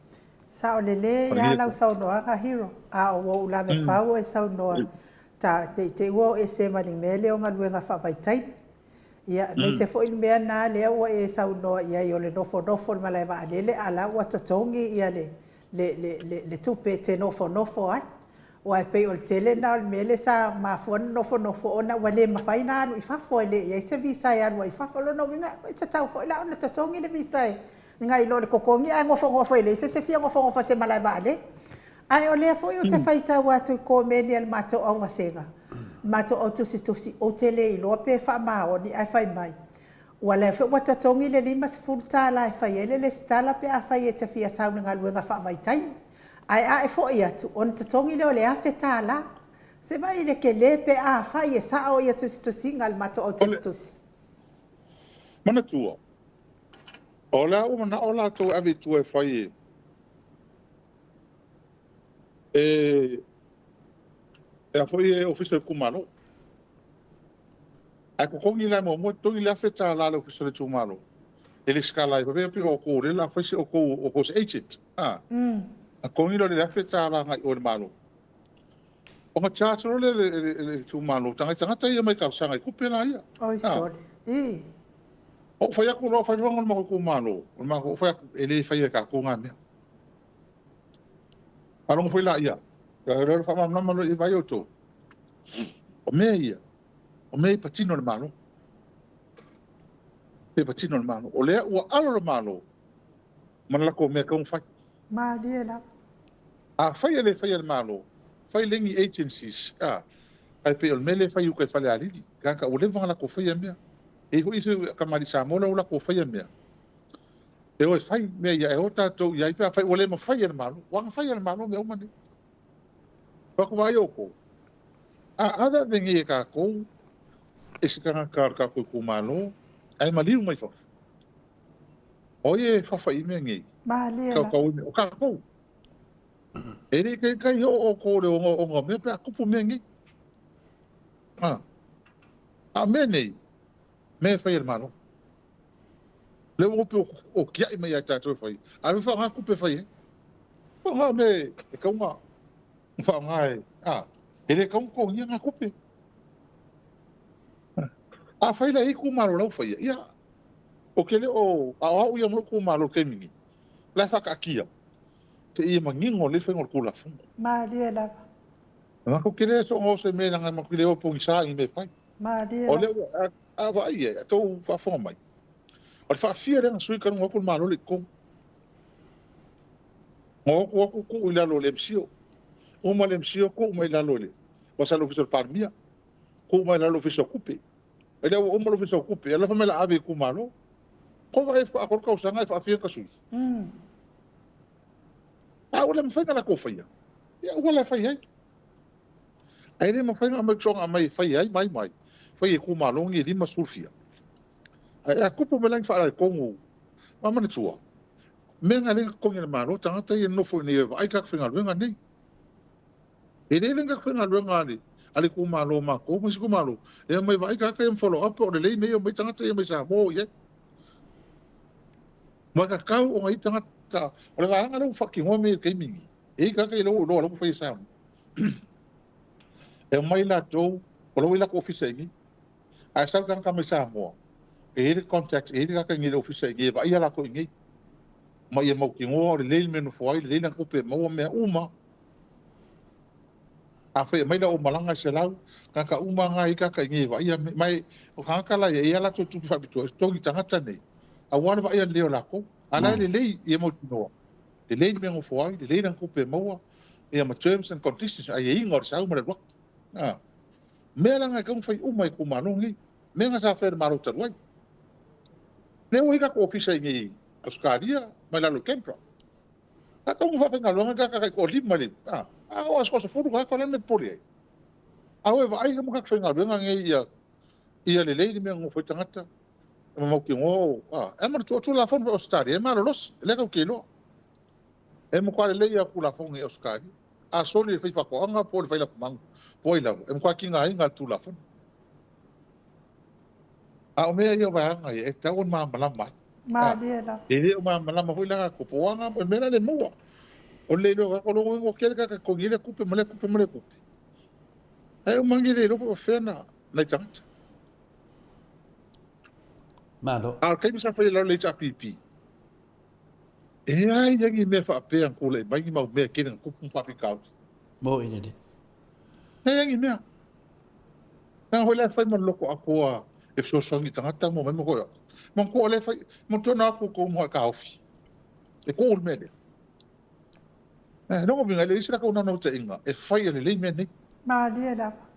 Sao lelei lava lau saunoaga Hero, a ua ou lavefau oe saunoa ta te i te i ua o ese ma le mea lea o galuega faavaitaimi. Ia, aemaise foi le mea lena lea ua e saunoa i ai o le nofonofo i le malae vaalele a la ua totogi ia le le, le, le, le tupe e te nofonofo ai. Aua e pei o le tele lena o le mea lea sa mafua ona nofonofo ona ua le mafai ona alu i fafo, e le i ai se visa e alu ai i fafo. O lona uiga, e tatau foi la ona totogi le visa e nai lo le totogi ae nofonofo e leai se isi e fia nofonofo i se malae vaalele. Ae o lea foi ou te faitau atu i komeni a le matou auvasega, le matou au tusitusi, ou te le iloa pe faamaoni ae fai mai, Ua lea foi ua totogi le $50 e fai ai le lesitala pe afai e te fia sau i le galuega faavaitaimi. Ae a e foi atu, ona totogi lea o le $1000. Se vaai i le tele pe afai e sao ia tusitusiga a le matou au tusitusi. Manatua, o le a ua manao latou e ave i tua e fai e e a foi e Ofisa o Itumalo. Ae totogi la muamua, totogi le $1000 a le Ofisa o le Itumalo e lesitala ai. Faapea pei o outou lea o le a fai se outou, o outou se agent, a. Ona totogi lea o le $1000 agai i o i le Malo. Ona charge loa lea e le Itumalo, nai tagata ia mai talosaga i tupe la ia. Oi sole. Ii. Ou fai atu loa, fai loa le matou itumalo, o le matou, ou fai atu, e le faia e tatou na mea. Faalogo foi laia, faamalamalama loa i ai, vaai outou. O mea ia, o mea ia e patino e le Malo. E patino e le Malo. O lea ua alo le Malo ma le latou mea e tatau ona fai. Malie lava. Afai e le faia e le Malo, fai lea i ni agencies, a, ae pei o le mea lea e fai i uta i Falealili, leaga ua leva ona latou faia mea. E i ai foi isi kamali'i Samoa la ua latou faia mea, e o e fai mea ia, e o tatou i ai pe afai ua le mafai e le Malo. Ua agafai e le Malo mea uma nei. Ua atu vaai outou, a aveave nei e tatou e se tagata o le tatou itumalo Ae maliu mai fafo. O ai e fafai i mea nei? Malie la. Kaukau i mea. O kākou. E le kaikai o o ko le onga onga mea pe a kupu mea nei. A. A mea nei, mea e fai e le Malo. Le ua pe o kiaʻi mai ia tātou e fai. A le whaonga kupe fai e. Whaonga me e kaunga whaonga e. A, e le kaunga ko ngia ngā kupe. A fai la i ku malo lau fai. Ia, o ke le o, a o au ia mo ku malo ke mingi. La whakaakia. Te ia mangingo le whaingo ku lafungo. Malie lava. Nga ko kele so ngo se me nga makile o pongi sa i me fai. Malie O le a a va ai e tou faafofoga mai. O le faafia lea na sui ka luga aku le Malo le i totonu. Ngo aku aku kuu i lalo o le MCO. Uma le MCO kuu mai lalo i le ua sa le Ofisa o le Palemia. Kuu mai lalo Ofisa o Kupe. E lea ua uma le Ofisa o Kupe, alofa mai la ave i itumalo. Ko va e faatolu tausaga e faafia ka sui. A ua le mafai ona latou faia, ia ua la e fai ai. Ae le mafai ona aumai soga aumai e fai ai mai mai, fai e itumalo ni e 50 fia. Ae a tupu mai la ni faaletonu, ma manatua, mea na le na totogi e le Malo tagata ia e nonofo i inei e vaai tagata faigaluega nei. E le le tagata faigaluega a le a le itumalo o matou ma isi itumalo, e omai vaai tagata ia ma follow up po o lelei mea ia omai tagata ia mai Samoa o i ai. Ma e tatau ona i ai tagata, o le vaega lea ua faatinoa mea i le taimi lenei, e i ai tagata ia lea ua iloa o la ua fai e Samoa. E omai latou, o la ua i ai latou ofisa i inei, ae sau le tagata mai Samoa, e i ai le contact, e i ai le tagata i inei i le ofisa i inei e vaaia latou i inei, ma ia mautinoa o lelei le mea e nofo ai, lelei lana tupe e maua, mea uma. Afai e aumai lau malaga e 100, tagata uma na e i ai tagata i inei e vaaia mea, ma e, o tagata la ia, e i ai a latou tupe faapitoa e totogi tagata nei, aua le vaaia lelei o latou. A la e lelei ia mautinoa, lelei le mea e nofo ai, lelei lana tupe e maua, ia ma terms and conditions, aiaiga o le sau ma le alu atu. A, mea la na e tatau ona fai uma e itumalo nei, mea na sa faia e le Malo talu ai. Lea ua i ai tatou ofisa i inei i Ausetalia ma i lalo i Canberra. A tau na faafaigaluega tagata tai toalima i le, a, a o aso 10 tagata o le a le mea e popole ai? A o e vaai uma tagata faigaluega nei ia, ia lelei le mea e nonofo ai tagata, ma mautinoa o, a, e manatua o Tulafono foi o Ausetalia e malolosi, lea tatou te iloa. E matua lelei lava Tulafono i Ausetalia. A soli e le faifaatoaga po o le failafumanu po o ai lava, e matua tigaina e le Tulafono. A o mea ia o vaega ia e tatau ona malamalama ai. Malie lava. E le o malamalama foi la tatou po o a na mea la le maua. O le le iloa o lona uiga ua tele tagata e totogi ai lea tupe ma lea tupe ma lea tupe. Ae uma agi le iloa po o fea na nai tagata. Malo. A o le taimi sa fai ai lalo le HRPP, e leai lava ni mea faapea na tulai mai ni mau mea e tele na tupu ma faafitauli. Mo i lele. Leai ni mea. Leaga foi la e fai ma le loto atoa e fesoasoani i tagata ma omai ma toe atu. Manatua o lea e fai, manatua na o atu outou ma taofi. E tuu le mea lea. Eh, lona uiga, e leai se latou naunautaiga e fai e lelei mea nei. Malie lava.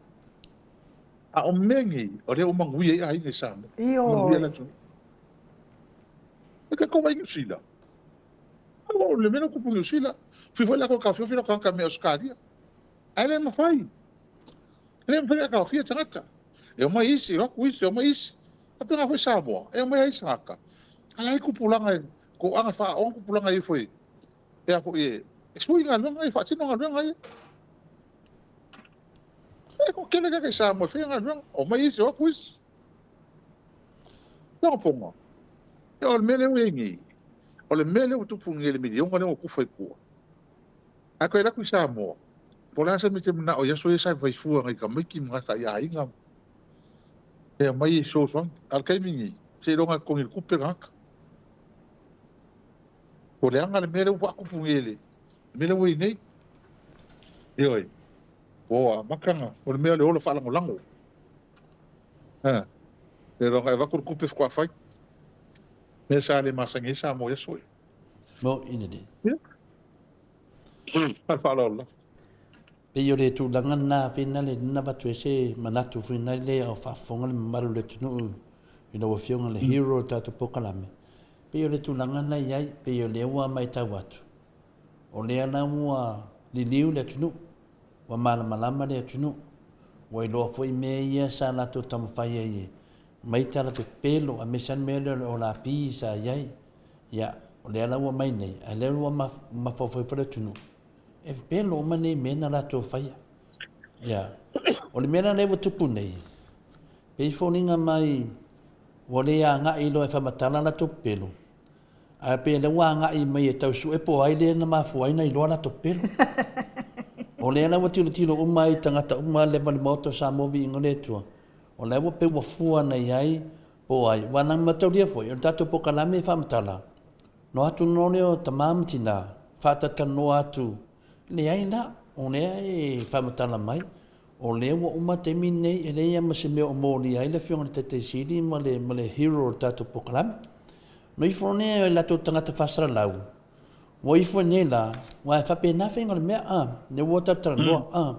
A o mea nei, o lea ua manuia ai aiga i Samoa. Ioe. Manuia le atunuu. E tatou vai i Niu Sila. O le mea lea ua tupu i Niu Sila, fui foi latou e taofiofi latou tagata mai Ausetalia. Ae le mafai. E le mafai ona taofia tagata. E omai isi, o atu isi, omai isi. Faapena foi Samoa, e omai ai isi tagata. A la e i ai tupulaga e toaga faaaoga tupulaga e ifo e, e a foi e, e sui galuega ia, faatino galuega ia. E toatele tagata i Samoa e faia galuega, omai isi, o atu isi. Lona poga, o le mea lea ua i ai nei, o le mea lea ua tupu nei i le miliona lea ua tufa i tua, A toe alu atu i Samoa, po o le a se mea e te manao i aso ia sa fai fua nai tamaiti ma gata i aiga e aumai e fesoasoani. A o le taimi lenei, seiloga e totogi i le tupe le tagata. Ua leaga le mea lea ua faatupu nei i le mea lea ua i ai nei. Ioe, ua amata ona, o le mea o le ola faalagolago. A, seiloga e avatu le tupe faatoa fai. Mea sa le masani ai Samoa i aso ia. Mo i lelei. Ia. Ma le faaaloalo lava. Pei o le tulaga lena fina le na avatu ai se manatu foi lea a o faafofoga le mamalu o le atunuu i lau Afioga i le hero o le tatou polokalame. Pei o le tulaga lena e i ai, pei o lea ua matau atu, o lea la ua liliu le atunuu, ua malamalama le atunuu, ua iloa foi mea ia sa latou taumafai ai e. Mai tala pepelo aemaise lava le mea lea o le olapi sa i ai. Ia, o lea la ua aumai nei, a o lea ua mafaufau ifo le atunuu, e pepelo uma nei mea na latou faia. Ia, o le mea la lea ua tupu nei, pei e foliga mai ua le agai loa e faamatala latou pepelo, ae pei o lea ua agai mai e tau sue po o ai lea na mafua ai ona iloa latou pepelo. O lea la ua tilotilo uma ai tagata uma lea ma le Maota o Samoa viiga o le Atua, o la ua pei ua fua ana i ai po o ai. Aua na mataulia foi, o le tatou polokalame e faamatala, no atu no lea o tama ma tina, faatatalanoa atu, leai la, o lea e faamatala mai, o lea ua uma taimi nei, e leai lava ma se mea o molia ai le Afioga i le Taitai Sili ma le, ma le hero o le tatou polokalame. No ifo nei o latou tagata faasalalau, ua ifo nei la, aua e faapena faiga o le mea, a, lea ua talatalanoa, a.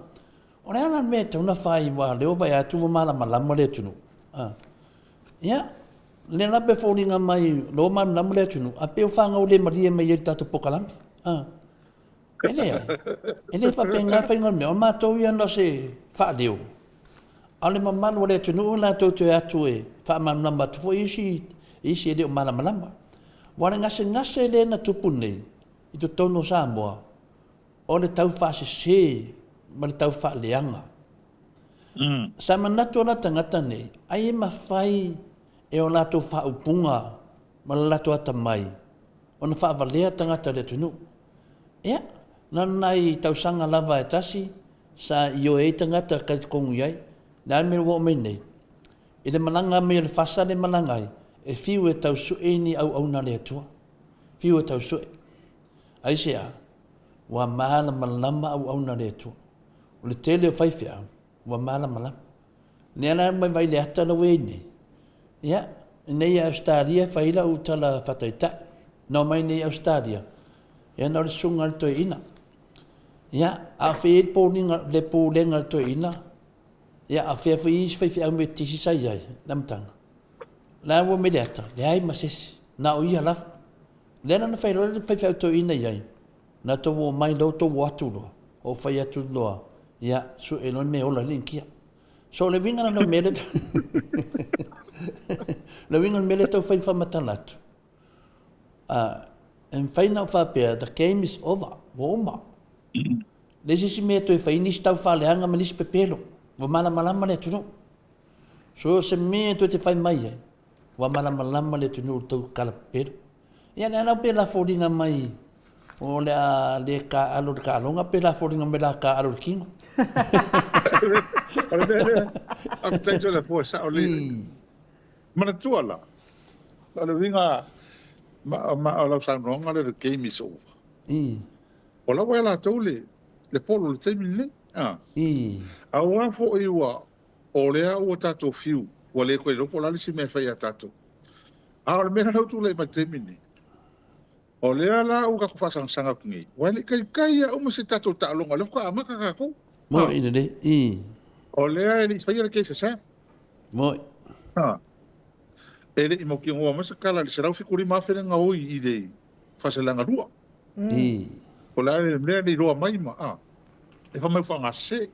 O le a la le mea e tatau ona fai aua o lea ua vaai atu ua malamalama le atunuu. A. Ia, lea la pe foliga mai o lea ua malamalama le atunuu, a pei ua fagau le malie mai ai i le tatou polokalame. A. E leai. E le faapena le faiga o le mea. O matou ia na o se faaleo, a o le mamalu o le atunuu latou te o atu e faamalamalama atu foi isi, isi e le o malamalama. Aua o le gasegase lea na tupu nei i totonu o Samoa, o le tau faasese ma le tau faaleaga. Sa manatu o la tagata nei, ai e mafai e o latou faaupuga ma le latou atamai ona faavalea tagata o le atunuu. Ia, na o nai tausaga lava e tasi sa ioe ai tagata e talitonu i ai, le a le mea ua oo mai nei? I le malaga mai o le fasa lea e malaga ai, e fiu e tau sue ni auauna a le Atua. Fiu e tau sue. Aisea? Ua malamalama auauna a le Atua. O le tele o faifeau, ua malamalama. Lea la mai vai le ata la ua i ai nei, ia, nei i Ausetalia e fai ai lau tala faataitai. Na omai nei i Ausetalia, ia na o le susuga a le toeaina. Ia, a o fea i ai le poliga, le pulega a le toeaina, ia a o fea foi i ai isi faifeau Metotisi sa i ai i le amataga. La ua omai le ata, leai ma se isi, na o ia lava. Lea la na fai loa le faifeau toeaina i ai, na tou omai loa tou o atu loa, ou fai atu loa, ia, sue loa le mea e ola ai le Initia. So o le uiga lena o le mea lea, le uiga o le mea lea e tau fai faamatala atu, e mafai ona ou faapea, the game is over, ua uma. Leai se isi mea e toe fai ai nisi taufaaleaga ma nisi pepelo, ua malamalama le atunuu. So o se mea e toe te fai mai ai, Ua malamalama le atunuu i le tou tala pepelo. Ia lea la pe la foliga mai o le a le taaalo i le taaloga pe la foliga mai la taaalo i le tino. O le mea lea, faafetai Toleafoa, e sao lelei. Manatua la, o le uiga o lau saunoaga lea, the game is over. O la ua ia latou le polo i le taimi lenei. Aua foi ua O lea ua tatou fiu, ua le toe iloa po o le a le isi mea e fai ia tatou. A o le mea lea ua tulai mai i le taimi lenei, o lea la ua tatou faasagasaga atu nei, aua e le i taitai lava uma se tatou taaloga, o lea faatoa amata tatou. Moni lelei, i. O lea e le i faia le case a Sam. Moni. E le i mautinoa mai se tala i le $175,000 lea na oi i le Faasaleleaga 2. I. O le a le mea e le iloa mai ma, e fai mai ua faagasese.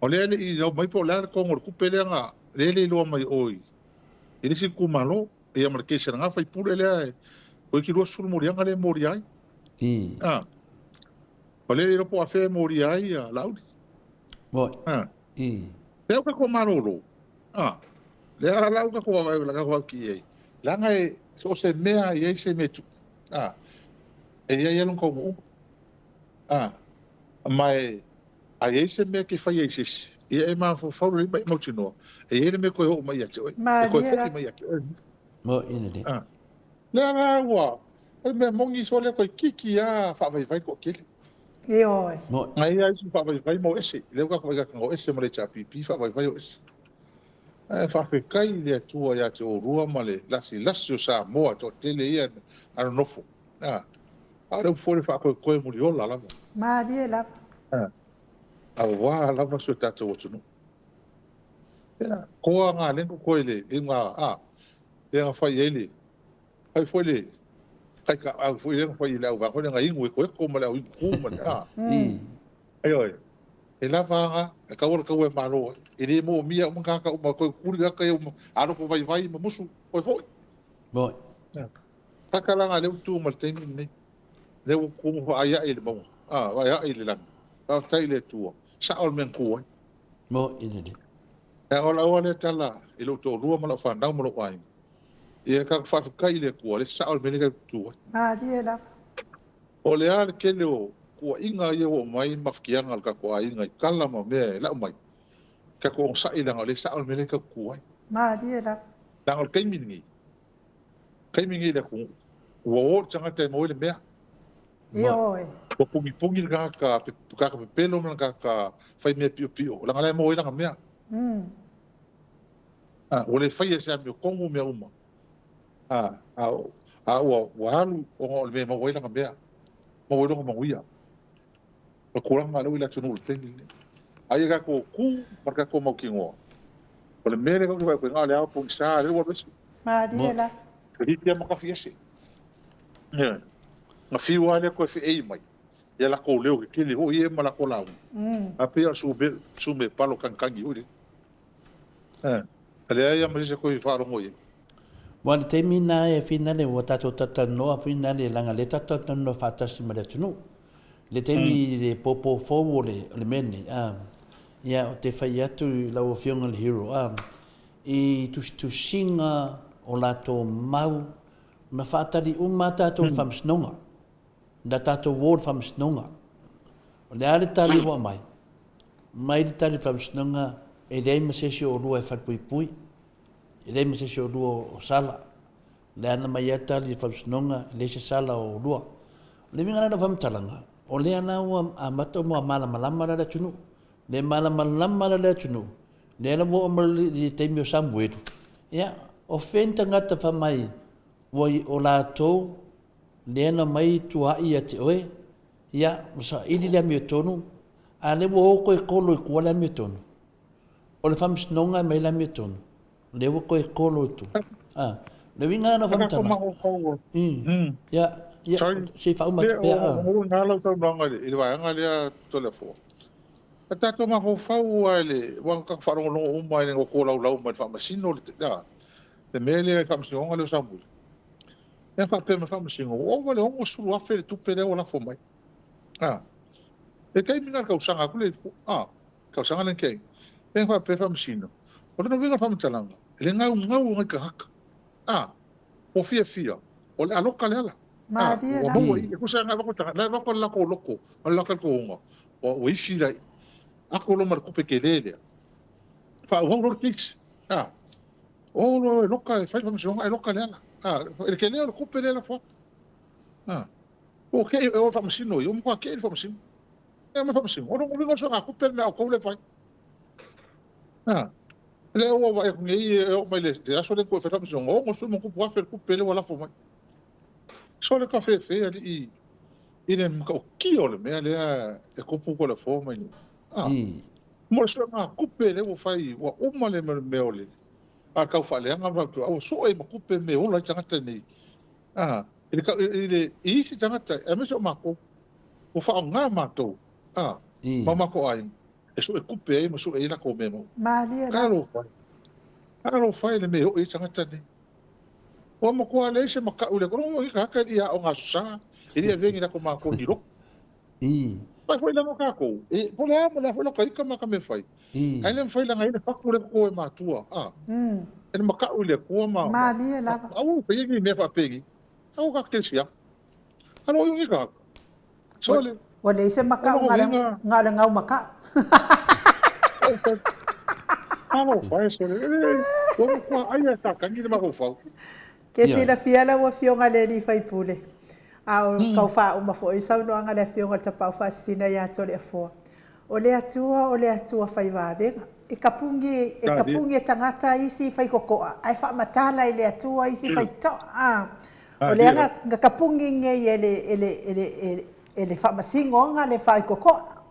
O lea e le i iloa mai po o le a le toga o le tupe lea na lea e le iloa mai o i i le isi itumalo ia ma le case a lena faipule lea e toeitiiti 20 moliaga lea e molia ai. A o lea e le iloa po o afea e molia ai ia Laauli. Moi. A. Lea ua tatou malolo. A lea la ua tatou vaavaai la tatou vaavaai i ai. Leaga e so o se mea e i ai se mea e tupu. A e i ai lava lona taunuuga. A ma e A i ai se mea e te faia i se isi, ia e mafaufau lelei ma e mautinoa, e i ai le mea e toe oo mai ia te oe, e toe foi mai ia te oe. A, lea la ua, o le mea moni sole lea toeitiiti lava faavaivai le toatele. Ioe. Na i ai isi faavaivai ma o ese, lea ua tatou vaai na o ese ma le HRPP faavaivai o ese. Ae faafetai i le Atua ia te oulua ma le lasilasi o Samoa toatele ia na nonofo. A, a o le upu foi le faatoetoe muliola lava. Malie lava. Aua lava si o tatou atunuu. Ia, koa ngā lengo koe le le ngā, a, le ngā whai ai le, whai foi le, kai ka au foi le ngā whai i le au vā, foi le ngā ingu e koe ko ma le au ingu kū ma le, a. Ai oi. E lava aga e kaua le kaua e malo ai. E le moomia uma tagata uma toe kuli aka ia uma aloko vaivai ma musu oe foi. Moi. Taka laga lea ua tu ma le taimi lenei. Lea ua tu ma vaai ae i le mauga. Ah, vaai ae i le lagi. Faafetai i le Atua. Sao le mea na tu ai. Moi lelei. Ea o lau lea tala i lou toalua ma lau fanau ma lou aiga. Ia tatou faafetai i le Atua, lea sao le mea lea tatou tu ai. Malie lava. O le a le tele o tuuaiga ia ua aumai ma mafatiaga a le tatou aiga i tala ma mea e lau mai, tatou onosai leaga o lea e sao le mea lea tatou tu ai. Malie lava. Leaga o le taimi lenei, taimi lenei i le atunuu, ua o le tagata e maua ai le mea. Ioe. Ua pugipugī le tagata, tagata pepelo ma le tagata fai mea piopio, leaga o la e maua ai lana mea. Ua le faia e se amiotonu mea uma. A, a, a ua, ua alu ona o le mea e maua ai lana mea, maua ai lona manuia. O le tulaga lea ua i le atunuu i le taimi lenei. A ia tatou tu ma le tatou mautinoa, o le mea lea tatou te vaai atu ai, na o le ao pogisa lea ua alu ese. Malie la. Toeitiiti lava ma tafi ese. Ioe. Na fiu lava lea toe feei mai ia latou leo tetele foi ia ma latou lauga. A pei o le sume, sume palo tagitagi foi lea. E leai lava ma se isi e toe faalogo i ai. Ua le taimi lena e finale ua tatou talatalanoa finale leaga lea tatou talatalanoa faatasi ma le atunuu. Le taimi i le pōpō fou o le o le mea lenei a ia ou te fai atu i lau afioga i le Hero a i tusitusiga o latou mau na faatali uma a tatou i le faamasinoga. Na tatou o i le faamasinoga. O le a le tali ua aumai? Mai le tali o le faamasinoga e leai ma se isi o oulua e falepuipui. E leai ma se isi o oulua o sala. Lea na aumai ai le tali i le faamasinoga, e leai se sala o oulua. O le uiga la o lau faamatalaga, o lea la ua amata ona malamalama la le atunuu. Le malamalama la le atunuu, lea la ua oo mai i le taimi o Samuelu, ia, o fea ni tagata fai mai ua o latou lea na omai tuaai ia te oe, ia, ma saili le amiotonu, a lea ua o toe kolo i tua le amiotonu. O le faamasinoga e aumai le amiotonu, lea ua toe kolo i tua. A, le uiga lena o faamatalaga. Ia, ia, se i faauma atu pea. O lena lau saunoaga i le vaega lea Toleafoa. E tatou mafaufau lava i le, aua na tatou faalogologo uma ina ua tolaulau mai e le Faamasino le mea lea i le Faamasinoga lea o Samuel. Ia faapea mai le Faamasino, ua ova i le $60,000 le tupe lea ua lafo mai. A, le taimi lena i le tausaga atu le, a, tausaga lea na tea nei. Lea na faapea le Faamasino, o lona uiga o le faamatalaga, e le gaugau o nai tagata. A, ua fiafia, o le aloka le ala. A, Malie ua la. maua i, e tusa ai avatu tagata, la e avatu le latou loto, ma le latou talitonuga, ua, ua isi la, ako loa ma le tupe tele lea. Faaauau loa le case. A, o loa e loka e fai le faamasinoga ae loka le ala. A, i le tele o le tupe lea e lafo atu. A, ua kei, e o le faamasino ia, ua matua kei le faamasino. E ma faamasino, o lona uiga o le soagatupe le mea a outou lea e fai. A, lea ua vaai atu nei e oo mai le aso lea e fai faamasinoga, $60,000 le tupe lea ua lafo mai. Sole ka fefe alii i le matautia o le mea lea e tupu Toleafoa mai nei. A, mo le soagatupe lea ua fai, ua uma le mea o le a tau faaleaga ma faapea, ua sue ma tupe me ola ai tagata nei. A, i le, i le, i isi tagata, aemaise o matou, ua faaaoga matou, a, ma o matou aiga, e sue tupe ai ma sue ai latou mea maua. Malie la. Talofa e. Talofa e le mea e oo i ai tagata nei. Ua matua leai se makaʻu i le atunuu, ua tagata e le i aoga aso sa, e le i avea ni latou matua ni lotu. Pai foi lana tatou, e, po o le a ma le a foi lota ita ma ka mea fai. Ae le mafai leaga e i ai le fatu lea e toto e matua, a. E le makaʻu i le Atua ma, ma, Malie lava. aua e faia ni mea faapeni. Aua ka kerisiano. Alo i tagata. Sole. Ua leai se maka'u na o le gau maka'u. Talofa e sole. Ua matua ai a tatagi le mafaufau. Ke silafia lau Afioga i le alii faipule, a o tau faauma foi le saunoaga a le Afioga i le Tapaau Faasisina ia Toleafoa, O le Atua o le Atua fai vavega. E kapugi, e kapugi e tagata isi fai kokoa, ae faamatala i le Atua isi fai toa. A. O le aga na kapugi nei e le, e le, e le, e, e le faamasinoga le fai kokoa.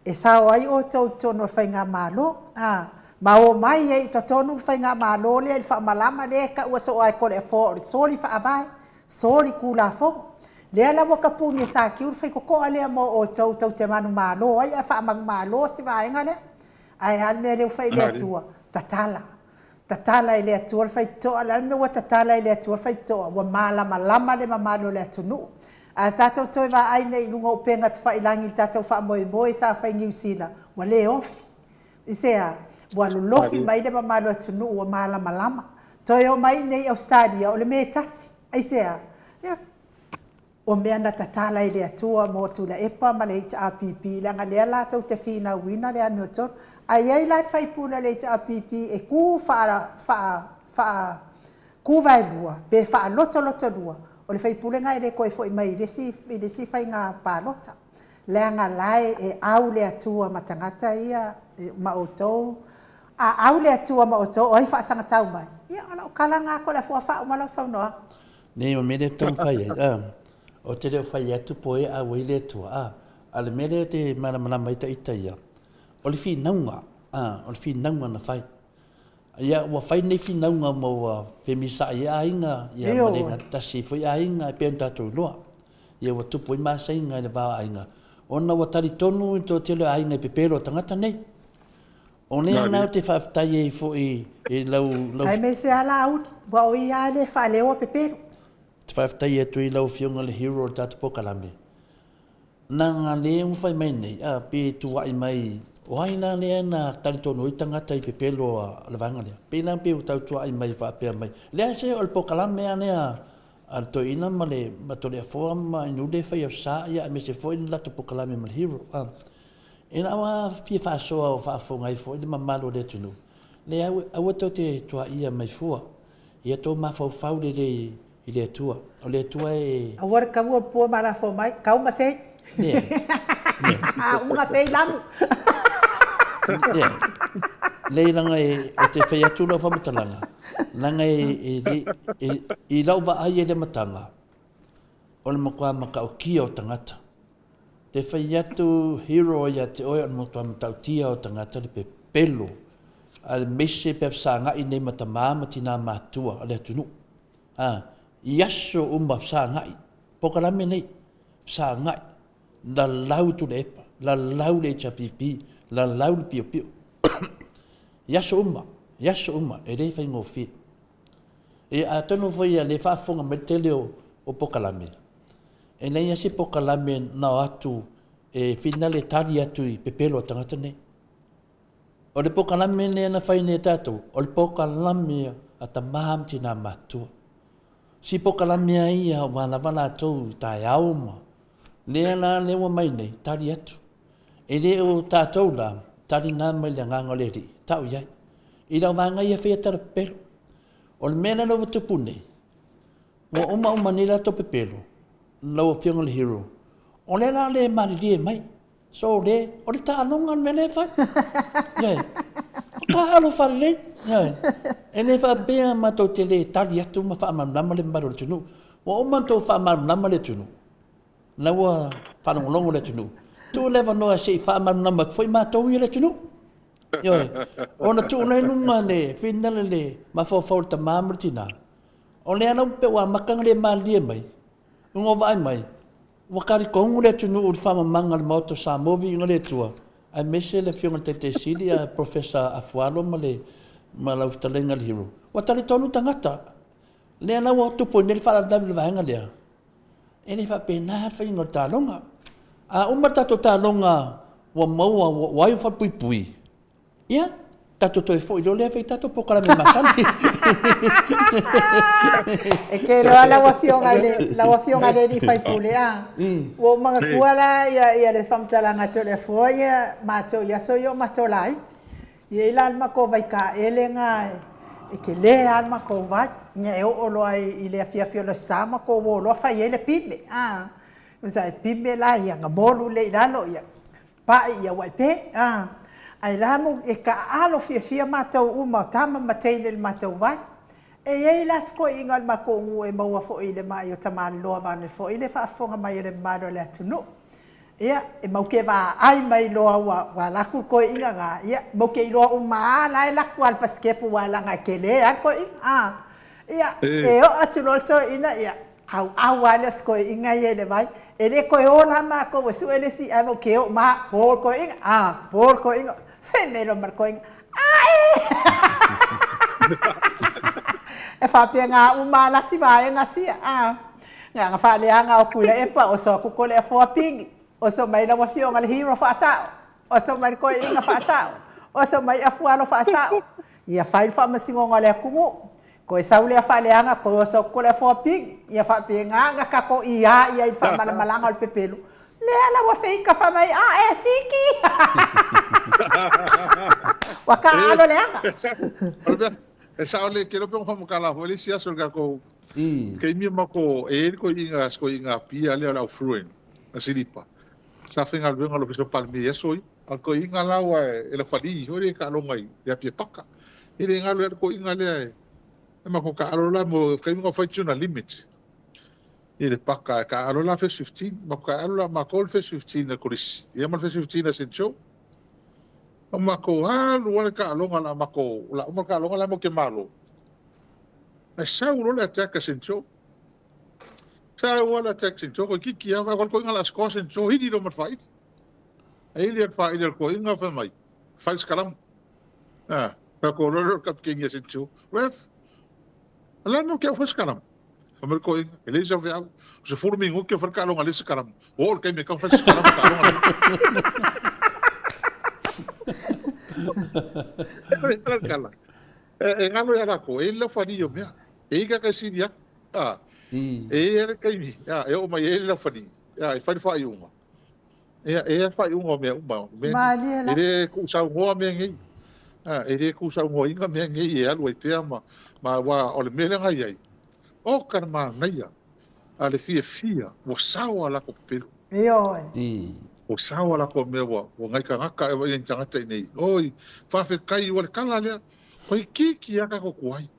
E sao ai outou i totonu o le faigamalo, a, ma o mai ai i totonu le faigamalo lea i le faamalama lea e taua soo ai Toleafoa o le soli faavae, soli Tulafono. Lea la ua tapuni e Sakiu le faitotoa lea mo outou tou te manumalo ai ae faamanumalo si vaega lea. Ae a le mea lea ua fai i le Atua? Tatala. Tatala e le Atua le faitotoa. O le a le mea ua tatala e le Atua le faitotoa? Ua malamalama le mamalu o le atunuu. A tatou toe vaai nei i luga o upega tafailagi i le tatou faamoemoe sa fai i Niu Sila, ua le ofi. I se a? Ua lolofi mai le mamalu o le atunuu ua malamalama. Toe o mai nei i Ausetalia, o le mea e tasi. Aisea? Ia, o mea na tatala e le Atua mo Tuilaepa ma le HRPP, leaga lea latou te finauina le amiotonu. A i ai la le faipule a le HRPP e tu faa, faa, faa, tu vaelua pe faalotolotolua, o le faipule lena e le toe foi mai i le isi, i le isi faiga palota. Leaga la e au le Atua ma tagata ia, ma outou. A au le Atua ma outou, o ai faasagatau mai? Ia, o lau tala lena Toleafoa, faauma lau saunoaga. Nei, o le mea lea e taumafai ai, a, ou te le o fai atu po o e au ai le Atua, a, a o le mea lea ou te malamalama ai ita ia, o le finauga, a, o le finauga na fai. Ia, ua fai nei finauga ma ua femisaai ai aiga, ia, ma le gatasi ai foi aiga e pei ona tatou iloa. Ia, ua tupu ai masaiga i le va o aiga, ona ua talitonu le toatele o aiga i pepelo o tagata nei. O lea la ou te faafetai ai foi i lau, lau. Aemaise lava Laauli, aua o ia lava lea e faaleoa pepelo. Ou te faafetai atu i lau Afioga i le hero o le tatou polokalame, leaga lea ua fai mai nei, a, pe tuuai mai, o ai la lea na talitonu ai tagata i pepelo a le vaega lea? Pei la pei ua tau tuuai mai faapea mai, leai se o le polokalame lava lea a le toeaina ma le ma Toleafoa ma Ainule e fai i Aso Sa, ia aemaise foi le latou polokalame ma le hero. A, E na o fia faasoa o faafofoga ai foi le mamalu o le atunuu, le aua tou te tuaia mai fua, ia tou mafaufau lelei i le Atua. O le Atua e. Aua le kaua pua ma lafo mai, kau ma sei. Lea. Uma na sei lamu. Lea. Lea leaga e, ou te fai atu lau faamatalaga, leaga e, e, e, i lau vaai i le amataga, o le matua matautia o tagata. Te fai atu hero ia te oe o le matua matautia o tagata le pepelo aemaise pe a fesagai nei ma tama ma tina matua o le atunuu. A, i aso uma fesagai, polokalame nei, fesagai, lalau Tuilaepa, lalau le HRPP, lalau le Piopio. I aso uma, i aso uma, e le faigofie. E, atonu foi ia le faafofoga mai le tele o, o polokalame, E leai lava se polokalame na o atu e finale tali atu i pepelo a tagata nei. O le polokalame lea na fai nei e tatou, o le polokalame a tama ma tina matutua. Si polokalame a ia aua lava latou i taeao ma lea la lea ua mai nei, tali atu. E le o tatou la, tali na mai le agaga o le Alii, tau i ai. I lau vaega ia faia tala pepelo. O le mea lea ua tupu nei, Ua uma uma nei la tou pepelo, lau afioga i le hero. O lea la le malilie mai. So le, o le taaloga le mea lea e fai. Ioe. O taalo faalelei. Ioe. E le faapea matou te le tali atu ma faamalamalama le mamalu o le atunuu. Ua uma ona tou faamalamalama le atunuu. La ua faalogologo le atunuu. Tuu le avanoa se i faamalamalama atu foi matou ia le atunuu. Ioe. Ona tuu lea i luga le finale le mafaufau o le tama ma le tina. O lea la pei ua amata ona le malilie mai, ina ua vaai mai, ua talitonu le atunuu i le faamamaga a le Maota o Samoa, viiga le Atua, aemaise le Afioga i le Taitai Sili a Professor Afualo ma le ma lau fetalaiga i le Hero. Ua talitonu tagata. Lea la ua tupu ai nei le faalavelave i le vaega lea. E le faapena le faiga o le taaloga. A uma le tatou taaloga ua maua, ua ai o falepuipui, Ia, tatou toe foi loa lea fai tatou polokalame masani. E ke loa lau afioga i le lau afioga i le alii faipule a. Ua ou manatua la ia ia le faamatalaga a Toleafoa ia matou i aso ia o matou laiti. E i ai la le matou vaitaele na e tele lava le matou vai. Ia e oo loa i le afiafi o le Aso Sa matou o loa fai ai le pime a. E pime la ia ona molu lea i lalo ia Paʻi ia uaʻi pe, a. Ae la mo e taaalo fiafia matou uma o tama ma teine i le matou vai. E iai la se toeaiina o le matou nuu e maua foi i le ma'i o Tamaaloloa vaeane foi le faafofoga mai a le mamalu o le atunuu. Ia, e mau ke vaai mai loa ua ua alu atu le toeaina na, ia, mau ke iloa uma a la e alu atu a i le fasitepu aua leaga e tele a le toeaina, a. Ia, e oo atu loa le toeaina, ia. Auau lava lea o si toeaina ia i le vai. E le toe ola lava matou e sue le isi ae ou te oo mai, po le toeaina, a, po le toeaina. Fai mai loa ma le toeaina, Ae! E faapena uma lava la si vaega sia, a. Na ona faaleaga o Tuilaepa, oso atu Toleafoa Pini, oso mai lau Afioga le hero faasao, oso mai le toeaina faasao, oso mai Afualo faasao. Ia fai le faamasinoga a le atunuu, Toe sau lea faaleaga, toe oso atu Toleafoa Pini, ia faapena ona tatou ia i ai i le faamalamalaga o le pepelo. Lea la ua feita fai mai, a e siki! Ua taaalo leaga. E sao le ke lope whamakala fo le isi aso le kako taimi o mako e le koiinga se koiinga pia lea o le au fruin na silipa sa faigaluega le ofisa o Palemia i aso ia a le koiinga la ua e le fali foi le taaloga i le Apia Paka e le galo ia le koiinga lea e e mako taalo la mo taimi na fai tuna limit i le paka e taalo la first 15 mako taalo la mako le first 15 a Kolisi ia ma le first 15 a St Joe ma mako alu a le taaloga la mako la uma le taaloga la mo ke malo Ae sau loa le attack a St Joe. Sau loa le attack St Joe, toeitiiti lava, ae o le toeaina o le a score St Joe, ili loa ma le faaili. E ili le faaili a le toeaina fai mai, fai le sikalamu. Ah, fai atu loa lea o le kapikeni a St Joe, Ref, o le a le mea ou te au fai sikalamu? Fai mai le toeaina, e leai sau feau, o 10 minute o fai le taaloga a le sikalamu. Ua oo le taimi e tatau ona fai se sikalamu i le taaloga lenei. E le tala. E galo ia lakou, e i ai le laufali o mea. E i ai tagata e sili atu. A, e i ai le taimi e oo mai ai le laufali e fai le faaiuga. Ia, e i ai le faaiuga o mea uma. Malie la. E le tuusaunoa mea nei. E le tuusaunoaina mea nei e alu ai pea ma, ma aua o le mea lea na i ai, oka le manaia a le fiafia ua sao a latou pepelo. Ioe. Ua sao a latou mea ua ua nai tagata e vaai ni tagata i nei. Oi, faafetai ua le tala lea. Toeitiiti lava tatou tuai.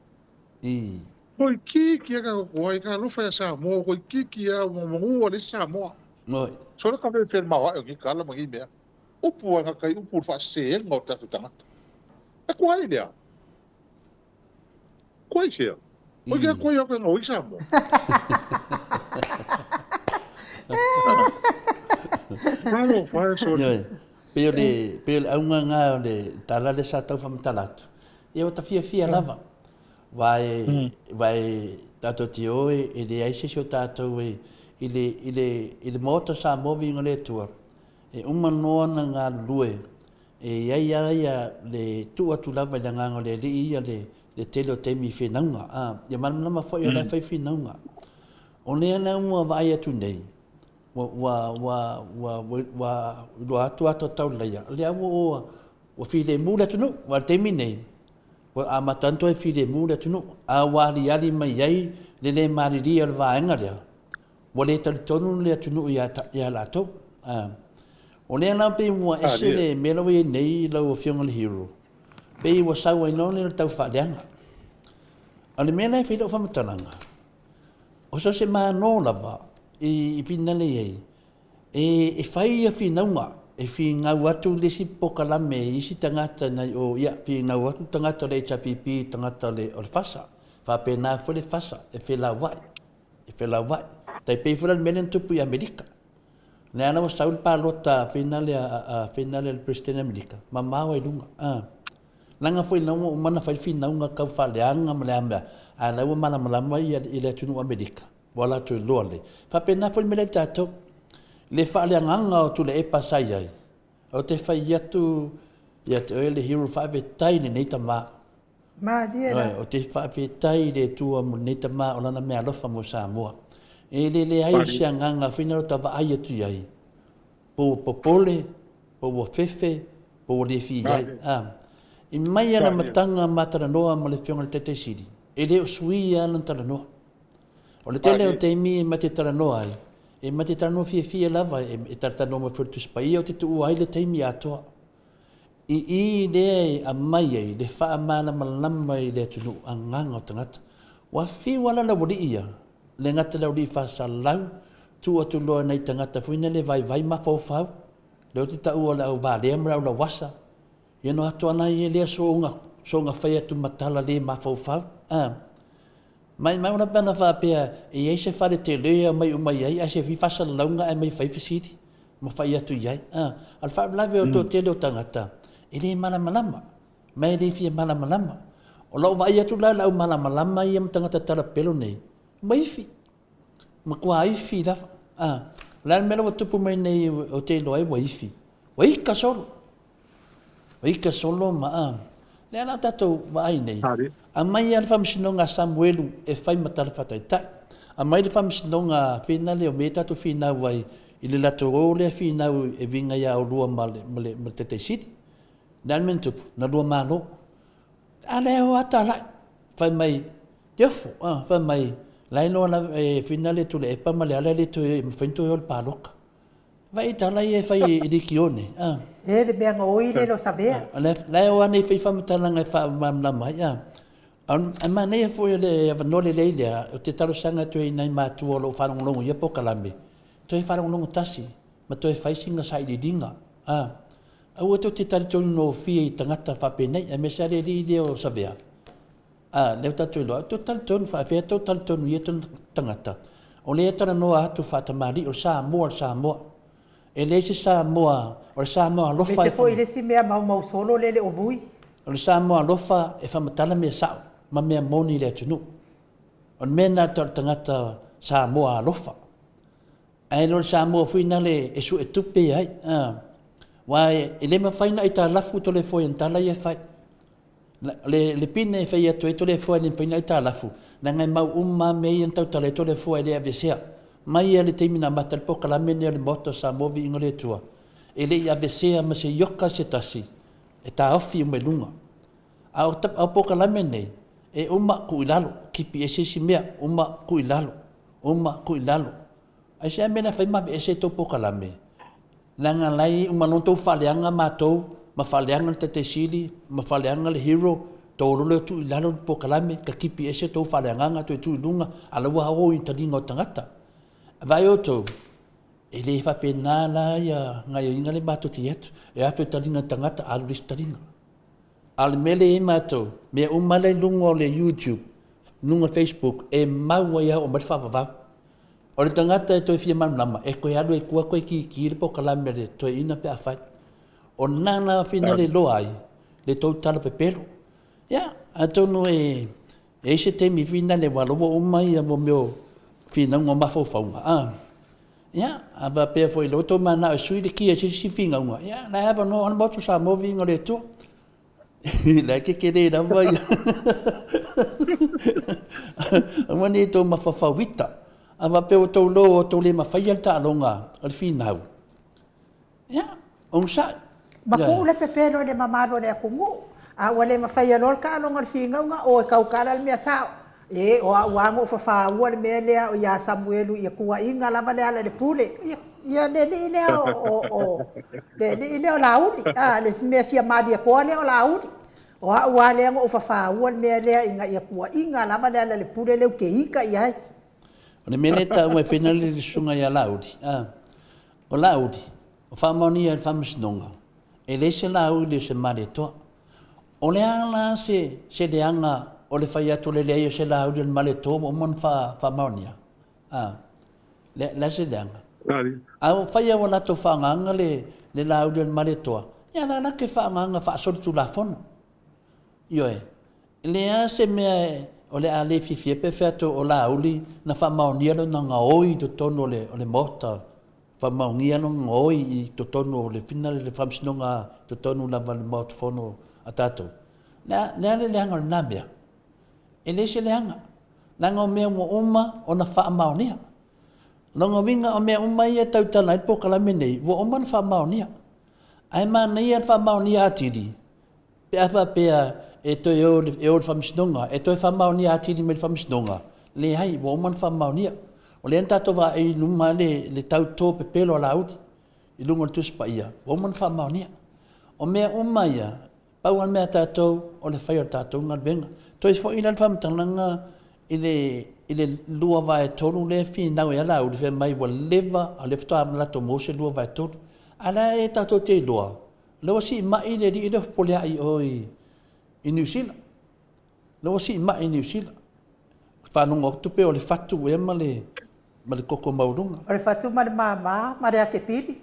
Toeitiiti lava tatou tuai. Talofa ia Samoa, toeitiiti lava ua manua le isi Samoa. Sole ka fefe le maoae o nei tala ma nei mea. Upu lava gata i upu i le faaseseina o tatou tagata. E tuai lea. Koe sea. Koe kea koe au ngau i Samoa. Malo whae sorry. Ioe. Pei o le, pei o le auga nga o le tala lea sa tau whamatala atu. Ia ua ta fiafia lava. Wa e, wa e tatou te o e, e leai se isi o tatou e, i le, i le, i le Maota o Samoa viiga o le Atua, e uma noa na galulue E i ai lava ia le tuu atu lava i le agaga o le Alii ia le le tele o taimi i whenauga, a, ia malamalama foi o la e whai whenauga. O lea la ua vaai atu nei, ua, ua, ua, ua, ua, ua iloa atu ata o taulaia, lea ua, ua, ua filemu le atunuu, aua o le taimi nei, ua amata ona toe filemu le atunuu, a ua aliali mai ai le le malilie o le vaega lea, Ua le talitonu le atunuu ia, ia latou. A. O lea la pei ua ese le mea la ua i ai nei lau Afioga i le Hero, pei ua sau ai loa lea o le tau faaleaga. O le mea la e fai lau faamatalaga, o so o se Malo lava i finagalo i ai, e, e fai ia finauga, e finau atu le isi polokalame i isi tagata nai o, ia, finau atu tagata o le HRPP, tagata o le, o le FASA. Faapena foi le FASA e felauai. E felauai. Tai pei foi la le mea lea na tupu i Amerika. Lea la ua sau le palota fina lea a fina lea le President Amerika, mamao ai luga. A. Leaga foi la ua uma ona fai le finauga tau faaleaga ma le a mea, a la ua malamalama ia i le atunuu Amerika, ua latou iloa lelei. Faapena foi le mea lea i tatou. Le faaleagaga o Tuilaepa sa i ai, ou te fai atu ia te oe le hero faafetai i lenei tama. Malie la. Ou te faafetai i le Atua mo lenei tama o lana meaalofa mo Samoa. E le leai o se agaga whina o ta vaai atu i ai, po ua popole, po ua fefe, po ua le fi ai. A. I mai ana mataga ma talanoa ma le Afioga i le Taitai Sili, e le o suia lana talanoa. O le tele o taimi e ma te talanoa ai, e ma te talanoa fiafia lava, e talatalanoa mai foi le Tusi Paia o te tuua ai le taimi atoa. I i lea e aumai ai le faamalamalama i le atunuu agaga o tagata. Ua fiu ala le aualii ia, le gata le aualii faasalau, tuu atu loa nai tagata foi na le vaivai mafaufau, lea ou te taua o le au valea ma le au lauasa, ia no atu ana ia lea soona, soona fai atu ma tala le mafaufau. A. Maimau la pe ana faapea e i ai se fale tele e aumai uma i ai ae se fia faasalalauga ae aumai fai fesili ma fai atu i ai. A o le faalavelave o le toatele o tagata e le malamalama ma e le fia malamalama. O lau vaai atu la i le au malamalama ia ma tagata talapelo nei, ua ifi, matua ifi lava. A o le a le mea la ua tupu mai nei ou te iloa ai ua ifi? Ua ika solo. Ua ika solo ma a. Lea la tatou vaai nei, aumai lava le faamasinoga a Samuelu e fai ma tala faataitai. Aumai le faamasinoga a Finale o mea tatou finau ai i le latou o lea finau e viga ia oulua ma le, ma le, ma le Taitaisili. Le a le mea na tupu? Na lua malo. A lea o atalai, fai mai, Teofo, a, fai mai, la e iloa lava e Finale Tuilaepa ma Leala e le toe mafai ona toe o i le palota. Vai tala ia e fai i likione, a. E le mea gaoi le lo savea. A la e o ana i fai faamatalaga e faamalamalama ai, a. Ae manaia foi o le avanoa lelei lea, ou te talosaga atu ai i nai matua o lo o faalogologo i ia polokalame, toe faalogologo tasi ma toe fai sina sailiiliga, a. Aua tou te talitonu gofie i tagata faapenei, aemaise lava le alii lea o Savea. A, lea ua tatou iloa, tou talitonu, faafefea tou talitonu i ia tagata? O lea e talanoa atu faatamalii, o le Samoa o le Samoa. E leai se Samoa, o le Samoa alofa e. Aemaise foi le isi mea maumau solo lele o Vui. O le Samoa alofa e faamatala mea sao ma mea moni i le atunuu. O le mea lena e tau o le tagata Samoa alofa. Ae le o le Samoa foi nale e suetupe ai. Aua e le mafai ona aitalafu Toleafoa i ana tala ia e fai. Le pine e fai atu ai Toleafoa e le mafai ona aitalafu, leaga e mau uma lava mea ia na tautala ai Toleafoa e le aveesea. Mai lava i le taimi na amata ai le polokalame lenei o le Maota o Samoa Viiga o le Atua, e le i aveesea ma se ioka se tasi e taofi uma i luga. A o polokalame nei, e uma tuu i lalo, tipi ese isi mea, uma tuu i lalo, uma tuu i lalo. Aisea mea na fai ma aveese tou polokalame? Leaga la e uma loa ona tou faaleaga matou ma faaleaga le Taitai Sili ma faaleaga le Hero, tou o loa lea tuu i lalo le polokalame, tatipi ese tou faaleagaga toe tuu i luga, a o la ua o i taliga o tagata. Vaai outou, e le faapena la ia gaoioiga lea matou te i atu, e o atu e taliga le tagata, alu i le isi taliga. A o le mea lea e i ai matou, mea uma la e i luga o le YouTube, luga o le Facebook, e mau ai lava oo mai le faavavau. O le tagata e toe fia malamalama, e toe alu ai i tua toe kiki le polokalame a le toeaina pe afai. O lena la finale loa ai le tou tala pepelo. Ia, atonu e i ai se taimi finale aua o la ua uma ia mea o finauga o mafaufauga, a. Ia, a faapea foi o lea ua outou mananao e sui le kia i se isi finauga, ia, o la e avanoa lava le Maota o Samoa viiga o le Atua. La e tetele lava ia. Aua ne i tou mafaufau ita. A faapea ua tou loa ua tou le mafaia le taaloga o le finau, ia, onosai. Mapu le pepelo i le mamalu o le atunuu, a ua le mafaia loa le taaloga o le finauga, o e tautala le mea sao. E, o au lava na ou fafaua le mea lea o ia Samuelu ia tuuaiga lava Lealailepule. Ia, ia le alii lea o, o, o, le alii lea o Laauli, a, le mea fia malietoa lea o Laauli. O au lava lea na ou fafaua le mea lea ina ia tuuaiga lava Lealailepule lea ou te ita i ai. O le mea lea e taua e fai le susuga ia Laauli, a, o Laauli, o faamaonia e le Faamasinoga, e leai se Laauli o se Malietoa. O le a la se se leaga o le fai atu o le leai o se Laauli o le Malietoa ua uma ona faamaonia? A, le, le a se leaga? A ua fai lava ua latou faagaga le, le Laauli o le Malietoa, ia la latou faagaga faasolitulafono. Ioe. E leai se mea o le a le fiafia pe fai atu o Laauli na faamaonia lona gaoi i totonu o le, o le Maota Faamaonia lona gaoi i totonu o le fina le Faamasinoga i totonu lava o le Maota Fono a tatou. Le a, le a le leaga o lena mea? E leai se leaga. Leaga o mea ua uma ona faamaonia. Lona uiga o mea uma ia e tautala ai le polokalame nei, ua uma ona faamaonia. Ae manaia le faamaonia atili Pe a faapea e toe o e o i le Faamasinoga, e toe faamaonia atili mai le Faamasinoga? Leai, ua uma ona faamaonia. O lea na tatou vaai i luma le, le tauto pepelo a Laauli i luga o le Tusi Paia, ua uma ona faamaonia. O mea uma ia, pau lava le mea a tatou, o le fai o le tatou galuega. Toe foi la le faamatalaga i le, i le 2/3 lea e finau ai Laauli fai mai ua leva, a o lea faatoa latou maua se 2/3. A o la e tatou te iloa, Lea ua siimai le alii lea o Fepuleai i o i Niu Sila. Lea ua siimai i Niu Sila. Faalogo atu pe o le fatu ea ma le ma le koko maualuga. O le fatu ma le māmā ma le akepili.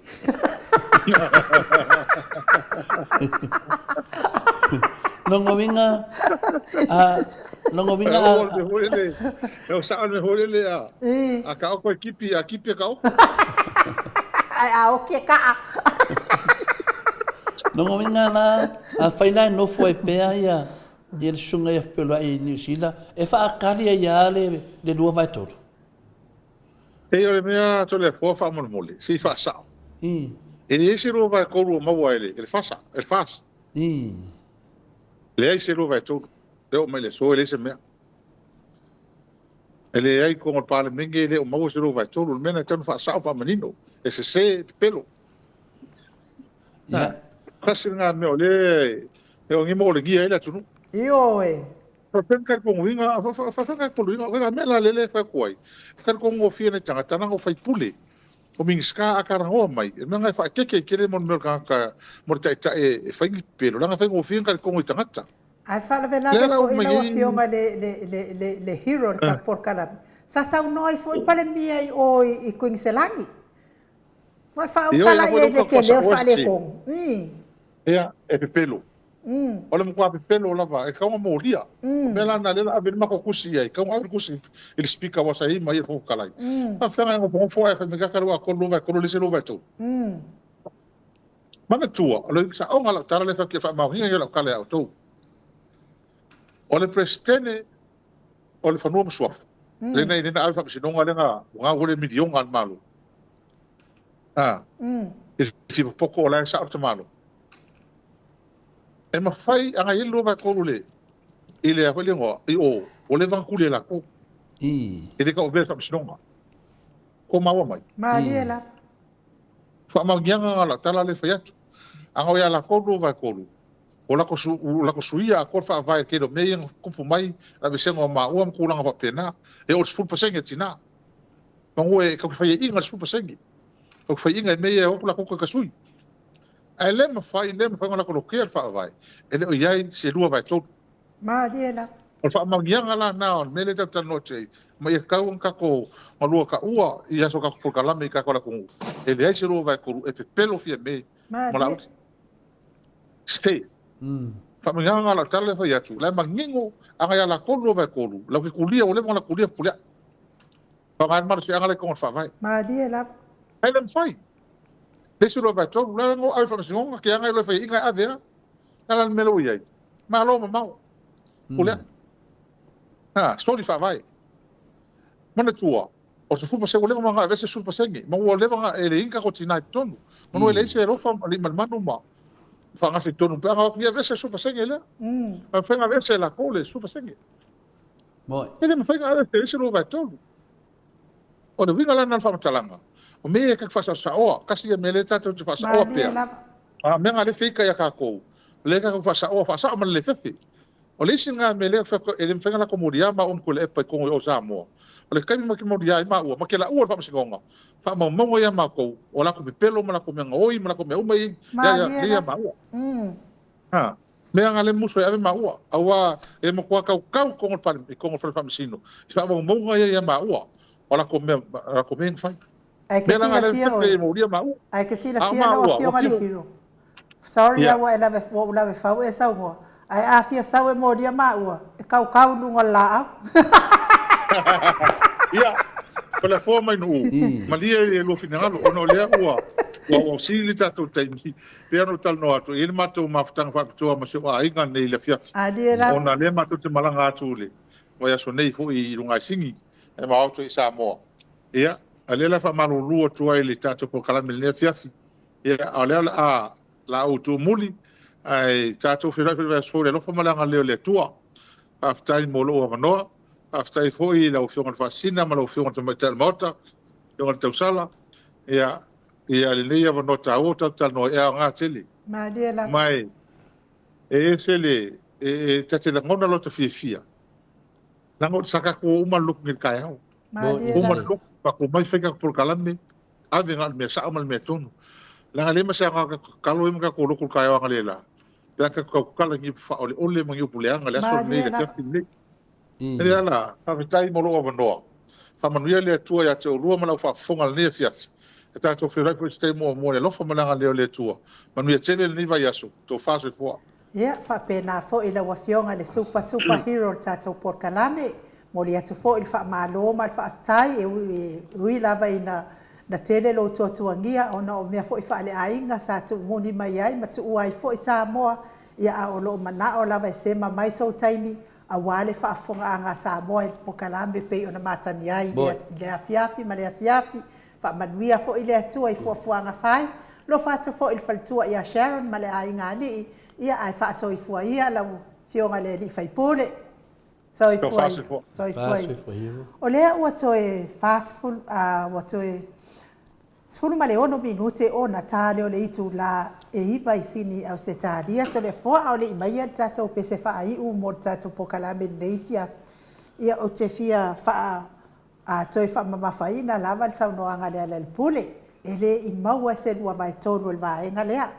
Lona uiga, a, lona uiga a. O le mea foi lele, o sao le mea foi lele a, a ka oko e kipi, a kipi e ka oko. Ae a oki e kaa. Lona uiga la, afai la e nofo ai pea ia ia le susuga ia Fepeluai i Niu Sila, e faakali ai lava le, le 2/3. Pei o le mea Toleafoa faamolemole, se i faasao. E leai se 2/3 o maua e le, e le FASA, e le FAST. Leai se 2/3, e oo mai le aso e leai se mea. E leai i totonu o le Palemene e le o maua se 2/3, o le mea lena e tatau ona faasao ma faamanino, e sese, e pepelo. Ia. Tasi lena mea o lea e ogimaolegia ai le atunuu. Ioe. Faapea na talitonuina, faapea na talitonuina, o le mea la lea e fai atu ai, e talitonu gofie nai tagata leaga o faipule, o Minisita a talanoa mai, o le mea lena e faaeteete ai tele mo le mea o le tagata, mo le taitai e fai ni pepelo, leaga e faigofie ona talitonu i tagata. Ae faalavelave foi lau Afioga i le, le, le hero o le polokalame, sa saunoa ai foi Palemia i o i Kuiniselani. Ua e faautala i ai le tele o le faaletonu. Ia, e pepelo. O le matua pepelo lava, e tatau ona molia. O le mea la lena lea o le a ave ai le matou tusi i ai, e tatau ona ave le tusi i le Speaker aua sa i ai ma ia i le Fofoga Fetalai. E faapefea ona e nofonofo ae fai mai kaka 23, 23, le isi 23. Manatua, o le saoga o lau tala lea e fai atu ia faamaoniga ia lau tala ia outou. O le Peresetene o le Fanua ma Suafa, lea na ave i le Faamasinoga lea na gau ai le miliona a le Malo. A, i le fia popoto o la e sao le tamaloa. E mafai, a na i ai le 2/3 le, i le a foi le igoa, i o, ua leva ona tuli e latou. E le tau avea i le faamasinoga. Tou maua mai? Malie lava. Faamaoniaga na o lau tala lea e fai atu. A na o ia latou le 2/3, ua latou, ua latou suia atoa le faavae i le tele o mea ia na tupu mai, le aveesega o maua ma tulaga faapena. E oo i le 10% a tina. Manu e tatou te faiaina i le 10%. Tatou te faiaina i mea ia e o atu latou toe sui. Ae le mafai, le mafai ona latou lotea le faavae, e le o i ai se 2/3. Malie la. O le faamaoniaga la lena o le mea lea tatou te talanoa atu ai, ma ia tatau ona tatou galua taua i aso o tatou polokalame i tatou atunuu, e leai se 2/3 e pepelo Fiame ma Laauli. Stay. Faamaoniaga lena o lau tala lea e fai atu, la e manino, a na ia latou le 2/3, latou te tulia, ua leva ona latou tulia Fepuleai. Faaaoga ai le malosiaga lea i totonu o le Faavae. Malie lava. Ae le mafai. Le isi 2/3, la e ave i le faamasinoga, ke aga i loa faiaina e ave lava. O le a la le mea lea ua i ai? Malo mamao. Fepuleai. Ha, soli Faavae. Manatua, o le 10% ua leva ona aveese le 10%, ma ua leva ona e leai ni tatou tina i totonu. Manu e leai se alofa ma le manu ma faagase i totonu pe a na o atu ia aveese le 10% lea. E mafai ona aveese e latou le 10%. E le mafai ona aveese e le isi 2/3. O le uiga la lena o le faamatalaga, o mea ia e tatou te faasaosaoa, tasi ia mea lea tatou te faasaoa pea. A o mea na lea e feita ia tatou, lea tatou te faasaoa, faasao ma le le fefe. O le isi lena mea lea e le mafai ona latou molia maua ma Tuilaepa i totonu o Samoa. O le taimi ma te molia ai maua, ma te laua i le faamasinoga, faamaumauga ia matou, o latou pepelo ma latou mea gaoi ma latou mea uma ia ia maua. Ha, mea na le musu e ave maua, aua e matua kaukau i totonu o le Palemene, i totonu o le Fale Faamasino, i faamaumauga ia ia maua, o latou mea, o latou mea ia na fai. Ae ke Mea la na le silafia fefe oe. e molia maua. Ae ke A o silafia lau maua, ua afioga le filo. Hero. Sorry Ia. a ua e lave, ua ou lave fau e saunoa. Ae a fia sau e molia maua, e kaukau i luga o le laau. Ia, Toleafoa mai Nuu, malie i lua finagalo, ona o lea ua, ua, ua sili le tatou taimi. Pei ona ou talanoa atu, e i ai le matou mafutaga faapitoa ma si ou aiga nei i le afiafi, Alie lava. ona lea matou te malaga atu i le vaiaso nei foi i luga i Sini, e ma o atu ai i Samoa. Ia, a lea la e faamalulu atu ai i le tatou polokalame i lenei afiafi, ia, a o lea o le a la ou tuumuli, ae tatou feiloai foi i le vaiaso fou i le alofa ma le agalelei o le Atua. Faafetai mo lou avanoa. Faafetai foi i lau Afioga i le Faasisina ma lau Afioga i le Tamaitai o le Maota, Afioga i le Tausala, ia, ia lenei avanoa taua ua tatou talanoa ai, e aoga tele. Malie lava. Ma e ese le, e, e ta te lagona lota fiafia, leaga o sa tatou o uma le lotu nei i le taeao. Malie Uma le lava. lotu, tatou omai fai tatou polokalame, ave na o le mea sao ma le mea tonu. Leaga e leai ma se aoga tatou tatalo ai ma tatou lotu i le taeao analeila, pe a tatou tautala i ni upu faaoleole ma ni upu leaga i le aso lenei, Malie le lava. afiafi lenei. E Leala, faafetai mo lou avanoa. Faamanuia le Atua ia te oulua ma lau faafofoga i lenei afiafi. E tatou feiloai foi i se taimi muamua i le alofa ma le agalelei o le Atua. Manuia tele lenei vaiaso. Tofa soifua. Ia, faapena foi i lau Afioga i le Super Super Hero o le tatou polokalame. Momoli atu foi le faamalo ma le faafetai e ui lava ina na tele lou tuatuagia ona o mea foi faaleaiga sa tuumuli mai ai ma tuua ai foi Samoa, ia a o lo o manao lava e sema mai sou taimi aua le faafofogaaga a Samoa i le polokalame e pei ona masani ai i le afiafi ma le afiafi. Faamanuia foi le Atua i fuafuaga fai. Alofa atu foi i le faletua ia Sharon ma le aiga alii, ia ae faasoifua ia lau Afioga i le alii faipule. Soifua ia. Soifua ia. O lea ua toe 40, ua toe 16 minute ona ta lea o le itula e 9 i Sini, Ausetalia. Toleafoa, a o le i maia le tatou pese faaiu mo le tatou polokalame i lenei afiafi, ia ou te fia faa, a, toe faamamafaina lava le saunoaga a Lealailepule, e le i maua se 2/3 o le vaega lea,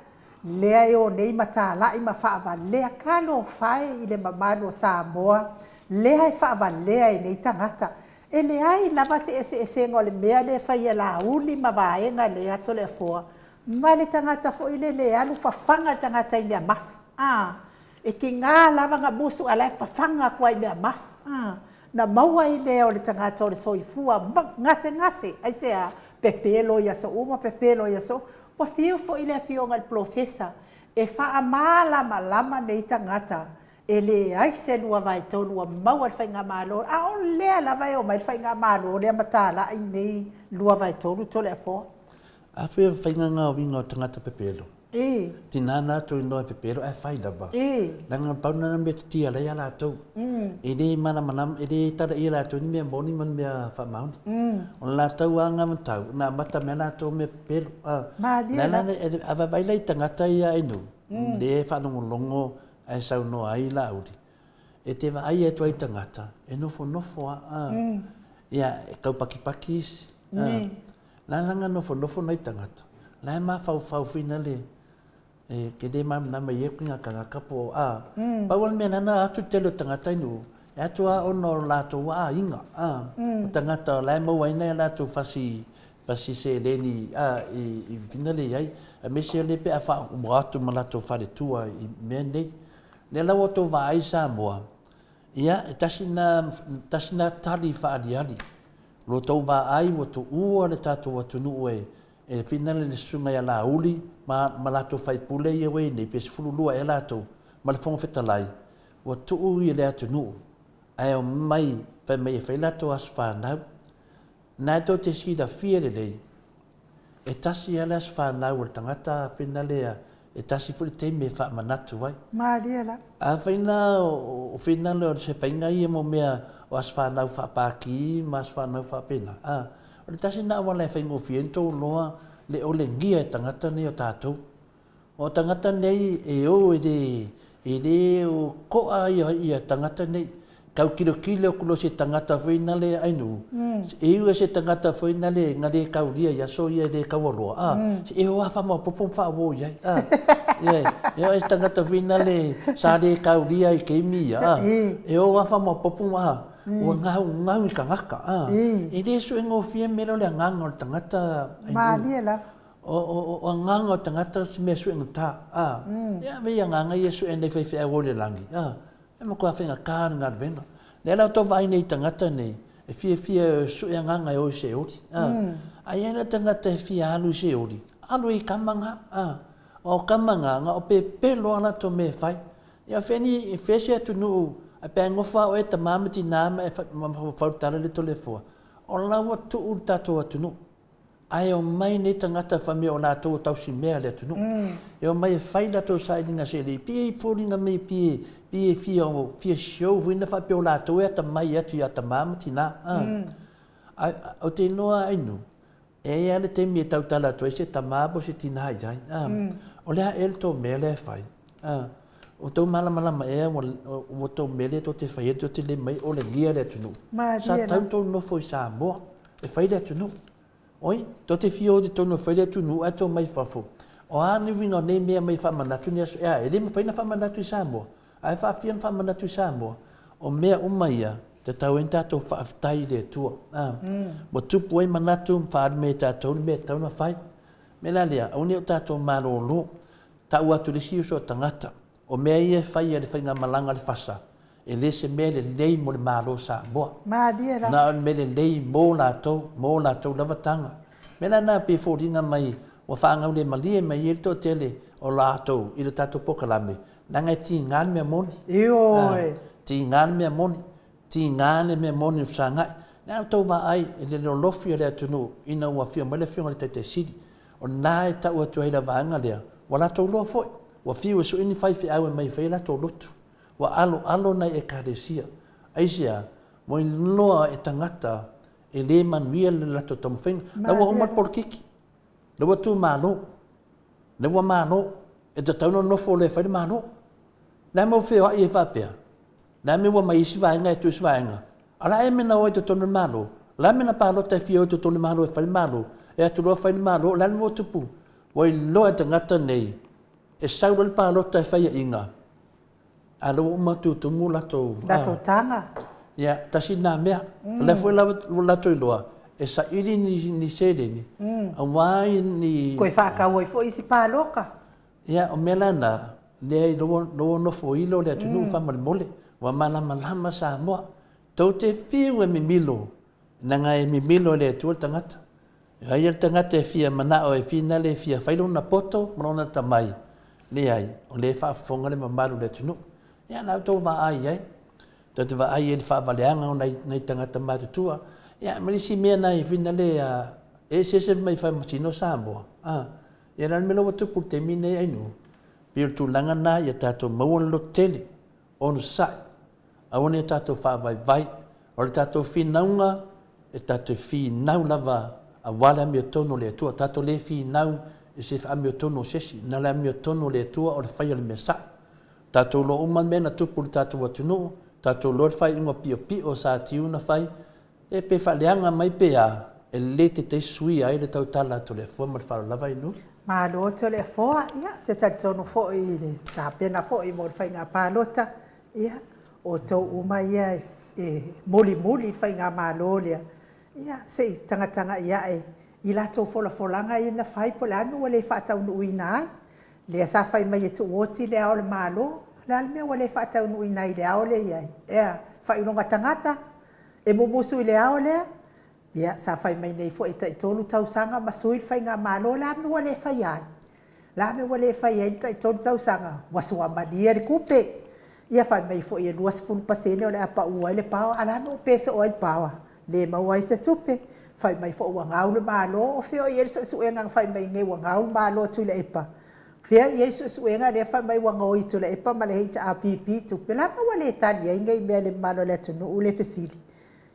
lea e o nei ma talai ma faavalea talofa e i le mamalu o Samoa, lea e faavalea e nei tagata. E leai lava se eseesega o le mea lea e fai e Laauli ma vaega lea Toleafoa, ma le tagata foi lele e alu fafaga le tagata i mea mafu. A, e tiga lava ona musu ae o la e fafaga atu lava i mea mafu. A, na maua ai lea o le tagata o le soifua gasegase. Aisea? Pepelo i aso uma, pepelo i aso uma. Ua fiu foi le afioga i le polofesa e faamalamalama nei tagata E leai se 2/3 ua maua e le Faigamalo, a o lea lava e omai le Faigamalo lea ma talai nei 2/3 Toleafoa. A fai o faiga gaoiga o tagata pepelo. I. Tina na tou inoa e pepelo ae fai lava. I. Leaga na pau na mea titia alai ia latou. E le malamalama, e le tala ia latou ni mea moni ma ni mea faamaoni. O le latou lava anavatau, na amata mai latou mea pepelo. Malie lava. A vaavaai la i tagata ia e nuu, lea e faalogologo ae saunoa ai Laauli, e te vaai atu ai i tagata, e nofonofo lava, a, ia, e taupakipaki isi, a, la e laga nofonofo nai tagata, la e mafaufau foi nale, e te le malamalama i ia ituaiga tagata po o, a, pau lava le mea lana atu le tele o tagata i nuu, e atu lava ona o latou aiga, a, o tagata la e maua ai nai a latou fasi, fasi seleni, a, i finale i ai, aemaise o lea pe a faauma atu ma latou faletua i mea nei. Lea la ua outou vaai Samoa, ia, e tasi na, tasi na tali faaaliali. Lo outou vaai ua tuua le tatou atunuu e, e finale le susuga ia Laauli ma, ma latou faipule ia ua i ai nei, pe 12 ea latou, ma le Fofoga Fetalai, ua tuu i le atunuu, ae omai, fai mai e fai latou aso fanau. Na e tou te silafia lelei, e tasi lava le aso fanau o le tagata afai lea, e tasi foi le taimi e faamanatu ai. Malie la. Afai la o finale o se faiga ia mo mea o aso fanau faapaki ma aso fanau faapena, a, o le tasi lena auala e faigofie ai ona tou iloa le olegia e tagata nei o tatou. O tagata nei e o e le, e le o koa ia, ia tagata nei. Tau kilokilo atu loa se tagata foi nale Ainu, e iu e se tagata foi nale na le kaulia i aso ia e le taualoa, a, e o a faamaopopo ma faauo i ai, a. Ia, e o e se tagata foi nale sa le kaulia i taimi ia, a, e o a faamaopopo ma, a, ua gaugau i tagata, a. E le suegofie mea lea o le agaga o le tagata Ainu. Malie lava. O agaga o tagata o se mea suegata, a, e ave i agaga ia sue nei faifeau o le lagi, a, e matua faigata le galuega. Lea la outou vaai nei i tagata nei, e fiafia e sue agaga e o i Seoli, a, a i ai la tagata e fia alu i Seoli, alu i kama nga, a, o kama nga, na o pepelo a latou mea e fai. Ia fea ni, fea se atunuu, a pe a nofo a oe tama ma tina ma e fautala le Toleafoa, o la ua tuu le tatou atunuu. Ae omai nei tagata fai mai o latou o tausimea le atunuu. E omai e fai latou sailiga selei, pei e foliga mai pei pei e fia fia show foi na faapea o latou e atamai atu ia tama ma tina. A ou te iloa Ainu, e i ai lava le taimi e tautala atu ai se tama po o se tina i ai. O le a ea le tou mea lea e fai? Ua tou malamalama ea ua tou mea lea tou te faia tou te le mai olegia le atunuu. Sa tau tou nofo i Samoa e fai le atunuu. Oi, tou te fia o i totonu e fai le atunuu ae tou mai fafo. O a ni uiga o nei mea mai faamanatu nei aso, ea, e le mafai ona faamanatu i Samoa. Ae faafia ona faamanatu i Samoa? O mea uma ia, tatau ai ona tatou faafetai i le Atua. A, ua tupu ai manatu ma faaali mai e tatou le mea e tatau ona fai. O le mea la lea, aua ne i o tatou malolo. Tau atu i le isi uso a tagata, o mea ia e fai e le faigamalaga a le FASA, e le se mea lelei mo le Malo o Samoa. Malie lava. Na o le mea lelei mo latou, mo latou lava taga. O le mea la lena e pei e foliga mai ua faagaulemalie mai ai le toatele o latou i le tatou polokalame, leaga e tiga le mea moni. Ioe. Tiga le mea moni. Tiga le mea moni o fesagai. Le a outou vaai i le lolofi o le atunuu ina ua afio mai le Afioga i le Taitai Sili. O lena e tau atu ai le vaega lea, ua latou iloa foi, ua fiu e sui ni faifeau e mai e fai a latou lotu. Ua aloalo nai Ekalesia. Aisea? Ua iloa e tagata e le manuia le latou taumafaiga. La ua uma le polokiki. La ua tu malo. La ua malo. E tatau ona nofo loa e fai le malo. Le a mea ua feoai ai faapea? Le a mea ua omai isi vaega e tu isi vaega? A o le a ea mea na o ai i totonu o le Malo? O le a mea na palota e fia o i totonu o le Malo e fai le Malo? E atu loa fai le Malo, o le a le mea ua tupu? Ua iloa e tagata nei, e sau loa le palota e faiaina, a o lea ua uma tutumu latou... Latou taga. Ia, tasi lena mea. O lea foi la ua latou iloa, e saili ni, ni seleni, aua ni... Toe faatau ai foi isi palota. Ia, o mea la na, lea lea ua nofoilo le atunuu faamolemole, ua malamalama Samoa. Tou te fiu e mimilo, leaga e mimilo e le Atua le tagata. Aia le tagata e fia manao e finale e fia fai lona poto ma lona atamai, leai, o lea e faafofoga le mamalu o le atunuu. Ia, la outou vaai i ai. Tou te vaai i ai i le faavaleaga o nai, nai tagata matutua. Ia, ma le isi mea nai finale a, e eseese mai faamasino Samoa, a. Ia o le a le mea la ua tupu i le taimi lenei Ainuu? Pei o le tulaga lena ia tatou maua le lototele, onosai, aua ne i o tatou faavaivai. O le tatou finauga, e tatou te finau lava aua le amiotonu o le Atua. Tatou le finau i se amiotonu o se isi, na o le amiotonu o le Atua o le faia o le mea sao. Tatou iloa uma mea na tupu i le tatou atunuu, tatou iloa le faaiuga piopio sa Tiu na fai, E pe faaleaga mai pe a, e lelei te te suia ai le tautala a Toleafoa ma le faaaloalo lava Ainuu. Malo Toleafoa, ia ou te talitonu foi i le tapena foi mo le faiga palota, ia outou uma ia e mulimuli i le faigamalo lea, ia se i tagatagai ae i latou folafolaga ia na fai po o le a le mea ua le faataunuuina ai. Lea sa fai mai e tuuoti le Ao o le Malo, o le a le mea ua le faataunuuina ai i le Ao lea e i ai? Ea, faailoga tagata? E mumusu i le ao lea? Ia, sa fai mai nei foi e taitolu tausaga ma sui le faigamalo, o le a le mea ua le faia ai? O le a le mea ua le faia ai le taitolu tausaga? Ua suamalie le tupe. Ia, fai mai foi e 20% o le a pau ai le power, a o le a le mea ua pe soo ai le power? Le maua ai se tupe. Fai mai foi ua gau le Malo, o fea o i ai le suesuega na fai mai nei ua gau le Malo a Tuilaepa? Fea i ai suesuega lea fai mai ua gaoi e Tuilaepa ma le HRPP tupe? La ua le tali ai nei mea le mamalu o le atunuu le fesili.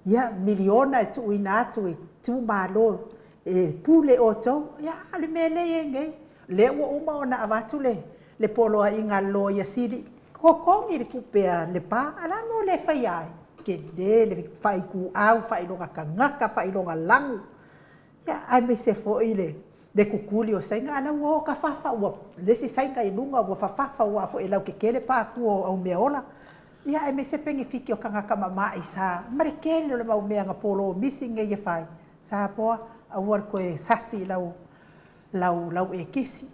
Ia, miliona e tuuina atu i itumalo e pule outou. Ia, a o le mea lea e i ai nei, lea ua uma ona avatu le, le poloaiga a le Loia Sili, totogi le tupe a Lepa, a o le a le mea ua le faia ai? Tele le faaituau, faailoga tagata, faailoga lanu. Ia, aemaise foi le le tutuli o Saina, a o la ua o tafafa, ua le isi Saina i luga ua fafafa aua foi e lautetele patu o au meaola. Ia, aemaise penefiti o tagata mama'i sa, ma le tele o le mau mea na polomisi nei e fai. Samoa, aua le toe sasi i lau, lau, lau ekisi.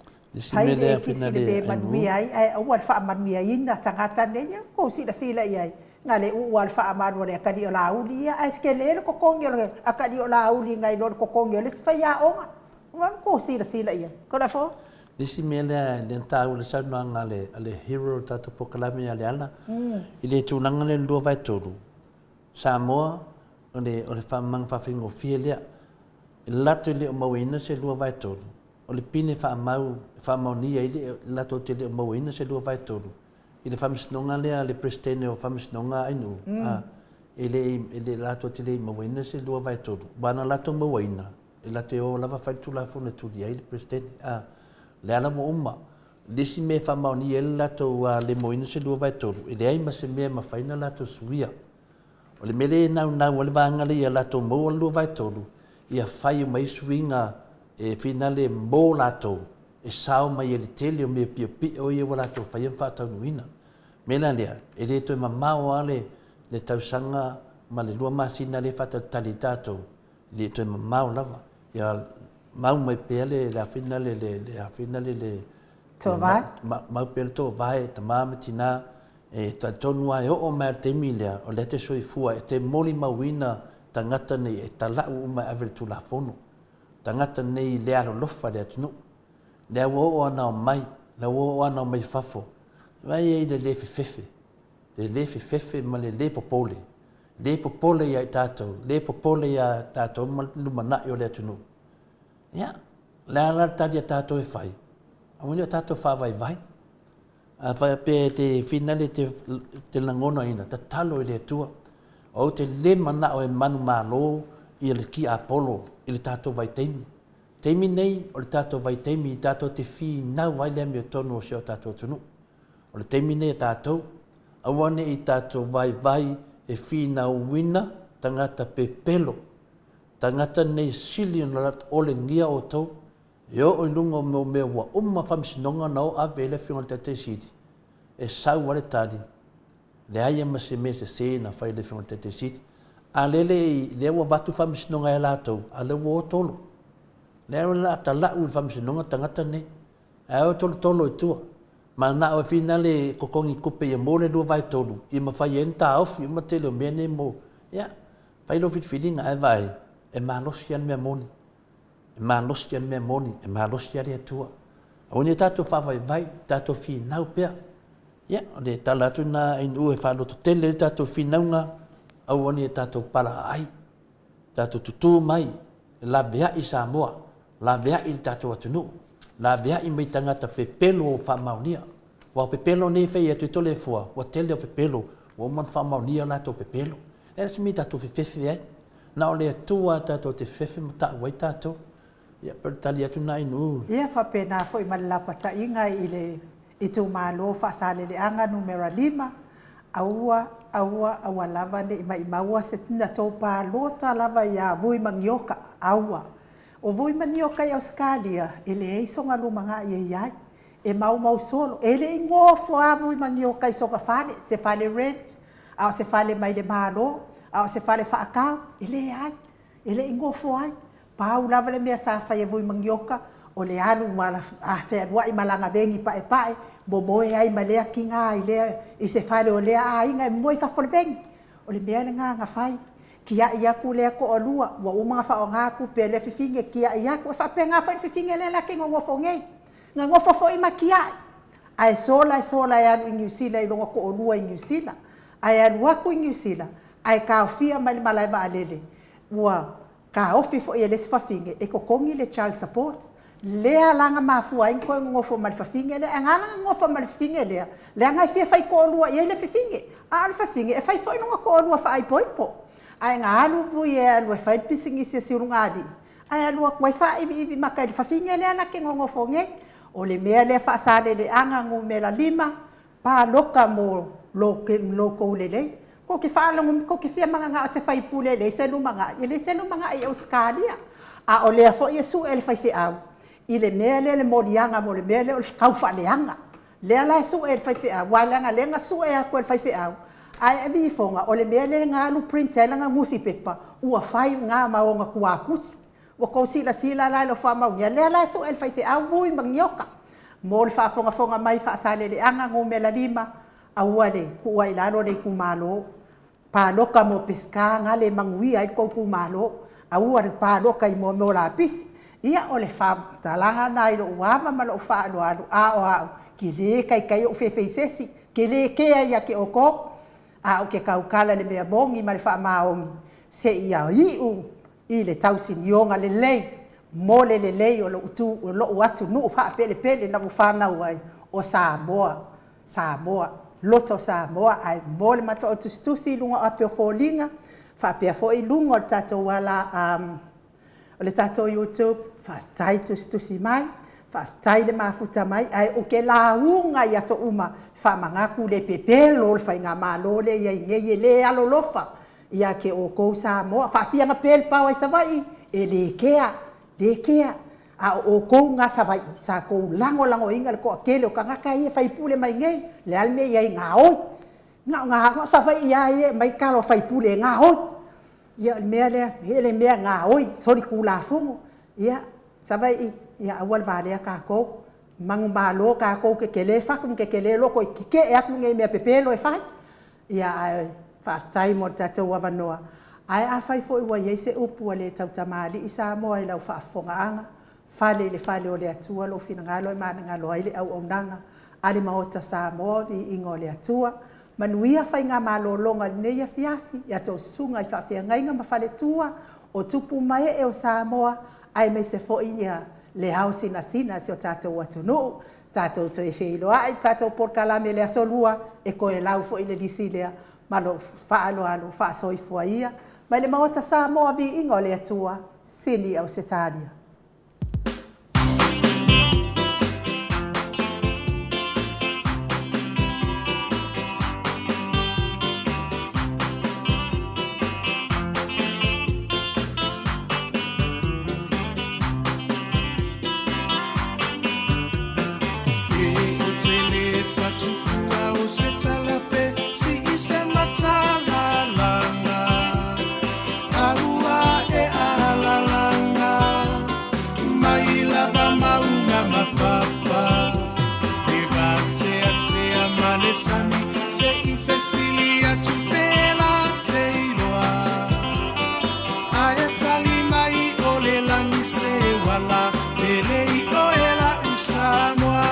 Fai le ekisi i le mea e manuia ai, ae aua le faamanuiaina tagata nei. Ia, tou silasila i ai, na le uu lava o le faamalu a le atalii o Laauli ia, ae tele le totogi o le atalii o Laauli nai lo le totogi o le isi faiaoga. Ua tou silasila i ai. Toleafoa. Le isi mea lea lea na taua i le saunoaga a le, a le hero o le tatou polokalame ia Leala, i le tulaga lea i le 2/3, Samoa, o le, o le faamamaga faafaigofie lea. E latou te le o mauaina se 2/3, o le pine faamau e faamaonia ai le, latou te le o mauaina se 2/3 i le faamasinoga lea a le Peresetene o Faamasinoga a Ainuu, a, e le i, e le, latou te le i mauaina se 2/3, aua na latou mauaina, e latou te o lava fai le Tulafono e tuli ai le Peresetene, a. O le ala ua uma. O le isi mea e faamaonia ai le latou le mauaina se 2/3, e leai ma se mea e mafai ona latou suia. O le mea lea e naunau ai le vaega lea ia latou maua le 2/3, ia fai uma ai suiga e finale mo latou, e sao mai ai le tele o mea piopio ia ua latou faia ma faataunuuina. O le mea la lea, e le toe mamao lava le le tausaga ma le 2 masina lea e faatalitali ai tatou, e le toe mamao lava. Ia mau mai pea le le afina le le le afina le le Toovae. Mau pea le toovae, tama ma tina, e talitonu lava e oo mai lava i le taimi lea, o lea e te soifua, e te molimauina tagata nei e talau uma e ave i le Tulafono. Tagata nei le alolofa i le atunuu. Lea ua oo ana omai, lea ua oo ana omai i fafo, vaai ai i le le fefefe, le le fefefe ma le le popole, le popole ia i tatou, le popole ia tatou ma le lumanai o le atunuu. Ia, o le a la le tali a tatou e fai? Aua ne i o tatou faavaivai. A faapea e te finale te, te lagonaina, tatalo i le Atua. Ou te le manao e manumalo ia le tiapolo i le tatou vaitaimi. Taimi nei, o le tatou vaitaimi tatou te finau ai le amiotonu o si o tatou atunuu. O le taimi nei a tatou, aua ne i tatou vaivai e finauina tagata pepelo, tagata nei sili ona olegia outou e oo i luga o mea ua uma faamasinoga na o ave ai le Afioga i le Taitai Sili, e sau lava le tali, leai lava ma se mea sese na fai e le Afioga i le Taitai Sili. A lea le i, lea ua avatu faamasinoga ia latou, a lea ua o tolo. Lea o le a talau i le faamasinoga tagata nei. Ae o tolotolo i tua. Mananao e finale e totogi tupe ia mo le 2/3 ia mafai ai ona taofi uma tele o mea nei mo, ia, fai lou filifiliga ae vaai, e malosi lava le mea moni. E malosi lava le mea moni, e malosi lava le Atua. Aua ne i tatou faavaivai, tatou finau pea. Ia, o le tala atu lena i nuu e faalototele ai le tatou finauga, aua ne i tatou palaaai, tatou tutū mai, laveai Samoa, laveai le tatou atunuu, laveai mai tagata pepelo ua faamaonia. Aua o pepelo nei e fai atu ai Toleafoa, ua tele o pepelo, ua uma ona faamaonia o latou pepelo. E leai se mea tatou fefefe ai. Na o le Atua tatou te fefe ma tau ai tatou. Ia, pei o le tali atu lena i nuu. Ia faapena foi ma le lapataiga i le itumalo Faasaleleaga Numera 5, aua, aua, aua lava ne i maimaua se na tou palota lava ia Vui Manioka, aua. O Vui Manioka i Ausetalia, e leai sona lumanai e i ai. E maumau solo, e le i nofo lava Vui Manioka i sona fale, se fale rent, a o se fale mai le Malo, a o se fale faatau, e leai. E le i nofo ai. Pau lava le mea sa fai e Vuimanioka, o le alu ma a fealuai ma lana veni paepae, momoe ai ma lea tina i lea i se fale o lea aiga e momoe i fafo o le veni. O le mea lena na fai. Tiai atu lea toalua, ua uma ona faaaoga tupe a lea fifine, tiai atu. E faapena foi le fifine lea la te nonofo nei. Na nofo foi ma tiai, ae sola e sola e alu i Niu Sila i lona toalua i Niu Sila. Ae alu atu i Niu Sila, ae taofia mai le malae vaalele, ua taofi foi e le isi fafine e totogi le child support. Lea la na mafua ai ona toe nonofo ma le fafine lea. Ae na ala ona nonofo ma le fafine lea, leaga e fia faitoalua i ai le fafine. A o le fafine, e fai foi lona toalua faaipoipo. Ae na alu vui e alu e fai le pisinisi a si ulugalii, ae alu atu ai faaiviivi maka i le fafine lea la te nonofo nei. O le mea lea Faasaleleaga numera 5, Paloka mo lo tou lelei. Kou te faalogo, kou te fia mananao se faipule e leai se lumanai, e leai se lumanai i Ausetalia. A o lea foi e sue le faifeau i le mea lea le moliaga mo le mea lea o le taufaaleaga. Lea la e sue e le faifeau, aua leaga lea na sue atu e le faifeau, ae aviifoga o le mea lea na alu print ai lana nusipepa, ua fai i ina ma ona tuatusi. Ua tou silasila la i lau faamaonia, lea la e sue e le faifeau vui ma nioka mo le faafogafoga mai Faasaleleaga numera 5, aua le tuua i lalo le itumalo. Paloka mo Peseta gale e manuia ai le tou itumalo. Aua le paloka i mo lapisi. Ia o le faamatalaga na i lou ava ma lou faaaloalo, a o au, ke le taitai ou fefe i se isi, ke le kea ia te outou, a ou te tautala i le mea moni ma le faamaoni, seia iu i le tausinioga lelei mo le lelei o lou tu, o lou atunuu faapelepele na ua fanau ai, o Samoa, Samoa, loto Samoa, ae mo le matou tusitusi i luga o api o foliga, faapea foi luga o le tatou ala, um, o le tatou YouTube, faafetai tusitusi mai, faafetai le mafuta mai, ae ou te lauga i aso uma, faamanatu le pepelo o le faigamalo lea e i ai nei, e le alolofa, Ia te outou Samoa, faafiaga pea le pao ai Savaii, e le kea, le kea. A o outou ga Savaii, sa tou lagolagoina le toatele o tagata ia e faipule mai nei, le a le mea e i ai gaoi. Na o na o Savaii lava ia e aumai tala o faipule e gaoi. Ia o le mea lea, e le mea gaoi, solitulafono. Ia, Savaii, ia aua le valea tatou. Manumalo tatou, tetele fatu ma tetele loto e tetee atu nei mea pepelo e fai. Ia ae faafetai mo le tatou avanoa. Ae afai foi ua i ai se upu ua le tautamalii Samoa i lau faafofogaaga, fale i le fale o le Atua lou finagalo e managalo ai le auaunaga a le Maota Samoa, viiga o le Atua. Manuia faiga malologa i lenei afiafi i a outou susuga i faafeagaiga ma faletua o tupu ma ee o Samoa, aemaise foi le ao sinasina o si o tatou atunuu. Tatou toe feiloai i le tatou polokalame i le Aso Lua e toe lau foi le lisi lea ma lou faaaloalo. Faasoifua ia mai le Maota Samoa, viiga o le Atua, Sini Ausetalia. Ae tali mai o le lagi se uala pele i oe la'u Samoa.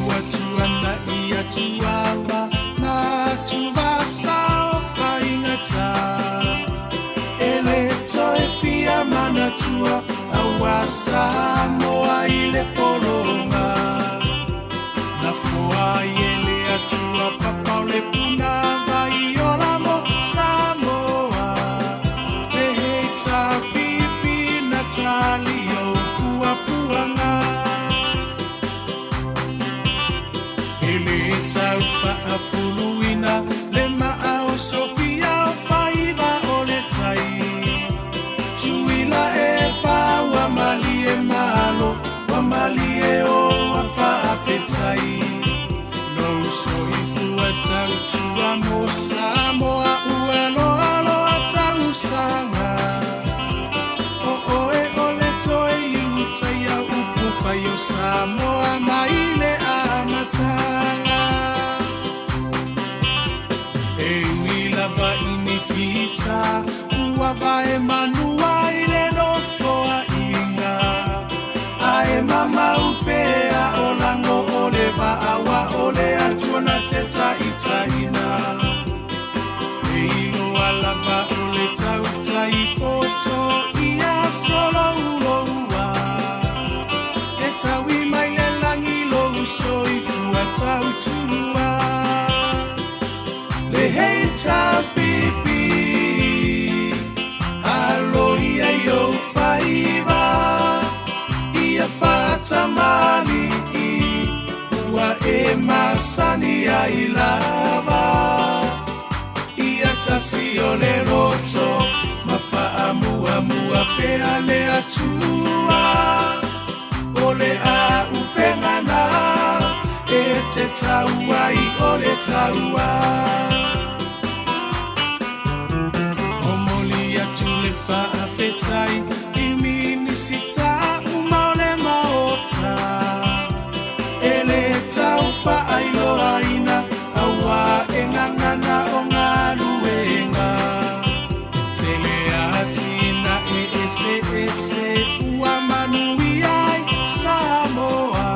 Ua tuana'i atu ava ma atuvasa o faigata e le toe fia manatua auā Samoa i le pologa. Na foa ai e le Atua papa o le punavai ola mo Samoa. Le HRPP na tali o puapuaga. E le tau faafuluina le maa o Sofia o faiva o le tai. Tuila e pa ua malie malo, ua malie o a faafetai. Lou soifua tautua mo Samoa ua loaloa tausaga. O oe o le toe iutaia upu fai o Samoa mai le amataga. E ui lava i ni fita ua vae manua i le nofoaiga. Ae mamau pea o lago o le vaa wa o le Atua na te taitaiina. E iloa lava o le tautai poto ia solouloua. E taui mai le lagi lou soifua tautua. Le HRPP alo ia i ou faiva ia faatamali'i ua e masani ai lava. Ia tasi o le loto ma faamuamua pea le Atua. O le auupega na e te tau ai o le taua. Momoli atu le faafetai i Minisita uma o le Maota. E le tau faailoaina auā e gagana o galuega. Tele atinae eseese ua manuia ai Samoa.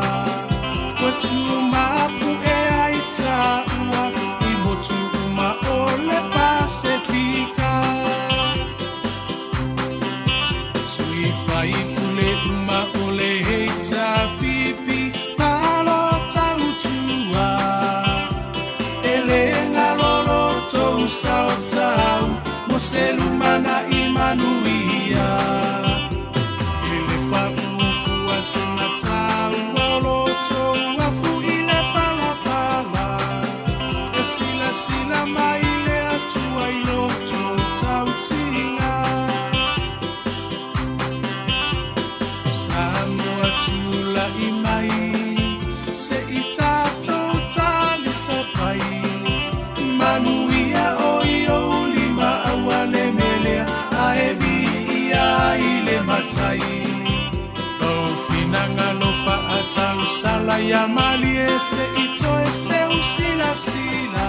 Ua tumapu'e ai taua i motu uma o le Pasefika. Sui faipule uma o le HRPP malo tautua. E le galo lo tou sao tau mo se lumanai manuia. E le paʻu fua se mataua o lo tou afu i le palapala. E silasila mai le Atua i lo tou tautiga. Samoa tula'i mai se i tatou. ia malie se i toe seu silasila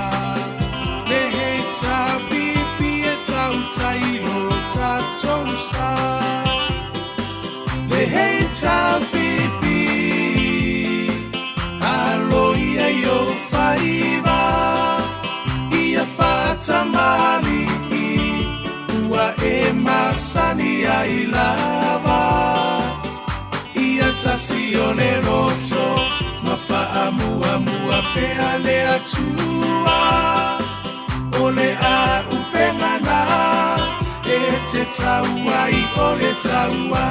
le HRPP e tautai lo tatou sa. Le HRPP alo ia i ou faiva ia faatamalii ua e masani ai lava. Ia tasi o le loto ma faamuamua pea le Atua. O le auupega na e te tau ai o le taua.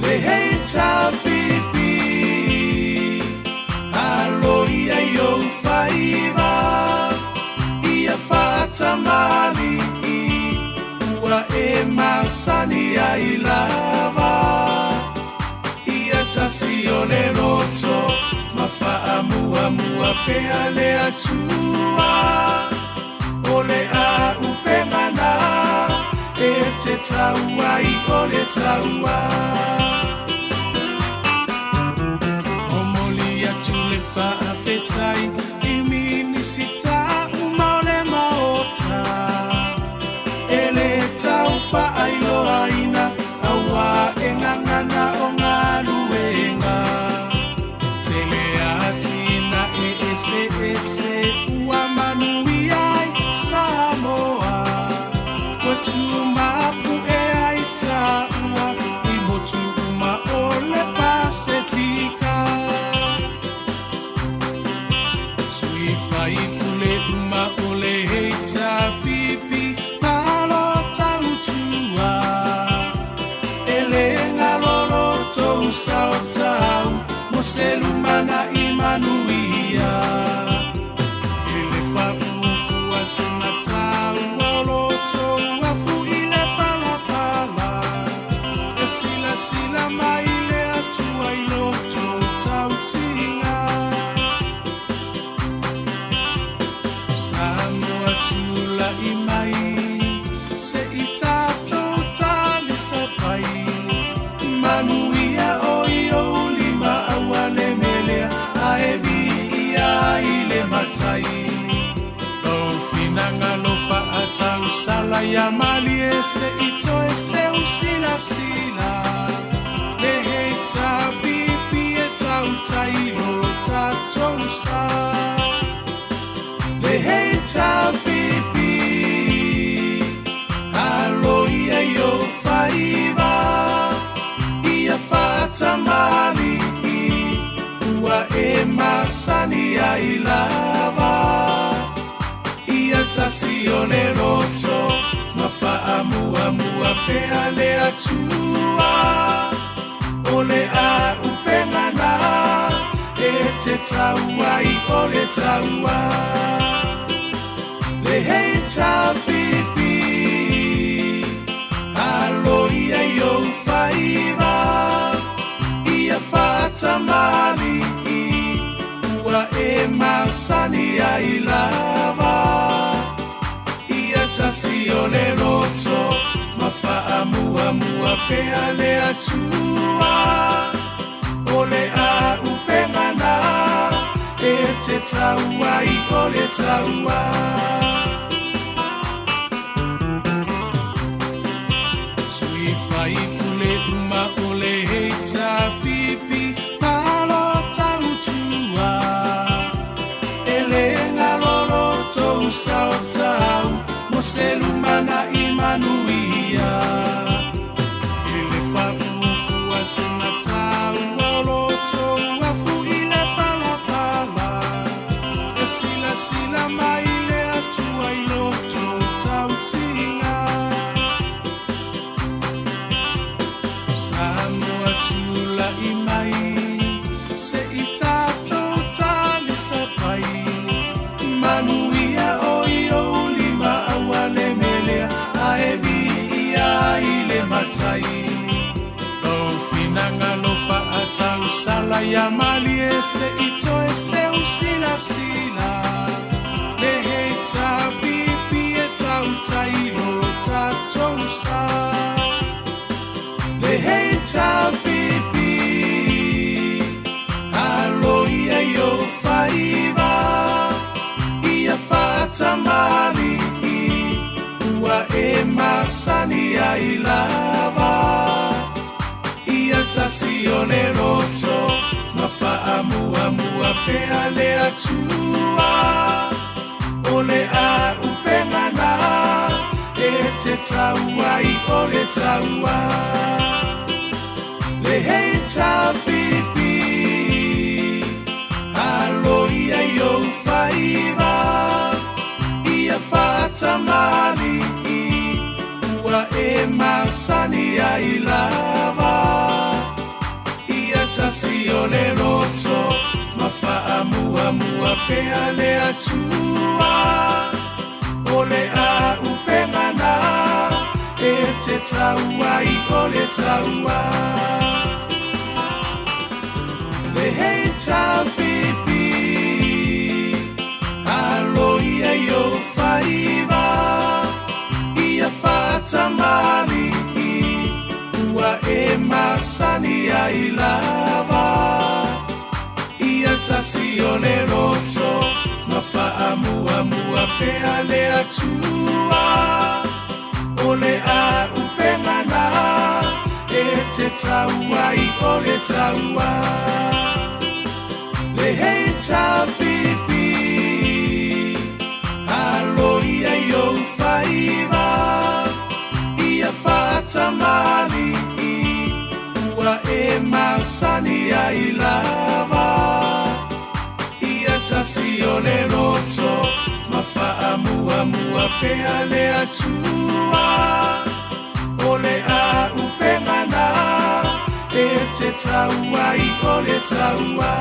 Le HRPP alo ia i ou faiva ia faatamalii ua e masani ai lava. Ia tasi o le loto ma faamuamua pea le Atua. O le auupega na e te tau ai o le taua. Momoli atu le faafetai i Minisita uma o le Maota e le tau faailoaina auā e gagana o galuega tele atinae eseese ua manuia ai Samoa ua tumapu'e ai taua i motu uma o le Pasefika. Sui faipule uma o le HRPP malo tautua e le galo lo tou sao tau mo se lumana'i manuia. E le paʻu fua sina taua o lo tou afu i le palapala e silasila mai le Atua i lo tou tautiga. Samoa tula'i mai se i tatou talisapai manuia o i ou lima aua le melea ae viia ai le Matai. Lou finagalo faatausala ia malie se i toe seu silasila le HRPP e tautai lo tatou sa. Le HRPP alo ia i ou faiva ia faatamalii ua e masani ai lava. Ia tasi o le loto ma faamuamua pea le Atua. O le auupega na e te tau ai o le taua. Le HRPP alo ia i ou faiva ia faatamalii ua e masani ai lava. Ia tasi o le loto ma faamuamua pea le Atua. O le auupega na e te tau ai o le taua. Sui faipule uma o le HRPP malo tautua e le galo lo tou sao tau mo se lumana'i manuia. E le paʻu fua sina taua o lo tou afu i le palapala e silasila mai le Atua i lo tou tautiga. Samoa tula'i mai se i tatou talisapai manuia o i ou lima aua le melea ae viia ai le Matai. Lou finagalo faatausala ia malie se i toe seu silasila le HRPP e tautai lo tatou sa. Le HRPP e masani ai lava. Ia tasi o le loto ma faamuamua pea le Atua. O le auupega na e te tau ai o le taua. Le HRPP, alo ia i ou faiva, ia faatamalii, ua e masani ai lava. Ia tasi o le loto, ma faamuamua pea le Atua. O le auupega na e te tau ai o le taua. Le HRPP, alo ia i ou faiva, ia faatamalii, ua e masani ai lava. Ia tasi o le loto, ma faamuamua pea le Atua. O le auupega na e te tau ai o le taua. Le HRPP, alo ia i ou faiva, ia faatamalii, ua e masani ai lava. Ia tasi o le loto, ma faamuamua pea le Atua. O le auupega na e te tau ai o le taua.